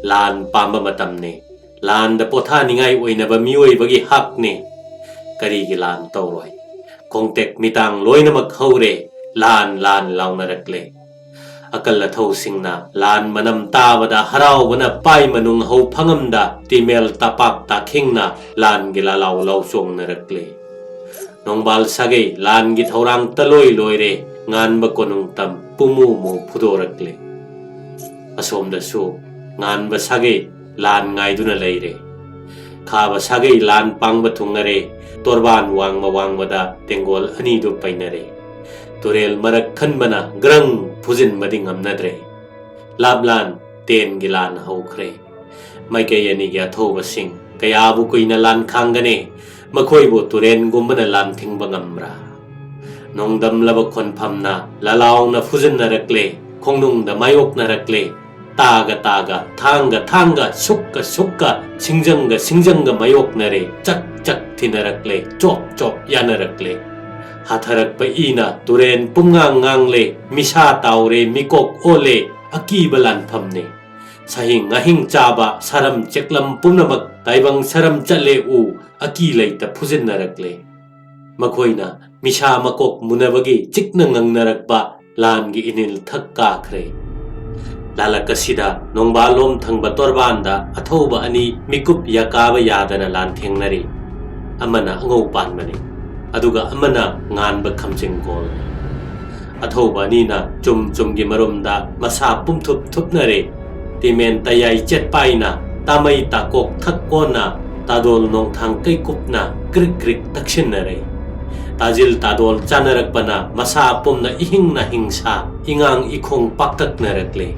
ꯂꯥꯟ ꯄꯥꯝꯕ ꯃꯇꯝꯅꯤ꯫ ꯂꯥꯟꯗ ꯄꯣꯊꯥꯅꯤꯡꯉꯥꯏ ꯑꯣꯏꯅꯕ ꯃꯤꯑꯣꯏꯕꯒꯤ ꯍꯛꯅꯤ꯫ ꯀꯔꯤꯒꯤ ꯂꯥꯟ ꯇꯧꯔꯣꯏ? ꯈꯣꯡꯇꯦꯛ ꯃꯤꯇꯥꯡ ꯂꯣꯏꯅꯃꯛ ꯍꯧꯔꯦ꯫ ꯂꯥꯟ, ꯂꯥꯟ ꯂꯥꯎꯅꯔꯛꯂꯦ꯫ ꯑꯀꯜ ꯑꯊꯧꯁꯤꯡꯅ ꯂꯥꯟ ꯃꯅꯝ ꯇꯥꯕꯗ ꯍꯔꯥꯎꯕꯅ ꯄꯥꯏ ꯃꯅꯨꯡ ꯍꯧ ꯐꯪꯉꯝꯗ ꯇꯤꯃꯦꯜ ꯇꯄꯥꯛ ꯇꯥꯈꯤꯡꯅ ꯂꯥꯟꯒꯤ ꯂꯥꯂꯥꯎ ꯂꯥꯎꯆꯣꯡꯅꯔꯛꯂꯦ꯫ ꯅꯣꯡꯕꯥꯜ ꯁꯥꯒꯩ ꯂꯥꯟꯒꯤ ꯊꯧꯔꯥꯡ ꯇꯂꯣꯏ ꯂꯣꯏꯔꯦ꯫ ꯉꯥꯟꯕ ꯀꯣꯅꯨꯡ ꯇꯝ ꯄꯨꯃꯨ ꯃꯨ ꯐꯨꯗꯣꯔꯛꯂꯦ꯫ ꯑꯁꯣꯝꯗꯁꯨ ꯉꯥꯟꯕ ꯁꯥꯒꯩ ꯂꯥꯟ ꯉꯥꯏꯗꯨꯅ ꯂꯩꯔꯦ꯫ ꯈꯥꯕ ꯁꯥꯒꯩ ꯂꯥꯟ ꯄꯥꯡꯕ ꯊꯨꯡꯅꯔꯦ꯫ ꯇꯣꯔꯕꯥꯟ ꯋꯥꯡꯃ ꯋꯥꯡꯃꯗ ꯇꯦꯡꯒꯣꯜ ꯑꯅꯤꯗꯨ ꯄꯩꯅꯔꯦ꯫ ꯇꯨꯔꯦꯜ ꯃꯔꯛ ꯈꯟꯕꯅ ꯒ꯭ꯔꯪ ꯐꯨꯖꯤꯟꯕꯗꯤ ꯉꯝꯅꯗ꯭ꯔꯦ꯫ ꯂꯥꯞꯂꯥꯟ ꯇꯦꯟꯒꯤ ꯂꯥꯟ ꯍꯧꯈ꯭ꯔꯦ꯫ ꯃꯥꯏꯀꯩ ꯑꯅꯤꯒꯤ ꯑꯊꯧꯕꯁꯤꯡ ꯀꯌꯥꯕꯨ ꯀꯨꯏꯅ ꯂꯥꯟ ꯈꯥꯡꯒꯅꯤ? ꯃꯈꯣꯏꯕꯨ ꯇꯨꯔꯦꯟꯒꯨꯝꯕꯅ ꯂꯥꯟ ꯊꯤꯡꯕ ꯉꯝꯕ꯭ꯔꯥ? ꯅꯣꯡꯗꯝꯂꯕ ꯈꯣꯟꯐꯝꯅ ꯂꯥꯂꯥꯎꯅ ꯐꯨꯖꯤꯟꯅꯔꯛꯂꯦ, ꯈꯣꯡꯅꯨꯡꯗ ꯃꯥꯌꯣꯛꯅꯔꯛꯂꯦ꯫ ꯇꯥꯒ ꯇꯥꯒ, ꯊꯥꯡꯒ ꯊꯥꯡꯒ, ꯁꯨꯛꯀ ꯁꯨꯛꯀ, ꯁꯤꯡꯖꯪꯒ ꯁꯤꯡꯖꯪꯒ ꯃꯥꯌꯣꯛꯅꯔꯦ꯫ ꯆꯛ ꯆꯛ ꯊꯤꯅꯔꯛꯂꯦ, ꯆꯣꯞ ꯆꯣꯞ ꯌꯥꯅꯔꯛꯂꯦ꯫ ꯍꯥꯊꯔꯛꯄ ꯏꯅ ꯇꯨꯔꯦꯟ ꯄꯨꯝꯉꯥꯡ ꯉꯥꯡꯂꯦ, ꯃꯤꯁꯥ ꯇꯥꯎꯔꯦ, ꯃꯤꯀꯣꯛ ꯑꯣꯜꯂꯦ, ꯑꯀꯤꯕ ꯂꯥꯟꯐꯝꯅꯦ꯫ ꯁꯍꯤꯡ ꯉꯥꯍꯤꯡ ꯆꯥꯕ ꯁꯥꯔꯝ ꯆꯦꯛꯂꯝ ꯄꯨꯝꯅꯃꯛ ꯇꯥꯏꯕꯪ ꯁꯥꯔꯝ ꯆꯠꯂꯦ ꯎ, ꯑꯀꯤ ꯂꯩꯇ ꯐꯨꯖꯤꯟꯅꯔꯛꯂꯦ꯫ ꯃꯈꯣꯏꯅ ꯃꯤꯁꯥ ꯃꯀꯣꯛ ꯃꯨꯅꯕꯒꯤ ꯆꯤꯛꯅ ꯉꯪꯅꯔꯛꯄ ꯂꯥꯟꯒꯤ ꯏꯅꯤꯜ ꯊꯛ ꯀꯥꯈ꯭ꯔꯦ꯫ ꯂꯥꯂꯛ ꯑꯁꯤꯗ ꯅꯣꯡꯕꯥꯜꯂꯣꯝ ꯊꯪꯕ ꯇꯣꯔꯕꯥꯟꯗ ꯑꯊꯧꯕ ꯑꯅꯤ ꯃꯤꯀꯨꯞ ꯌꯥꯀꯥꯕ ꯌꯥꯗꯅ ꯂꯥꯟꯊꯦꯡꯅꯔꯤ꯫ ꯑꯃꯅ ꯑꯉꯧ ꯄꯥꯟꯕꯅꯤ, ꯑꯗꯨꯒ ꯑꯃꯅ ꯉꯥꯟꯕ ꯈꯝꯖꯤꯡꯒꯣꯜꯅꯤ꯫ ꯑꯊꯧꯕ ꯑꯅꯤꯅ ꯆꯨꯝ ꯆꯨꯝꯒꯤ ꯃꯔꯨꯝꯗ ꯃꯁꯥ ꯄꯨꯝꯊꯨꯞ ꯊꯨꯞꯅꯔꯦ꯫ ꯇꯤꯃꯦꯟ ꯇꯌꯥꯏ ꯆꯦꯠꯄꯥꯏꯅ, ꯇꯥꯃꯩ ꯇꯥꯀꯣꯛ ꯊꯛ ꯀꯣꯟꯅ, ꯇꯥꯗꯣꯜ ꯅꯣꯡꯊꯥꯡ ꯀꯩꯀꯨꯞꯅ ꯀ꯭ꯔꯤꯛ ꯀ꯭ꯔꯤꯛ ꯇꯛꯁꯤꯟꯅꯔꯦ꯫ ꯇꯥꯖꯤꯜ ꯇꯥꯗꯣꯜ ꯆꯥꯅꯔꯛꯄꯅ ꯃꯁꯥ ꯄꯨꯝꯅ ꯏꯍꯤꯡꯅ ꯍꯤꯡꯁꯥ, ꯏꯉꯥꯡ ꯏꯈꯣꯡ ꯄꯥꯛꯇꯛꯅꯔꯛꯂꯦ꯫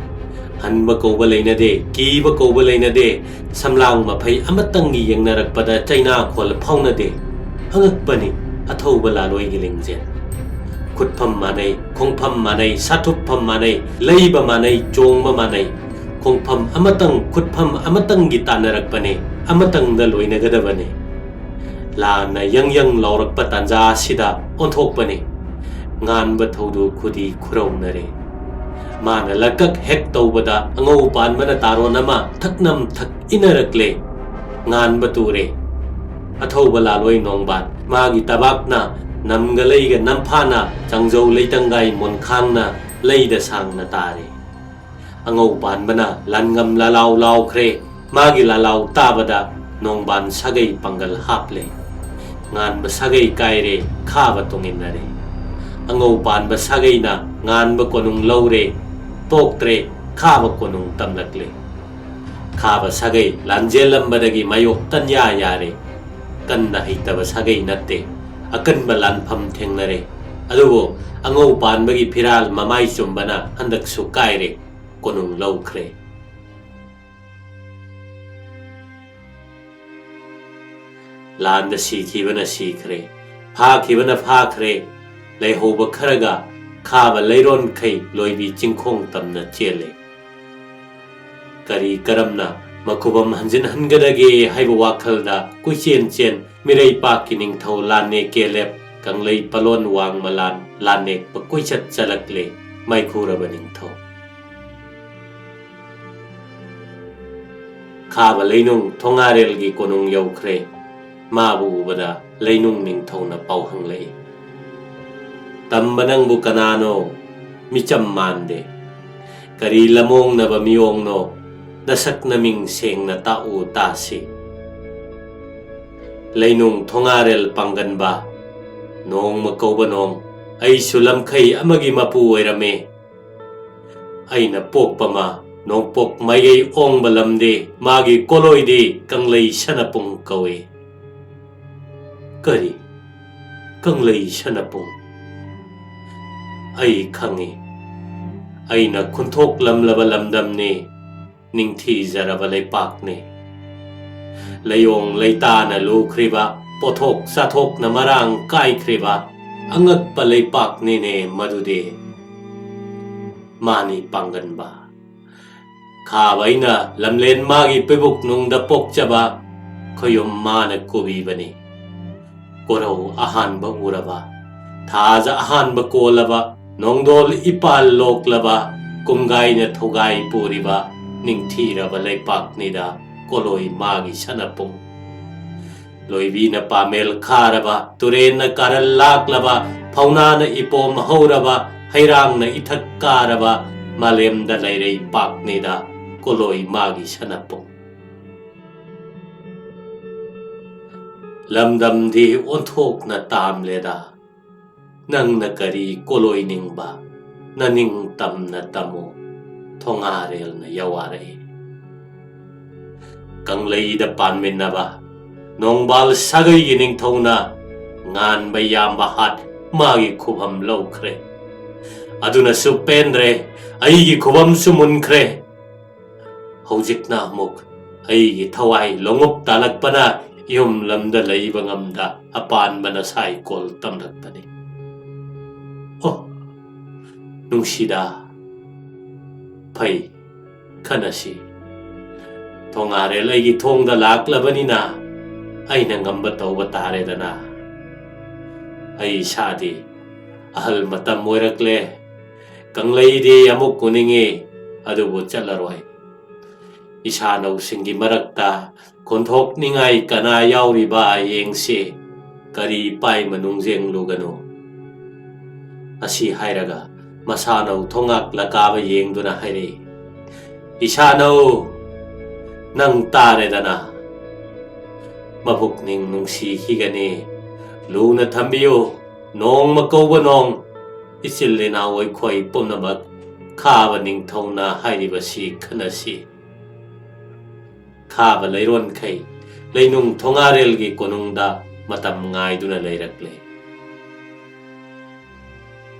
ꯍꯟꯕ ꯀꯧꯕ ꯂꯩꯅꯗꯦ, ꯀꯤꯕ ꯀꯧꯕ ꯂꯩꯅꯗꯦ, ꯁꯝꯂꯥꯡ ꯃꯐꯩ ꯑꯃꯇꯪꯒꯤ ꯌꯦꯡꯅꯔꯛꯄꯗ ꯆꯩꯅꯥꯈꯣꯜ ꯐꯥꯎꯅꯗꯦ꯫ ꯑꯉꯛꯄꯅꯤ ꯑꯊꯧꯕ ꯂꯥꯂꯣꯏꯒꯤ ꯂꯤꯡꯖꯦꯜ꯫ ꯈꯨꯠꯐꯝ ꯃꯥꯟꯅꯩ, ꯈꯣꯡꯐꯝ ꯃꯥꯟꯅꯩ, ꯁꯥꯊꯨꯞꯐꯝ ꯃꯥꯟꯅꯩ, ꯂꯩꯕ ꯃꯥꯟꯅꯩ, ꯆꯣꯡꯕ ꯃꯥꯟꯅꯩ꯫ ꯈꯣꯡꯐꯝ ꯑꯃꯇꯪ, ꯈꯨꯠꯐꯝ ꯑꯃꯇꯪꯒꯤ ꯇꯥꯟꯅꯔꯛꯄꯅꯦ, ꯑꯃꯇꯪꯗ ꯂꯣꯏꯅꯒꯗꯕꯅꯦ꯫ ꯂꯥꯟꯅ ꯌꯪ ꯌꯪ ꯂꯥꯎꯔꯛꯄ ꯇꯥꯟꯖꯥ ꯑꯁꯤꯗ ꯑꯣꯟꯊꯣꯛꯄꯅꯤ꯫ ꯉꯥꯟꯕ ꯊꯧꯗꯨ ꯈꯨꯗꯤ ꯈꯨꯔꯧꯅꯔꯦ꯫ ꯃꯥꯅ ꯂꯀꯛ ꯍꯦꯛ ꯇꯧꯕꯗ ꯑꯉꯧ ꯄꯥꯟꯕꯅ ꯇꯥꯔꯣꯟ ꯑꯃ ꯊꯛꯅꯝ ꯊꯛ ꯏꯟꯅꯔꯛꯂꯦ꯫ ꯉꯥꯟꯕ ꯇꯨꯔꯦ꯫ ꯑꯊꯧꯕ ꯂꯥꯂꯣꯏ ꯅꯣꯡꯕꯥꯟ ꯃꯥꯒꯤ ꯇꯕꯥꯛꯅ ꯅꯝꯒ ꯂꯩꯒ ꯅꯝꯐꯥꯅ ꯆꯥꯡꯖꯧ ꯂꯩꯇꯪꯒꯥꯏ ꯃꯣꯟꯈꯥꯡꯅ ꯂꯩꯗ ꯁꯥꯡꯅ ꯇꯥꯔꯦ꯫ ꯑꯉꯧ ꯄꯥꯟꯕꯅ ꯂꯥꯟꯉꯝ ꯂꯥꯂꯥꯎ ꯂꯥꯎꯈ꯭ꯔꯦ꯫ ꯃꯥꯒꯤ ꯂꯥꯂꯥꯎ ꯇꯥꯕꯗ ꯅꯣꯡꯕꯥꯟ ꯁꯥꯒꯩ ꯄꯥꯡꯒꯜ ꯍꯥꯞꯂꯦ꯫ ꯉꯥꯟꯕ ꯁꯥꯒꯩ ꯀꯥꯏꯔꯦ, ꯈꯥꯕ ꯇꯣꯡꯏꯟꯅꯔꯦ꯫ ꯑꯉꯧ ꯄꯥꯟꯕ ꯁꯥꯒꯩꯅ ꯉꯥꯟꯕ ꯀꯣꯅꯨꯡ ꯂꯧꯔꯦ꯫ ꯇꯣꯛꯇ꯭ꯔꯦ, ꯈꯥꯕ ꯀꯣꯅꯨꯡ ꯇꯝꯂꯛꯂꯦ꯫ ꯈꯥꯕ ꯁꯥꯒꯩ ꯂꯥꯟꯖꯦꯜꯂꯝꯕꯗꯒꯤ ꯃꯥꯌꯣꯛ ꯇꯟꯌꯥ ꯌꯥꯔꯦ꯫ ꯀꯟꯅ ꯍꯩꯇꯕ ꯁꯥꯒꯩ ꯅꯠꯇꯦ꯫ ꯑꯀꯟꯕ ꯂꯥꯟꯐꯝ ꯊꯦꯡꯅꯔꯦ꯫ ꯑꯗꯨꯕꯨ ꯑꯉꯧ ꯄꯥꯟꯕꯒꯤ ꯐꯤꯔꯥꯜ ꯃꯃꯥꯏ ꯆꯨꯝꯕꯅ ꯍꯟꯗꯛꯁꯨ ꯀꯥꯏꯔꯦ꯫ ꯀꯣꯅꯨꯡ ꯂꯧꯈ꯭ꯔꯦ꯫ ꯂꯥꯟꯗ ꯁꯤꯈꯤꯕꯅ ꯁꯤꯈ꯭ꯔꯦ, ꯐꯥꯈꯤꯕꯅ ꯐꯥꯈ꯭ꯔꯦ꯫ ꯂꯩꯍꯧꯕ ꯈꯔꯒ ꯈꯥꯕ ꯂꯩꯔꯣꯟꯈꯩ ꯂꯣꯏꯕꯤ ꯆꯤꯡꯈꯣꯡ ꯇꯝꯅ ꯆꯦꯜꯂꯦ꯫ ꯀꯔꯤ ꯀꯔꯝꯅ ꯃꯈꯨꯕꯝ ꯍꯟꯖꯤꯟꯍꯟꯒꯗꯒꯦ ꯍꯥꯏꯕ ꯋꯥꯈꯜꯗ ꯀꯣꯏꯆꯦꯟ ꯆꯦꯟ ꯃꯤꯔꯩꯄꯥꯛꯀꯤ ꯅꯤꯡꯊꯧ ꯂꯥꯟꯅꯦ ꯀꯦꯂꯦꯞ, ꯀꯪꯂꯩ ꯄꯂꯣꯟ ꯋꯥꯡꯃꯂꯥꯟ ꯂꯥꯟꯅꯦꯛꯄ ꯀꯣꯏꯆꯠ ꯆꯠꯂꯛꯂꯦ꯫ ꯃꯥꯏꯈꯨꯔꯕ ꯅꯤꯡꯊꯧ꯫ ꯈꯥꯕ ꯂꯩꯅꯨꯡ ꯊꯣꯉꯥꯔꯦꯜꯒꯤ ꯀꯣꯅꯨꯡ ꯌꯧꯈ꯭ꯔꯦ꯫ ꯃꯥꯕꯨ ꯎꯕꯗ ꯂꯩꯅꯨꯡ ꯅꯤꯡꯊꯧꯅ ꯄꯥꯎ ꯍꯪꯂꯛꯏ꯫ "ꯇꯝꯕ ꯅꯪꯕꯨ ꯀꯅꯥꯅꯣ? ꯃꯤꯆꯝ ꯃꯥꯟꯗꯦ꯫ ꯀꯔꯤ ꯂꯃꯣꯡꯅꯕ ꯃꯤꯑꯣꯡꯅꯣ? ꯅꯁꯛ ꯅꯃꯤꯡ ꯁꯦꯡꯅ ꯇꯥꯛꯎ ꯇꯥꯁꯤ꯫" ꯂꯩꯅꯨꯡ ꯊꯣꯉꯥꯔꯦꯜ ꯄꯥꯡꯒꯟꯕ, ꯅꯣꯡꯃ ꯀꯧꯕ ꯅꯣꯡ, ꯑꯩꯁꯨ ꯂꯝꯈꯩ ꯑꯃꯒꯤ ꯃꯄꯨ ꯑꯣꯏꯔꯝꯃꯤ꯫ ꯑꯩꯅ ꯄꯣꯛꯄ ꯃꯥ ꯅꯣꯡꯄꯣꯛ ꯃꯥꯏꯀꯩ ꯑꯣꯡꯕ ꯂꯝꯗꯤ, ꯃꯥꯒꯤ ꯀꯣꯂꯣꯏꯗꯤ ꯀꯪꯂꯩ ꯁꯅꯄꯨꯡ ꯀꯧꯏ꯫ ꯀꯔꯤ? ꯀꯪꯂꯩ ꯁꯅꯄꯨꯡ? ꯑꯩ ꯈꯪꯏ꯫ ꯑꯩꯅ ꯈꯨꯟꯊꯣꯛꯂꯝꯂꯕ ꯂꯝꯗꯝꯅꯤ, ꯅꯤꯡꯊꯤꯖꯔꯕ ꯂꯩꯄꯥꯛꯅꯤ꯫ ꯂꯩꯌꯣꯡ ꯂꯩꯇꯥꯅ ꯂꯨꯈ꯭ꯔꯤꯕ, ꯄꯣꯠꯊꯣꯛ ꯆꯥꯊꯣꯛꯅ ꯃꯔꯥꯡ ꯀꯥꯏꯈ꯭ꯔꯤꯕ, ꯑꯉꯛꯄ ꯂꯩꯄꯥꯛꯅꯤꯅꯦ ꯃꯗꯨꯗꯤ꯫ ꯃꯥꯅꯤ ꯄꯥꯡꯒꯟꯕ꯫ ꯈꯥꯕ ꯑꯩꯅ ꯂꯝꯂꯦꯟ ꯃꯥꯒꯤ ꯄꯤꯕꯨꯛ ꯅꯨꯡꯗ ꯄꯣꯛꯆꯕ, ꯈꯣꯌꯨꯝ ꯃꯥꯅ ꯀꯨꯕꯤꯕꯅꯤ꯫ ꯀꯣꯔꯧ ꯑꯍꯥꯟꯕ ꯎꯔꯕ, ꯊꯥꯖ ꯑꯍꯥꯟꯕ ꯀꯣꯜꯂꯕ, ꯅꯣꯡꯗꯣꯜ ꯏꯄꯥꯜ ꯂꯣꯛꯂꯕ, ꯀꯨꯡꯒꯥꯏꯅ ꯊꯧꯒꯥꯏ ꯄꯨꯔꯤꯕ ꯅꯤꯡꯊꯤꯔꯕ ꯂꯩꯄꯥꯛꯅꯤꯗ ꯀꯣꯂꯣꯏ ꯃꯥꯒꯤ ꯁꯅꯄꯨꯡ꯫ ꯂꯣꯏꯕꯤꯅ ꯄꯥꯃꯦꯜ ꯈꯥꯔꯕ, ꯇꯨꯔꯦꯟꯅ ꯀꯥꯔꯜ ꯂꯥꯛꯂꯕ, ꯐꯧꯅꯥꯅ ꯏꯄꯣꯝ ꯍꯧꯔꯕ, ꯍꯩꯔꯥꯡꯅ ꯏꯊꯛ ꯀꯥꯔꯕ ꯃꯥꯂꯦꯝꯗ ꯂꯩꯔꯩ ꯄꯥꯛꯅꯤꯗ ꯀꯣꯂꯣꯏ ꯃꯥꯒꯤ ꯁꯅꯄꯨꯡ꯫ ꯂꯝꯗꯝꯗꯤ ꯑꯣꯟꯊꯣꯛꯅ ꯇꯥꯝꯂꯦꯗ꯫ ꯅꯪꯅ ꯀꯔꯤ ꯀꯣꯂꯣꯏ ꯅꯤꯡꯕ? ꯅꯅꯤꯡ ꯇꯝꯅ ꯇꯝꯃꯨ꯫ ꯊꯣꯉꯥꯔꯦꯜꯅ ꯌꯋꯥꯔꯛꯏ꯫ ꯀꯪꯂꯩꯗ ꯄꯥꯟꯃꯤꯟꯅꯕ ꯅꯣꯡꯕꯥꯜ ꯁꯥꯒꯩꯒꯤ ꯅꯤꯡꯊꯧꯅ ꯉꯥꯟꯕ ꯌꯥꯝꯕ ꯍꯥꯠ ꯃꯥꯒꯤ ꯈꯨꯕꯝ ꯂꯧꯈ꯭ꯔꯦ꯫ ꯑꯗꯨꯅꯁꯨ ꯄꯦꯟꯗ꯭ꯔꯦ, ꯑꯩꯒꯤ ꯈꯨꯕꯝꯁꯨ ꯃꯨꯟꯈ꯭ꯔꯦ꯫ ꯍꯧꯖꯤꯛꯅ ꯑꯃꯨꯛ ꯑꯩꯒꯤ ꯊꯋꯥꯏ ꯂꯣꯡꯉꯨꯞ ꯇꯥꯂꯛꯄꯅ ꯌꯨꯝ ꯂꯝꯗ ꯂꯩꯕ ꯉꯝꯗ ꯑꯄꯥꯟꯕꯅ ꯁꯥꯏꯀꯣꯜ ꯇꯝꯂꯛꯄꯅꯤ꯫ ꯑꯣ, ꯅꯨꯡꯁꯤꯗ, ꯐꯩ, ꯈꯟꯅꯁꯤ꯫ ꯊꯣꯉꯥꯔꯦꯜ ꯑꯩꯒꯤ ꯊꯣꯡꯗ ꯂꯥꯛꯂꯕꯅꯤꯅ ꯑꯩꯅ ꯉꯝꯕ ꯇꯧꯕ ꯇꯥꯔꯦꯗꯅ꯫ ꯑꯩ ꯏꯁꯥꯗꯤ ꯑꯍꯜ ꯃꯇꯝ ꯑꯣꯏꯔꯛꯂꯦ꯫ ꯀꯪꯂꯩꯗꯤ ꯑꯃꯨꯛ ꯎꯅꯤꯡꯉꯤ, ꯑꯗꯨꯕꯨ ꯆꯠꯂꯔꯣꯏ꯫ ꯏꯁꯥꯅꯧꯁꯤꯡꯒꯤ ꯃꯔꯛꯇ ꯈꯣꯟꯊꯣꯛꯅꯤꯡꯉꯥꯏ ꯀꯅꯥ ꯌꯥꯎꯔꯤꯕ ꯌꯦꯡꯁꯤ, ꯀꯔꯤ ꯄꯥꯏ ꯃꯅꯨꯡ ꯌꯦꯡꯂꯨꯒꯅꯨ꯫ ꯑꯁꯤ ꯍꯥꯏꯔꯒ ꯃꯁꯥꯅꯧ ꯊꯣꯉꯥꯛ ꯂꯀꯥꯕ ꯌꯦꯡꯗꯨꯅ ꯍꯥꯏꯔꯛꯏ, "ꯏꯁꯥꯅꯧ, ꯅꯪ ꯇꯥꯔꯦꯗꯅ꯫ ꯃꯕꯨꯛꯅꯤꯡ ꯅꯨꯡꯁꯤꯈꯤꯒꯅꯤ, ꯂꯨꯅ ꯊꯝꯕꯤꯌꯨ꯫ ꯅꯣꯡꯃ ꯀꯧꯕ ꯅꯣꯡ, ꯏꯆꯤꯜ ꯏꯅꯥꯎ ꯑꯩꯈꯣꯏ ꯄꯨꯝꯅꯃꯛ ꯈꯥꯕ ꯅꯤꯡꯊꯧꯅ ꯍꯥꯏꯔꯤꯕꯁꯤ ꯈꯟꯅꯁꯤ꯫" ꯈꯥꯕ ꯂꯩꯔꯣꯟꯈꯩ ꯂꯩꯅꯨꯡ ꯊꯣꯉꯥꯔꯦꯜꯒꯤ ꯀꯣꯅꯨꯡꯗ ꯃꯇꯝ ꯉꯥꯏꯗꯨꯅ ꯂꯩꯔꯛꯂꯦ꯫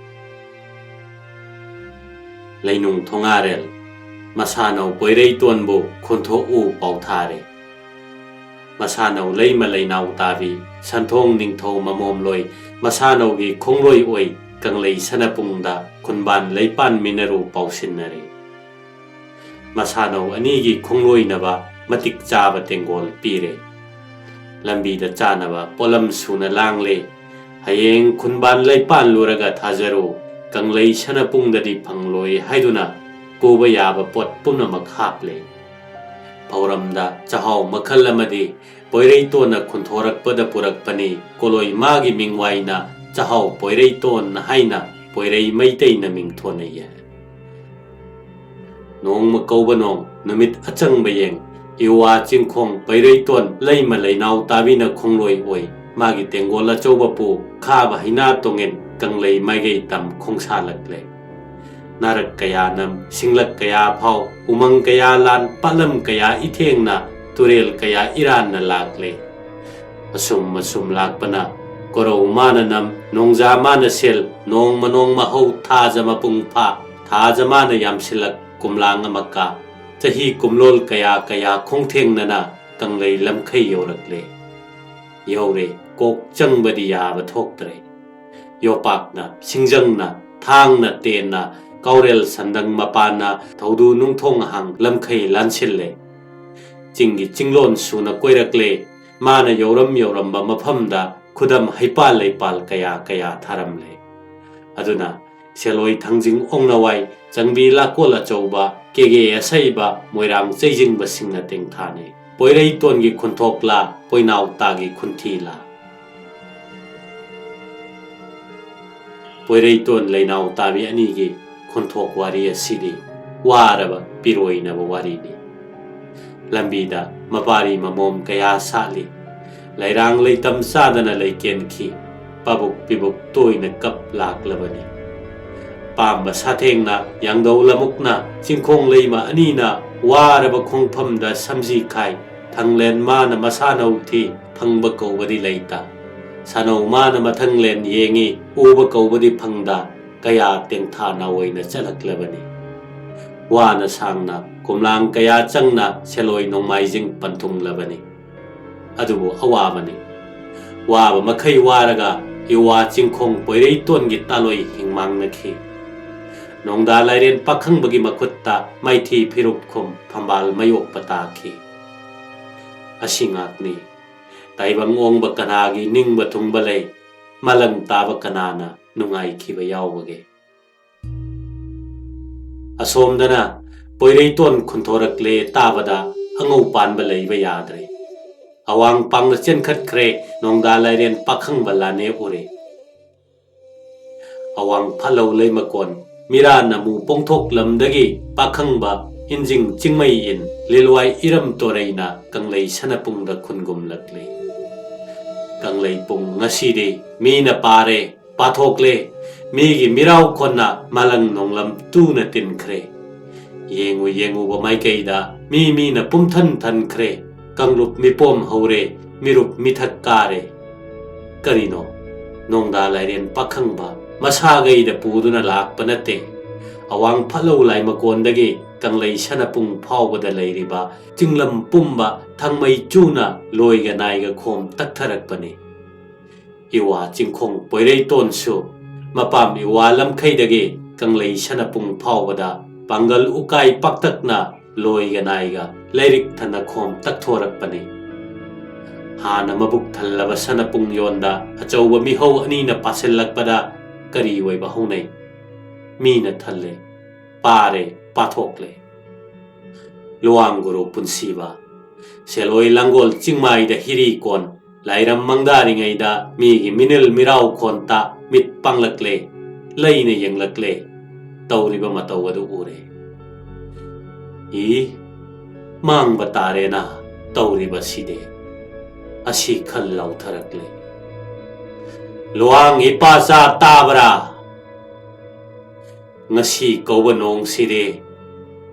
ꯂꯩꯅꯨꯡ ꯊꯣꯉꯥꯔꯦꯜ ꯃꯁꯥꯅꯧ ꯄꯣꯏꯔꯩꯇꯣꯟꯕꯨ ꯈꯣꯟꯊꯣꯛꯎ ꯄꯥꯎꯊꯥꯔꯦ꯫ ꯃꯁꯥꯅꯧ ꯂꯩꯃ ꯂꯩꯅꯥꯎ ꯇꯥꯕꯤ ꯁꯟꯊꯣꯡ ꯅꯤꯡꯊꯧ ꯃꯃꯣꯝꯂꯣꯏ ꯃꯁꯥꯅꯧꯒꯤ ꯈꯣꯡꯂꯣꯏ ꯑꯣꯏ ꯀꯪꯂꯩ ꯁꯅꯄꯨꯡꯗ ꯈꯨꯟꯕꯥꯟ ꯂꯩꯄꯥꯟ ꯃꯤꯟꯅꯔꯨ ꯄꯥꯎꯁꯤꯟꯅꯔꯦ꯫ ꯃꯁꯥꯅꯧ ꯑꯅꯤꯒꯤ ꯈꯣꯡꯂꯣꯏꯅꯕ ꯃꯇꯤꯛ ꯆꯥꯕ ꯇꯦꯡꯒꯣꯜ ꯄꯤꯔꯦ꯫ ꯂꯝꯕꯤꯗ ꯆꯥꯅꯕ ꯄꯣꯠꯂꯝ ꯁꯨꯅ ꯂꯥꯡꯂꯦ꯫ ꯍꯌꯦꯡ ꯈꯨꯟꯕꯥꯟ ꯂꯩꯄꯥꯟ ꯂꯨꯔꯒ ꯊꯥꯖꯔꯨ, ꯀꯪꯂꯩ ꯁꯅꯄꯨꯡꯗꯗꯤ ꯐꯪꯂꯣꯏ ꯍꯥꯏꯗꯨꯅ ꯄꯨꯕ ꯌꯥꯕ ꯄꯣꯠ ꯄꯨꯝꯅꯃꯛ ꯍꯥꯞꯂꯦ꯫ ꯐꯧꯔꯝꯗ ꯆꯥꯛꯍꯥꯎ ꯃꯈꯜ ꯑꯃꯗꯤ ꯄꯣꯏꯔꯩꯇꯣꯟꯅ ꯈꯨꯟꯊꯣꯔꯛꯄꯗ ꯄꯨꯔꯛꯄꯅꯤ꯫ ꯀꯣꯂꯣꯏ ꯃꯥꯒꯤ ꯃꯤꯡꯋꯥꯏꯅ ꯆꯥꯛꯍꯥꯎ ꯄꯣꯏꯔꯩꯇꯣꯟ ꯍꯥꯏꯅ ꯄꯣꯏꯔꯩ ꯃꯩꯇꯩꯅ ꯃꯤꯡ ꯊꯣꯟꯅꯩꯌꯦ꯫ ꯅꯣꯡꯃ ꯀꯧꯕ ꯅꯣꯡ, ꯅꯨꯃꯤꯠ ꯑꯆꯪꯕ ꯌꯦꯡ, ꯏꯋꯥ ꯆꯤꯡꯈꯣꯡ ꯄꯩꯔꯩꯇꯣꯟ ꯂꯩꯃ ꯂꯩꯅꯥꯎ ꯇꯥꯕꯤꯅ ꯈꯣꯡꯂꯣꯏ ꯑꯣꯏ꯫ ꯃꯥꯒꯤ ꯇꯦꯡꯒꯣꯜ ꯑꯆꯧꯕ ꯄꯨ ꯈꯥꯕ ꯍꯩꯅꯥ ꯇꯣꯡꯉꯦꯟ ꯀꯪꯂꯩ ꯃꯥꯏꯒꯩ ꯇꯝ ꯈꯣꯡꯁꯥꯜꯂꯛꯂꯦ꯫ ꯅꯥꯔꯛ ꯀꯌꯥ ꯅꯝ, ꯁꯤꯡꯂꯛ ꯀꯌꯥ ꯐꯥꯎ, ꯎꯃꯪ ꯀꯌꯥ ꯂꯥꯟ, ꯄꯥꯠꯂꯝ ꯀꯌꯥ ꯏꯊꯦꯡꯅ, ꯇꯨꯔꯦꯜ ꯀꯌꯥ ꯏꯔꯥꯟꯅ ꯂꯥꯛꯂꯦ꯫ ꯑꯁꯨꯝ ꯑꯁꯨꯝ ꯂꯥꯛꯄꯅ ꯀꯣꯔꯧ ꯃꯥꯅ ꯅꯝ, ꯅꯣꯡꯖꯥ ꯃꯥꯅ ꯁꯦꯜ, ꯅꯣꯡꯃ ꯅꯣꯡꯃ ꯍꯧ, ꯊꯥꯖ ꯃꯄꯨꯡ ꯐꯥ, ꯊꯥꯖ ꯃꯥꯅ ꯌꯥꯝꯁꯤꯜꯂꯛ, ꯀꯨꯝꯂꯥꯡ ꯑꯃ ꯀꯥ, ꯆꯍꯤ ꯀꯨꯝꯂꯣꯜ ꯀꯌꯥ ꯀꯌꯥ ꯈꯣꯡꯊꯦꯡꯅꯅ ꯀꯪꯂꯩ ꯂꯝꯈꯩ ꯌꯧꯔꯛꯂꯦ꯫ ꯌꯧꯔꯦ, ꯀꯣꯛ ꯆꯪꯕꯗꯤ ꯌꯥꯕ ꯊꯣꯛꯇ꯭ꯔꯦ꯫ ꯌꯣꯄꯥꯛꯅ, ꯁꯤꯡꯖꯪꯅ, ꯊꯥꯡꯅ, ꯇꯦꯟꯅ, ꯀꯥꯎꯔꯦꯜ ꯁꯟꯗꯪ ꯃꯄꯥꯟꯅ ꯊꯧꯗꯨ ꯅꯨꯡꯊꯣꯡ ꯍꯥꯡ ꯂꯝꯈꯩ ꯂꯥꯟꯁꯤꯜꯂꯦ꯫ ꯆꯤꯡꯒꯤ ꯆꯤꯡꯂꯣꯟ ꯁꯨꯅ ꯀꯣꯏꯔꯛꯂꯦ꯫ ꯃꯥꯅ ꯌꯧꯔꯝ ꯌꯧꯔꯝꯕ ꯃꯐꯝꯗ ꯈꯨꯗꯝ ꯍꯩꯄꯥꯜ ꯂꯩꯄꯥꯜ ꯀꯌꯥ ꯀꯌꯥ ꯊꯥꯔꯝꯂꯦ꯫ ꯑꯗꯨꯅ ꯁꯦꯂꯣꯏ ꯊꯥꯡꯖꯤꯡ ꯑꯣꯡꯅꯋꯥꯏ, ꯆꯪꯕꯤ ꯂꯥꯀꯣꯜ ꯑꯆꯧꯕ, ꯀꯦꯒꯦ ꯑꯁꯩꯕ, ꯃꯣꯏꯔꯥꯡ ꯆꯩꯖꯤꯡꯕꯁꯤꯡꯅ ꯇꯦꯡꯊꯥꯅꯩ꯫ ꯄꯣꯏꯔꯩꯇꯣꯟꯒꯤ ꯈꯨꯟꯊꯣꯛꯂꯥ, ꯄꯣꯏꯅꯥꯎꯇꯥꯒꯤ ꯈꯨꯟꯊꯤꯂꯥ? ꯄꯣꯏꯔꯩꯇꯣꯟ ꯂꯩꯅꯥꯎ ꯇꯥꯕꯤ ꯑꯅꯤꯒꯤ ꯈꯨꯟꯊꯣꯛ ꯋꯥꯔꯤ ꯑꯁꯤꯗꯤ ꯋꯥꯔꯕ ꯄꯤꯔꯣꯏꯅꯕ ꯋꯥꯔꯤꯅꯤ꯫ ꯂꯝꯕꯤꯗ ꯃꯄꯥꯔꯤ ꯃꯃꯣꯝ ꯀꯌꯥ ꯁꯥꯠꯂꯤ꯫ ꯂꯩꯔꯥꯡ ꯂꯩꯇꯝ ꯆꯥꯗꯅ ꯂꯩꯀꯦꯟꯈꯤ꯫ ꯄꯥꯕꯨꯛ ꯄꯤꯕꯨꯛ ꯇꯣꯏꯅ ꯀꯞ ꯂꯥꯛꯂꯕꯅꯤ꯫ ꯄꯥꯝꯕ ꯁꯥꯊꯦꯡꯅ, ꯌꯥꯡꯗꯧ ꯂꯃꯨꯛꯅ, ꯆꯤꯡꯈꯣꯡ ꯂꯩꯃ ꯑꯅꯤꯅ ꯋꯥꯔꯕ ꯈꯣꯡꯐꯝꯗ ꯁꯝꯖꯤ ꯈꯥꯏ꯫ ꯊꯪꯂꯦꯟ ꯃꯥꯅ ꯃꯁꯥꯅꯧ ꯊꯤ, ꯐꯪꯕ ꯀꯧꯕꯗꯤ ꯂꯩꯇ꯫ ꯁꯥꯅꯧ ꯃꯥꯅ ꯃꯊꯪꯂꯦꯟ ꯌꯦꯡꯉꯤ, ꯎꯕ ꯀꯧꯕꯗꯤ ꯐꯪꯗ, ꯀꯌꯥ ꯇꯦꯡꯊꯥ ꯅꯥꯑꯣꯏꯅ ꯆꯠꯂꯛꯂꯕꯅꯤ꯫ ꯋꯥꯅ ꯁꯥꯡꯅ, ꯀꯨꯝꯂꯥꯡ ꯀꯌꯥ ꯆꯪꯅ ꯁꯦꯂꯣꯏ ꯅꯣꯡꯃꯥꯏꯖꯤꯡ ꯄꯟꯊꯨꯡꯂꯕꯅꯤ꯫ ꯑꯗꯨꯕꯨ ꯑꯋꯥꯕꯅꯤ꯫ ꯋꯥꯕ ꯃꯈꯩ ꯋꯥꯔꯒ ꯏꯋꯥ ꯆꯤꯡꯈꯣꯡ ꯄꯣꯏꯔꯩꯇꯣꯟꯒꯤ ꯇꯥꯂꯣꯏ ꯍꯤꯡꯃꯥꯡꯅꯈꯤ꯫ ꯅꯣꯡꯗꯥ ꯂꯥꯏꯔꯦꯟ ꯄꯥꯈꯪꯕꯒꯤ ꯃꯈꯨꯠꯇ ꯃꯥꯏꯊꯤ ꯐꯤꯔꯨꯛꯈꯨꯝ ꯐꯝꯕꯥꯜ ꯃꯌꯣꯛꯄ ꯇꯥꯈꯤ꯫ ꯑꯁꯤ ꯉꯥꯛꯅꯤ꯫ ꯇꯥꯏꯕꯪ ꯑꯣꯡꯕ ꯀꯅꯥꯒꯤ ꯅꯤꯡꯕ ꯊꯨꯡꯕ ꯂꯩ? ꯃꯥꯂꯪ ꯇꯥꯕ ꯀꯅꯥꯅ ꯅꯨꯡꯉꯥꯏꯈꯤꯕ ꯌꯥꯎꯕꯒꯦ? ꯑꯁꯣꯝꯗꯅ ꯄꯣꯏꯔꯩꯇꯣꯟ ꯈꯨꯟꯊꯣꯔꯛꯂꯦ ꯇꯥꯕꯗ ꯑꯉꯧ ꯄꯥꯟꯕ ꯂꯩꯕ ꯌꯥꯗ꯭ꯔꯦ꯫ ꯑꯋꯥꯡ ꯄꯥꯡꯅ ꯆꯦꯟꯈꯠꯈ꯭ꯔꯦ, ꯅꯣꯡꯗꯥ ꯂꯥꯏꯔꯦꯟ ꯄꯥꯈꯪꯕ ꯂꯥꯅꯦ ꯎꯔꯦ꯫ ꯑꯋꯥꯡ ꯐꯠꯂꯧ ꯂꯩꯃꯀꯣꯟ ꯃꯤꯔꯥ ꯅꯃꯨ ꯄꯣꯡꯊꯣꯛꯂꯝꯗꯒꯤ ꯄꯥꯈꯪꯕ ꯏꯟꯖꯤꯡ ꯆꯤꯡꯃꯩ ꯏꯟ ꯂꯤꯂꯋꯥꯏ ꯏꯔꯝ ꯇꯣꯔꯩꯅ ꯀꯪꯂꯩ ꯁꯅꯄꯨꯡꯗ ꯈꯨꯟꯒꯨꯝꯂꯛꯂꯤ꯫ ꯀꯪꯂꯩ ꯄꯨꯡ ꯉꯁꯤꯗꯤ ꯃꯤꯅ ꯄꯥꯔꯦ, ꯄꯥꯊꯣꯛꯂꯦ꯫ ꯃꯤꯒꯤ ꯃꯤꯔꯥꯎ ꯈꯣꯟꯅ ꯃꯥꯂꯪ ꯅꯣꯡꯂꯝ ꯇꯨꯅ ꯇꯤꯟꯈ꯭ꯔꯦ꯫ ꯌꯦꯡꯉꯨ ꯌꯦꯡꯉꯨꯕ ꯃꯥꯏꯀꯩꯗ ꯃꯤ ꯃꯤꯅ ꯄꯨꯝꯊꯟ ꯊꯟꯈ꯭ꯔꯦ꯫ ꯀꯥꯡꯂꯨꯞ ꯃꯤꯄꯣꯝ ꯍꯧꯔꯦ, ꯃꯤꯔꯨꯞ ꯃꯤꯊꯛ ꯀꯥꯔꯦ꯫ ꯀꯔꯤꯅꯣ? ꯅꯣꯡꯗꯥ ꯂꯥꯏꯔꯦꯟ ꯄꯥꯈꯪꯕ ꯃꯁꯥꯒꯩꯗ ꯄꯨꯗꯨꯅ ꯂꯥꯛꯄ ꯅꯠꯇꯦ꯫ ꯑꯋꯥꯡ ꯐꯠꯂꯧ ꯂꯥꯏꯃꯀꯣꯟꯗꯒꯤ ꯀꯪꯂꯩ ꯁꯅꯄꯨꯡ ꯐꯥꯎꯕꯗ ꯂꯩꯔꯤꯕ ꯆꯤꯡꯂꯝ ꯄꯨꯝꯕ ꯊꯪꯃꯩ ꯆꯨꯅ ꯂꯣꯏꯒ ꯅꯥꯏꯒ ꯈꯣꯝ ꯇꯛꯊꯔꯛꯄꯅꯤ꯫ ꯏꯋꯥ ꯆꯤꯡꯈꯣꯡ ꯄꯣꯏꯔꯩꯇꯣꯟꯁꯨ ꯃꯄꯥꯝ ꯏꯋꯥ ꯂꯝꯈꯩꯗꯒꯤ ꯀꯪꯂꯩ ꯁꯅꯄꯨꯡ ꯐꯥꯎꯕꯗ ꯄꯥꯡꯒꯜ ꯎꯀꯥꯏ ꯄꯥꯛꯇꯛꯅ ꯂꯣꯏꯒ ꯅꯥꯏꯒ ꯂꯥꯏꯔꯤꯛ ꯊꯅ ꯈꯣꯝ ꯇꯛꯊꯣꯔꯛꯄꯅꯤ꯫ ꯍꯥꯟꯅ ꯃꯕꯨꯛ ꯊꯜꯂꯕ ꯁꯅꯄꯨꯡ ꯌꯣꯟꯗ ꯑꯆꯧꯕ ꯃꯤꯍꯧ ꯑꯅꯤꯅ ꯄꯥꯁꯤꯜꯂꯛꯄꯗ ꯀꯔꯤ ꯑꯣꯏꯕ ꯍꯧꯅꯩ? ꯃꯤꯅ ꯊꯜꯂꯦ, ꯄꯥꯔꯦ, ꯄꯥꯊꯣꯛꯂꯦ꯫ ꯂꯨꯋꯥꯡ ꯒꯨꯔꯨ ꯄꯨꯟꯁꯤꯕ ꯁꯦꯂꯣꯏ ꯂꯥꯡꯒꯣꯜ ꯆꯤꯡꯃꯥꯏꯗ ꯍꯤꯔꯤ ꯀꯣꯟ ꯂꯥꯏꯔꯝ ꯃꯪꯗꯥꯔꯤꯉꯩꯗ ꯃꯤꯒꯤ ꯃꯤꯅꯤꯜ ꯃꯤꯔꯥꯎ ꯈꯣꯟꯇ ꯃꯤꯠ ꯄꯥꯡꯂꯛꯂꯦ, ꯂꯩꯅ ꯌꯦꯡꯂꯛꯂꯦ꯫ ꯇꯧꯔꯤꯕ ꯃꯇꯧ ꯑꯗꯨ ꯎꯔꯦ꯫ ꯏ, ꯃꯥꯡꯕ ꯇꯥꯔꯦꯅ ꯇꯧꯔꯤꯕꯁꯤꯗꯤ꯫ ꯑꯁꯤ ꯈꯜ ꯂꯥꯎꯊꯔꯛꯂꯦ꯫ ꯂꯨꯋꯥꯡ ꯏꯄꯥꯆꯥ ꯇꯥꯕ꯭ꯔꯥ? ꯉꯁꯤ ꯀꯧꯕ ꯅꯣꯡꯁꯤꯗꯤ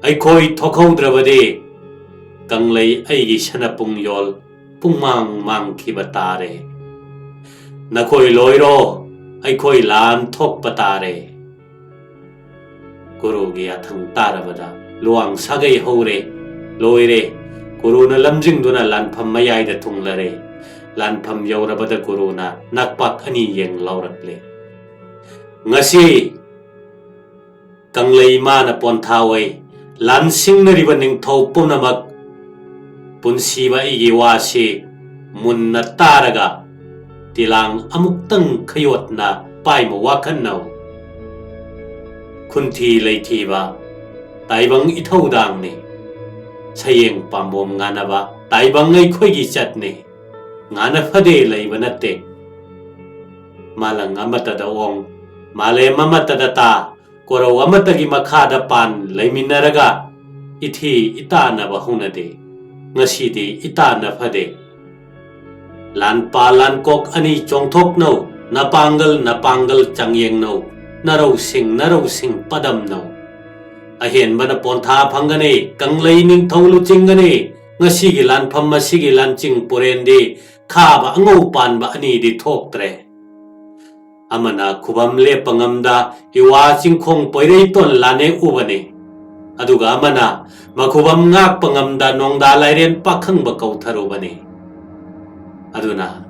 ꯑꯩꯈꯣꯏ ꯊꯣꯛꯍꯧꯗ꯭ꯔꯕꯗꯤ ꯀꯪꯂꯩ ꯑꯩꯒꯤ ꯁꯅꯄꯨꯡ ꯌꯣꯜ ꯄꯨꯡꯃꯥꯡ ꯃꯥꯡꯈꯤꯕ ꯇꯥꯔꯦ꯫ ꯅꯈꯣꯏ ꯂꯣꯏꯔꯣ, ꯑꯩꯈꯣꯏ ꯂꯥꯟ ꯊꯣꯛꯄ ꯇꯥꯔꯦ꯫ ꯒꯨꯔꯨꯒꯤ ꯌꯥꯊꯪ ꯇꯥꯔꯕꯗ ꯂꯨꯋꯥꯡ ꯁꯥꯒꯩ ꯍꯧꯔꯦ, ꯂꯣꯏꯔꯦ꯫ ꯒꯨꯔꯨꯅ ꯂꯝꯖꯤꯡꯗꯨꯅ ꯂꯥꯟꯐꯝ ꯃꯌꯥꯏꯗ ꯊꯨꯡꯂꯔꯦ꯫ ꯂꯥꯟꯐꯝ ꯌꯧꯔꯕꯗ ꯒꯨꯔꯨꯅ ꯅꯥꯛꯄꯥꯛ ꯑꯅꯤ ꯌꯦꯡ ꯂꯥꯎꯔꯛꯂꯦ꯫ ꯉꯁꯤ ꯀꯪꯂꯩ ꯏꯃꯥꯅ ꯄꯣꯟꯊꯥ ꯑꯣꯏ ꯂꯥꯟꯁꯤꯡꯅꯔꯤꯕ ꯅꯤꯡꯊꯧ ꯄꯨꯝꯅꯃꯛ ꯄꯨꯟꯁꯤꯕ ꯑꯩꯒꯤ ꯋꯥꯁꯤ ꯃꯨꯟꯅ ꯇꯥꯔꯒ ꯇꯤꯂꯥꯡ ꯑꯃꯨꯛꯇꯪ ꯈꯌꯣꯠꯅ ꯄꯥꯏꯃ ꯋꯥꯈꯟꯅꯧ꯫ ꯈꯨꯟꯊꯤ ꯂꯩꯊꯤꯕ ꯇꯥꯏꯕꯪ ꯏꯊꯧꯗꯥꯡꯅꯤ꯫ ꯁꯌꯦꯡ ꯄꯥꯝꯕꯣꯝ ꯉꯥꯅꯕ ꯇꯥꯏꯕꯪ ꯑꯩꯈꯣꯏꯒꯤ ꯆꯠꯅꯤ꯫ ꯉꯥꯅ ꯐꯗꯦ ꯂꯩꯕ ꯅꯠꯇꯦ꯫ ꯃꯥꯂꯪ ꯑꯃꯠꯇꯗ ꯑꯣꯡ, ꯃꯥꯂꯦꯝ ꯑꯃꯠꯇꯗ ꯇꯥ, ꯀꯣꯔꯧ ꯑꯃꯠꯇꯒꯤ ꯃꯈꯥꯗ ꯄꯥꯟ ꯂꯩꯃꯤꯟꯅꯔꯒ ꯏꯊꯤ ꯏꯇꯥꯟꯅꯕ ꯍꯧꯅꯗꯦ꯫ ꯉꯁꯤꯗꯤ ꯏꯇꯥꯟꯅ ꯐꯗꯦ꯫ ꯂꯥꯟꯄꯥ ꯂꯥꯟꯀꯣꯛ ꯑꯅꯤ ꯆꯣꯡꯊꯣꯛꯅꯧ, ꯅꯄꯥꯡꯒꯜ ꯅꯄꯥꯡꯒꯜ ꯆꯥꯡꯌꯦꯡꯅꯧ, ꯅꯔꯧꯁꯤꯡ, ꯅꯔꯧꯁꯤꯡ ꯄꯗꯝꯅꯧ꯫ ꯑꯍꯦꯟꯕꯅ ꯄꯣꯟꯊꯥ ꯐꯪꯒꯅꯤ, ꯀꯪꯂꯩ ꯅꯤꯡꯊꯧ ꯂꯨꯆꯤꯡꯒꯅꯤ꯫ ꯉꯁꯤꯒꯤ ꯂꯥꯟꯐꯝ ꯑꯁꯤꯒꯤ ꯂꯥꯟꯆꯤꯡ ꯄꯨꯔꯦꯟꯗꯤ ꯈꯥꯕ ꯑꯉꯧ ꯄꯥꯟꯕ ꯑꯅꯤꯗꯤ ꯊꯣꯛꯇ꯭ꯔꯦ꯫ ꯑꯃꯅ ꯈꯨꯕꯝ ꯂꯦꯞꯄ ꯉꯝꯗ ꯏꯋꯥ ꯆꯤꯡꯈꯣꯡ ꯄꯣꯏꯔꯩꯇꯣꯟ ꯂꯥꯅꯦꯛ ꯎꯕꯅꯤ, ꯑꯗꯨꯒ ꯑꯃꯅ ꯃꯈꯨꯕꯝ ꯉꯥꯛꯄ ꯉꯝꯗ ꯅꯣꯡꯗꯥ ꯂꯥꯏꯔꯦꯟ ꯄꯥꯈꯪꯕ ꯀꯧꯊꯔꯨꯕꯅꯤ꯫ ꯑꯗꯨꯅ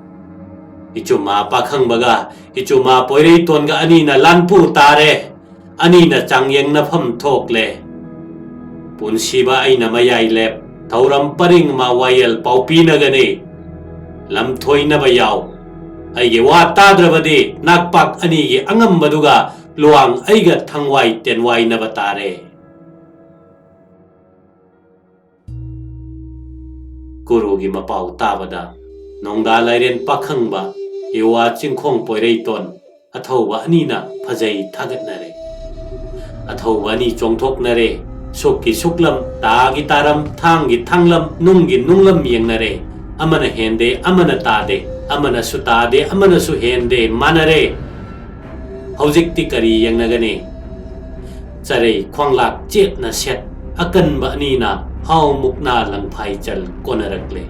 ꯏꯆꯨꯃꯥ ꯄꯥꯈꯪꯕꯒ ꯏꯆꯨꯃꯥ ꯄꯣꯏꯔꯩꯇꯣꯟꯒ ꯑꯅꯤꯅ ꯂꯥꯟꯄꯨ ꯇꯥꯔꯦ꯫ ꯑꯅꯤꯅ ꯆꯥꯡꯌꯦꯡꯅꯐꯝ ꯊꯣꯛꯂꯦ꯫ ꯄꯨꯟꯁꯤꯕ ꯑꯩꯅ ꯃꯌꯥꯏ ꯂꯦꯞ, ꯊꯧꯔꯝ ꯄꯔꯤꯡ ꯑꯃ ꯋꯥꯌꯦꯜ ꯄꯥꯎ ꯄꯤꯅꯒꯅꯤ꯫ ꯂꯝꯊꯣꯏꯅꯕ ꯌꯥꯎ꯫ ꯑꯩꯒꯤ ꯋꯥ ꯇꯥꯗ꯭ꯔꯕꯗꯤ ꯅꯥꯛꯄꯥꯛ ꯑꯅꯤꯒꯤ ꯑꯉꯝꯕꯗꯨꯒ ꯂꯨꯋꯥꯡ ꯑꯩꯒ ꯊꯪꯋꯥꯏ ꯇꯦꯟꯋꯥꯏꯅꯕ ꯇꯥꯔꯦ꯫ ꯀꯨꯔꯨꯒꯤ ꯃꯄꯥꯎ ꯇꯥꯕꯗ ꯅꯣꯡꯗꯥ ꯂꯥꯏꯔꯦꯟ ꯄꯥꯈꯪꯕ, ꯏꯋꯥ ꯆꯤꯡꯈꯣꯡ ꯄꯣꯏꯔꯩꯇꯣꯟ, ꯑꯊꯧꯕ ꯑꯅꯤꯅ ꯐꯖꯩ ꯊꯥꯒꯠꯅꯔꯦ꯫ ꯑꯊꯧꯕ ꯑꯅꯤ ꯆꯣꯡꯊꯣꯛꯅꯔꯦ꯫ ꯁꯨꯛꯀꯤ ꯁꯨꯛꯂꯝ, ꯇꯥꯒꯤ ꯇꯥꯔꯝ, ꯊꯥꯡꯒꯤ ꯊꯥꯡꯂꯝ, ꯅꯨꯡꯒꯤ ꯅꯨꯡꯂꯝ ꯌꯦꯡꯅꯔꯦ꯫ ꯑꯃꯅ ꯍꯦꯟꯗꯦ, ꯑꯃꯅ ꯇꯥꯗꯦ, ꯑꯃꯅꯁꯨ ꯇꯥꯗꯦ, ꯑꯃꯅꯁꯨ ꯍꯦꯟꯗꯦ, ꯃꯥꯟꯅꯔꯦ꯫ ꯍꯧꯖꯤꯛꯇꯤ ꯀꯔꯤ ꯌꯦꯡꯅꯒꯅꯤ? ꯆꯔꯩ ꯈ꯭ꯋꯥꯡꯂꯥꯛ ꯆꯦꯠꯅ ꯁꯦꯠ ꯑꯀꯟꯕ ꯑꯅꯤꯅ ꯍꯥꯎ ꯃꯨꯛꯅꯥ ꯂꯪꯐꯥꯏꯆꯜ ꯀꯣꯟꯅꯔꯛꯂꯦ꯫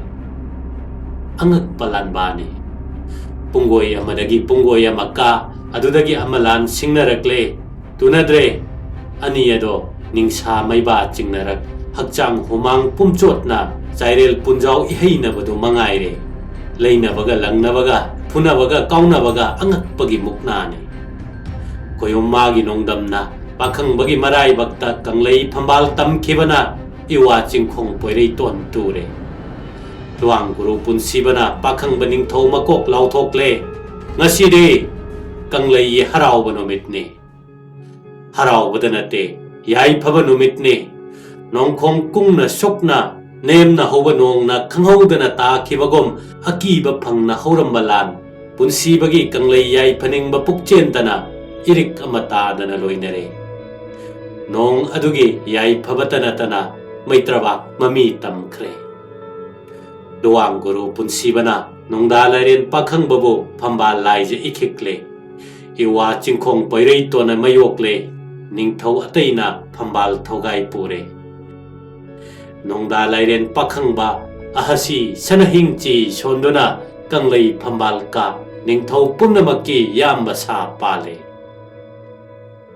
ꯑꯉꯛꯄ ꯂꯥꯟꯕꯥꯅꯤ꯫ ꯄꯨꯡꯒꯣꯏ ꯑꯃꯗꯒꯤ ꯄꯨꯡꯒꯣꯏ ꯑꯃ ꯀꯥ, ꯑꯗꯨꯗꯒꯤ ꯑꯃ ꯂꯥꯟ ꯁꯤꯡꯅꯔꯛꯂꯦ꯫ ꯇꯨꯅꯗ꯭ꯔꯦ꯫ ꯑꯅꯤ ꯑꯗꯣ ꯅꯤꯡꯁꯥ ꯃꯩꯕꯥ ꯆꯤꯡꯅꯔꯛ, ꯍꯛꯆꯥꯡ ꯍꯨꯃꯥꯡ ꯄꯨꯝꯆꯣꯠꯅ ꯆꯥꯏꯔꯦꯜ ꯄꯨꯟꯖꯥꯎ ꯏꯍꯩꯅꯕꯗꯨ ꯃꯉꯥꯏꯔꯦ꯫ ꯂꯩꯅꯕꯒ ꯂꯪꯅꯕꯒ, ꯐꯨꯅꯕꯒ ꯀꯥꯎꯅꯕꯒ ꯑꯉꯛꯄꯒꯤ ꯃꯨꯛꯅꯥꯅꯤ꯫ ꯈꯣꯌꯨꯝ ꯃꯥꯒꯤ ꯅꯣꯡꯗꯝꯅ ꯄꯥꯈꯪꯕꯒꯤ ꯃꯔꯥꯏꯕꯛꯇ ꯀꯪꯂꯩ ꯐꯝꯕꯥꯜ ꯇꯝꯈꯤꯕꯅ ꯏꯋꯥ ꯆꯤꯡꯈꯣꯡ ꯄꯣꯏꯔꯩꯇꯣꯟ ꯇꯨꯔꯦ꯫ ꯂꯨꯋꯥꯡ ꯒꯨꯔꯨ ꯄꯨꯟꯁꯤꯕꯅ ꯄꯥꯈꯪꯕ ꯅꯤꯡꯊꯧ ꯃꯀꯣꯛ ꯂꯥꯎꯊꯣꯛꯂꯦ꯫ ꯉꯁꯤꯗꯤ ꯀꯪꯂꯩꯒꯤ ꯍꯔꯥꯎꯕ ꯅꯨꯃꯤꯠꯅꯤ꯫ ꯍꯔꯥꯎꯕꯗ ꯅꯠꯇꯦ, ꯌꯥꯏꯐꯕ ꯅꯨꯃꯤꯠꯅꯤ꯫ ꯅꯣꯡꯈꯣꯡ ꯀꯨꯡꯅ ꯁꯨꯛꯅ ꯅꯦꯝꯅ ꯍꯧꯕ ꯅꯣꯡꯅ ꯈꯪꯍꯧꯗꯅ ꯇꯥꯈꯤꯕꯒꯨꯝ ꯑꯀꯤꯕ ꯐꯪꯅ ꯍꯧꯔꯝꯕ ꯂꯥꯟ, ꯄꯨꯟꯁꯤꯕꯒꯤ ꯀꯪꯂꯩ ꯌꯥꯏꯐꯅꯤꯡꯕ ꯄꯨꯛꯆꯦꯟꯗꯅ ꯏꯔꯤꯛ ꯑꯃ ꯇꯥꯗꯅ ꯂꯣꯏꯅꯔꯦ꯫ ꯅꯣꯡ ꯑꯗꯨꯒꯤ ꯌꯥꯏꯐꯕꯇ ꯅꯠꯇꯅ ꯃꯩꯇ꯭ꯔꯕꯥꯛ ꯃꯃꯤ ꯇꯝꯈ꯭ꯔꯦ꯫ ꯂꯨꯋꯥꯡ ꯒꯨꯔꯨ ꯄꯨꯟꯁꯤꯕꯅ ꯅꯣꯡꯗꯥ ꯂꯥꯏꯔꯦꯟ ꯄꯥꯈꯪꯕꯕꯨ ꯐꯝꯕꯥꯜ ꯂꯥꯏꯖ ꯏꯈꯤꯛꯂꯦ꯫ ꯏꯋꯥ ꯆꯤꯡꯈꯣꯡ ꯄꯣꯏꯔꯩꯇꯣꯟꯅ ꯃꯌꯣꯛꯂꯦ, ꯅꯤꯡꯊꯧ ꯑꯇꯩꯅ ꯐꯝꯕꯥꯜ ꯊꯧꯒꯥꯏ ꯄꯨꯔꯦ꯫ ꯅꯣꯡꯗꯥ ꯂꯥꯏꯔꯦꯟ ꯄꯥꯈꯪꯕ ꯑꯍꯁꯤ ꯁꯅꯥꯍꯤꯡꯆꯤ ꯁꯣꯟꯗꯨꯅ ꯀꯪꯂꯩ ꯐꯝꯕꯥꯜ ꯀꯥ ꯅꯤꯡꯊꯧ ꯄꯨꯝꯅꯃꯛꯀꯤ ꯌꯥꯝꯕ ꯁꯥ ꯄꯥꯜꯂꯦ꯫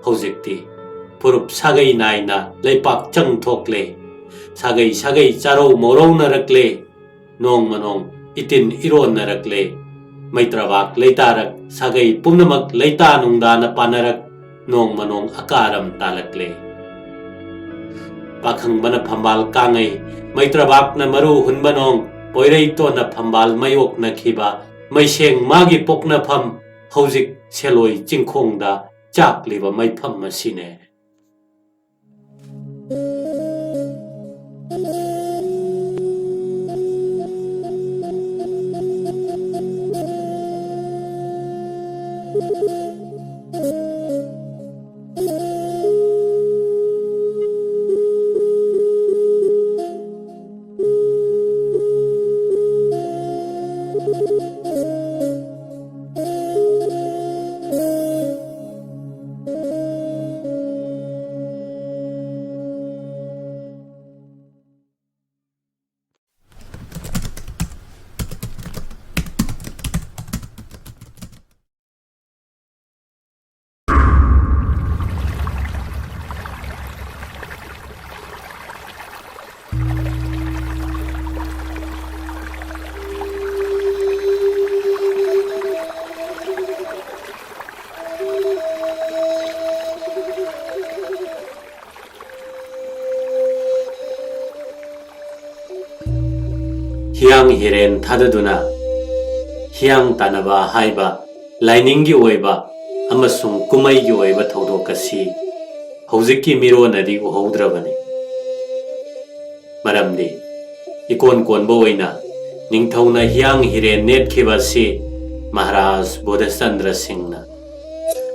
ꯍꯧꯖꯤꯛꯇꯤ ꯐꯨꯔꯨꯞ ꯁꯥꯒꯩ ꯅꯥꯏꯅ ꯂꯩꯄꯥꯛ ꯆꯪ ꯊꯣꯛꯂꯦ꯫ ꯁꯥꯒꯩ ꯁꯥꯒꯩ ꯆꯥꯔꯧ ꯃꯧꯔꯧꯅꯔꯛꯂꯦ꯫ ꯅꯣꯡꯃ ꯅꯣꯡ ꯏꯇꯤꯟ ꯏꯔꯣꯟꯅꯔꯛꯂꯦ꯫ ꯃꯩꯇ꯭ꯔꯕꯥꯛ ꯂꯩꯇꯥꯔꯛ ꯁꯥꯒꯩ ꯄꯨꯝꯅꯃꯛ ꯂꯩꯇꯥ ꯅꯨꯡꯗꯥꯅ ꯄꯥꯅꯔꯛ ꯅꯣꯡꯃ ꯅꯣꯡ ꯑꯀꯥꯔꯝ ꯇꯥꯂꯛꯂꯦ꯫ ꯄꯥꯈꯪꯕꯅ ꯐꯝꯕꯥꯜ ꯀꯥꯡꯉꯩ, ꯃꯩꯇ꯭ꯔꯕꯥꯛꯅ ꯃꯔꯨ ꯍꯨꯟꯕ ꯅꯣꯡ, ꯄꯣꯏꯔꯩꯇꯣꯟꯅ ꯐꯝꯕꯥꯜ ꯃꯌꯣꯛꯅꯈꯤꯕ ꯃꯩꯁꯦꯡ ꯃꯥꯒꯤ ꯄꯣꯛꯅꯐꯝ ꯍꯧꯖꯤꯛ ꯁꯦꯂꯣꯏ ꯆꯤꯡꯈꯣꯡꯗ ꯆꯥꯛꯂꯤꯕ ꯃꯩꯐꯝ ꯑꯁꯤꯅꯦ꯫ ꯍꯤꯌꯥꯡ ꯍꯤꯔꯦꯟ ꯊꯥꯗꯗꯨꯅ ꯍꯤꯌꯥꯡ ꯇꯥꯟꯅꯕ ꯍꯥꯏꯕ ꯂꯥꯏꯅꯤꯡꯒꯤ ꯑꯣꯏꯕ ꯑꯃꯁꯨꯡ ꯀꯨꯝꯃꯩꯒꯤ ꯑꯣꯏꯕ ꯊꯧꯗꯣꯛ ꯑꯁꯤ ꯍꯧꯖꯤꯛꯀꯤ ꯃꯤꯔꯣꯟꯅꯗꯤ ꯎꯍꯧꯗ꯭ꯔꯕꯅꯤ꯫ ꯃꯔꯝꯗꯤ ꯏꯀꯣꯟ ꯀꯣꯟꯕ ꯑꯣꯏꯅ ꯅꯤꯡꯊꯧꯅ ꯍꯤꯌꯥꯡ ꯍꯤꯔꯦꯟ ꯅꯦꯠꯈꯤꯕ ꯑꯁꯤ ꯃꯍꯥꯔꯥꯖ ꯕꯣꯙꯆꯟꯗ꯭ꯔ ꯁꯤꯡꯅ,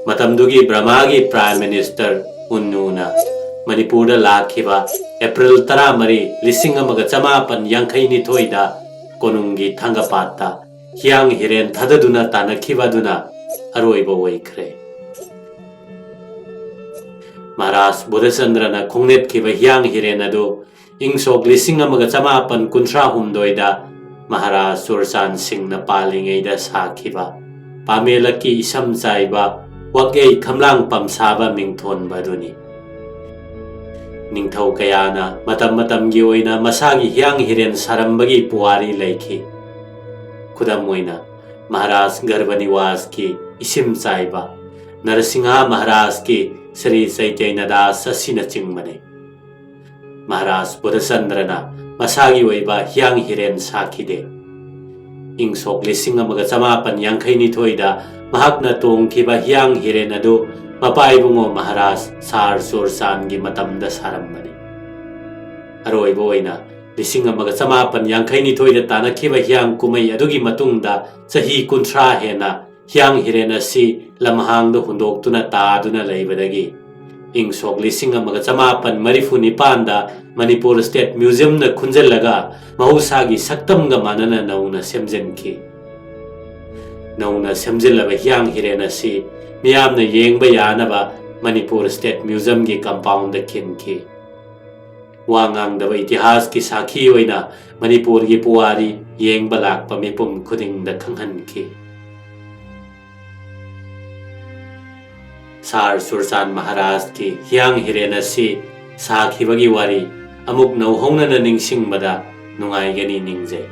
ꯃꯇꯝꯗꯨꯒꯤ ꯕ꯭ꯔꯃꯥꯒꯤ Prime Minister ꯎꯟꯅꯨꯅ ꯃꯅꯤꯄꯨꯔꯗ ꯂꯥꯛꯈꯤꯕ April ꯇꯔꯥꯃꯔꯤ, ꯂꯤꯁꯤꯡ ꯑꯃꯒ ꯆꯃꯥꯄꯟ ꯌꯥꯡꯈꯩ ꯅꯤꯊꯣꯏꯗ ꯀꯣꯅꯨꯡꯒꯤ ꯊꯥꯡꯒꯄꯥꯠꯇ ꯍꯤꯌꯥꯡ ꯍꯤꯔꯦꯟ ꯊꯥꯗꯗꯨꯅ ꯇꯥꯟꯅꯈꯤꯕ ꯑꯗꯨꯅ ꯑꯔꯣꯏꯕ ꯑꯣꯏꯈ꯭ꯔꯦ꯫ ꯃꯍꯥꯔꯥꯖ ꯕꯣꯙꯆꯟꯗ꯭ꯔꯅ ꯈꯣꯡꯅꯦꯠꯈꯤꯕ ꯍꯤꯌꯥꯡ ꯍꯤꯔꯦꯟ ꯑꯗꯨ ꯏꯪ ꯁꯣꯛ ꯂꯤꯁꯤꯡ ꯑꯃꯒ ꯆꯃꯥꯄꯟ ꯀꯨꯟꯊ꯭ꯔꯥ ꯍꯨꯝꯗꯣꯏꯗ ꯃꯍꯥꯔꯥꯖ ꯆꯨꯔꯆꯥꯟ ꯁꯤꯡꯅ ꯄꯥꯜꯂꯤꯉꯩꯗ ꯁꯥꯈꯤꯕ ꯄꯥꯃꯦꯂꯛꯀꯤ ꯏꯁꯝ ꯆꯥꯏꯕ ꯋꯥꯛꯌꯩ ꯈꯝꯂꯥꯡ ꯄꯝꯁꯥꯕ ꯃꯤꯡꯊꯣꯟꯕ ꯑꯗꯨꯅꯤ꯫ ꯅꯤꯡꯊꯧ ꯀꯌꯥꯅ ꯃꯇꯝ ꯃꯇꯝꯒꯤ ꯑꯣꯏꯅ ꯃꯁꯥꯒꯤ ꯍꯤꯌꯥꯡ ꯍꯤꯔꯦꯟ ꯁꯥꯔꯝꯕꯒꯤ ꯄꯨꯋꯥꯔꯤ ꯂꯩꯈꯤ꯫ ꯈꯨꯗꯝ ꯑꯣꯏꯅ, ꯃꯍꯥꯔꯥꯖ ꯒꯔꯚꯅꯤꯋꯥꯁꯀꯤ ꯏꯁꯤꯝ ꯆꯥꯏꯕ, ꯅꯔꯁꯤꯡꯍ ꯃꯍꯥꯔꯥꯖꯀꯤ ꯁ꯭ꯔꯤ ꯆꯩꯇꯟꯌꯗꯥꯁ ꯑꯁꯤꯅꯆꯤꯡꯕꯅꯤ꯫ ꯃꯍꯥꯔꯥꯖ ꯕꯣꯙꯆꯟꯗ꯭ꯔꯅ ꯃꯁꯥꯒꯤ ꯑꯣꯏꯕ ꯍꯤꯌꯥꯡ ꯍꯤꯔꯦꯟ ꯁꯥꯈꯤꯗꯦ꯫ ꯏꯪ ꯁꯣꯛ ꯂꯤꯁꯤꯡ ꯑꯃꯒ ꯆꯃꯥꯄꯟ ꯌꯥꯡꯈꯩ ꯅꯤꯊꯣꯏꯗ ꯃꯍꯥꯛꯅ ꯇꯣꯡꯈꯤꯕ ꯍꯤꯌꯥꯡ ꯍꯤꯔꯦꯟ ꯑꯗꯨ ꯃꯄꯥ ꯏꯕꯨꯡꯉꯣ ꯃꯍꯥꯔꯥꯖ ꯁꯥꯔ ꯆꯨꯔꯆꯥꯟꯒꯤ ꯃꯇꯝꯗ ꯁꯥꯔꯝꯕꯅꯤ꯫ ꯑꯔꯣꯏꯕ ꯑꯣꯏꯅ ꯂꯤꯁꯤꯡ ꯑꯃꯒ ꯆꯃꯥꯄꯟ ꯌꯥꯡꯈꯩ ꯅꯤꯊꯣꯏꯗ ꯇꯥꯅꯈꯤꯕ ꯍꯤꯌꯥꯡ ꯀꯨꯝꯍꯩ ꯑꯗꯨꯒꯤ ꯃꯇꯨꯡꯗ ꯆꯍꯤ ꯀꯨꯟꯊ꯭ꯔꯥ ꯍꯦꯟꯅ ꯍꯤꯌꯥꯡ ꯍꯤꯔꯦꯟ ꯑꯁꯤ ꯂꯝꯍꯥꯡꯗ ꯍꯨꯟꯗꯣꯛꯇꯨꯅ ꯇꯥꯗꯨꯅ ꯂꯩꯕꯗꯒꯤ ꯏꯪ ꯁꯣꯛ ꯂꯤꯁꯤꯡ ꯑꯃꯒ ꯆꯃꯥꯄꯟ ꯃꯔꯤꯐꯨ ꯅꯤꯄꯥꯟꯗ ꯃꯅꯤꯄꯨꯔ ꯁ꯭ꯇꯦꯠ ꯃ꯭ꯌꯨꯖꯤꯌꯝꯅ ꯈꯨꯟꯖꯤꯜꯂꯒ ꯃꯍꯧꯁꯥꯒꯤ ꯁꯛꯇꯝꯒ ꯃꯥꯟꯅꯅ ꯅꯧꯅ ꯁꯦꯝꯖꯤꯟꯈꯤ꯫ ꯅꯧꯅ ꯁꯦꯝꯖꯤꯜꯂꯕ ꯍꯤꯌꯥꯡ ꯍꯤꯔꯦꯟ ꯑꯁꯤ ꯃꯤꯌꯥꯝꯅ ꯌꯦꯡꯕ ꯌꯥꯅꯕ ꯃꯅꯤꯄꯨꯔ ꯁ꯭ꯇꯦꯠ ꯃ꯭ꯌꯨꯖꯤꯌꯝꯒꯤ ꯀꯝꯄꯥꯎꯟꯗ ꯈꯤꯟꯈꯤ꯫ ꯋꯥ ꯉꯥꯡꯗꯕ ꯏꯇꯤꯍꯥꯁꯀꯤ ꯁꯥꯈꯤ ꯑꯣꯏꯅ ꯃꯅꯤꯄꯨꯔꯒꯤ ꯄꯨꯋꯥꯔꯤ ꯌꯦꯡꯕ ꯂꯥꯛꯄ ꯃꯤꯄꯨꯝ ꯈꯨꯗꯤꯡꯗ ꯈꯪꯍꯟꯈꯤ꯫ ꯁꯥꯔ ꯆꯨꯔꯆꯥꯟ ꯃꯍꯥꯔꯥꯖꯀꯤ ꯍꯤꯌꯥꯡ ꯍꯤꯔꯦꯟ ꯑꯁꯤ ꯁꯥꯈꯤꯕꯒꯤ ꯋꯥꯔꯤ ꯑꯃꯨꯛ ꯅꯧꯍꯧꯅꯅ ꯅꯤꯡꯁꯤꯡꯕꯗ ꯅꯨꯡꯉꯥꯏꯒꯅꯤ ꯅꯤꯡꯖꯩ꯫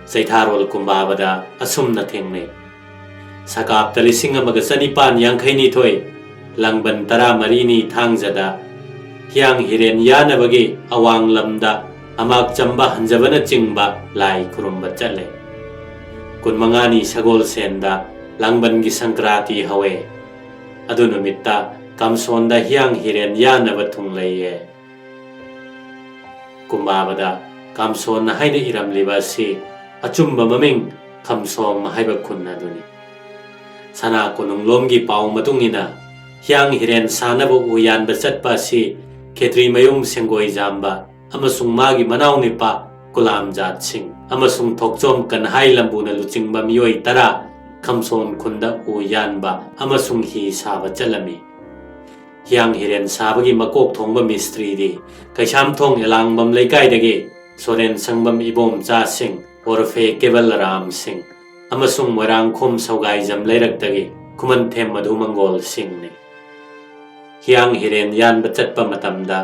ꯆꯩꯊꯥꯔꯣꯜ ꯀꯨꯝꯕꯥꯕꯗ ꯑꯁꯨꯝꯅ ꯊꯦꯡꯅꯩ꯫ ꯁꯀꯥꯞꯇ ꯂꯤꯁꯤꯡ ꯑꯃꯒ ꯆꯅꯤꯄꯥꯟ ꯌꯥꯡꯈꯩ ꯅꯤꯊꯣꯏ, ꯂꯥꯡꯕꯟ ꯇꯔꯥ ꯃꯔꯤꯅꯤ ꯊꯥꯡꯖꯗ ꯍꯤꯌꯥꯡ ꯍꯤꯔꯦꯟ ꯌꯥꯅꯕꯒꯤ ꯑꯋꯥꯡ ꯂꯝꯗ ꯑꯃꯥꯛ ꯆꯝꯕ ꯍꯟꯖꯕꯅꯆꯤꯡꯕ ꯂꯥꯏ ꯈꯨꯔꯨꯝꯕ ꯆꯠꯂꯦ꯫ ꯀꯨꯟꯃꯉꯥꯅꯤ ꯁꯒꯣꯜꯁꯦꯟꯗ ꯂꯥꯡꯕꯟꯒꯤ ꯁꯪꯀ꯭ꯔꯥꯇꯤ ꯍꯧꯋꯦ꯫ ꯑꯗꯨ ꯅꯨꯃꯤꯠꯇ ꯀꯝꯁꯣꯟꯗ ꯍꯤꯌꯥꯡ ꯍꯤꯔꯦꯟ ꯌꯥꯅꯕ ꯊꯨꯡꯂꯩꯌꯦ꯫ ꯀꯨꯝꯕꯥꯕꯗ ꯀꯝꯁꯣꯟ ꯍꯥꯏꯅ ꯏꯔꯝꯂꯤꯕ ꯑꯁꯤ ꯑꯆꯨꯝꯕ ꯃꯃꯤꯡ ꯈꯝꯁꯣꯝ ꯍꯥꯏꯕ ꯈꯨꯟ ꯑꯗꯨꯅꯤ꯫ ꯁꯅꯥ ꯀꯣꯅꯨꯡꯂꯣꯝꯒꯤ ꯄꯥꯎ ꯃꯇꯨꯡ ꯏꯟꯅ ꯍꯤꯌꯥꯡ ꯍꯤꯔꯦꯟ ꯁꯥꯟꯅꯕ ꯎ ꯌꯥꯟꯕ ꯆꯠꯄ ꯑꯁꯤ ꯈꯦꯇ꯭ꯔꯤꯃꯌꯨꯝ ꯁꯦꯡꯒꯣꯏꯖꯥꯝꯕ ꯑꯃꯁꯨꯡ ꯃꯥꯒꯤ ꯃꯅꯥꯎꯅꯤꯄꯥ ꯀꯨꯂꯥꯝꯖꯥꯠ ꯁꯤꯡ ꯑꯃꯁꯨꯡ ꯊꯣꯛꯆꯣꯝ ꯀꯟꯍꯥꯏ ꯂꯝꯕꯨꯅ ꯂꯨꯆꯤꯡꯕ ꯃꯤꯑꯣꯏ ꯇꯔꯥ ꯈꯝꯁꯣꯝ ꯈꯨꯟꯗ ꯎ ꯌꯥꯟꯕ ꯑꯃꯁꯨꯡ ꯍꯤ ꯁꯥꯕ ꯆꯠꯂꯝꯃꯤ꯫ ꯍꯤꯌꯥꯡ ꯍꯤꯔꯦꯟ ꯁꯥꯕꯒꯤ ꯃꯀꯣꯛ ꯊꯣꯡꯕ ꯃꯤꯁꯇ꯭ꯔꯤꯗꯤ ꯀꯩꯁꯥꯝꯊꯣꯡ ꯑꯦꯂꯥꯡꯕꯝ ꯂꯩꯀꯥꯏꯗꯒꯤ ꯁꯣꯔꯦꯟ ꯁꯪꯕꯝ ꯏꯕꯣꯝꯆꯥ ꯁꯤꯡ, ꯑꯣꯔꯐꯦ ꯀꯦꯕꯜ ꯔꯥꯝ ꯁꯤꯡ ꯑꯃꯁꯨꯡ ꯃꯣꯏꯔꯥꯡꯈꯣꯝ ꯁꯧꯒꯥꯏꯖꯝ ꯂꯩꯔꯛꯇꯒꯤ ꯈꯨꯃꯟꯊꯦꯝ ꯃꯙꯨ ꯃꯪꯒꯣꯜ ꯁꯤꯡꯅꯤ꯫ ꯍꯤꯌꯥꯡ ꯍꯤꯔꯦꯟ ꯌꯥꯟꯕ ꯆꯠꯄ ꯃꯇꯝꯗ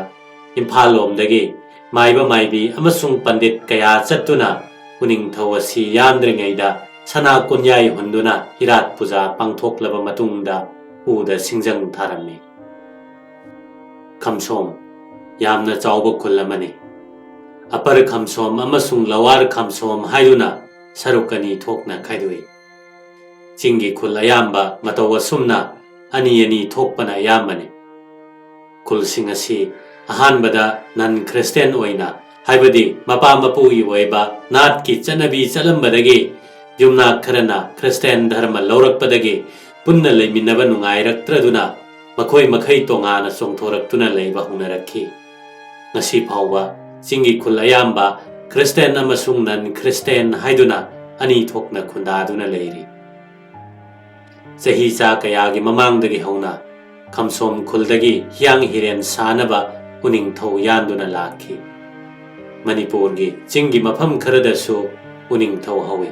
ꯏꯝꯐꯥꯜ ꯂꯣꯝꯗꯒꯤ ꯃꯥꯏꯕ ꯃꯥꯏꯕꯤ ꯑꯃꯁꯨꯡ ꯄꯟꯗꯤꯠ ꯀꯌꯥ ꯆꯠꯇꯨꯅ ꯎꯅꯤꯡꯊꯧ ꯑꯁꯤ ꯌꯥꯟꯗ꯭ꯔꯤꯉꯩꯗ ꯁꯅꯥ ꯀꯣꯟꯌꯥꯏ ꯍꯨꯟꯗꯨꯅ ꯏꯔꯥꯠ ꯄꯨꯖꯥ ꯄꯥꯡꯊꯣꯛꯂꯕ ꯃꯇꯨꯡꯗ ꯎꯗ ꯁꯤꯡꯖꯪ ꯊꯥꯔꯝꯃꯤ꯫ ꯈꯝꯁꯣꯝ ꯌꯥꯝꯅ ꯆꯥꯎꯕ ꯈꯨꯜ ꯑꯃꯅꯤ꯫ ꯑꯄꯔ ꯈꯝꯁꯣꯝ ꯑꯃꯁꯨꯡ ꯂꯋꯥꯔ ꯈꯝꯁꯣꯝ ꯍꯥꯏꯗꯨꯅ ꯁꯔꯨꯛ ꯑꯅꯤ ꯊꯣꯛꯅ ꯈꯥꯏꯗꯣꯛꯏ꯫ ꯆꯤꯡꯒꯤ ꯈꯨꯜ ꯑꯌꯥꯝꯕ ꯃꯇꯧ ꯑꯁꯨꯝꯅ ꯑꯅꯤ ꯑꯅꯤ ꯊꯣꯛꯄꯅ ꯑꯌꯥꯝꯕꯅꯤ꯫ ꯈꯨꯜꯁꯤꯡ ꯑꯁꯤ ꯑꯍꯥꯟꯕꯗ ꯅꯟ ꯈ꯭ꯔꯤꯁꯇꯤꯌꯥꯟ ꯑꯣꯏꯅ, ꯍꯥꯏꯕꯗꯤ ꯃꯄꯥ ꯃꯄꯨꯒꯤ ꯑꯣꯏꯕ ꯅꯥꯠꯀꯤ ꯆꯠꯅꯕꯤ ꯆꯠꯂꯝꯕꯗꯒꯤ ꯌꯨꯝꯅꯥꯛ ꯈꯔꯅ ꯈ꯭ꯔꯤꯁꯇꯤꯌꯥꯟ ꯙꯔꯃ ꯂꯧꯔꯛꯄꯗꯒꯤ ꯄꯨꯟꯅ ꯂꯩꯃꯤꯟꯅꯕ ꯅꯨꯡꯉꯥꯏꯔꯛꯇ꯭ꯔꯗꯨꯅ ꯃꯈꯣꯏ ꯃꯈꯩ ꯇꯣꯉꯥꯟꯅ ꯆꯣꯡꯊꯣꯔꯛꯇꯨꯅ ꯂꯩꯕ ꯍꯧꯅꯔꯛꯈꯤ꯫ ꯉꯁꯤ ꯐꯥꯎꯕ ꯆꯤꯡꯒꯤ ꯈꯨꯜ ꯑꯌꯥꯝꯕ ꯈ꯭ꯔꯤꯁꯇꯤꯌꯥꯟ ꯑꯃꯁꯨꯡ ꯅꯟ ꯈ꯭ꯔꯤꯁꯇꯤꯌꯥꯟ ꯍꯥꯏꯗꯨꯅ ꯑꯅꯤ ꯊꯣꯛꯅ ꯈꯨꯟꯗꯥꯗꯨꯅ ꯂꯩꯔꯤ꯫ ꯆꯍꯤ ꯆꯥ ꯀꯌꯥꯒꯤ ꯃꯃꯥꯡꯗꯒꯤ ꯍꯧꯅ ꯈꯝꯁꯣꯝ ꯈꯨꯜꯗꯒꯤ ꯍꯤꯌꯥꯡ ꯍꯤꯔꯦꯟ ꯁꯥꯅꯕ ꯎꯅꯤꯡꯊꯧ ꯌꯥꯟꯗꯨꯅ ꯂꯥꯛꯈꯤ꯫ ꯃꯅꯤꯄꯨꯔꯒꯤ ꯆꯤꯡꯒꯤ ꯃꯐꯝ ꯈꯔꯗꯁꯨ ꯎꯅꯤꯡꯊꯧ ꯍꯧꯏ꯫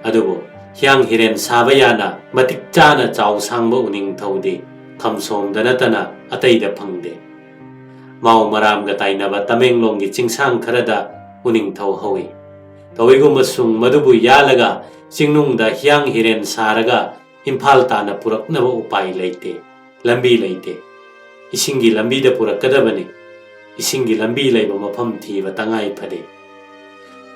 ꯑꯗꯨꯕꯨ ꯍꯤꯌꯥꯡ ꯍꯤꯔꯦꯟ ꯁꯥꯕ ꯌꯥꯅ ꯃꯇꯤꯛ ꯆꯥꯅ ꯆꯥꯎ ꯁꯥꯡꯕ ꯎꯅꯤꯡꯊꯧꯗꯤ ꯈꯝꯁꯣꯝꯗ ꯅꯠꯇꯅ ꯑꯇꯩꯗ ꯐꯪꯗꯦ꯫ ꯃꯥꯎ ꯃꯔꯥꯝꯒ ꯇꯥꯏꯅꯕ ꯇꯃꯦꯡꯂꯣꯡꯒꯤ ꯆꯤꯡꯁꯥꯡ ꯈꯔꯗ ꯎꯅꯤꯡꯊꯧ ꯍꯧꯏ꯫ ꯇꯧꯏꯒꯨꯝꯕꯁꯨꯡ ꯃꯗꯨꯕꯨ ꯌꯥꯜꯂꯒ ꯆꯤꯡꯅꯨꯡꯗ ꯍꯤꯌꯥꯡ ꯍꯤꯔꯦꯟ ꯁꯥꯔꯒ ꯏꯝꯐꯥꯜ ꯇꯥꯟꯅ ꯄꯨꯔꯛꯅꯕ ꯎꯄꯥꯏ ꯂꯩꯇꯦ, ꯂꯝꯕꯤ ꯂꯩꯇꯦ꯫ ꯏꯁꯤꯡꯒꯤ ꯂꯝꯕꯤꯗ ꯄꯨꯔꯛꯀꯗꯕꯅꯤ꯫ ꯏꯁꯤꯡꯒꯤ ꯂꯝꯕꯤ ꯂꯩꯕ ꯃꯐꯝ ꯊꯤꯕ ꯇꯉꯥꯏ ꯐꯗꯦ꯫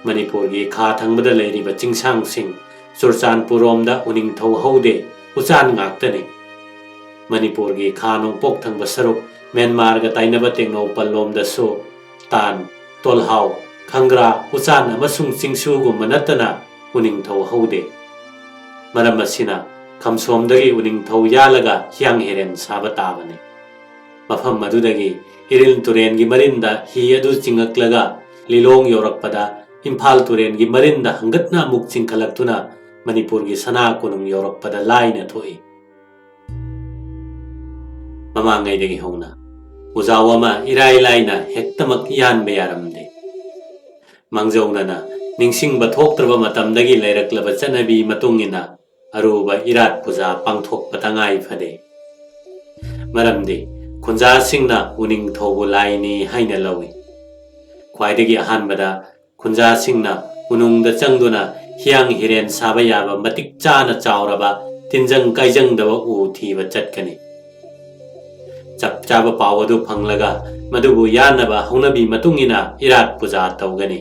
ꯃꯅꯤꯄꯨꯔꯒꯤ ꯈꯥ ꯊꯪꯕꯗ ꯂꯩꯔꯤꯕ ꯆꯤꯡꯁꯥꯡꯁꯤꯡ ꯆꯨꯔꯆꯥꯟꯄꯨꯔꯔꯣꯝꯗ ꯎꯅꯤꯡꯊꯧ ꯍꯧꯗꯦ, ꯎꯆꯥꯟ ꯉꯥꯛꯇꯅꯤ꯫ ꯃꯅꯤꯄꯨꯔꯒꯤ ꯈꯥ ꯅꯣꯡꯄꯣꯛ ꯊꯪꯕ ꯁꯔꯨꯛ ꯃ꯭ꯌꯥꯟꯃꯥꯔꯒ ꯇꯥꯏꯅꯕ ꯇꯦꯡꯅꯧꯄꯜꯂꯣꯝꯗꯁꯨ ꯇꯥꯟ, ꯇꯣꯜꯍꯥꯎ, ꯈꯪꯒ꯭ꯔꯥ, ꯎꯆꯥꯟ ꯑꯃꯁꯨꯡ ꯆꯤꯡꯁꯨꯒꯨꯝꯕ ꯅꯠꯇꯅ ꯎꯅꯤꯡꯊꯧ ꯍꯧꯗꯦ꯫ ꯃꯔꯝ ꯑꯁꯤꯅ ꯈꯝꯁꯣꯝꯗꯒꯤ ꯎꯅꯤꯡꯊꯧ ꯌꯥꯜꯂꯒ ꯍꯤꯌꯥꯡ ꯍꯤꯔꯦꯟ ꯁꯥꯕ ꯇꯥꯕꯅꯤ꯫ ꯃꯐꯝ ꯑꯗꯨꯗꯒꯤ ꯏꯔꯤꯜ ꯇꯨꯔꯦꯟꯒꯤ ꯃꯔꯤꯟꯗ ꯍꯤ ꯑꯗꯨ ꯆꯤꯡꯉꯛꯂꯒ ꯂꯤꯂꯣꯡ ꯌꯧꯔꯛꯄꯗ ꯏꯝꯐꯥꯜ ꯇꯨꯔꯦꯟꯒꯤ ꯃꯔꯤꯟꯗ ꯍꯪꯒꯠꯅ ꯑꯃꯨꯛ ꯆꯤꯡꯈꯠꯂꯛꯇꯨꯅ ꯃꯅꯤꯄꯨꯔꯒꯤ ꯁꯅꯥ ꯀꯣꯅꯨꯡ ꯌꯧꯔꯛꯄꯗ ꯂꯥꯏꯅ ꯊꯣꯛꯏ꯫ ꯃꯃꯥꯡꯉꯩꯗꯒꯤ ꯍꯧꯅ ꯎꯖꯥꯎ ꯑꯃ ꯏꯔꯥꯏ ꯂꯥꯏꯅ ꯍꯦꯛꯇꯃꯛ ꯌꯥꯟꯕ ꯌꯥꯔꯝꯗꯦ꯫ ꯃꯥꯡꯖꯧꯅꯅ ꯅꯤꯡꯁꯤꯡꯕ ꯊꯣꯛꯇ꯭ꯔꯕ ꯃꯇꯝꯗꯒꯤ ꯂꯩꯔꯛꯂꯕ ꯆꯠꯅꯕꯤ ꯃꯇꯨꯡ ꯏꯟꯅ ꯑꯔꯨꯕ ꯏꯔꯥꯠ ꯄꯨꯖꯥ ꯄꯥꯡꯊꯣꯛꯄ ꯇꯉꯥꯏ ꯐꯗꯦ꯫ ꯃꯔꯝꯗꯤ ꯈꯨꯟꯖꯥꯁꯤꯡꯅ ꯎꯅꯤꯡꯊꯧꯕꯨ ꯂꯥꯏꯅꯤ ꯍꯥꯏꯅ ꯂꯧꯏ꯫ ꯈ꯭ꯋꯥꯏꯗꯒꯤ ꯑꯍꯥꯟꯕꯗ ꯈꯨꯟꯖꯥꯁꯤꯡꯅ ꯎꯅꯨꯡꯗ ꯆꯪꯗꯨꯅ ꯍꯤꯌꯥꯡ ꯍꯤꯔꯦꯟ ꯁꯥꯕ ꯌꯥꯕ ꯃꯇꯤꯛ ꯆꯥꯅ ꯆꯥꯎꯔꯕ ꯇꯤꯟꯖꯪ ꯀꯥꯏꯖꯪꯗꯕ ꯎ ꯊꯤꯕ ꯆꯠꯀꯅꯤ꯫ ꯆꯞ ꯆꯥꯕ ꯄꯥꯎ ꯑꯗꯨ ꯐꯪꯂꯒ ꯃꯗꯨꯕꯨ ꯌꯥꯟꯅꯕ ꯍꯧꯅꯕꯤ ꯃꯇꯨꯡ ꯏꯟꯅ ꯏꯔꯥꯠ ꯄꯨꯖꯥ ꯇꯧꯒꯅꯤ꯫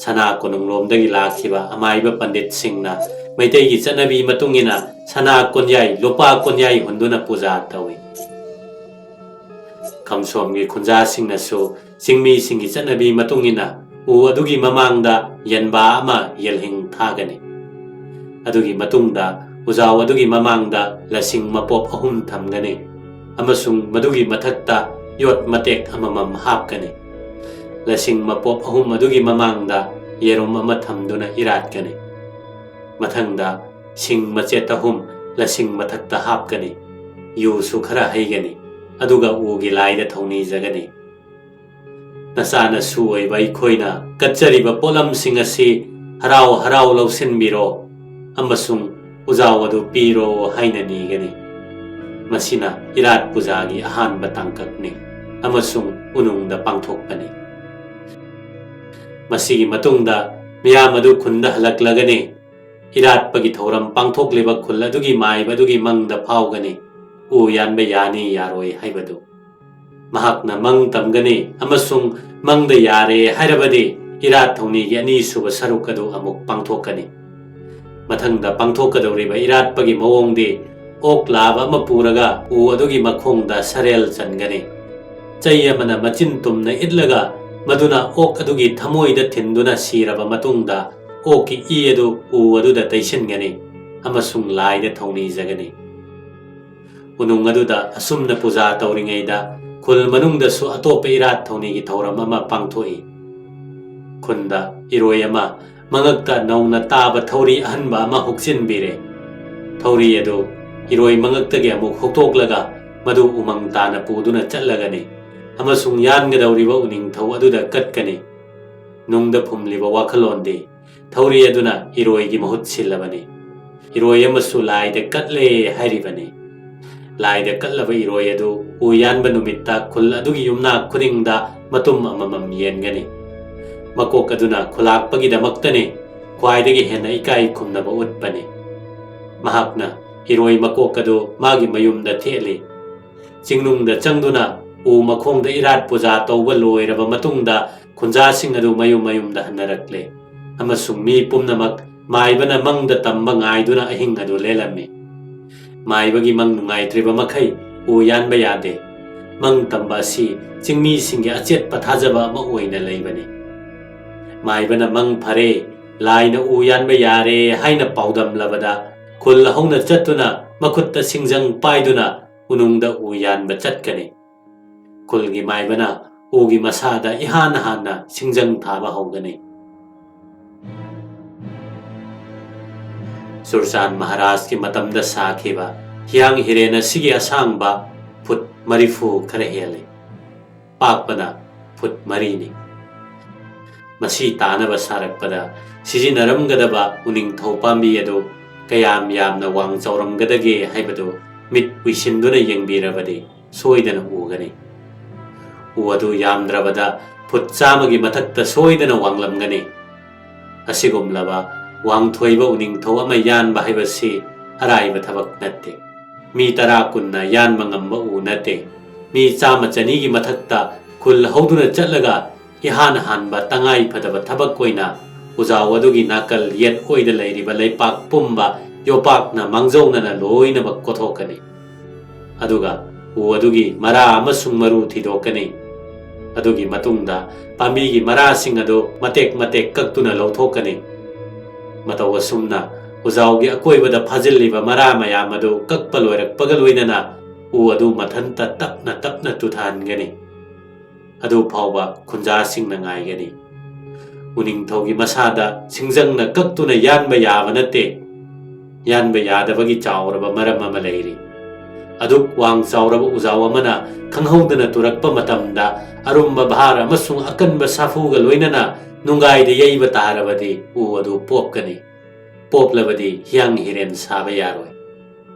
ꯁꯅꯥ ꯀꯣꯅꯨꯡꯂꯣꯝꯗꯒꯤ ꯂꯥꯛꯈꯤꯕ ꯑꯃꯥꯏꯕ ꯄꯟꯗꯤꯠꯁꯤꯡꯅ ꯃꯩꯇꯩꯒꯤ ꯆꯠꯅꯕꯤ ꯃꯇꯨꯡ ꯏꯟꯅ ꯁꯅꯥ ꯀꯣꯟꯌꯥꯏ, ꯂꯨꯄꯥ ꯀꯣꯟꯌꯥꯏ ꯍꯨꯟꯗꯨꯅ ꯄꯨꯖꯥ ꯇꯧꯏ꯫ ꯈꯝꯁꯣꯝꯒꯤ ꯈꯨꯟꯖꯥꯁꯤꯡꯅꯁꯨ ꯆꯤꯡꯃꯤꯁꯤꯡꯒꯤ ꯆꯠꯅꯕꯤ ꯃꯇꯨꯡ ꯏꯟꯅ ꯎ ꯑꯗꯨꯒꯤ ꯃꯃꯥꯡꯗ ꯌꯦꯟꯕꯥ ꯑꯃ ꯌꯦꯜꯍꯤꯡ ꯊꯥꯒꯅꯤ꯫ ꯑꯗꯨꯒꯤ ꯃꯇꯨꯡꯗ ꯎꯖꯥꯎ ꯑꯗꯨꯒꯤ ꯃꯃꯥꯡꯗ ꯂꯁꯤꯡ ꯃꯄꯣꯞ ꯑꯍꯨꯝ ꯊꯝꯒꯅꯤ ꯑꯃꯁꯨꯡ ꯃꯗꯨꯒꯤ ꯃꯊꯛꯇ ꯌꯣꯠ ꯃꯇꯦꯛ ꯑꯃꯃꯝ ꯍꯥꯞꯀꯅꯤ꯫ ꯂꯁꯤꯡ ꯃꯄꯣꯞ ꯑꯍꯨꯝ ꯑꯗꯨꯒꯤ ꯃꯃꯥꯡꯗ ꯌꯦꯔꯨꯝ ꯑꯃ ꯊꯝꯗꯨꯅ ꯏꯔꯥꯠꯀꯅꯤ꯫ ꯃꯊꯪꯗ ꯁꯤꯡ ꯃꯆꯦꯠ ꯑꯍꯨꯝ ꯂꯁꯤꯡ ꯃꯊꯛꯇ ꯍꯥꯞꯀꯅꯤ꯫ ꯌꯨꯁꯨ ꯈꯔ ꯍꯩꯒꯅꯤ꯫ ꯑꯗꯨꯒ ꯎꯒꯤ ꯂꯥꯏꯗ ꯊꯧꯅꯤꯖꯒꯅꯤ꯫ ꯅꯆꯥꯅꯁꯨ ꯑꯣꯏꯕ ꯑꯩꯈꯣꯏꯅ ꯀꯠꯆꯔꯤꯕ ꯄꯣꯠꯂꯝꯁꯤꯡ ꯑꯁꯤ ꯍꯔꯥꯎ ꯍꯔꯥꯎ ꯂꯧꯁꯤꯟꯕꯤꯔꯣ ꯑꯃꯁꯨꯡ ꯎꯖꯥꯎ ꯑꯗꯨ ꯄꯤꯔꯣ ꯍꯥꯏꯅ ꯅꯤꯒꯅꯤ꯫ ꯃꯁꯤꯅ ꯏꯔꯥꯠ ꯄꯨꯖꯥꯒꯤ ꯑꯍꯥꯟꯕ ꯇꯥꯡꯀꯛꯅꯤ ꯑꯃꯁꯨꯡ ꯎꯅꯨꯡꯗ ꯄꯥꯡꯊꯣꯛꯄꯅꯤ꯫ ꯃꯁꯤꯒꯤ ꯃꯇꯨꯡꯗ ꯃꯤꯌꯥꯝ ꯑꯗꯨ ꯈꯨꯟꯗ ꯍꯜꯂꯛꯂꯒꯅꯤ꯫ ꯏꯔꯥꯠꯄꯒꯤ ꯊꯧꯔꯝ ꯄꯥꯡꯊꯣꯛꯂꯤꯕ ꯈꯨꯜ ꯑꯗꯨꯒꯤ ꯃꯥꯏꯕ ꯑꯗꯨꯒꯤ ꯃꯪꯗ ꯐꯥꯎꯒꯅꯤ꯫ ꯎ ꯌꯥꯟꯕ ꯌꯥꯅꯤ ꯌꯥꯔꯣꯏ ꯍꯥꯏꯕꯗꯨ ꯃꯍꯥꯛꯅ ꯃꯪ ꯇꯝꯒꯅꯤ ꯑꯃꯁꯨꯡ ꯃꯪꯗ ꯌꯥꯔꯦ ꯍꯥꯏꯔꯕꯗꯤ ꯏꯔꯥꯠ ꯊꯧꯅꯤꯒꯤ ꯑꯅꯤꯁꯨꯕ ꯁꯔꯨꯛ ꯑꯗꯨ ꯑꯃꯨꯛ ꯄꯥꯡꯊꯣꯛꯀꯅꯤ꯫ ꯃꯊꯪꯗ ꯄꯥꯡꯊꯣꯛꯀꯗꯧꯔꯤꯕ ꯏꯔꯥꯠꯄꯒꯤ ꯃꯑꯣꯡꯗꯤ ꯑꯣꯛ ꯂꯥꯕ ꯑꯃ ꯄꯨꯔꯒ ꯎ ꯑꯗꯨꯒꯤ ꯃꯈꯣꯡꯗ ꯁꯔꯦꯜ ꯆꯟꯒꯅꯤ꯫ ꯆꯩ ꯑꯃꯅ ꯃꯆꯤꯟ ꯇꯨꯝꯅ ꯏꯠꯂꯒ ꯃꯗꯨꯅ ꯑꯣꯛ ꯑꯗꯨꯒꯤ ꯊꯃꯣꯏꯗ ꯊꯤꯟꯗꯨꯅ ꯁꯤꯔꯕ ꯃꯇꯨꯡꯗ ꯑꯣꯛꯀꯤ ꯏ ꯑꯗꯨ ꯎ ꯑꯗꯨꯗ ꯇꯩꯁꯤꯟꯒꯅꯤ ꯑꯃꯁꯨꯡ ꯂꯥꯏꯗ ꯊꯧꯅꯤꯖꯒꯅꯤ꯫ ꯎꯅꯨꯡ ꯑꯗꯨꯗ ꯑꯁꯨꯝꯅ ꯄꯨꯖꯥ ꯇꯧꯔꯤꯉꯩꯗ ꯈꯨꯜ ꯃꯅꯨꯡꯗꯁꯨ ꯑꯇꯣꯞꯄ ꯏꯔꯥꯠ ꯊꯧꯅꯤꯒꯤ ꯊꯧꯔꯝ ꯑꯃ ꯄꯥꯡꯊꯣꯛꯏ꯫ ꯈꯨꯟꯗ ꯏꯔꯣꯏ ꯑꯃ ꯃꯉꯛꯇ ꯅꯧꯅ ꯇꯥꯕ ꯊꯧꯔꯤ ꯑꯍꯟꯕ ꯑꯃ ꯍꯨꯛꯆꯤꯟꯕꯤꯔꯦ꯫ ꯊꯧꯔꯤ ꯑꯗꯨ ꯏꯔꯣꯏ ꯃꯉꯛꯇꯒꯤ ꯑꯃꯨꯛ ꯍꯨꯛꯇꯣꯛꯂꯒ ꯃꯗꯨ ꯎꯃꯪ ꯇꯥꯅ ꯄꯨꯗꯨꯅ ꯆꯠꯂꯒꯅꯤ ꯑꯃꯁꯨꯡ ꯌꯥꯟꯒꯗꯧꯔꯤꯕ ꯎꯅꯤꯡꯊꯧ ꯑꯗꯨꯗ ꯀꯠꯀꯅꯤ꯫ ꯅꯨꯡꯗ ꯐꯨꯝꯂꯤꯕ ꯋꯥꯈꯜꯂꯣꯟꯗꯤ ꯊꯧꯔꯤ ꯑꯗꯨꯅ ꯏꯔꯣꯏꯒꯤ ꯃꯍꯨꯠ ꯁꯤꯜꯂꯕꯅꯤ꯫ ꯏꯔꯣꯏ ꯑꯃꯁꯨ ꯂꯥꯏꯗ ꯀꯠꯂꯦ ꯍꯥꯏꯔꯤꯕꯅꯤ꯫ ꯂꯥꯏꯗ ꯀꯠꯂꯕ ꯏꯔꯣꯏ ꯑꯗꯨ ꯎ ꯌꯥꯟꯕ ꯅꯨꯃꯤꯠꯇ ꯈꯨꯜ ꯑꯗꯨꯒꯤ ꯌꯨꯝꯅꯥꯛ ꯈꯨꯗꯤꯡꯗ ꯃꯇꯨꯝ ꯑꯃꯃꯝ ꯌꯦꯟꯒꯅꯤ꯫ ꯃꯀꯣꯛ ꯑꯗꯨꯅ ꯈꯨꯂꯥꯛꯄꯒꯤꯗꯃꯛꯇꯅꯤ ꯈ꯭ꯋꯥꯏꯗꯒꯤ ꯍꯦꯟꯅ ꯏꯀꯥꯏ ꯈꯨꯝꯅꯕ ꯎꯠꯄꯅꯤ꯫ ꯃꯍꯥꯛꯅ ꯏꯔꯣꯏ ꯃꯀꯣꯛ ꯑꯗꯨ ꯃꯥꯒꯤ ꯃꯌꯨꯝꯗ ꯊꯦꯠꯂꯤ꯫ ꯆꯤꯡꯅꯨꯡꯗ ꯆꯪꯗꯨꯅ ꯎ ꯃꯈꯣꯡꯗ ꯏꯔꯥꯠ ꯄꯨꯖꯥ ꯇꯧꯕ ꯂꯣꯏꯔꯕ ꯃꯇꯨꯡꯗ ꯈꯨꯟꯖꯥꯁꯤꯡ ꯑꯗꯨ ꯃꯌꯨꯝ ꯃꯌꯨꯝꯗ ꯍꯟꯅꯔꯛꯂꯦ, ꯑꯃꯁꯨꯡ ꯃꯤ ꯄꯨꯝꯅꯃꯛ ꯃꯥꯏꯕꯅ ꯃꯪꯗ ꯇꯝꯕ ꯉꯥꯏꯗꯨꯅ ꯑꯍꯤꯡ ꯑꯗꯨ ꯂꯦꯜꯂꯝꯃꯤ꯫ ꯃꯥꯏꯕꯒꯤ ꯃꯪ ꯅꯨꯡꯉꯥꯏꯇ꯭ꯔꯤꯕ ꯃꯈꯩ ꯎ ꯌꯥꯟꯕ ꯌꯥꯗꯦ꯫ ꯃꯪ ꯇꯝꯕ ꯑꯁꯤ ꯆꯤꯡꯃꯤꯁꯤꯡꯒꯤ ꯑꯆꯦꯠꯄ ꯊꯥꯖꯕ ꯑꯃ ꯑꯣꯏꯅ ꯂꯩꯕꯅꯤ꯫ ꯃꯥꯏꯕꯅ ꯃꯪ ꯐꯔꯦ, ꯂꯥꯏꯅ ꯎ ꯌꯥꯟꯕ ꯌꯥꯔꯦ ꯍꯥꯏꯅ ꯄꯥꯎꯗꯝꯂꯕꯗ ꯈꯨꯜ ꯍꯧꯅ ꯆꯠꯇꯨꯅ ꯃꯈꯨꯠꯇ ꯁꯤꯡꯖꯪ ꯄꯥꯏꯗꯨꯅ ꯎꯅꯨꯡꯗ ꯎ ꯌꯥꯟꯕ ꯆꯠꯀꯅꯤ꯫ ꯈꯨꯜꯒꯤ ꯃꯥꯏꯕꯅ ꯎꯒꯤ ꯃꯁꯥꯗ ꯏꯍꯥꯟ ꯍꯥꯟꯅ ꯁꯤꯡꯖꯪ ꯊꯥꯕ ꯍꯧꯒꯅꯤ꯫ ꯆꯨꯔꯆꯥꯟ ꯃꯍꯥꯔꯥꯖꯀꯤ ꯃꯇꯝꯗ ꯁꯥꯈꯤꯕ ꯍꯤꯌꯥꯡ ꯍꯤꯔꯦꯟ ꯑꯁꯤꯒꯤ ꯑꯁꯥꯡꯕ ꯐꯨꯠ ꯃꯔꯤꯐꯨ ꯈꯔ ꯍꯦꯜꯂꯤ꯫ ꯄꯥꯛꯄꯅ ꯐꯨꯠ ꯃꯔꯤꯅꯤ꯫ ꯃꯁꯤ ꯇꯥꯅꯕ ꯁꯥꯔꯛꯄꯗ ꯁꯤꯖꯤꯟꯅꯔꯝꯒꯗꯕ ꯎꯅꯤꯡꯊꯧ ꯄꯥꯝꯕꯤ ꯑꯗꯨ ꯀꯌꯥꯝ ꯌꯥꯝꯅ ꯋꯥꯡ ꯆꯥꯎꯔꯝꯒꯗꯒꯦ ꯍꯥꯏꯕꯗꯨ ꯃꯤꯠ ꯎꯏꯁꯤꯟꯗꯨꯅ ꯌꯦꯡꯕꯤꯔꯕꯗꯤ ꯁꯣꯏꯗꯅ ꯎꯒꯅꯤ꯫ ꯎ ꯑꯗꯨ ꯌꯥꯝꯗ꯭ꯔꯕꯗ ꯐꯨꯠ ꯆꯥꯝꯃꯒꯤ ꯃꯊꯛꯇ ꯁꯣꯏꯗꯅ ꯋꯥꯡꯂꯝꯒꯅꯤ꯫ ꯑꯁꯤꯒꯨꯝꯂꯕ ꯋꯥꯡꯊꯣꯏꯕ ꯎꯅꯤꯡꯊꯧ ꯑꯃ ꯌꯥꯟꯕ ꯍꯥꯏꯕꯁꯤ ꯑꯔꯥꯏꯕ ꯊꯕꯛ ꯅꯠꯇꯦ꯫ ꯃꯤ ꯇꯔꯥ ꯀꯨꯟꯅ ꯌꯥꯟꯕ ꯉꯝꯕ ꯎ ꯅꯠꯇꯦ꯫ ꯃꯤ ꯆꯥꯝꯃ ꯆꯅꯤꯒꯤ ꯃꯊꯛꯇ ꯈꯨꯜ ꯍꯧꯗꯨꯅ ꯆꯠꯂꯒ ꯏꯍꯥꯟ ꯍꯥꯟꯕ ꯇꯉꯥꯏ ꯐꯗꯕ ꯊꯕꯛ ꯑꯣꯏꯅ ꯎꯖꯥꯎ ꯑꯗꯨꯒꯤ ꯅꯥꯀꯜ ꯌꯦꯠ ꯑꯣꯏꯗ ꯂꯩꯔꯤꯕ ꯂꯩꯄꯥꯛ ꯄꯨꯝꯕ ꯌꯣꯄꯥꯛꯅ ꯃꯥꯡꯖꯧꯅꯅ ꯂꯣꯏꯅꯃꯛ ꯀꯣꯊꯣꯛꯀꯅꯤ꯫ ꯑꯗꯨꯒ ꯎ ꯑꯗꯨꯒꯤ ꯃꯔꯥ ꯑꯃꯁꯨꯡ ꯃꯔꯨ ꯊꯤꯗꯣꯛꯀꯅꯤ꯫ ꯑꯗꯨꯒꯤ ꯃꯇꯨꯡꯗ ꯄꯥꯝꯕꯤꯒꯤ ꯃꯔꯥꯁꯤꯡ ꯑꯗꯨ ꯃꯇꯦꯛ ꯃꯇꯦꯛ ꯀꯛꯇꯨꯅ ꯂꯧꯊꯣꯛꯀꯅꯤ꯫ ꯃꯇꯧ ꯑꯁꯨꯝꯅ ꯎꯖꯥꯎꯒꯤ ꯑꯀꯣꯏꯕꯗ ꯐꯥꯖꯤꯜꯂꯤꯕ ꯃꯔꯥ ꯃꯌꯥꯝ ꯑꯗꯨ ꯀꯛꯄ ꯂꯣꯏꯔꯛꯄꯒ ꯂꯣꯏꯅꯅ ꯎ ꯑꯗꯨ ꯃꯊꯟꯇ ꯇꯞꯅ ꯇꯞꯅ ꯇꯨꯊꯍꯟꯒꯅꯤ꯫ ꯑꯗꯨ ꯐꯥꯎꯕ ꯈꯨꯟꯖꯥꯁꯤꯡꯅ ꯉꯥꯏꯒꯅꯤ꯫ ꯎꯅꯤꯡꯊꯧꯒꯤ ꯃꯁꯥꯗ ꯁꯤꯡꯖꯪꯅ ꯀꯛꯇꯨꯅ ꯌꯥꯟꯕ ꯌꯥꯕ ꯅꯠꯇꯦ꯫ ꯌꯥꯟꯕ ꯌꯥꯗꯕꯒꯤ ꯆꯥꯎꯔꯕ ꯃꯔꯝ ꯑꯃ ꯂꯩꯔꯤ꯫ ꯑꯗꯨꯛ ꯋꯥꯡ ꯆꯥꯎꯔꯕ ꯎꯖꯥꯎ ꯑꯃꯅ ꯈꯪꯍꯧꯗꯅ ꯇꯨꯔꯛꯄ ꯃꯇꯝꯗ, ꯑꯔꯨꯝꯕ ꯚꯥꯔ ꯑꯃꯁꯨꯡ ꯑꯀꯟꯕ ꯁꯥꯐꯨꯒ ꯂꯣꯏꯅꯅ ꯅꯨꯡꯒꯥꯏꯗ ꯌꯩꯕ ꯇꯥꯔꯕꯗꯤ, ꯎ ꯑꯗꯨ ꯄꯣꯞꯀꯅꯤ꯫ ꯄꯣꯞꯂꯕꯗꯤ ꯍꯤꯌꯥꯡ ꯍꯤꯔꯦꯟ ꯁꯥꯕ ꯌꯥꯔꯣꯏ꯫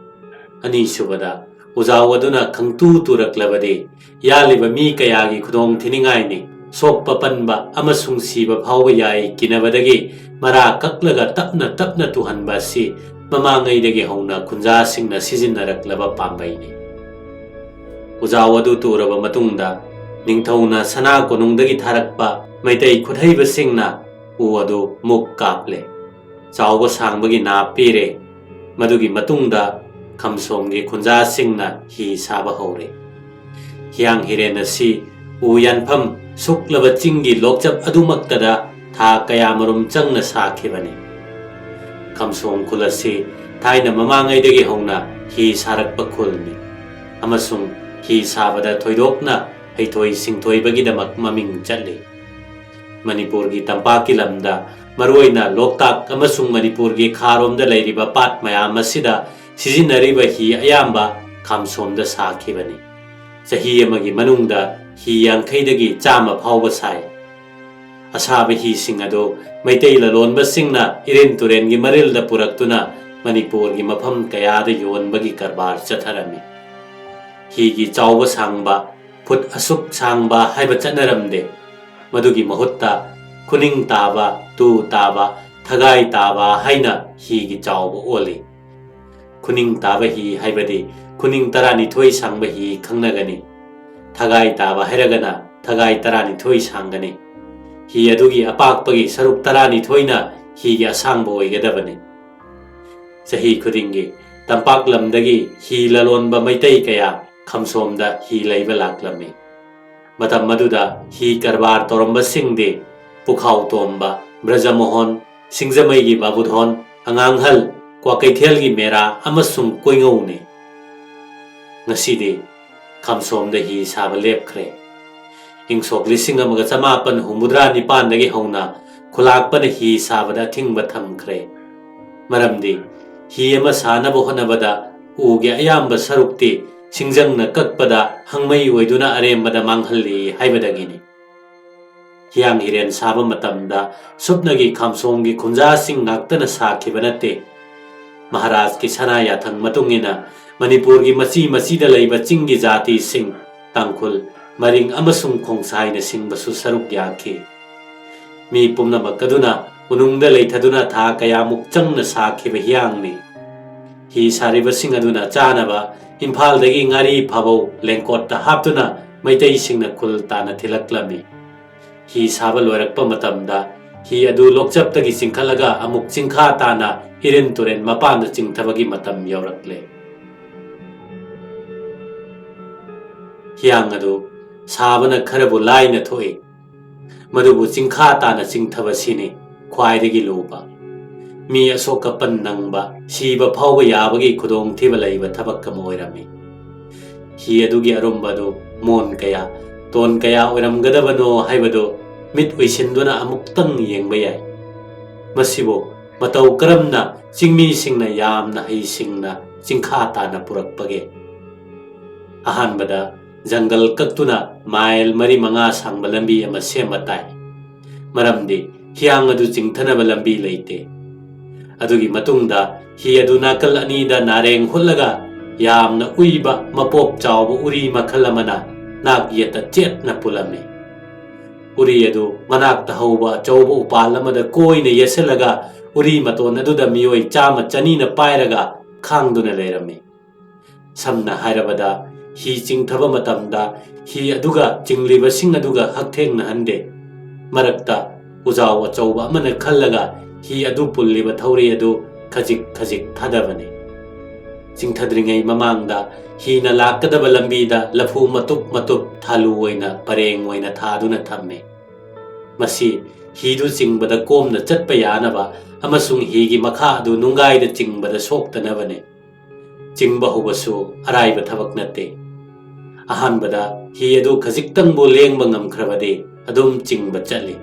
ꯑꯅꯤꯁꯨꯕꯗ, ꯎꯖꯥꯎ ꯑꯗꯨꯅ ꯈꯪꯇꯨ ꯇꯨꯔꯛꯂꯕꯗꯤ, ꯌꯥꯜꯂꯤꯕ ꯃꯤ ꯀꯌꯥꯒꯤ ꯈꯨꯗꯣꯡ ꯊꯤꯅꯤꯡꯉꯥꯏꯅꯤ꯫ ꯁꯣꯛꯄ ꯄꯟꯕ ꯑꯃꯁꯨꯡ ꯁꯤꯕ ꯐꯥꯎꯕ ꯌꯥꯏ꯫ ꯀꯤꯅꯕꯗꯒꯤ ꯃꯔꯥ ꯀꯛꯂꯒ ꯇꯞꯅ ꯇꯞꯅ ꯇꯨꯍꯟꯕ ꯑꯁꯤ ꯃꯃꯥꯡꯉꯩꯗꯒꯤ ꯍꯧꯅ ꯈꯨꯟꯖꯥꯁꯤꯡꯅ ꯁꯤꯖꯤꯟꯅꯔꯛꯂꯕ ꯄꯥꯝꯕꯩꯅꯤ꯫ ꯎꯖꯥꯎ ꯑꯗꯨ ꯇꯨꯔꯕ ꯃꯇꯨꯡꯗ, ꯅꯤꯡꯊꯧꯅ ꯁꯅꯥ ꯀꯣꯅꯨꯡꯗꯒꯤ ꯊꯥꯔꯛꯄ ꯃꯩꯇꯩ ꯈꯨꯠꯍꯩꯕꯁꯤꯡꯅ ꯎ ꯑꯗꯨ ꯃꯨꯛ ꯀꯥꯞꯂꯦ꯫ ꯆꯥꯎꯕ ꯁꯥꯡꯕꯒꯤ ꯅꯥꯞ ꯄꯤꯔꯦ꯫ ꯃꯗꯨꯒꯤ ꯃꯇꯨꯡꯗ ꯈꯝꯁꯣꯝꯒꯤ ꯈꯨꯟꯖꯥꯁꯤꯡꯅ ꯍꯤ ꯁꯥꯕ ꯍꯧꯔꯦ꯫ ꯍꯤꯌꯥꯡ ꯍꯤꯔꯦꯟ ꯑꯁꯤ ꯎ ꯌꯥꯟꯐꯝ ꯁꯨꯛꯂꯕ ꯆꯤꯡꯒꯤ ꯂꯣꯛꯆꯞ ꯑꯗꯨꯃꯛꯇꯗ ꯊꯥ ꯀꯌꯥꯃꯔꯨꯝ ꯆꯪꯅ ꯁꯥꯈꯤꯕꯅꯤ꯫ ꯈꯝꯁꯣꯝ ꯈꯨꯜ ꯑꯁꯤ ꯊꯥꯏꯅ ꯃꯃꯥꯡꯉꯩꯗꯒꯤ ꯍꯧꯅ ꯍꯤ ꯁꯥꯔꯛꯄ ꯈꯨꯜꯅꯤ, ꯑꯃꯁꯨꯡ ꯍꯤ ꯁꯥꯕꯗ ꯊꯣꯏꯗꯣꯛꯅ ꯍꯩꯊꯣꯏ ꯁꯤꯡꯊꯣꯏꯕꯒꯤꯗꯃꯛ ꯃꯃꯤꯡ ꯆꯠꯂꯤ꯫ ꯃꯅꯤꯄꯨꯔꯒꯤ ꯇꯝꯄꯥꯛꯀꯤ ꯂꯝꯗ, ꯃꯔꯨꯑꯣꯏꯅ ꯂꯣꯛꯇꯥꯛ ꯑꯃꯁꯨꯡ ꯃꯅꯤꯄꯨꯔꯒꯤ ꯈꯥꯔꯣꯝꯗ ꯂꯩꯔꯤꯕ ꯄꯥꯠ ꯃꯌꯥꯝ ꯑꯁꯤꯗ ꯁꯤꯖꯤꯟꯅꯔꯤꯕ ꯍꯤ ꯑꯌꯥꯝꯕ ꯈꯥꯝꯁꯣꯝꯗ ꯁꯥꯈꯤꯕꯅꯤ꯫ ꯆꯍꯤ ꯑꯃꯒꯤ ꯃꯅꯨꯡꯗ ꯍꯤ ꯌꯥꯡꯈꯩꯗꯒꯤ ꯆꯥꯝꯃ ꯐꯥꯎꯕ ꯁꯥꯏ꯫ ꯑꯁꯥꯕ ꯍꯤꯁꯤꯡ ꯑꯗꯨ ꯃꯩꯇꯩ ꯂꯂꯣꯟꯕꯁꯤꯡꯅ ꯏꯔꯦꯟ ꯇꯨꯔꯦꯟꯒꯤ ꯃꯔꯤꯜꯗ ꯄꯨꯔꯛꯇꯨꯅ ꯃꯅꯤꯄꯨꯔꯒꯤ ꯃꯐꯝ ꯀꯌꯥꯗ ꯌꯣꯟꯕꯒꯤ ꯀꯔꯕꯥꯔ ꯆꯠꯊꯔꯝꯃꯤ꯫ ꯍꯤꯒꯤ ꯆꯥꯎꯕ ꯁꯥꯡꯕ, ꯐꯨꯠ ꯑꯁꯨꯛ ꯁꯥꯡꯕ ꯍꯥꯏꯕ ꯆꯠꯅꯔꯝꯗꯦ꯫ ꯃꯗꯨꯒꯤ ꯃꯍꯨꯠꯇ ꯈꯨꯅꯤꯡ ꯇꯥꯕ, ꯇꯨ ꯇꯥꯕ, ꯊꯒꯥꯏ ꯇꯥꯕ ꯍꯥꯏꯅ ꯍꯤꯒꯤ ꯆꯥꯎꯕ ꯑꯣꯜꯂꯤ꯫ ꯈꯨꯅꯤꯡ ꯇꯥꯕ ꯍꯤ ꯍꯥꯏꯕꯗꯤ ꯈꯨꯅꯤꯡ ꯇꯔꯥꯅꯤꯊꯣꯏ ꯁꯥꯡꯕ ꯍꯤ ꯈꯪꯅꯒꯅꯤ꯫ ꯊꯒꯥꯏ ꯇꯥꯕ ꯍꯥꯏꯔꯒꯅ ꯊꯒꯥꯏ ꯇꯔꯥꯅꯤꯊꯣꯏ ꯁꯥꯡꯒꯅꯤ꯫ ꯍꯤ ꯑꯗꯨꯒꯤ ꯑꯄꯥꯛꯄꯒꯤ ꯁꯔꯨꯛ ꯇꯔꯥꯅꯤꯊꯣꯏꯅ ꯍꯤꯒꯤ ꯑꯁꯥꯡꯕ ꯑꯣꯏꯒꯗꯕꯅꯤ꯫ ꯆꯍꯤ ꯈꯨꯗꯤꯡꯒꯤ ꯇꯝꯄꯥꯛ ꯂꯝꯗꯒꯤ ꯍꯤ ꯂꯂꯣꯟꯕ ꯃꯩꯇꯩ ꯀꯌꯥ ꯈꯝꯁꯣꯝꯗ ꯍꯤ ꯂꯩꯕ ꯂꯥꯛꯂꯝꯃꯤ꯫ ꯃꯇꯝ ꯑꯗꯨꯗ ꯍꯤ ꯀꯔꯕꯥꯔ ꯇꯧꯔꯝꯕꯁꯤꯡꯗꯤ ꯄꯨꯈꯥꯎ ꯇꯣꯝꯕ, ꯕ꯭ꯔꯖꯃꯣꯍꯟ, ꯁꯤꯡꯖꯃꯩꯒꯤ ꯕꯥꯕꯨꯙꯣꯟ, ꯑꯉꯥꯡꯍꯜ, ꯀ꯭ꯋꯥꯀꯩꯊꯦꯜꯒꯤ ꯃꯦꯔꯥ ꯑꯃꯁꯨꯡ ꯀꯣꯏꯉꯧꯅꯤ꯫ ꯉꯁꯤꯗꯤ ꯈꯝꯁꯣꯝꯗ ꯍꯤ ꯁꯥꯕ ꯂꯦꯞꯈ꯭ꯔꯦ꯫ ꯏꯪ ꯁꯣꯛ ꯂꯤꯁꯤꯡ ꯑꯃꯒ ꯆꯃꯥꯄꯟ ꯍꯨꯝꯐꯨꯇꯔꯥ ꯅꯤꯄꯥꯟꯗꯒꯤ ꯍꯧꯅ ꯈꯨꯂꯥꯛꯄꯅ ꯍꯤ ꯁꯥꯕꯗ ꯑꯊꯤꯡꯕ ꯊꯝꯈ꯭ꯔꯦ꯫ ꯃꯔꯝꯗꯤ ꯍꯤ ꯑꯃ ꯁꯥꯅꯕ ꯍꯣꯠꯅꯕꯗ ꯎꯒꯤ ꯑꯌꯥꯝꯕ ꯁꯔꯨꯛꯇꯤ ꯁꯤꯡꯖꯪꯅ ꯀꯛꯄꯗ ꯍꯪꯃꯩ ꯑꯣꯏꯗꯨꯅ ꯑꯔꯦꯝꯕꯗ ꯃꯥꯡꯍꯜꯂꯤ ꯍꯥꯏꯕꯗꯒꯤꯅꯤ꯫ ꯍꯤꯌꯥꯡ ꯍꯤꯔꯦꯟ ꯁꯥꯕ ꯃꯇꯝꯗ ꯁꯨꯞꯅꯒꯤ ꯈꯥꯝꯁꯣꯡꯒꯤ ꯈꯨꯟꯖꯥꯁꯤꯡ ꯉꯥꯛꯇꯅ ꯁꯥꯈꯤꯕ ꯅꯠꯇꯦ꯫ ꯃꯍꯥꯔꯥꯖꯀꯤ ꯁꯅꯥ ꯌꯥꯊꯪ ꯃꯇꯨꯡ ꯏꯟꯅ ꯃꯅꯤꯄꯨꯔꯒꯤ ꯃꯆꯤ ꯃꯆꯤꯗ ꯂꯩꯕ ꯆꯤꯡꯒꯤ ꯖꯥꯇꯤꯁꯤꯡ, ꯇꯥꯡꯈꯨꯜ, ꯃꯔꯤꯡ ꯑꯃꯁꯨꯡ ꯈꯣꯡꯁꯥꯏꯅꯆꯤꯡꯕꯁꯨ ꯁꯔꯨꯛ ꯌꯥꯈꯤ꯫ ꯃꯤ ꯄꯨꯝꯅꯃꯛ ꯑꯗꯨꯅ ꯎꯅꯨꯡꯗ ꯂꯩꯊꯗꯨꯅ ꯊꯥ ꯀꯌꯥꯃꯨꯛ ꯆꯪꯅ ꯁꯥꯈꯤꯕ ꯍꯤꯌꯥꯡꯅꯤ꯫ ꯍꯤ ꯁꯥꯔꯤꯕꯁꯤꯡ ꯑꯗꯨꯅ ꯆꯥꯅꯕ ꯏꯝꯐꯥꯜꯗꯒꯤ ꯉꯥꯔꯤ ꯐꯥꯕꯧ ꯂꯦꯡꯀꯣꯠꯇ ꯍꯥꯞꯇꯨꯅ ꯃꯩꯇꯩꯁꯤꯡꯅ ꯈꯨꯜ ꯇꯥꯅ ꯊꯤꯜꯂꯛꯂꯝꯃꯤ꯫ ꯍꯤ ꯁꯥꯕ ꯂꯣꯏꯔꯛꯄ ꯃꯇꯝꯗ ꯍꯤ ꯑꯗꯨ ꯂꯣꯛꯆꯞꯇꯒꯤ ꯆꯤꯡꯈꯠꯂꯒ ꯑꯃꯨꯛ ꯆꯤꯡꯈꯥ ꯇꯥꯅ ꯏꯔꯤꯟ ꯇꯨꯔꯦꯟ ꯃꯄꯥꯟꯗ ꯆꯤꯡꯊꯕꯒꯤ ꯃꯇꯝ ꯌꯧꯔꯛꯂꯦ꯫ ꯍꯤꯌꯥꯡ ꯑꯗꯨ ꯁꯥꯕꯅ ꯈꯔꯕꯨ ꯂꯥꯏꯅ ꯊꯣꯛꯏ꯫ ꯃꯗꯨꯕꯨ ꯆꯤꯡꯈꯥ ꯇꯥꯅ ꯆꯤꯡꯊꯕꯁꯤꯅꯤ ꯈ꯭ꯋꯥꯏꯗꯒꯤ ꯂꯨꯕ꯫ ꯃꯤ ꯑꯁꯣꯛ ꯑꯄꯟ ꯅꯪꯕ, ꯁꯤꯕ ꯐꯥꯎꯕ ꯌꯥꯕꯒꯤ ꯈꯨꯗꯣꯡꯊꯤꯕ ꯂꯩꯕ ꯊꯕꯛ ꯑꯃ ꯑꯣꯏꯔꯝꯃꯤ꯫ ꯍꯤ ꯑꯗꯨꯒꯤ ꯑꯔꯨꯝꯕ ꯑꯗꯨ ꯃꯣꯟ ꯀꯌꯥ, ꯇꯣꯟ ꯀꯌꯥ ꯑꯣꯏꯔꯝꯒꯗꯕꯅꯣ ꯍꯥꯏꯕꯗꯨ ꯃꯤꯠ ꯎꯏꯁꯤꯟꯗꯨꯅ ꯑꯃꯨꯛꯇꯪ ꯌꯦꯡꯕ ꯌꯥꯏ꯫ ꯃꯁꯤꯕꯨ ꯃꯇꯧ ꯀꯔꯝꯅ ꯆꯤꯡꯃꯤꯁꯤꯡꯅ ꯌꯥꯝꯅ ꯍꯩꯁꯤꯡꯅ ꯆꯤꯡꯈꯥ ꯇꯥꯅ ꯄꯨꯔꯛꯄꯒꯦ? ꯑꯍꯥꯟꯕꯗ ꯖꯪꯒꯜ ꯀꯛꯇꯨꯅ ꯃꯥꯏꯜ ꯃꯔꯤ ꯃꯉꯥ ꯁꯥꯡꯕ ꯂꯝꯕꯤ ꯑꯃ ꯁꯦꯝꯕ ꯇꯥꯏ꯫ ꯃꯔꯝꯗꯤ ꯍꯤꯌꯥꯡ ꯑꯗꯨ ꯆꯤꯡꯊꯅꯕ ꯂꯝꯕꯤ ꯂꯩꯇꯦ꯫ ꯑꯗꯨꯒꯤ ꯃꯇꯨꯡꯗ ꯍꯤ ꯑꯗꯨ ꯅꯥꯀꯜ ꯑꯅꯤꯗ ꯅꯥꯔꯦꯡ ꯍꯨꯠꯂꯒ ꯌꯥꯝꯅ ꯎꯏꯕ ꯃꯄꯣꯞ ꯆꯥꯎꯕ ꯎꯔꯤ ꯃꯈꯜ ꯑꯃꯅ ꯅꯥꯛ ꯌꯦꯠꯇ ꯆꯦꯠꯅ ꯄꯨꯜꯂꯝꯃꯤ꯫ ꯎꯔꯤ ꯑꯗꯨ ꯃꯅꯥꯛꯇ ꯍꯧꯕ ꯑꯆꯧꯕ ꯎꯄꯥꯜ ꯑꯃꯗ ꯀꯣꯏꯅ ꯌꯦꯠꯁꯤꯜꯂꯒ ꯎꯔꯤ ꯃꯇꯣꯟ ꯑꯗꯨꯗ ꯃꯤꯑꯣꯏ ꯆꯥꯝꯃ ꯆꯅꯤꯅ ꯄꯥꯏꯔꯒ ꯈꯥꯡꯗꯨꯅ ꯂꯩꯔꯝꯃꯤ꯫ ꯁꯝꯅ ꯍꯥꯏꯔꯕꯗ, ꯍꯤ ꯆꯤꯡꯊꯕ ꯃꯇꯝꯗ ꯍꯤ ꯑꯗꯨꯒ ꯆꯤꯡꯂꯤꯕꯁꯤꯡ ꯑꯗꯨꯒ ꯍꯛꯊꯦꯡꯅꯍꯟꯗꯦ꯫ ꯃꯔꯛꯇ ꯎꯖꯥꯎ ꯑꯆꯧꯕ ꯑꯃꯅ ꯈꯜꯂꯒ ꯍꯤ ꯑꯗꯨ ꯄꯨꯜꯂꯤꯕ ꯊꯧꯔꯤ ꯑꯗꯨ ꯈꯖꯤꯛ ꯈꯖꯤꯛ ꯊꯥꯗꯕꯅꯤ꯫ ꯆꯤꯡꯊꯗ꯭ꯔꯤꯉꯩ ꯃꯃꯥꯡꯗ ꯍꯤꯅ ꯂꯥꯛꯀꯗꯕ ꯂꯝꯕꯤꯗ ꯂꯐꯨ ꯃꯇꯨꯞ ꯃꯇꯨꯞ ꯊꯥꯂꯨ ꯑꯣꯏꯅ ꯄꯔꯦꯡ ꯑꯣꯏꯅ ꯊꯥꯗꯨꯅ ꯊꯝꯃꯤ꯫ ꯃꯁꯤ ꯍꯤꯗꯨ ꯆꯤꯡꯕꯗ ꯀꯣꯝꯅ ꯆꯠꯄ ꯌꯥꯅꯕ ꯑꯃꯁꯨꯡ ꯍꯤꯒꯤ ꯃꯈꯥ ꯑꯗꯨ ꯅꯨꯡꯒꯥꯏꯗ ꯆꯤꯡꯕꯗ ꯁꯣꯛꯇꯅꯕꯅꯤ꯫ ꯆꯤꯡꯕ ꯍꯧꯕꯁꯨ ꯑꯔꯥꯏꯕ ꯊꯕꯛ ꯅꯠꯇꯦ꯫ ꯑꯍꯥꯟꯕꯗ ꯍꯤ ꯑꯗꯨ ꯈꯖꯤꯛꯇꯪꯕꯨ ꯂꯦꯡꯕ ꯉꯝꯈ꯭ꯔꯕꯗꯤ ꯑꯗꯨꯝ ꯆꯤꯡꯕ ꯆꯠꯂꯤ꯫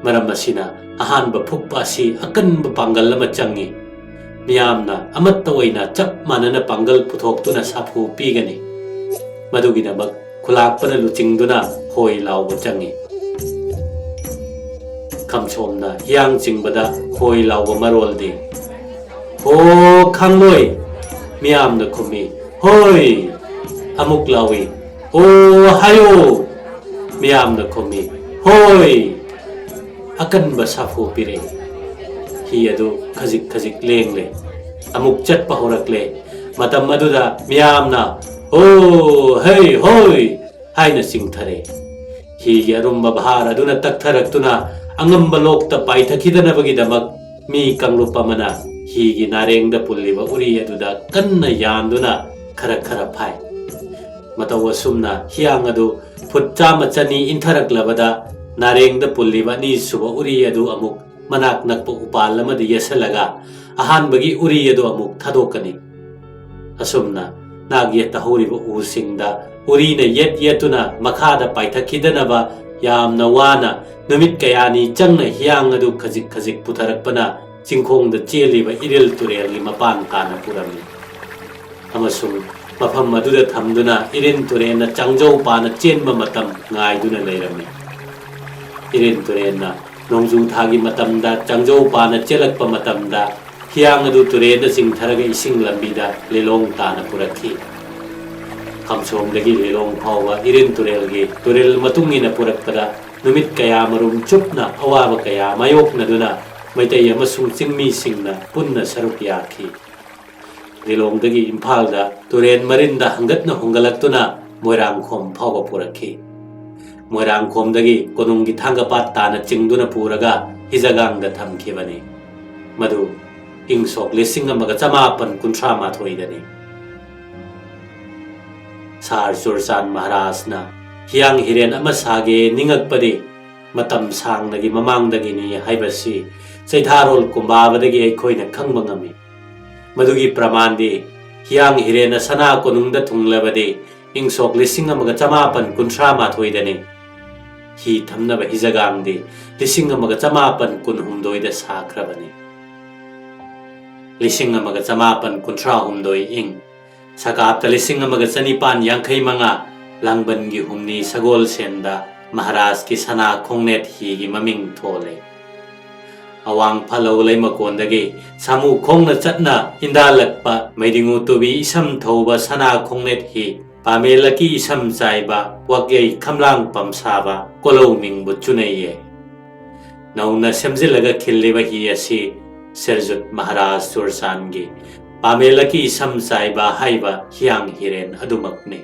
ꯃꯔꯝ ꯑꯁꯤꯅ ꯑꯍꯥꯟꯕ ꯐꯨꯞꯄ ꯑꯁꯤ ꯑꯀꯟꯕ ꯄꯥꯡꯒꯜ ꯑꯃ ꯆꯪꯏ꯫ ꯃꯤꯌꯥꯝꯅ ꯑꯃꯠꯇ ꯑꯣꯏꯅ ꯆꯞ ꯃꯥꯟꯅꯅ ꯄꯥꯡꯒꯜ ꯄꯨꯊꯣꯛꯇꯨꯅ ꯁꯥꯐꯨ ꯄꯤꯒꯅꯤ꯫ ꯃꯗꯨꯒꯤꯗꯃꯛ ꯈꯨꯂꯥꯛꯄꯅ ꯂꯨꯆꯤꯡꯗꯨꯅ ꯍꯣꯏ ꯂꯥꯎꯕ ꯆꯪꯏ꯫ ꯈꯝꯁꯣꯝꯅ ꯍꯤꯌꯥꯡ ꯆꯤꯡꯕꯗ ꯍꯣꯏ ꯂꯥꯎꯕ ꯃꯔꯣꯜꯗꯤ, "ꯍꯣ ꯈꯥꯡꯂꯣꯏ!" ꯃꯤꯌꯥꯝꯅ ꯈꯨꯝꯃꯤ, "ꯍꯣꯏ!" ꯑꯃꯨꯛ ꯂꯥꯎꯏ, "ꯑꯣ ꯍꯥꯏꯌꯣ!" ꯃꯤꯌꯥꯝꯅ ꯈꯨꯝꯃꯤ, "ꯍꯣꯏ!" ꯑꯀꯟꯕ ꯁꯥꯐꯨ ꯄꯤꯔꯛꯏ꯫ ꯍꯤ ꯑꯗꯨ ꯈꯖꯤꯛ ꯈꯖꯤꯛ ꯂꯦꯡꯂꯦ꯫ ꯑꯃꯨꯛ ꯆꯠꯄ ꯍꯧꯔꯛꯂꯦ꯫ ꯃꯇꯝ ꯑꯗꯨꯗ ꯃꯤꯌꯥꯝꯅ, "ꯑꯣ ꯍꯩ ꯍꯣꯏ!" ꯍꯥꯏꯅ ꯆꯤꯡꯊꯔꯦ꯫ ꯍꯤꯒꯤ ꯑꯔꯨꯝꯕ ꯚꯥꯔ ꯑꯗꯨꯅ ꯇꯛꯊꯔꯛꯇꯨꯅ ꯑꯉꯝꯕ ꯂꯣꯛꯇ ꯄꯥꯏꯊꯈꯤꯗꯅꯕꯒꯤꯗꯃꯛ ꯃꯤ ꯀꯥꯡꯂꯨꯞ ꯑꯃꯅ ꯍꯤꯒꯤ ꯅꯥꯔꯦꯡꯗ ꯄꯨꯜꯂꯤꯕ ꯎꯔꯤ ꯑꯗꯨꯗ ꯀꯟꯅ ꯌꯥꯟꯗꯨꯅ ꯈꯔ ꯈꯔ ꯐꯥꯏ꯫ ꯃꯇꯧ ꯑꯁꯨꯝꯅ ꯍꯤꯌꯥꯡ ꯑꯗꯨ ꯐꯨꯠ ꯆꯥꯝꯃ ꯆꯅꯤ ꯏꯟꯊꯔꯛꯂꯕꯗ ꯅꯥꯔꯦꯡꯗ ꯄꯨꯜꯂꯤꯕ ꯑꯅꯤꯁꯨꯕ ꯎꯔꯤ ꯑꯗꯨ ꯑꯃꯨꯛ ꯃꯅꯥꯛ ꯅꯛꯄ ꯎꯄꯥꯜ ꯑꯃꯗ ꯌꯦꯠꯁꯜꯂꯒ ꯑꯍꯥꯟꯕꯒꯤ ꯎꯔꯤ ꯑꯗꯨ ꯑꯃꯨꯛ ꯊꯥꯗꯣꯛꯀꯅꯤ꯫ ꯑꯁꯨꯝꯅ ꯅꯥꯛ ꯌꯦꯠꯇ ꯍꯧꯔꯤꯕ ꯎꯁꯤꯡꯗ ꯎꯔꯤꯅ ꯌꯦꯠ ꯌꯦꯠꯇꯨꯅ ꯃꯈꯥꯗ ꯄꯥꯏꯊꯛꯈꯤꯗꯅꯕ ꯌꯥꯝꯅ ꯋꯥꯅ ꯅꯨꯃꯤꯠ ꯀꯌꯥꯅꯤ ꯆꯪꯅ ꯍꯤꯌꯥꯡ ꯑꯗꯨ ꯈꯖꯤꯛ ꯈꯖꯤꯛ ꯄꯨꯊꯔꯛꯄꯅ ꯆꯤꯡꯈꯣꯡꯗ ꯆꯦꯜꯂꯤꯕ ꯏꯔꯤꯜ ꯇꯨꯔꯦꯜꯒꯤ ꯃꯄꯥꯟ ꯇꯥꯅ ꯄꯨꯔꯝꯃꯤ꯫ ꯑꯃꯁꯨꯡ ꯃꯐꯝ ꯑꯗꯨꯗ ꯊꯝꯗꯨꯅ ꯏꯔꯤꯟ ꯇꯨꯔꯦꯜꯅ ꯆꯥꯡꯖꯧ ꯄꯥꯅ ꯆꯦꯟꯕ ꯃꯇꯝ ꯉꯥꯏꯗꯨꯅ ꯂꯩꯔꯝꯃꯤ꯫ ꯏꯔꯤꯟ ꯇꯨꯔꯦꯜꯅ ꯅꯣꯡꯖꯨ ꯊꯥꯒꯤ ꯃꯇꯝꯗ ꯆꯥꯡꯖꯧ ꯄꯥꯅ ꯆꯦꯜꯂꯛꯄ ꯃꯇꯝꯗ ꯍꯤꯌꯥꯡ ꯑꯗꯨ ꯇꯨꯔꯦꯜꯗ ꯆꯤꯡꯊꯔꯒ ꯏꯁꯤꯡ ꯂꯝꯕꯤꯗ ꯂꯤꯂꯣꯡ ꯇꯥꯅ ꯄꯨꯔꯛꯈꯤ꯫ ꯈꯝꯁꯣꯝꯗꯒꯤ ꯂꯤꯂꯣꯡ ꯐꯥꯎꯕ ꯏꯔꯤꯟ ꯇꯨꯔꯦꯜꯒꯤ ꯇꯨꯔꯦꯜ ꯃꯇꯨꯡ ꯏꯟꯅ ꯄꯨꯔꯛꯄꯗ ꯅꯨꯃꯤꯠ ꯀꯌꯥ ꯃꯔꯨꯝ ꯆꯨꯞꯅ ꯑꯋꯥꯕ ꯀꯌꯥ ꯃꯥꯌꯣꯛꯅꯗꯨꯅ ꯃꯩꯇꯩ ꯑꯃꯁꯨꯡ ꯆꯤꯡꯃꯤꯁꯤꯡꯅ ꯄꯨꯟꯅ ꯁꯔꯨꯛ ꯌꯥꯈꯤ꯫ ꯂꯤꯂꯣꯡꯗꯒꯤ ꯏꯝꯐꯥꯜꯗ ꯇꯨꯔꯦꯟ ꯃꯔꯤꯟꯗ ꯍꯪꯒꯠꯅ ꯍꯣꯡꯒꯠꯂꯛꯇꯨꯅ ꯃꯣꯏꯔꯥꯡꯈꯣꯝ ꯐꯥꯎꯕ ꯄꯨꯔꯛꯈꯤ꯫ ꯃꯣꯏꯔꯥꯡꯈꯣꯝꯗꯒꯤ ꯀꯣꯅꯨꯡꯒꯤ ꯊꯥꯡꯒꯄꯥꯠ ꯇꯥꯅ ꯆꯤꯡꯗꯨꯅ ꯄꯨꯔꯒ ꯍꯤꯖꯒꯥꯡꯗ ꯊꯝꯈꯤꯕꯅꯤ꯫ ꯃꯗꯨ ꯏꯪ ꯁꯣꯛ ꯂꯤꯁꯤꯡ ꯑꯃꯒ ꯆꯃꯥꯄꯟ ꯀꯨꯟꯊ꯭ꯔꯥ ꯃꯥꯊꯣꯏꯗꯅꯤ꯫ ꯁꯥꯔ ꯆꯨꯔꯆꯥꯟ ꯃꯍꯥꯔꯥꯖꯅ ꯍꯤꯌꯥꯡ ꯍꯤꯔꯦꯟ ꯑꯃ ꯁꯥꯒꯦ ꯅꯤꯡꯉꯛꯄꯗꯤ ꯃꯇꯝ ꯁꯥꯡꯅꯒꯤ ꯃꯃꯥꯡꯗꯒꯤꯅꯤ ꯍꯥꯏꯕꯁꯤ ꯆꯩꯊꯥꯔꯣꯜ ꯀꯨꯝꯕꯥꯕꯗꯒꯤ ꯑꯩꯈꯣꯏꯅ ꯈꯪꯕ ꯉꯝꯃꯤ꯫ ꯃꯗꯨꯒꯤ ꯄ꯭ꯔꯃꯥꯟꯗꯤ ꯍꯤꯌꯥꯡ ꯍꯤꯔꯦꯟꯅ ꯁꯅꯥ ꯀꯣꯅꯨꯡꯗ ꯊꯨꯡꯂꯕꯗꯤ ꯏꯪ ꯁꯣꯛ ꯂꯤꯁꯤꯡ ꯑꯃꯒ ꯆꯃꯥꯄꯟ ꯀꯨꯟꯊ꯭ꯔꯥ ꯃꯥꯊꯣꯏꯗꯅꯤ꯫ ꯍꯤ ꯊꯝꯅꯕ ꯍꯤꯖꯒꯥꯡꯗꯤ ꯂꯤꯁꯤꯡ ꯑꯃꯒ ꯆꯃꯥꯄꯟ ꯀꯨꯟꯍꯨꯝꯗꯣꯏꯗ ꯁꯥꯈ꯭ꯔꯕꯅꯤ꯫ ꯂꯤꯁꯤꯡ ꯑꯃꯒ ꯆꯃꯥꯄꯟ ꯀꯨꯟꯊ꯭ꯔꯥꯍꯨꯝꯗꯣꯏ ꯏꯪ ꯁꯀꯥꯞꯇ ꯂꯤꯁꯤꯡ ꯑꯃꯒ ꯆꯅꯤꯄꯥꯟ ꯌꯥꯡꯈꯩ ꯃꯉꯥ, ꯂꯥꯡꯕꯟꯒꯤ ꯍꯨꯝꯅꯤ ꯁꯒꯣꯜꯁꯦꯟꯗ ꯃꯍꯥꯔꯥꯖꯀꯤ ꯁꯅꯥ ꯈꯣꯡꯅꯦꯠ ꯍꯤꯒꯤ ꯃꯃꯤꯡ ꯊꯣꯜꯂꯦ꯫ ꯑꯋꯥꯡ ꯐꯥꯂꯧ ꯂꯩꯃꯀꯣꯟꯗꯒꯤ ꯁꯥꯃꯨ ꯈꯣꯡꯅ ꯆꯠꯅ ꯏꯟꯗꯥꯜꯂꯛꯄ ꯃꯩꯗꯤꯡꯉꯨ ꯇꯨꯕꯤ ꯏꯁꯝ ꯊꯧꯕ ꯁꯅꯥ ꯈꯣꯡꯅꯦꯠ ꯍꯤ, ꯄꯥꯃꯦꯂꯀꯤ ꯏꯁꯝ ꯆꯥꯏꯕ ꯋꯥꯛꯌꯩ ꯈꯝꯂꯥꯡ ꯄꯝꯁꯥꯕ ꯀꯣꯂꯧ ꯃꯤꯡꯕꯨ ꯆꯨꯅꯩꯌꯦ꯫ ꯅꯧꯅ ꯁꯦꯝꯖꯤꯜꯂꯒ ꯈꯤꯜꯂꯤꯕ ꯍꯤ ꯑꯁꯤ ꯁꯤꯔꯖꯨꯠ ꯃꯍꯥꯔꯥꯖ ꯆꯨꯔꯆꯥꯟꯒꯤ ꯄꯥꯃꯦꯂꯀꯤ ꯏꯁꯝ ꯆꯥꯏꯕ ꯍꯥꯏꯕ ꯍꯤꯌꯥꯡ ꯍꯤꯔꯦꯟ ꯑꯗꯨꯃꯛꯅꯤ꯫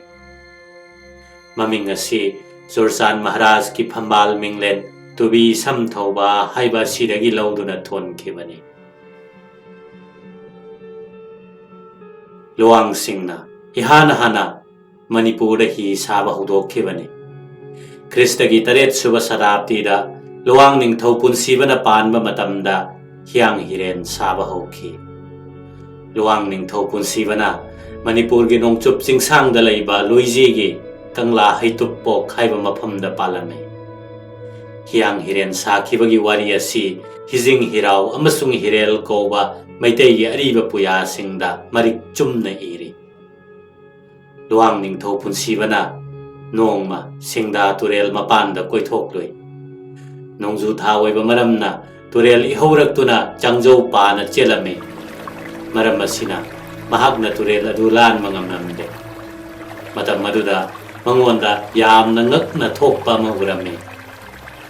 ꯃꯃꯤꯡ ꯑꯁꯤ ꯆꯨꯔꯆꯥꯟ ꯃꯍꯥꯔꯥꯖꯀꯤ ꯐꯝꯕꯥꯜ ꯃꯤꯡꯂꯦꯟ ꯇꯨꯕꯤ ꯏꯁꯝ ꯊꯧꯕ ꯍꯥꯏꯕ ꯑꯁꯤꯗꯒꯤ ꯂꯧꯗꯨꯅ ꯊꯣꯟꯈꯤꯕꯅꯤ꯫ ꯂꯨꯋꯥꯡꯁꯤꯡꯅ ꯏꯍꯥꯟ ꯍꯥꯟꯅ ꯃꯅꯤꯄꯨꯔꯗ ꯍꯤ ꯁꯥꯕ ꯍꯧꯗꯣꯛꯈꯤꯕꯅꯤ꯫ ꯈ꯭ꯔꯤꯁꯇꯒꯤ ꯇꯔꯦꯠ ꯁꯨꯕ ꯁꯇꯥꯕꯗꯤꯗ ꯂꯨꯋꯥꯡ ꯅꯤꯡꯊꯧ ꯄꯨꯟꯁꯤꯕꯅ ꯄꯥꯟꯕ ꯃꯇꯝꯗ ꯍꯤꯌꯥꯡ ꯍꯤꯔꯦꯟ ꯁꯥꯕ ꯍꯧꯈꯤ꯫ ꯂꯨꯋꯥꯡ ꯅꯤꯡꯊꯧ ꯄꯨꯟꯁꯤꯕꯅ ꯃꯅꯤꯄꯨꯔꯒꯤ ꯅꯣꯡꯆꯨꯞ ꯆꯤꯡꯁꯥꯡꯗ ꯂꯩꯕ ꯂꯣꯏꯖꯤꯒꯤ ꯀꯪꯂꯥ ꯍꯩꯇꯨꯞꯄꯣꯛ ꯍꯥꯏꯕ ꯃꯐꯝꯗ ꯄꯥꯜꯂꯝꯃꯤ꯫ ꯍꯤꯌꯥꯡ ꯍꯤꯔꯦꯟ ꯁꯥꯈꯤꯕꯒꯤ ꯋꯥꯔꯤ ꯑꯁꯤ ꯍꯤꯖꯤꯡ ꯍꯤꯔꯥꯎ ꯑꯃꯁꯨꯡ ꯍꯤꯔꯦꯜ ꯀꯧꯕ ꯃꯩꯇꯩꯒꯤ ꯑꯔꯤꯕ ꯄꯨꯌꯥꯁꯤꯡꯗ ꯃꯔꯤꯛ ꯆꯨꯝꯅ ꯏꯔꯤ꯫ ꯂꯨꯋꯥꯡ ꯅꯤꯡꯊꯧ ꯄꯨꯟꯁꯤꯕꯅ ꯅꯣꯡꯃ ꯁꯤꯡꯗꯥ ꯇꯨꯔꯦꯜ ꯃꯄꯥꯟꯗ ꯀꯣꯏꯊꯣꯛꯂꯨꯏ꯫ ꯅꯣꯡꯖꯨ ꯊꯥ ꯑꯣꯏꯕ ꯃꯔꯝꯅ ꯇꯨꯔꯦꯜ ꯏꯍꯧꯔꯛꯇꯨꯅ ꯆꯥꯡꯖꯧ ꯄꯥꯅ ꯆꯦꯜꯂꯝꯃꯤ꯫ ꯃꯔꯝ ꯑꯁꯤꯅ ꯃꯍꯥꯛꯅ ꯇꯨꯔꯦꯜ ꯑꯗꯨ ꯂꯥꯟꯕ ꯉꯝꯂꯝꯗꯦ꯫ ꯃꯇꯝ ꯑꯗꯨꯗ ꯃꯉꯣꯟꯗ ꯌꯥꯝꯅ ꯉꯛꯅ ꯊꯣꯛꯄ ꯑꯃ ꯎꯔꯝꯃꯤ꯫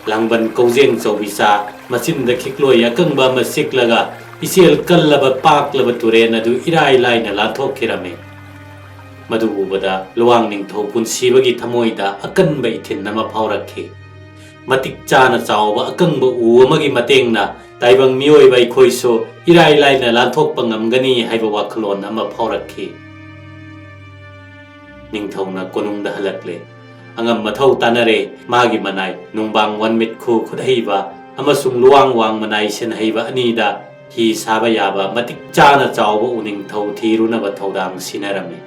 ꯂꯥꯡꯕꯟ ꯀꯧꯖꯦꯡ ꯆꯧꯕꯤꯆꯥ ꯃꯆꯤꯟꯗ ꯈꯤꯛꯂꯣꯏ ꯑꯀꯪꯕ ꯑꯃ ꯆꯤꯛꯂꯒ ꯏꯆꯦꯜ ꯀꯜꯂꯕ ꯄꯥꯛꯂꯕ ꯇꯨꯔꯦꯜ ꯑꯗꯨ ꯏꯔꯥꯏ ꯂꯥꯏꯅ ꯂꯥꯟꯊꯣꯛꯈꯤꯔꯝꯃꯤ꯫ ꯃꯗꯨ ꯎꯕꯗ ꯂꯨꯋꯥꯡ ꯅꯤꯡꯊꯧ ꯄꯨꯟꯁꯤꯕꯒꯤ ꯊꯃꯣꯏꯗ ꯑꯀꯟꯕ ꯏꯊꯤꯟ ꯑꯃ ꯐꯥꯎꯔꯛꯈꯤ꯫ ꯃꯇꯤꯛ ꯆꯥꯅ ꯆꯥꯎꯕ ꯑꯀꯪꯕ ꯎ ꯑꯃꯒꯤ ꯃꯇꯦꯡꯅ ꯇꯥꯏꯕꯪ ꯃꯤꯑꯣꯏꯕ ꯑꯩꯈꯣꯏꯁꯨ ꯏꯔꯥꯏ ꯂꯥꯏꯅ ꯂꯥꯟꯊꯣꯛꯄ ꯉꯝꯒꯅꯤ ꯍꯥꯏꯕ ꯋꯥꯈꯜꯂꯣꯟ ꯑꯃ ꯐꯥꯎꯔꯛꯈꯤ꯫ ꯅꯤꯡꯊꯧꯅ ꯀꯣꯅꯨꯡꯗ ꯍꯜꯂꯛꯂꯦ꯫ ꯑꯉꯝ ꯃꯊꯧ ꯇꯥꯟꯅꯔꯦ꯫ ꯃꯥꯒꯤ ꯃꯅꯥꯏ ꯅꯨꯡꯕꯥꯡ ꯋꯥꯟꯃꯤꯠꯈꯨ ꯈꯨꯠꯍꯩꯕ ꯑꯃꯁꯨꯡ ꯂꯨꯋꯥꯡ ꯋꯥꯡ ꯃꯅꯥꯏ ꯁꯤꯟꯍꯩꯕ ꯑꯅꯤꯗ ꯍꯤ ꯁꯥꯕ ꯌꯥꯕ ꯃꯇꯤꯛ ꯆꯥꯅ ꯆꯥꯎꯕ ꯎꯅꯤꯡꯊꯧ ꯊꯤꯔꯨꯅꯕ ꯊꯧꯗꯥꯡ ꯁꯤꯟꯅꯔꯝꯃꯤ꯫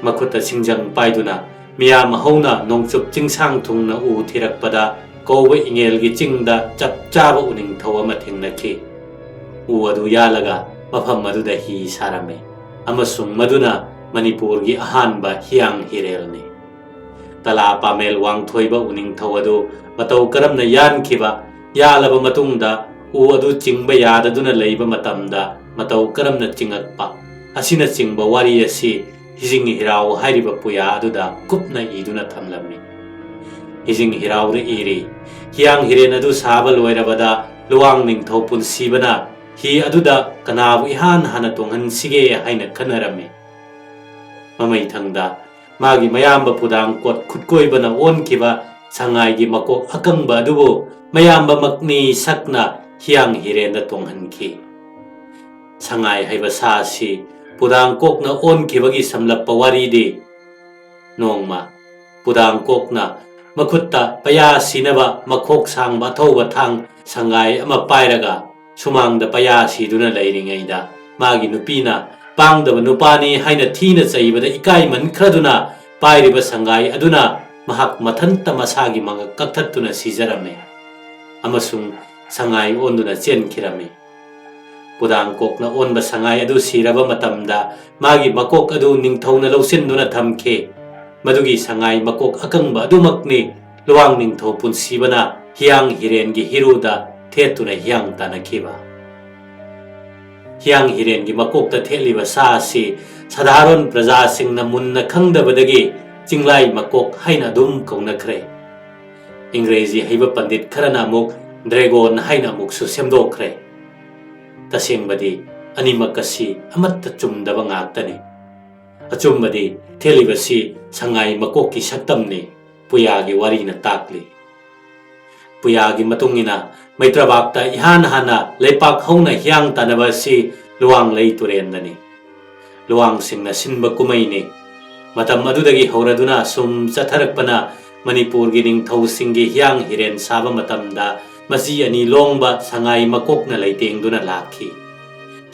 ꯃꯈꯨꯠꯇ ꯁꯤꯡꯖꯪ ꯄꯥꯏꯗꯨꯅ ꯃꯤꯌꯥꯝ ꯍꯧꯅ ꯅꯣꯡꯆꯨꯞ ꯆꯤꯡꯁꯥꯡ ꯊꯨꯡꯅ ꯎ ꯊꯤꯔꯛꯄꯗ ꯀꯧꯕ ꯏꯉꯦꯜꯒꯤ ꯆꯤꯡꯗ ꯆꯞ ꯆꯥꯕ ꯎꯅꯤꯡꯊꯧ ꯑꯃ ꯊꯦꯡꯅꯈꯤ꯫ ꯎ ꯑꯗꯨ ꯌꯥꯜꯂꯒ ꯃꯐꯝ ꯑꯗꯨꯗ ꯍꯤ ꯁꯥꯔꯝꯃꯤ ꯑꯃꯁꯨꯡ ꯃꯗꯨꯅ ꯃꯅꯤꯄꯨꯔꯒꯤ ꯑꯍꯥꯟꯕ ꯍꯤꯌꯥꯡ ꯍꯤꯔꯦꯜꯅꯤ꯫ ꯇꯂꯥ ꯄꯥꯃꯦꯜ ꯋꯥꯡꯊꯣꯏꯕ ꯎꯅꯤꯡꯊꯧ ꯑꯗꯨ ꯃꯇꯧ ꯀꯔꯝꯅ ꯌꯥꯟꯈꯤꯕ, ꯌꯥꯜꯂꯕ ꯃꯇꯨꯡꯗ ꯎ ꯑꯗꯨ ꯆꯤꯡꯕ ꯌꯥꯗꯗꯨꯅ ꯂꯩꯕ ꯃꯇꯝꯗ ꯃꯇꯧ ꯀꯔꯝꯅ ꯆꯤꯡꯉꯛꯄ ꯑꯁꯤꯅꯆꯤꯡꯕ ꯋꯥꯔꯤ ꯑꯁꯤ ꯍꯤꯖꯤꯡ ꯍꯤꯔꯥꯎ ꯍꯥꯏꯔꯤꯕ ꯄꯨꯌꯥ ꯑꯗꯨꯗ ꯀꯨꯞꯅ ꯏꯗꯨꯅ ꯊꯝꯂꯝꯃꯤ꯫ ꯍꯤꯖꯤꯡ ꯍꯤꯔꯥꯎꯗ ꯏꯔꯤ, ꯍꯤꯌꯥꯡ ꯍꯤꯔꯦꯟ ꯑꯗꯨ ꯁꯥꯕ ꯂꯣꯏꯔꯕꯗ ꯂꯨꯋꯥꯡ ꯅꯤꯡꯊꯧ ꯄꯨꯟꯁꯤꯕꯅ ꯍꯤ ꯑꯗꯨꯗ ꯀꯅꯥꯕꯨ ꯏꯍꯥꯟ ꯍꯥꯟꯅ ꯇꯣꯡꯍꯟꯁꯤꯒꯦ ꯍꯥꯏꯅ ꯈꯟꯅꯔꯝꯃꯤ꯫ ꯃꯃꯩꯊꯪꯗ ꯃꯥꯒꯤ ꯃꯌꯥꯝꯕ ꯄꯨꯗꯥꯡꯀꯣꯠ ꯈꯨꯠꯀꯣꯏꯕꯅ ꯑꯣꯟꯈꯤꯕ ꯁꯉꯥꯏꯒꯤ ꯃꯀꯣꯛ ꯑꯀꯪꯕ ꯑꯗꯨꯕꯨ ꯃꯌꯥꯝꯕꯃꯛꯅꯤ ꯁꯛꯅ ꯍꯤꯌꯥꯡ ꯍꯤꯔꯦꯟꯗ ꯇꯣꯡꯍꯟꯈꯤ꯫ ꯁꯉꯥꯏ ꯍꯥꯏꯕ ꯁꯥ ꯑꯁꯤ ꯄꯨꯗꯥꯡꯀꯣꯛꯅ ꯑꯣꯟꯈꯤꯕꯒꯤ ꯁꯝꯂꯞꯄ ꯋꯥꯔꯤꯗꯤ, ꯅꯣꯡꯃ ꯄꯨꯗꯥꯡꯀꯣꯛꯅ ꯃꯈꯨꯠꯇ ꯄꯌꯥ ꯁꯤꯅꯕ ꯃꯈꯣꯛ ꯁꯥꯡꯕ ꯑꯊꯧꯕ ꯊꯥꯡ ꯁꯪꯒꯥꯏ ꯑꯃ ꯄꯥꯏꯔꯒ ꯁꯨꯃꯥꯡꯗ ꯄꯌꯥ ꯁꯤꯗꯨꯅ ꯂꯩꯔꯤꯉꯩꯗ ꯃꯥꯒꯤ ꯅꯨꯄꯤꯅ ꯄꯥꯡꯗꯕ ꯅꯨꯄꯥꯅꯤ ꯍꯥꯏꯅ ꯊꯤꯅ ꯆꯩꯕꯗ ꯏꯀꯥꯏꯃꯟꯈ꯭ꯔꯗꯨꯅ ꯄꯥꯏꯔꯤꯕ ꯁꯪꯒꯥꯏ ꯑꯗꯨꯅ ꯃꯍꯥꯛ ꯃꯊꯟꯇ ꯃꯁꯥꯒꯤ ꯃꯉꯛ ꯀꯛꯊꯠꯇꯨꯅ ꯁꯤꯖꯔꯝꯃꯤ ꯑꯃꯁꯨꯡ ꯁꯉꯥꯏ ꯑꯣꯟꯗꯨꯅ ꯆꯦꯟꯈꯤꯔꯝꯃꯤ꯫ ꯄꯨꯗꯥꯡꯀꯣꯛꯅ ꯑꯣꯟꯕ ꯁꯉꯥꯏ ꯑꯗꯨ ꯁꯤꯔꯕ ꯃꯇꯝꯗ ꯃꯥꯒꯤ ꯃꯀꯣꯛ ꯑꯗꯨ ꯅꯤꯡꯊꯧꯅ ꯂꯧꯁꯤꯟꯗꯨꯅ ꯊꯝꯈꯤ꯫ ꯃꯗꯨꯒꯤ ꯁꯉꯥꯏ ꯃꯀꯣꯛ ꯑꯀꯪꯕ ꯑꯗꯨꯃꯛꯅꯤ ꯂꯨꯋꯥꯡ ꯅꯤꯡꯊꯧ ꯄꯨꯟꯁꯤꯕꯅ ꯍꯤꯌꯥꯡ ꯍꯤꯔꯦꯟꯒꯤ ꯍꯤꯔꯨꯗ ꯊꯦꯠꯇꯨꯅ ꯍꯤꯌꯥꯡ ꯇꯥꯟꯅꯈꯤꯕ꯫ ꯍꯤꯌꯥꯡ ꯍꯤꯔꯦꯟꯒꯤ ꯃꯀꯣꯛꯇ ꯊꯦꯠꯂꯤꯕ ꯁꯥ ꯑꯁꯤ ꯁꯥꯙꯥꯔꯣꯟ ꯄ꯭ꯔꯖꯥꯁꯤꯡꯅ ꯃꯨꯟꯅ ꯈꯪꯗꯕꯗꯒꯤ ꯆꯤꯡꯂꯥꯏ ꯃꯀꯣꯛ ꯍꯥꯏꯅ ꯑꯗꯨꯝ ꯀꯧꯅꯈ꯭ꯔꯦ꯫ ꯏꯪꯒ꯭ꯔꯦꯖꯤ ꯍꯩꯕ ꯄꯟꯗꯤꯠ ꯈꯔꯅ ꯑꯃꯨꯛ ꯗ꯭ꯔꯦꯒꯣꯟ ꯍꯥꯏꯅ ꯑꯃꯨꯛꯁꯨ ꯁꯦꯝꯗꯣꯛꯈ꯭ꯔꯦ꯫ ꯇꯁꯦꯡꯕꯗꯤ ꯑꯅꯤꯃꯛ ꯑꯁꯤ ꯑꯃꯠꯇ ꯆꯨꯝꯗꯕ ꯉꯥꯛꯇꯅꯤ꯫ ꯑꯆꯨꯝꯕꯗꯤ ꯊꯦꯠꯂꯤꯕꯁꯤ ꯁꯉꯥꯏ ꯃꯀꯣꯛꯀꯤ ꯁꯛꯇꯝꯅꯤ, ꯄꯨꯌꯥꯒꯤ ꯋꯥꯔꯤꯅ ꯇꯥꯛꯂꯤ꯫ ꯄꯨꯌꯥꯒꯤ ꯃꯇꯨꯡ ꯏꯟꯅ ꯃꯩꯇ꯭ꯔꯕꯥꯛꯇ ꯏꯍꯥꯟ ꯍꯥꯟꯅ ꯂꯩꯄꯥꯛ ꯍꯧꯅ ꯍꯤꯌꯥꯡ ꯇꯥꯟꯅꯕ ꯑꯁꯤ ꯂꯨꯋꯥꯡꯂꯩ ꯇꯨꯔꯦꯟꯗꯅꯤ꯫ ꯂꯨꯋꯥꯡꯁꯤꯡꯅ ꯁꯤꯟꯕ ꯀꯨꯝꯍꯩꯅꯤ꯫ ꯃꯇꯝ ꯑꯗꯨꯗꯒꯤ ꯍꯧꯔꯗꯨꯅ ꯁꯨꯝ ꯆꯠꯊꯔꯛꯄꯅ ꯃꯅꯤꯄꯨꯔꯒꯤ ꯅꯤꯡꯊꯧꯁꯤꯡꯒꯤ ꯍꯤꯌꯥꯡ ꯍꯤꯔꯦꯟ ꯁꯥꯕ ꯃꯇꯝꯗ ꯃꯆꯤ ꯑꯅꯤ ꯂꯣꯡꯕ ꯁꯉꯥꯏ ꯃꯀꯣꯛꯅ ꯂꯩꯇꯦꯡꯗꯨꯅ ꯂꯥꯛꯈꯤ꯫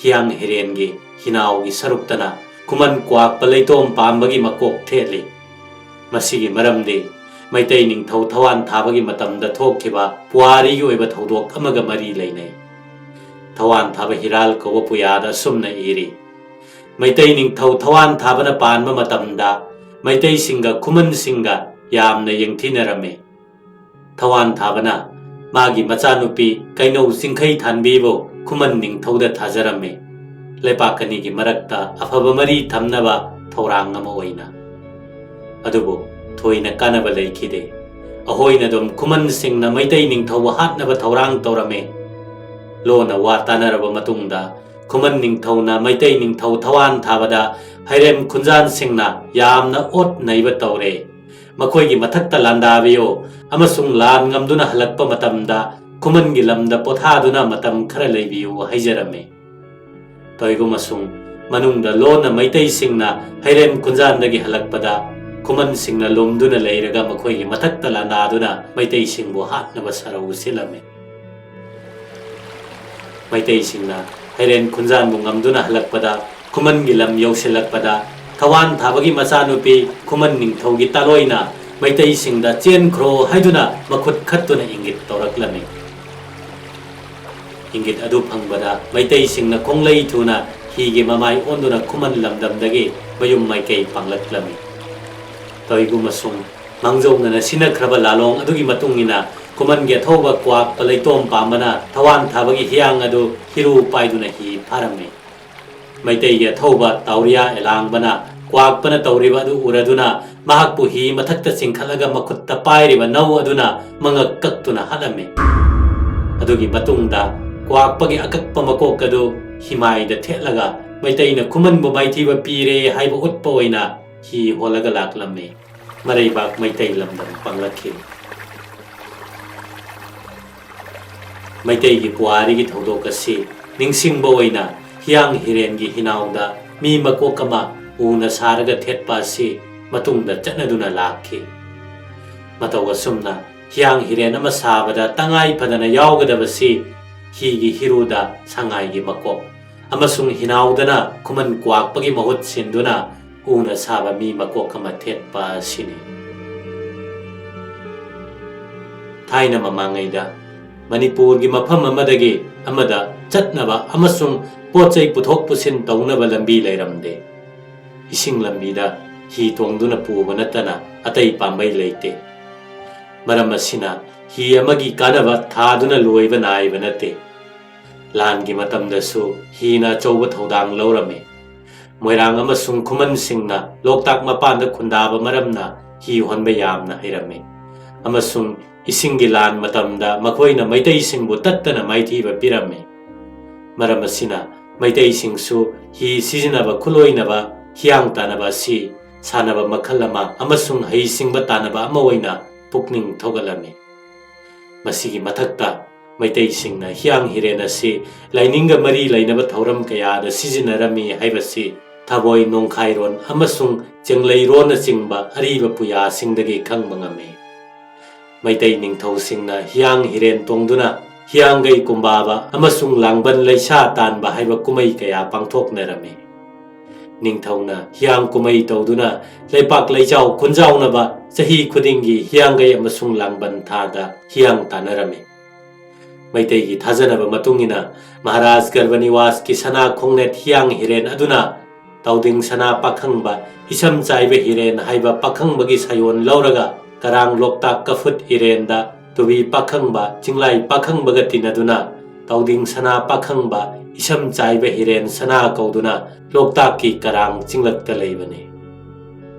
ꯍꯤꯌꯥꯡ ꯍꯤꯔꯦꯟꯒꯤ ꯍꯤꯅꯥꯎꯒꯤ ꯁꯔꯨꯛꯇꯅ ꯈꯨꯃꯟ ꯀ꯭ꯋꯥꯛꯄ ꯂꯩꯇꯣꯝ ꯄꯥꯝꯕꯒꯤ ꯃꯀꯣꯛ ꯊꯦꯠꯂꯤ꯫ ꯃꯁꯤꯒꯤ ꯃꯔꯝꯗꯤ ꯃꯩꯇꯩ ꯅꯤꯡꯊꯧ ꯊꯋꯥꯟ ꯊꯥꯕꯒꯤ ꯃꯇꯝꯗ ꯊꯣꯛꯈꯤꯕ ꯄꯨꯋꯥꯔꯤꯒꯤ ꯑꯣꯏꯕ ꯊꯧꯗꯣꯛ ꯑꯃꯒ ꯃꯔꯤ ꯂꯩꯅꯩ꯫ ꯊꯋꯥꯟ ꯊꯥꯕ ꯍꯤꯔꯥꯜ ꯀꯧꯕ ꯄꯨꯌꯥꯗ ꯑꯁꯨꯝꯅ ꯏꯔꯤ, ꯃꯩꯇꯩ ꯅꯤꯡꯊꯧ ꯊꯋꯥꯟ ꯊꯥꯕꯅ ꯄꯥꯟꯕ ꯃꯇꯝꯗ ꯃꯩꯇꯩꯁꯤꯡꯒ ꯈꯨꯃꯟꯁꯤꯡꯒ ꯌꯥꯝꯅ ꯌꯦꯡꯊꯤꯅꯔꯝꯃꯤ꯫ ꯊꯋꯥꯟ ꯊꯥꯕꯅ ꯃꯥꯒꯤ ꯃꯆꯥꯅꯨꯄꯤ ꯀꯩꯅꯧ ꯆꯤꯡꯈꯩ ꯊꯥꯟꯕꯤꯕꯨ ꯈꯨꯃꯟ ꯅꯤꯡꯊꯧꯗ ꯊꯥꯖꯔꯝꯃꯤ, ꯂꯩꯄꯥꯛ ꯑꯅꯤꯒꯤ ꯃꯔꯛꯇ ꯑꯐꯕ ꯃꯔꯤ ꯊꯝꯅꯕ ꯊꯧꯔꯥꯡ ꯑꯃ ꯑꯣꯏꯅ꯫ ꯑꯗꯨꯕꯨ ꯊꯣꯏꯅ ꯀꯥꯟꯅꯕ ꯂꯩꯈꯤꯗꯦ꯫ ꯑꯍꯣꯏꯅ ꯑꯗꯨꯝ ꯈꯨꯃꯟꯁꯤꯡꯅ ꯃꯩꯇꯩ ꯅꯤꯡꯊꯧꯕꯨ ꯍꯥꯠꯅꯕ ꯊꯧꯔꯥꯡ ꯇꯧꯔꯝꯃꯤ꯫ ꯂꯣꯟꯅ ꯋꯥ ꯇꯥꯅꯔꯕ ꯃꯇꯨꯡꯗ ꯈꯨꯃꯟ ꯅꯤꯡꯊꯧꯅ ꯃꯩꯇꯩ ꯅꯤꯡꯊꯧ ꯊꯋꯥꯟ ꯊꯥꯕꯗ ꯍꯩꯔꯦꯝ ꯈꯨꯟꯖꯥꯟꯁꯤꯡꯅ ꯌꯥꯝꯅ ꯑꯣꯠ ꯅꯩꯕ ꯇꯧꯔꯦ꯫ ꯃꯈꯣꯏꯒꯤ ꯃꯊꯛꯇ ꯂꯥꯟꯗꯥꯕꯤꯌꯨ ꯑꯃꯁꯨꯡ ꯂꯥꯟ ꯉꯝꯗꯨꯅ ꯍꯜꯂꯛꯄ ꯃꯇꯝꯗ ꯈꯨꯃꯟꯒꯤ ꯂꯝꯗ ꯄꯣꯊꯥꯗꯨꯅ ꯃꯇꯝ ꯈꯔ ꯂꯩꯕꯤꯌꯨ ꯍꯥꯏꯖꯔꯝꯃꯤ꯫ ꯇꯧꯏꯒꯨꯝꯕꯁꯨꯡ ꯃꯅꯨꯡꯗ ꯂꯣꯟꯅ ꯃꯩꯇꯩꯁꯤꯡꯅ ꯍꯩꯔꯦꯝ ꯈꯨꯟꯖꯥꯟꯗꯒꯤ ꯍꯜꯂꯛꯄꯗ ꯈꯨꯃꯟꯁꯤꯡꯅ ꯂꯨꯝꯗꯨꯅ ꯂꯩꯔꯒ ꯃꯈꯣꯏꯒꯤ ꯃꯊꯛꯇ ꯂꯥꯟꯗꯥꯗꯨꯅ ꯃꯩꯇꯩꯁꯤꯡꯕꯨ ꯍꯥꯠꯅꯕ ꯁꯔꯧ ꯁꯤꯜꯂꯝꯃꯤ꯫ ꯃꯩꯇꯩꯁꯤꯡꯅ ꯍꯩꯔꯦꯝ ꯈꯨꯟꯖꯥꯟꯕꯨ ꯉꯝꯗꯨꯅ ꯍꯜꯂꯛꯄꯗ ꯈꯨꯃꯟꯒꯤ ꯂꯝ ꯌꯧꯁꯤꯜꯂꯛꯄꯗ ꯊꯋꯥꯟ ꯊꯥꯕꯒꯤ ꯃꯆꯥꯅꯨꯄꯤ ꯈꯨꯃꯟ ꯅꯤꯡꯊꯧꯒꯤ ꯇꯥꯂꯣꯏꯅ ꯃꯩꯇꯩꯁꯤꯡꯗ ꯆꯦꯟꯈ꯭ꯔꯣ ꯍꯥꯏꯗꯨꯅ ꯃꯈꯨꯠ ꯈꯠꯇꯨꯅ ꯏꯪꯒꯤꯠ ꯇꯧꯔꯛꯂꯝꯃꯤ꯫ ꯏꯪꯒꯤꯠ ꯑꯗꯨ ꯐꯪꯕꯗ ꯃꯩꯇꯩꯁꯤꯡꯅ ꯈꯣꯡꯂꯩ ꯊꯨꯅ ꯍꯤꯒꯤ ꯃꯃꯥꯏ ꯑꯣꯟꯗꯨꯅ ꯈꯨꯃꯟ ꯂꯝꯗꯝꯗꯒꯤ ꯃꯌꯨꯝ ꯃꯥꯏꯀꯩ ꯄꯥꯡꯂꯛꯂꯝꯃꯤ꯫ ꯇꯧꯏꯒꯨꯝꯕꯁꯨꯡ ꯃꯥꯡꯖꯧꯅꯅ ꯁꯤꯟꯅꯈ꯭ꯔꯕ ꯂꯥꯂꯣꯡ ꯑꯗꯨꯒꯤ ꯃꯇꯨꯡ ꯏꯟꯅ ꯈꯨꯃꯟꯒꯤ ꯑꯊꯧꯕ ꯀ꯭ꯋꯥꯛꯄ ꯂꯩꯇꯣꯝ ꯄꯥꯝꯕꯅ ꯊꯋꯥꯟ ꯊꯥꯕꯒꯤ ꯍꯤꯌꯥꯡ ꯑꯗꯨ ꯍꯤꯔꯨ ꯄꯥꯏꯗꯨꯅ ꯍꯤ ꯐꯥꯔꯝꯃꯤ꯫ ꯃꯩꯇꯩꯒꯤ ꯑꯊꯧꯕ ꯇꯥꯎꯔꯤꯌꯥ ꯑꯦꯂꯥꯡꯕꯅ ꯀ꯭ꯋꯥꯛꯄꯅ ꯇꯧꯔꯤꯕ ꯑꯗꯨ ꯎꯔꯗꯨꯅ ꯃꯍꯥꯛꯄꯨ ꯍꯤ ꯃꯊꯛꯇ ꯆꯤꯡꯈꯠꯂꯒ ꯃꯈꯨꯠꯇ ꯄꯥꯏꯔꯤꯕ ꯅꯧ ꯑꯗꯨꯅ ꯃꯉꯛ ꯀꯛꯇꯨꯅ ꯍꯥꯠꯂꯝꯃꯤ꯫ ꯑꯗꯨꯒꯤ ꯃꯇꯨꯡꯗ ꯀ꯭ꯋꯥꯛꯄꯒꯤ ꯑꯀꯛꯄ ꯃꯀꯣꯛ ꯑꯗꯨ ꯍꯤꯃꯥꯏꯗ ꯊꯦꯠꯂꯒ ꯃꯩꯇꯩꯅ ꯈꯨꯃꯟꯕꯨ ꯃꯥꯏꯊꯤꯕ ꯄꯤꯔꯦ ꯍꯥꯏꯕ ꯎꯠꯄ ꯑꯣꯏꯅ ꯍꯤ ꯍꯣꯜꯂꯒ ꯂꯥꯛꯂꯝꯃꯤ꯫ ꯃꯔꯩꯕꯥꯛ ꯃꯩꯇꯩ ꯂꯝꯗꯝ ꯄꯥꯡꯂꯛꯈꯤ꯫ ꯃꯩꯇꯩꯒꯤ ꯄꯨꯋꯥꯔꯤꯒꯤ ꯊꯧꯗꯣꯛ ꯑꯁꯤ ꯅꯤꯡꯁꯤꯡꯕ ꯑꯣꯏꯅ ꯍꯤꯌꯥꯡ ꯍꯤꯔꯦꯟꯒꯤ ꯍꯤꯅꯥꯎꯗ ꯃꯤ ꯃꯀꯣꯛ ꯑꯃ ꯎꯅ ꯁꯥꯔꯒ ꯊꯦꯠꯄ ꯑꯁꯤ ꯃꯇꯨꯡꯗ ꯆꯠꯅꯗꯨꯅ ꯂꯥꯛꯈꯤ꯫ ꯃꯇꯧ ꯑꯁꯨꯝꯅ ꯍꯤꯌꯥꯡ ꯍꯤꯔꯦꯟ ꯑꯃ ꯁꯥꯕꯗ ꯇꯉꯥꯏ ꯐꯗꯅ ꯌꯥꯎꯒꯗꯕꯁꯤ ꯍꯤꯒꯤ ꯍꯤꯔꯨꯗ ꯁꯉꯥꯏꯒꯤ ꯃꯀꯣꯛ ꯑꯃꯁꯨꯡ ꯍꯤꯅꯥꯎꯗꯅ ꯈꯨꯃꯟ ꯀ꯭ꯋꯥꯛꯄꯒꯤ ꯃꯍꯨꯠ ꯁꯤꯟꯗꯨꯅ ꯎꯅ ꯁꯥꯕ ꯃꯤ ꯃꯀꯣꯛ ꯑꯃ ꯊꯦꯠꯄ ꯑꯁꯤꯅꯤ꯫ ꯊꯥꯏꯅ ꯃꯃꯥꯡꯉꯩꯗ ꯃꯅꯤꯄꯨꯔꯒꯤ ꯃꯐꯝ ꯑꯃꯗꯒꯤ ꯑꯃꯗ ꯆꯠꯅꯕ ꯑꯃꯁꯨꯡ ꯄꯣꯠ ꯆꯩ ꯄꯨꯊꯣꯛ ꯄꯨꯁꯤꯟ ꯇꯧꯅꯕ ꯂꯝꯕꯤ ꯂꯩꯔꯝꯗꯦ꯫ ꯏꯁꯤꯡ ꯂꯝꯕꯤꯗ ꯍꯤ ꯇꯣꯡꯗꯨꯅ ꯄꯨꯕ ꯅꯠꯇꯅ ꯑꯇꯩ ꯄꯥꯝꯕꯩ ꯂꯩꯇꯦ꯫ ꯃꯔꯝ ꯑꯁꯤꯅ ꯍꯤ ꯑꯃꯒꯤ ꯀꯥꯟꯅꯕ ꯊꯥꯗꯨꯅ ꯂꯣꯏꯕ ꯅꯥꯏꯕ ꯅꯠꯇꯦ꯫ ꯂꯥꯟꯒꯤ ꯃꯇꯝꯗꯁꯨ ꯍꯤꯅ ꯑꯆꯧꯕ ꯊꯧꯗꯥꯡ ꯂꯧꯔꯝꯃꯤ꯫ ꯃꯣꯏꯔꯥꯡ ꯑꯃꯁꯨꯡ ꯈꯨꯃꯟꯁꯤꯡꯅ ꯂꯣꯛꯇꯥꯛ ꯃꯄꯥꯟꯗ ꯈꯨꯟꯗꯥꯕ ꯃꯔꯝꯅ ꯍꯤ ꯍꯣꯟꯕ ꯌꯥꯝꯅ ꯍꯩꯔꯝꯃꯤ, ꯑꯃꯁꯨꯡ ꯏꯁꯤꯡꯒꯤ ꯂꯥꯟ ꯃꯇꯝꯗ ꯃꯈꯣꯏꯅ ꯃꯩꯇꯩꯁꯤꯡꯕꯨ ꯇꯠꯇꯅ ꯃꯥꯏꯊꯤꯕ ꯄꯤꯔꯝꯃꯤ꯫ ꯃꯔꯝ ꯑꯁꯤꯅ ꯃꯩꯇꯩꯁꯤꯡꯁꯨ ꯍꯤ ꯁꯤꯖꯤꯟꯅꯕ ꯈꯨꯠꯂꯣꯏꯅꯕ ꯍꯤꯌꯥꯡ ꯇꯥꯟꯅꯕ ꯑꯁꯤ ꯁꯥꯟꯅꯕ ꯃꯈꯜ ꯑꯃ ꯑꯃꯁꯨꯡ ꯍꯩꯁꯤꯡꯕ ꯇꯥꯟꯅꯕ ꯑꯃ ꯑꯣꯏꯅ ꯄꯨꯛꯅꯤꯡ ꯊꯧꯒꯠꯂꯝꯃꯤ꯫ ꯃꯁꯤꯒꯤ ꯃꯊꯛꯇ, ꯃꯩꯇꯩꯁꯤꯡꯅ ꯍꯤꯌꯥꯡ ꯍꯤꯔꯦꯟ ꯑꯁꯤ ꯂꯥꯏꯅꯤꯡꯒ ꯃꯔꯤ ꯂꯩꯅꯕ ꯊꯧꯔꯝ ꯀꯌꯥꯗ ꯁꯤꯖꯤꯟꯅꯔꯝꯃꯤ ꯍꯥꯏꯕꯁꯤ ꯊꯕꯣꯏ ꯅꯣꯡꯈꯥꯏꯔꯣꯟ ꯑꯃꯁꯨꯡ ꯆꯦꯡꯂꯩꯔꯣꯟꯅꯆꯤꯡꯕ ꯑꯔꯤꯕ ꯄꯨꯌꯥꯁꯤꯡꯗꯒꯤ ꯈꯪꯕ ꯉꯝꯃꯤ꯫ ꯃꯩꯇꯩ ꯅꯤꯡꯊꯧꯁꯤꯡꯅ ꯍꯤꯌꯥꯡ ꯍꯤꯔꯦꯟ ꯇꯣꯡꯗꯨꯅ ꯍꯤꯌꯥꯡꯒꯩ ꯀꯨꯝꯕꯥꯕ ꯑꯃꯁꯨꯡ ꯂꯥꯡꯕꯟ ꯂꯩꯁꯥ ꯇꯥꯟꯕ ꯍꯥꯏꯕ ꯀꯨꯝꯍꯩ ꯀꯌꯥ ꯄꯥꯡꯊꯣꯛꯅꯔꯝꯃꯤ꯫ ꯅꯤꯡꯊꯧꯅ ꯍꯤꯌꯥꯡ ꯀꯨꯝꯍꯩ ꯇꯧꯗꯨꯅ ꯂꯩꯄꯥꯛ ꯂꯩꯆꯥꯎ ꯈꯨꯟꯖꯥꯎꯅꯕ ꯆꯍꯤ ꯈꯨꯗꯤꯡꯒꯤ ꯍꯤꯌꯥꯡꯒꯩ ꯑꯃꯁꯨꯡ ꯂꯥꯡꯕꯟ ꯊꯥꯗ ꯍꯤꯌꯥꯡ ꯇꯥꯟꯅꯔꯝꯃꯤ꯫ ꯃꯩꯇꯩꯒꯤ ꯊꯥꯖꯅꯕ ꯃꯇꯨꯡ ꯏꯟꯅ, ꯃꯍꯥꯔꯥꯖ ꯒꯔꯚꯅꯤꯋꯥꯁꯀꯤ ꯁꯅꯥ ꯈꯣꯡꯅꯦꯠ ꯍꯤꯌꯥꯡ ꯍꯤꯔꯦꯟ ꯑꯗꯨꯅ ꯇꯥꯎꯗꯤꯡ ꯁꯅꯥ ꯄꯥꯈꯪꯕ, ꯏꯁꯝ ꯆꯥꯏꯕ ꯍꯤꯔꯦꯟ ꯍꯥꯏꯕ ꯄꯥꯈꯪꯕꯒꯤ ꯁꯥꯌꯣꯟ ꯂꯧꯔꯒ ꯀꯔꯥꯡ ꯂꯣꯛꯇꯥꯛ ꯀꯐꯨꯠ ꯏꯔꯦꯟꯗ ꯇꯨꯕꯤ ꯄꯥꯈꯪꯕ, ꯆꯤꯡꯂꯥꯏ ꯄꯥꯈꯪꯕꯒ ꯇꯤꯟꯅꯗꯨꯅ ꯇꯥꯎꯗꯤꯡ ꯁꯅꯥ ꯄꯥꯈꯪꯕ, ꯏꯁꯝ ꯆꯥꯏꯕ ꯍꯤꯔꯦꯟ ꯁꯅꯥ ꯀꯧꯗꯨꯅ ꯂꯣꯛꯇꯥꯛꯀꯤ ꯀꯔꯥꯡ ꯆꯤꯡꯂꯛꯇ ꯂꯩꯕꯅꯤ꯫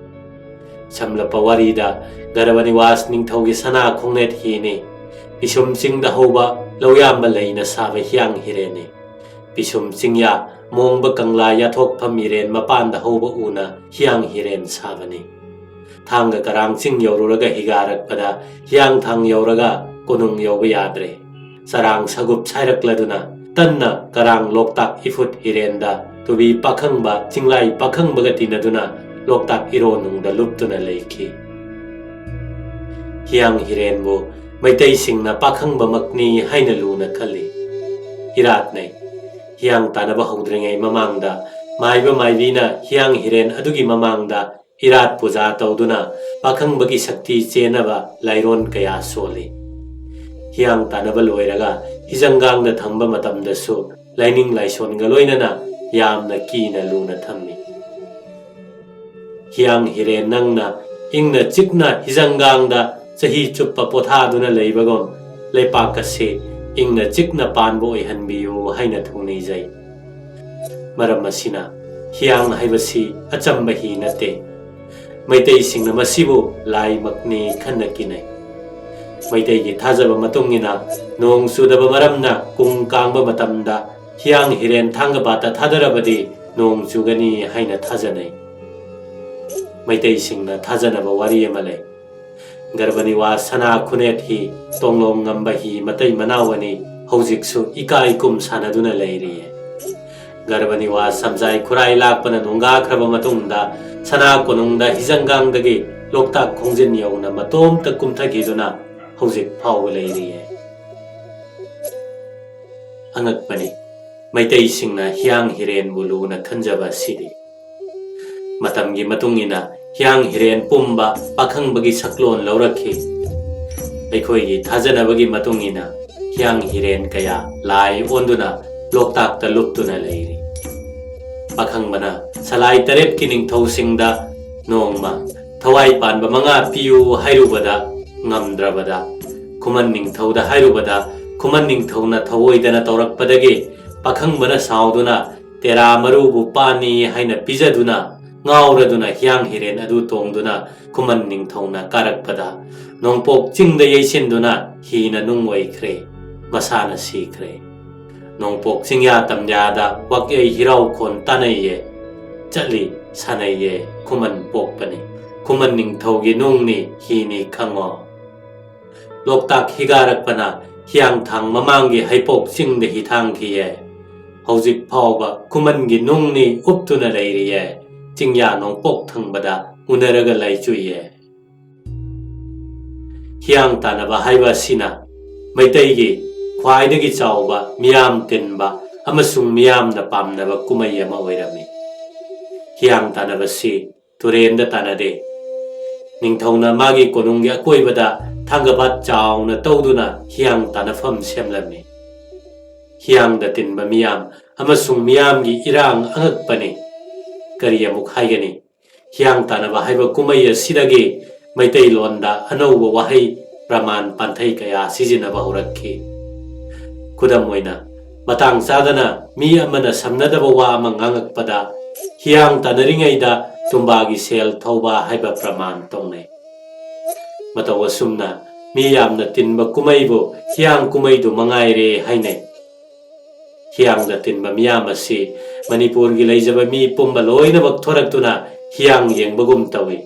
ꯁꯝꯂꯞꯄ ꯋꯥꯔꯤꯗ, ꯒꯔꯚꯅꯤꯋꯥꯁ ꯅꯤꯡꯊꯧꯒꯤ ꯁꯅꯥ ꯈꯣꯡꯅꯦꯠ ꯍꯤꯅꯤ꯫ ꯄꯤꯁꯨꯝ ꯆꯤꯡꯗ ꯍꯧꯕ ꯂꯧꯌꯥꯝꯕ ꯂꯩꯅ ꯁꯥꯕ ꯍꯤꯌꯥꯡ ꯍꯤꯔꯦꯟꯅꯤ꯫ ꯄꯤꯁꯨꯝ ꯆꯤꯡꯌꯥ ꯃꯣꯡꯕ ꯀꯪꯂꯥ ꯌꯥꯊꯣꯛꯐꯝ ꯏꯔꯦꯟ ꯃꯄꯥꯟꯗ ꯍꯧꯕ ꯎꯅ ꯍꯤꯌꯥꯡ ꯍꯤꯔꯦꯟ ꯁꯥꯕꯅꯤ꯫ ꯊꯥꯡꯒ ꯀꯔꯥꯡ ꯆꯤꯡ ꯌꯧꯔꯨꯔꯒ ꯍꯤꯒꯥꯔꯛꯄꯗ ꯍꯤꯌꯥꯡꯊꯥꯡ ꯌꯧꯔꯒ ꯀꯣꯅꯨꯡ ꯌꯧꯕ ꯌꯥꯗ꯭ꯔꯦ꯫ ꯆꯔꯥꯡ ꯁꯥꯒꯨꯞ ꯁꯥꯏꯔꯛꯂꯗꯨꯅ ꯇꯟꯅ ꯀꯔꯥꯡ ꯂꯣꯛꯇꯥꯛ ꯏꯐꯨꯠ ꯏꯔꯦꯟꯗ ꯇꯨꯕꯤ ꯄꯥꯈꯪꯕ, ꯆꯤꯡꯂꯥꯏ ꯄꯥꯈꯪꯕꯒ ꯇꯤꯟꯅꯗꯨꯅ ꯂꯣꯛꯇꯥꯛ ꯏꯔꯣꯟꯅꯨꯡꯗ ꯂꯨꯞꯇꯨꯅ ꯂꯩꯈꯤ꯫ ꯍꯤꯌꯥꯡ ꯍꯤꯔꯦꯟꯕꯨ ꯃꯩꯇꯩꯁꯤꯡꯅ ꯄꯥꯈꯪꯕꯃꯛꯅꯤ ꯍꯥꯏꯅ ꯂꯨꯅ ꯈꯜꯂꯤ꯫ ꯏꯔꯥꯠꯅꯩ꯫ ꯍꯤꯌꯥꯡ ꯇꯥꯟꯅꯕ ꯍꯧꯗ꯭ꯔꯤꯉꯩ ꯃꯃꯥꯡꯗ ꯃꯥꯏꯕ ꯃꯥꯏꯕꯤꯅ ꯍꯤꯌꯥꯡ ꯍꯤꯔꯦꯟ ꯑꯗꯨꯒꯤ ꯃꯃꯥꯡꯗ ꯏꯔꯥꯠ ꯄꯨꯖꯥ ꯇꯧꯗꯨꯅ ꯄꯥꯈꯪꯕꯒꯤ ꯁꯛꯇꯤ ꯆꯦꯟꯅꯕ ꯂꯥꯏꯔꯣꯟ ꯀꯌꯥ ꯁꯣꯜꯂꯤ꯫ ꯍꯤꯌꯥꯡ ꯇꯥꯟꯅꯕ ꯂꯣꯏꯔꯒ ꯍꯤꯖꯪꯒꯥꯡꯗ ꯊꯝꯕ ꯃꯇꯝꯗꯁꯨ ꯂꯥꯏꯅꯤꯡ ꯂꯥꯏꯁꯣꯟꯒ ꯂꯣꯏꯅꯅ ꯌꯥꯝꯅ ꯀꯤꯅ ꯂꯨꯅ ꯊꯝꯃꯤ꯫ ꯍꯤꯌꯥꯡ ꯍꯤꯔꯦꯟ ꯅꯪꯅ ꯏꯪꯅ ꯆꯤꯛꯅ ꯍꯤꯖꯪꯒꯥꯡꯗ ꯆꯍꯤ ꯆꯨꯞꯄ ꯄꯣꯊꯥꯗꯨꯅ ꯂꯩꯕꯒꯨꯝ ꯂꯩꯄꯥꯛ ꯑꯁꯤ ꯏꯪꯅ ꯆꯤꯛꯅ ꯄꯥꯟꯕ ꯑꯣꯏꯍꯟꯕꯤꯌꯨ ꯍꯥꯏꯅ ꯊꯧꯅꯤꯖꯩ꯫ ꯃꯔꯝ ꯑꯁꯤꯅ ꯍꯤꯌꯥꯡ ꯍꯥꯏꯕꯁꯤ ꯑꯆꯝꯕ ꯍꯤ ꯅꯠꯇꯦ꯫ ꯃꯩꯇꯩꯁꯤꯡꯅ ꯃꯁꯤꯕꯨ ꯂꯥꯏꯃꯛꯅꯤ ꯈꯟꯅ ꯀꯤꯅꯩ꯫ ꯃꯩꯇꯩꯒꯤ ꯊꯥꯖꯕ ꯃꯇꯨꯡ ꯏꯟꯅ ꯅꯣꯡ ꯆꯨꯗꯕ ꯃꯔꯝꯅ ꯀꯨꯡ ꯀꯥꯡꯕ ꯃꯇꯝꯗ ꯍꯤꯌꯥꯡ ꯍꯤꯔꯦꯟ ꯊꯥꯡꯒꯄꯥꯠꯇ ꯊꯥꯗꯔꯕꯗꯤ ꯅꯣꯡ ꯆꯨꯒꯅꯤ ꯍꯥꯏꯅ ꯊꯥꯖꯅꯩ꯫ ꯃꯩꯇꯩꯁꯤꯡꯅ ꯊꯥꯖꯅꯕ ꯋꯥꯔꯤ ꯑꯃ ꯂꯩ꯫ ꯒꯔꯕꯅꯤꯋꯥ ꯁꯅꯥ ꯈꯨꯅꯦꯠ ꯍꯤ, ꯇꯣꯡꯂꯣꯡ ꯉꯝꯕ ꯍꯤ ꯃꯇꯩ ꯃꯅꯥꯎ ꯑꯅꯤ ꯍꯧꯖꯤꯛꯁꯨ ꯏꯀꯥꯏ ꯀꯨꯝ ꯁꯥꯟꯅꯗꯨꯅ ꯂꯩꯔꯤꯌꯦ꯫ ꯒꯔꯕꯅꯤꯋꯥ ꯁꯝꯖꯥꯏ ꯈꯨꯔꯥꯏ ꯂꯥꯛꯄꯅ ꯅꯣꯡꯒꯥꯈ꯭ꯔꯕ ꯃꯇꯨꯡꯗ ꯁꯅꯥ ꯀꯣꯅꯨꯡꯗ ꯍꯤꯖꯪꯒꯥꯡꯗꯒꯤ ꯂꯣꯛꯇꯥꯛ ꯈꯣꯡꯖꯤꯟ ꯌꯧꯅ ꯃꯇꯣꯝꯇ ꯀꯨꯝꯊꯈꯤꯗꯨꯅ ꯍꯧꯖꯤꯛ ꯐꯥꯎꯕ ꯂꯩꯔꯤꯌꯦ꯫ ꯑꯉꯛꯄꯅꯤ, ꯃꯩꯇꯩꯁꯤꯡꯅ ꯍꯤꯌꯥꯡ ꯍꯤꯔꯦꯟꯕꯨ ꯂꯨꯅ ꯈꯟꯖꯕ ꯑꯁꯤꯗꯤ꯫ ꯃꯇꯝꯒꯤ ꯃꯇꯨꯡ ꯏꯟꯅ ꯍꯤꯌꯥꯡ ꯍꯤꯔꯦꯟ ꯄꯨꯝꯕ ꯄꯥꯈꯪꯕꯒꯤ ꯁꯛꯂꯣꯟ ꯂꯧꯔꯛꯈꯤ꯫ ꯑꯩꯈꯣꯏꯒꯤ ꯊꯥꯖꯅꯕꯒꯤ ꯃꯇꯨꯡ ꯏꯟꯅ ꯍꯤꯌꯥꯡ ꯍꯤꯔꯦꯟ ꯀꯌꯥ ꯂꯥꯏ ꯑꯣꯟꯗꯨꯅ ꯂꯣꯛꯇꯥꯛꯇ ꯂꯨꯞꯇꯨꯅ ꯂꯩꯔꯤ꯫ ꯄꯥꯈꯪꯕꯅ ꯁꯂꯥꯏ ꯇꯔꯦꯠꯀꯤ ꯅꯤꯡꯊꯧꯁꯤꯡꯗ ꯅꯣꯡꯃ ꯊꯋꯥꯏ ꯄꯥꯟꯕ ꯃꯉꯥ ꯄꯤꯌꯨ ꯍꯥꯏꯔꯨꯕꯗ ꯉꯝꯗ꯭ꯔꯕꯗ, ꯈꯨꯃꯟ ꯅꯤꯡꯊꯧꯗ ꯍꯥꯏꯔꯨꯕꯗ ꯈꯨꯃꯟ ꯅꯤꯡꯊꯧꯅ ꯊꯧꯑꯣꯏꯗꯅ ꯇꯧꯔꯛꯄꯗꯒꯤ ꯄꯥꯈꯪꯕꯅ ꯁꯥꯎꯗꯨꯅ ꯇꯦꯔꯥ ꯃꯔꯨꯕꯨ ꯄꯥꯟꯅꯤ ꯍꯥꯏꯅ ꯄꯤꯖꯗꯨꯅ ꯉꯥꯎꯔꯗꯨꯅ ꯍꯤꯌꯥꯡ ꯍꯤꯔꯦꯟ ꯑꯗꯨ ꯇꯣꯡꯗꯨꯅ ꯈꯨꯃꯟ ꯅꯤꯡꯊꯧꯅ ꯀꯥꯔꯛꯄꯗ ꯅꯣꯡꯄꯣꯛ ꯆꯤꯡꯗ ꯌꯩꯁꯤꯟꯗꯨꯅ ꯍꯤꯅ ꯅꯨꯡ ꯑꯣꯏꯈ꯭ꯔꯦ, ꯃꯁꯥꯅ ꯁꯤꯈ꯭ꯔꯦ꯫ ꯅꯣꯡꯄꯣꯛ ꯆꯤꯡꯌꯥ ꯇꯝꯌꯥꯗ ꯋꯥꯛꯌꯩ ꯍꯤꯔꯥꯎꯈꯣꯟ ꯇꯥꯅꯩꯌꯦ, ꯆꯠꯂꯤ ꯁꯥꯟꯅꯩꯌꯦ, ꯈꯨꯃꯟ ꯄꯣꯛꯄꯅꯤ, ꯈꯨꯃꯟ ꯅꯤꯡꯊꯧꯒꯤ ꯅꯨꯡꯅꯤ ꯍꯤꯅꯤ ꯈꯪꯉꯣ꯫ ꯂꯣꯛꯇꯥꯛ ꯍꯤꯒꯥꯔꯛꯄꯅ ꯍꯤꯌꯥꯡꯊꯥꯡ ꯃꯃꯥꯡꯒꯤ ꯍꯩꯄꯣꯛ ꯆꯤꯡꯗ ꯍꯤ ꯊꯥꯡꯈꯤꯌꯦ꯫ ꯍꯧꯖꯤꯛ ꯐꯥꯎꯕ ꯈꯨꯃꯟꯒꯤ ꯅꯨꯡꯅꯤ ꯎꯞꯇꯨꯅ ꯂꯩꯔꯤꯌꯦ, ꯆꯤꯡꯌꯥ ꯅꯣꯡꯄꯣꯛ ꯊꯪꯕꯗ ꯎꯅꯔꯒ ꯂꯩꯆꯨꯏꯌꯦ꯫ ꯍꯤꯌꯥꯡ ꯇꯥꯟꯅꯕ ꯍꯥꯏꯕ ꯑꯁꯤꯅ ꯃꯩꯇꯩꯒꯤ ꯈ꯭ꯋꯥꯏꯗꯒꯤ ꯆꯥꯎꯕ ꯃꯤꯌꯥꯝ ꯇꯤꯟꯕ ꯑꯃꯁꯨꯡ ꯃꯤꯌꯥꯝꯅ ꯄꯥꯝꯅꯕ ꯀꯨꯝꯍꯩ ꯑꯃ ꯑꯣꯏꯔꯝꯃꯤ꯫ ꯍꯤꯌꯥꯡ ꯇꯥꯟꯅꯕꯁꯤ ꯇꯨꯔꯦꯟꯗ ꯇꯥꯟꯅꯗꯦ꯫ ꯅꯤꯡꯊꯧꯅ ꯃꯥꯒꯤ ꯀꯣꯅꯨꯡꯒꯤ ꯑꯀꯣꯏꯕꯗ ꯊꯥꯡꯒꯄꯥꯠ ꯆꯥꯎꯅ ꯇꯧꯗꯨꯅ ꯍꯤꯌꯥꯡ ꯇꯥꯟꯅꯐꯝ ꯁꯦꯝꯂꯝꯃꯤ꯫ ꯍꯤꯌꯥꯡꯗ ꯇꯤꯟꯕ ꯃꯤꯌꯥꯝ ꯑꯃꯁꯨꯡ ꯃꯤꯌꯥꯝꯒꯤ ꯏꯔꯥꯡ ꯑꯉꯛꯄꯅꯤ꯫ ꯀꯔꯤ ꯑꯃꯨꯛ ꯍꯥꯏꯒꯅꯤ? ꯍꯤꯌꯥꯡ ꯇꯥꯟꯅꯕ ꯍꯥꯏꯕ ꯀꯨꯝꯍꯩ ꯑꯁꯤꯗꯒꯤ ꯃꯩꯇꯩꯂꯣꯟꯗ ꯑꯅꯧꯕ ꯋꯥꯍꯩ ꯄ꯭ꯔꯃꯥꯟ ꯄꯥꯟꯊꯩ ꯀꯌꯥ ꯁꯤꯖꯤꯟꯅꯕ ꯍꯧꯔꯛꯈꯤ꯫ ꯈꯨꯗꯝ ꯑꯣꯏꯅ, ꯃꯇꯥꯡ ꯆꯥꯗꯅ ꯃꯤ ꯑꯃꯅ ꯁꯝꯅꯗꯕ ꯋꯥ ꯑꯃ ꯉꯥꯡꯉꯛꯄꯗ ꯍꯤꯌꯥꯡ ꯇꯥꯟꯅꯔꯤꯉꯩꯗ ꯇꯨꯝꯕꯥꯒꯤ ꯁꯦꯜ ꯊꯧꯕ ꯍꯥꯏꯕ ꯄ꯭ꯔꯃꯥꯟ ꯇꯧꯅꯩ꯫ ꯃꯇꯧ ꯑꯁꯨꯝꯅ ꯃꯤ ꯌꯥꯝꯅ ꯇꯤꯟꯕ ꯀꯨꯝꯍꯩꯕꯨ ꯍꯤꯌꯥꯡ ꯀꯨꯝꯍꯩꯗꯨ ꯃꯉꯥꯏꯔꯦ ꯍꯥꯏꯅꯩ꯫ ꯍꯤꯌꯥꯡꯗ ꯇꯤꯟꯕ ꯃꯤꯌꯥꯝ ꯑꯁꯤ ꯃꯅꯤꯄꯨꯔꯒꯤ ꯂꯩꯖꯕ ꯃꯤ ꯄꯨꯝꯕ ꯂꯣꯏꯅꯃꯛ ꯊꯣꯔꯛꯇꯨꯅ ꯍꯤꯌꯥꯡ ꯌꯦꯡꯕꯒꯨꯝ ꯇꯧꯏ꯫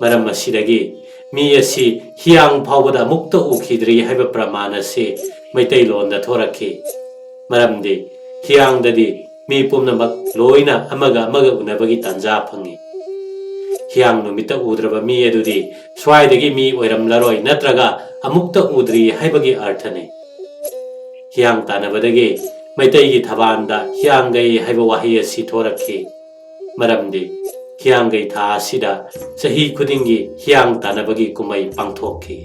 ꯃꯔꯝ ꯑꯁꯤꯗꯒꯤ ꯃꯤ ꯑꯁꯤ ꯍꯤꯌꯥꯡ ꯐꯥꯎꯕꯗ ꯑꯃꯨꯛꯇ ꯎꯈꯤꯗ꯭ꯔꯤ ꯍꯥꯏꯕ ꯄ꯭ꯔꯃꯥꯟ ꯑꯁꯤ ꯃꯩꯇꯩꯂꯣꯟꯗ ꯊꯣꯔꯛꯈꯤ꯫ ꯃꯔꯝꯗꯤ ꯍꯤꯌꯥꯡꯗꯗꯤ ꯃꯤ ꯄꯨꯝꯅꯃꯛ ꯂꯣꯏꯅ ꯑꯃꯒ ꯑꯃꯒ ꯎꯅꯕꯒꯤ ꯇꯥꯟꯖꯥ ꯐꯪꯏ꯫ ꯍꯤꯌꯥꯡ ꯅꯨꯃꯤꯠꯇ ꯎꯗ꯭ꯔꯕ ꯃꯤ ꯑꯗꯨꯗꯤ ꯁ꯭ꯋꯥꯏꯗꯒꯤ ꯃꯤ ꯑꯣꯏꯔꯝꯂꯔꯣꯏ ꯅꯠꯇ꯭ꯔꯒ ꯑꯃꯨꯛꯇ ꯎꯗ꯭ꯔꯤ ꯍꯥꯏꯕꯒꯤ ꯑꯔꯊꯅꯤ꯫ ꯍꯤꯌꯥꯡ ꯇꯥꯟꯅꯕꯗꯒꯤ ꯃꯩꯇꯩꯒꯤ ꯊꯕꯥꯟꯗ ꯍꯤꯌꯥꯡꯒꯩ ꯍꯥꯏꯕ ꯋꯥꯍꯩ ꯑꯁꯤ ꯊꯣꯔꯛꯈꯤ꯫ ꯃꯔꯝꯗꯤ ꯍꯤꯌꯥꯡꯒꯩ ꯊꯥ ꯑꯁꯤꯗ ꯆꯍꯤ ꯈꯨꯗꯤꯡꯒꯤ ꯍꯤꯌꯥꯡ ꯇꯥꯟꯅꯕꯒꯤ ꯀꯨꯝꯍꯩ ꯄꯥꯡꯊꯣꯛꯈꯤ꯫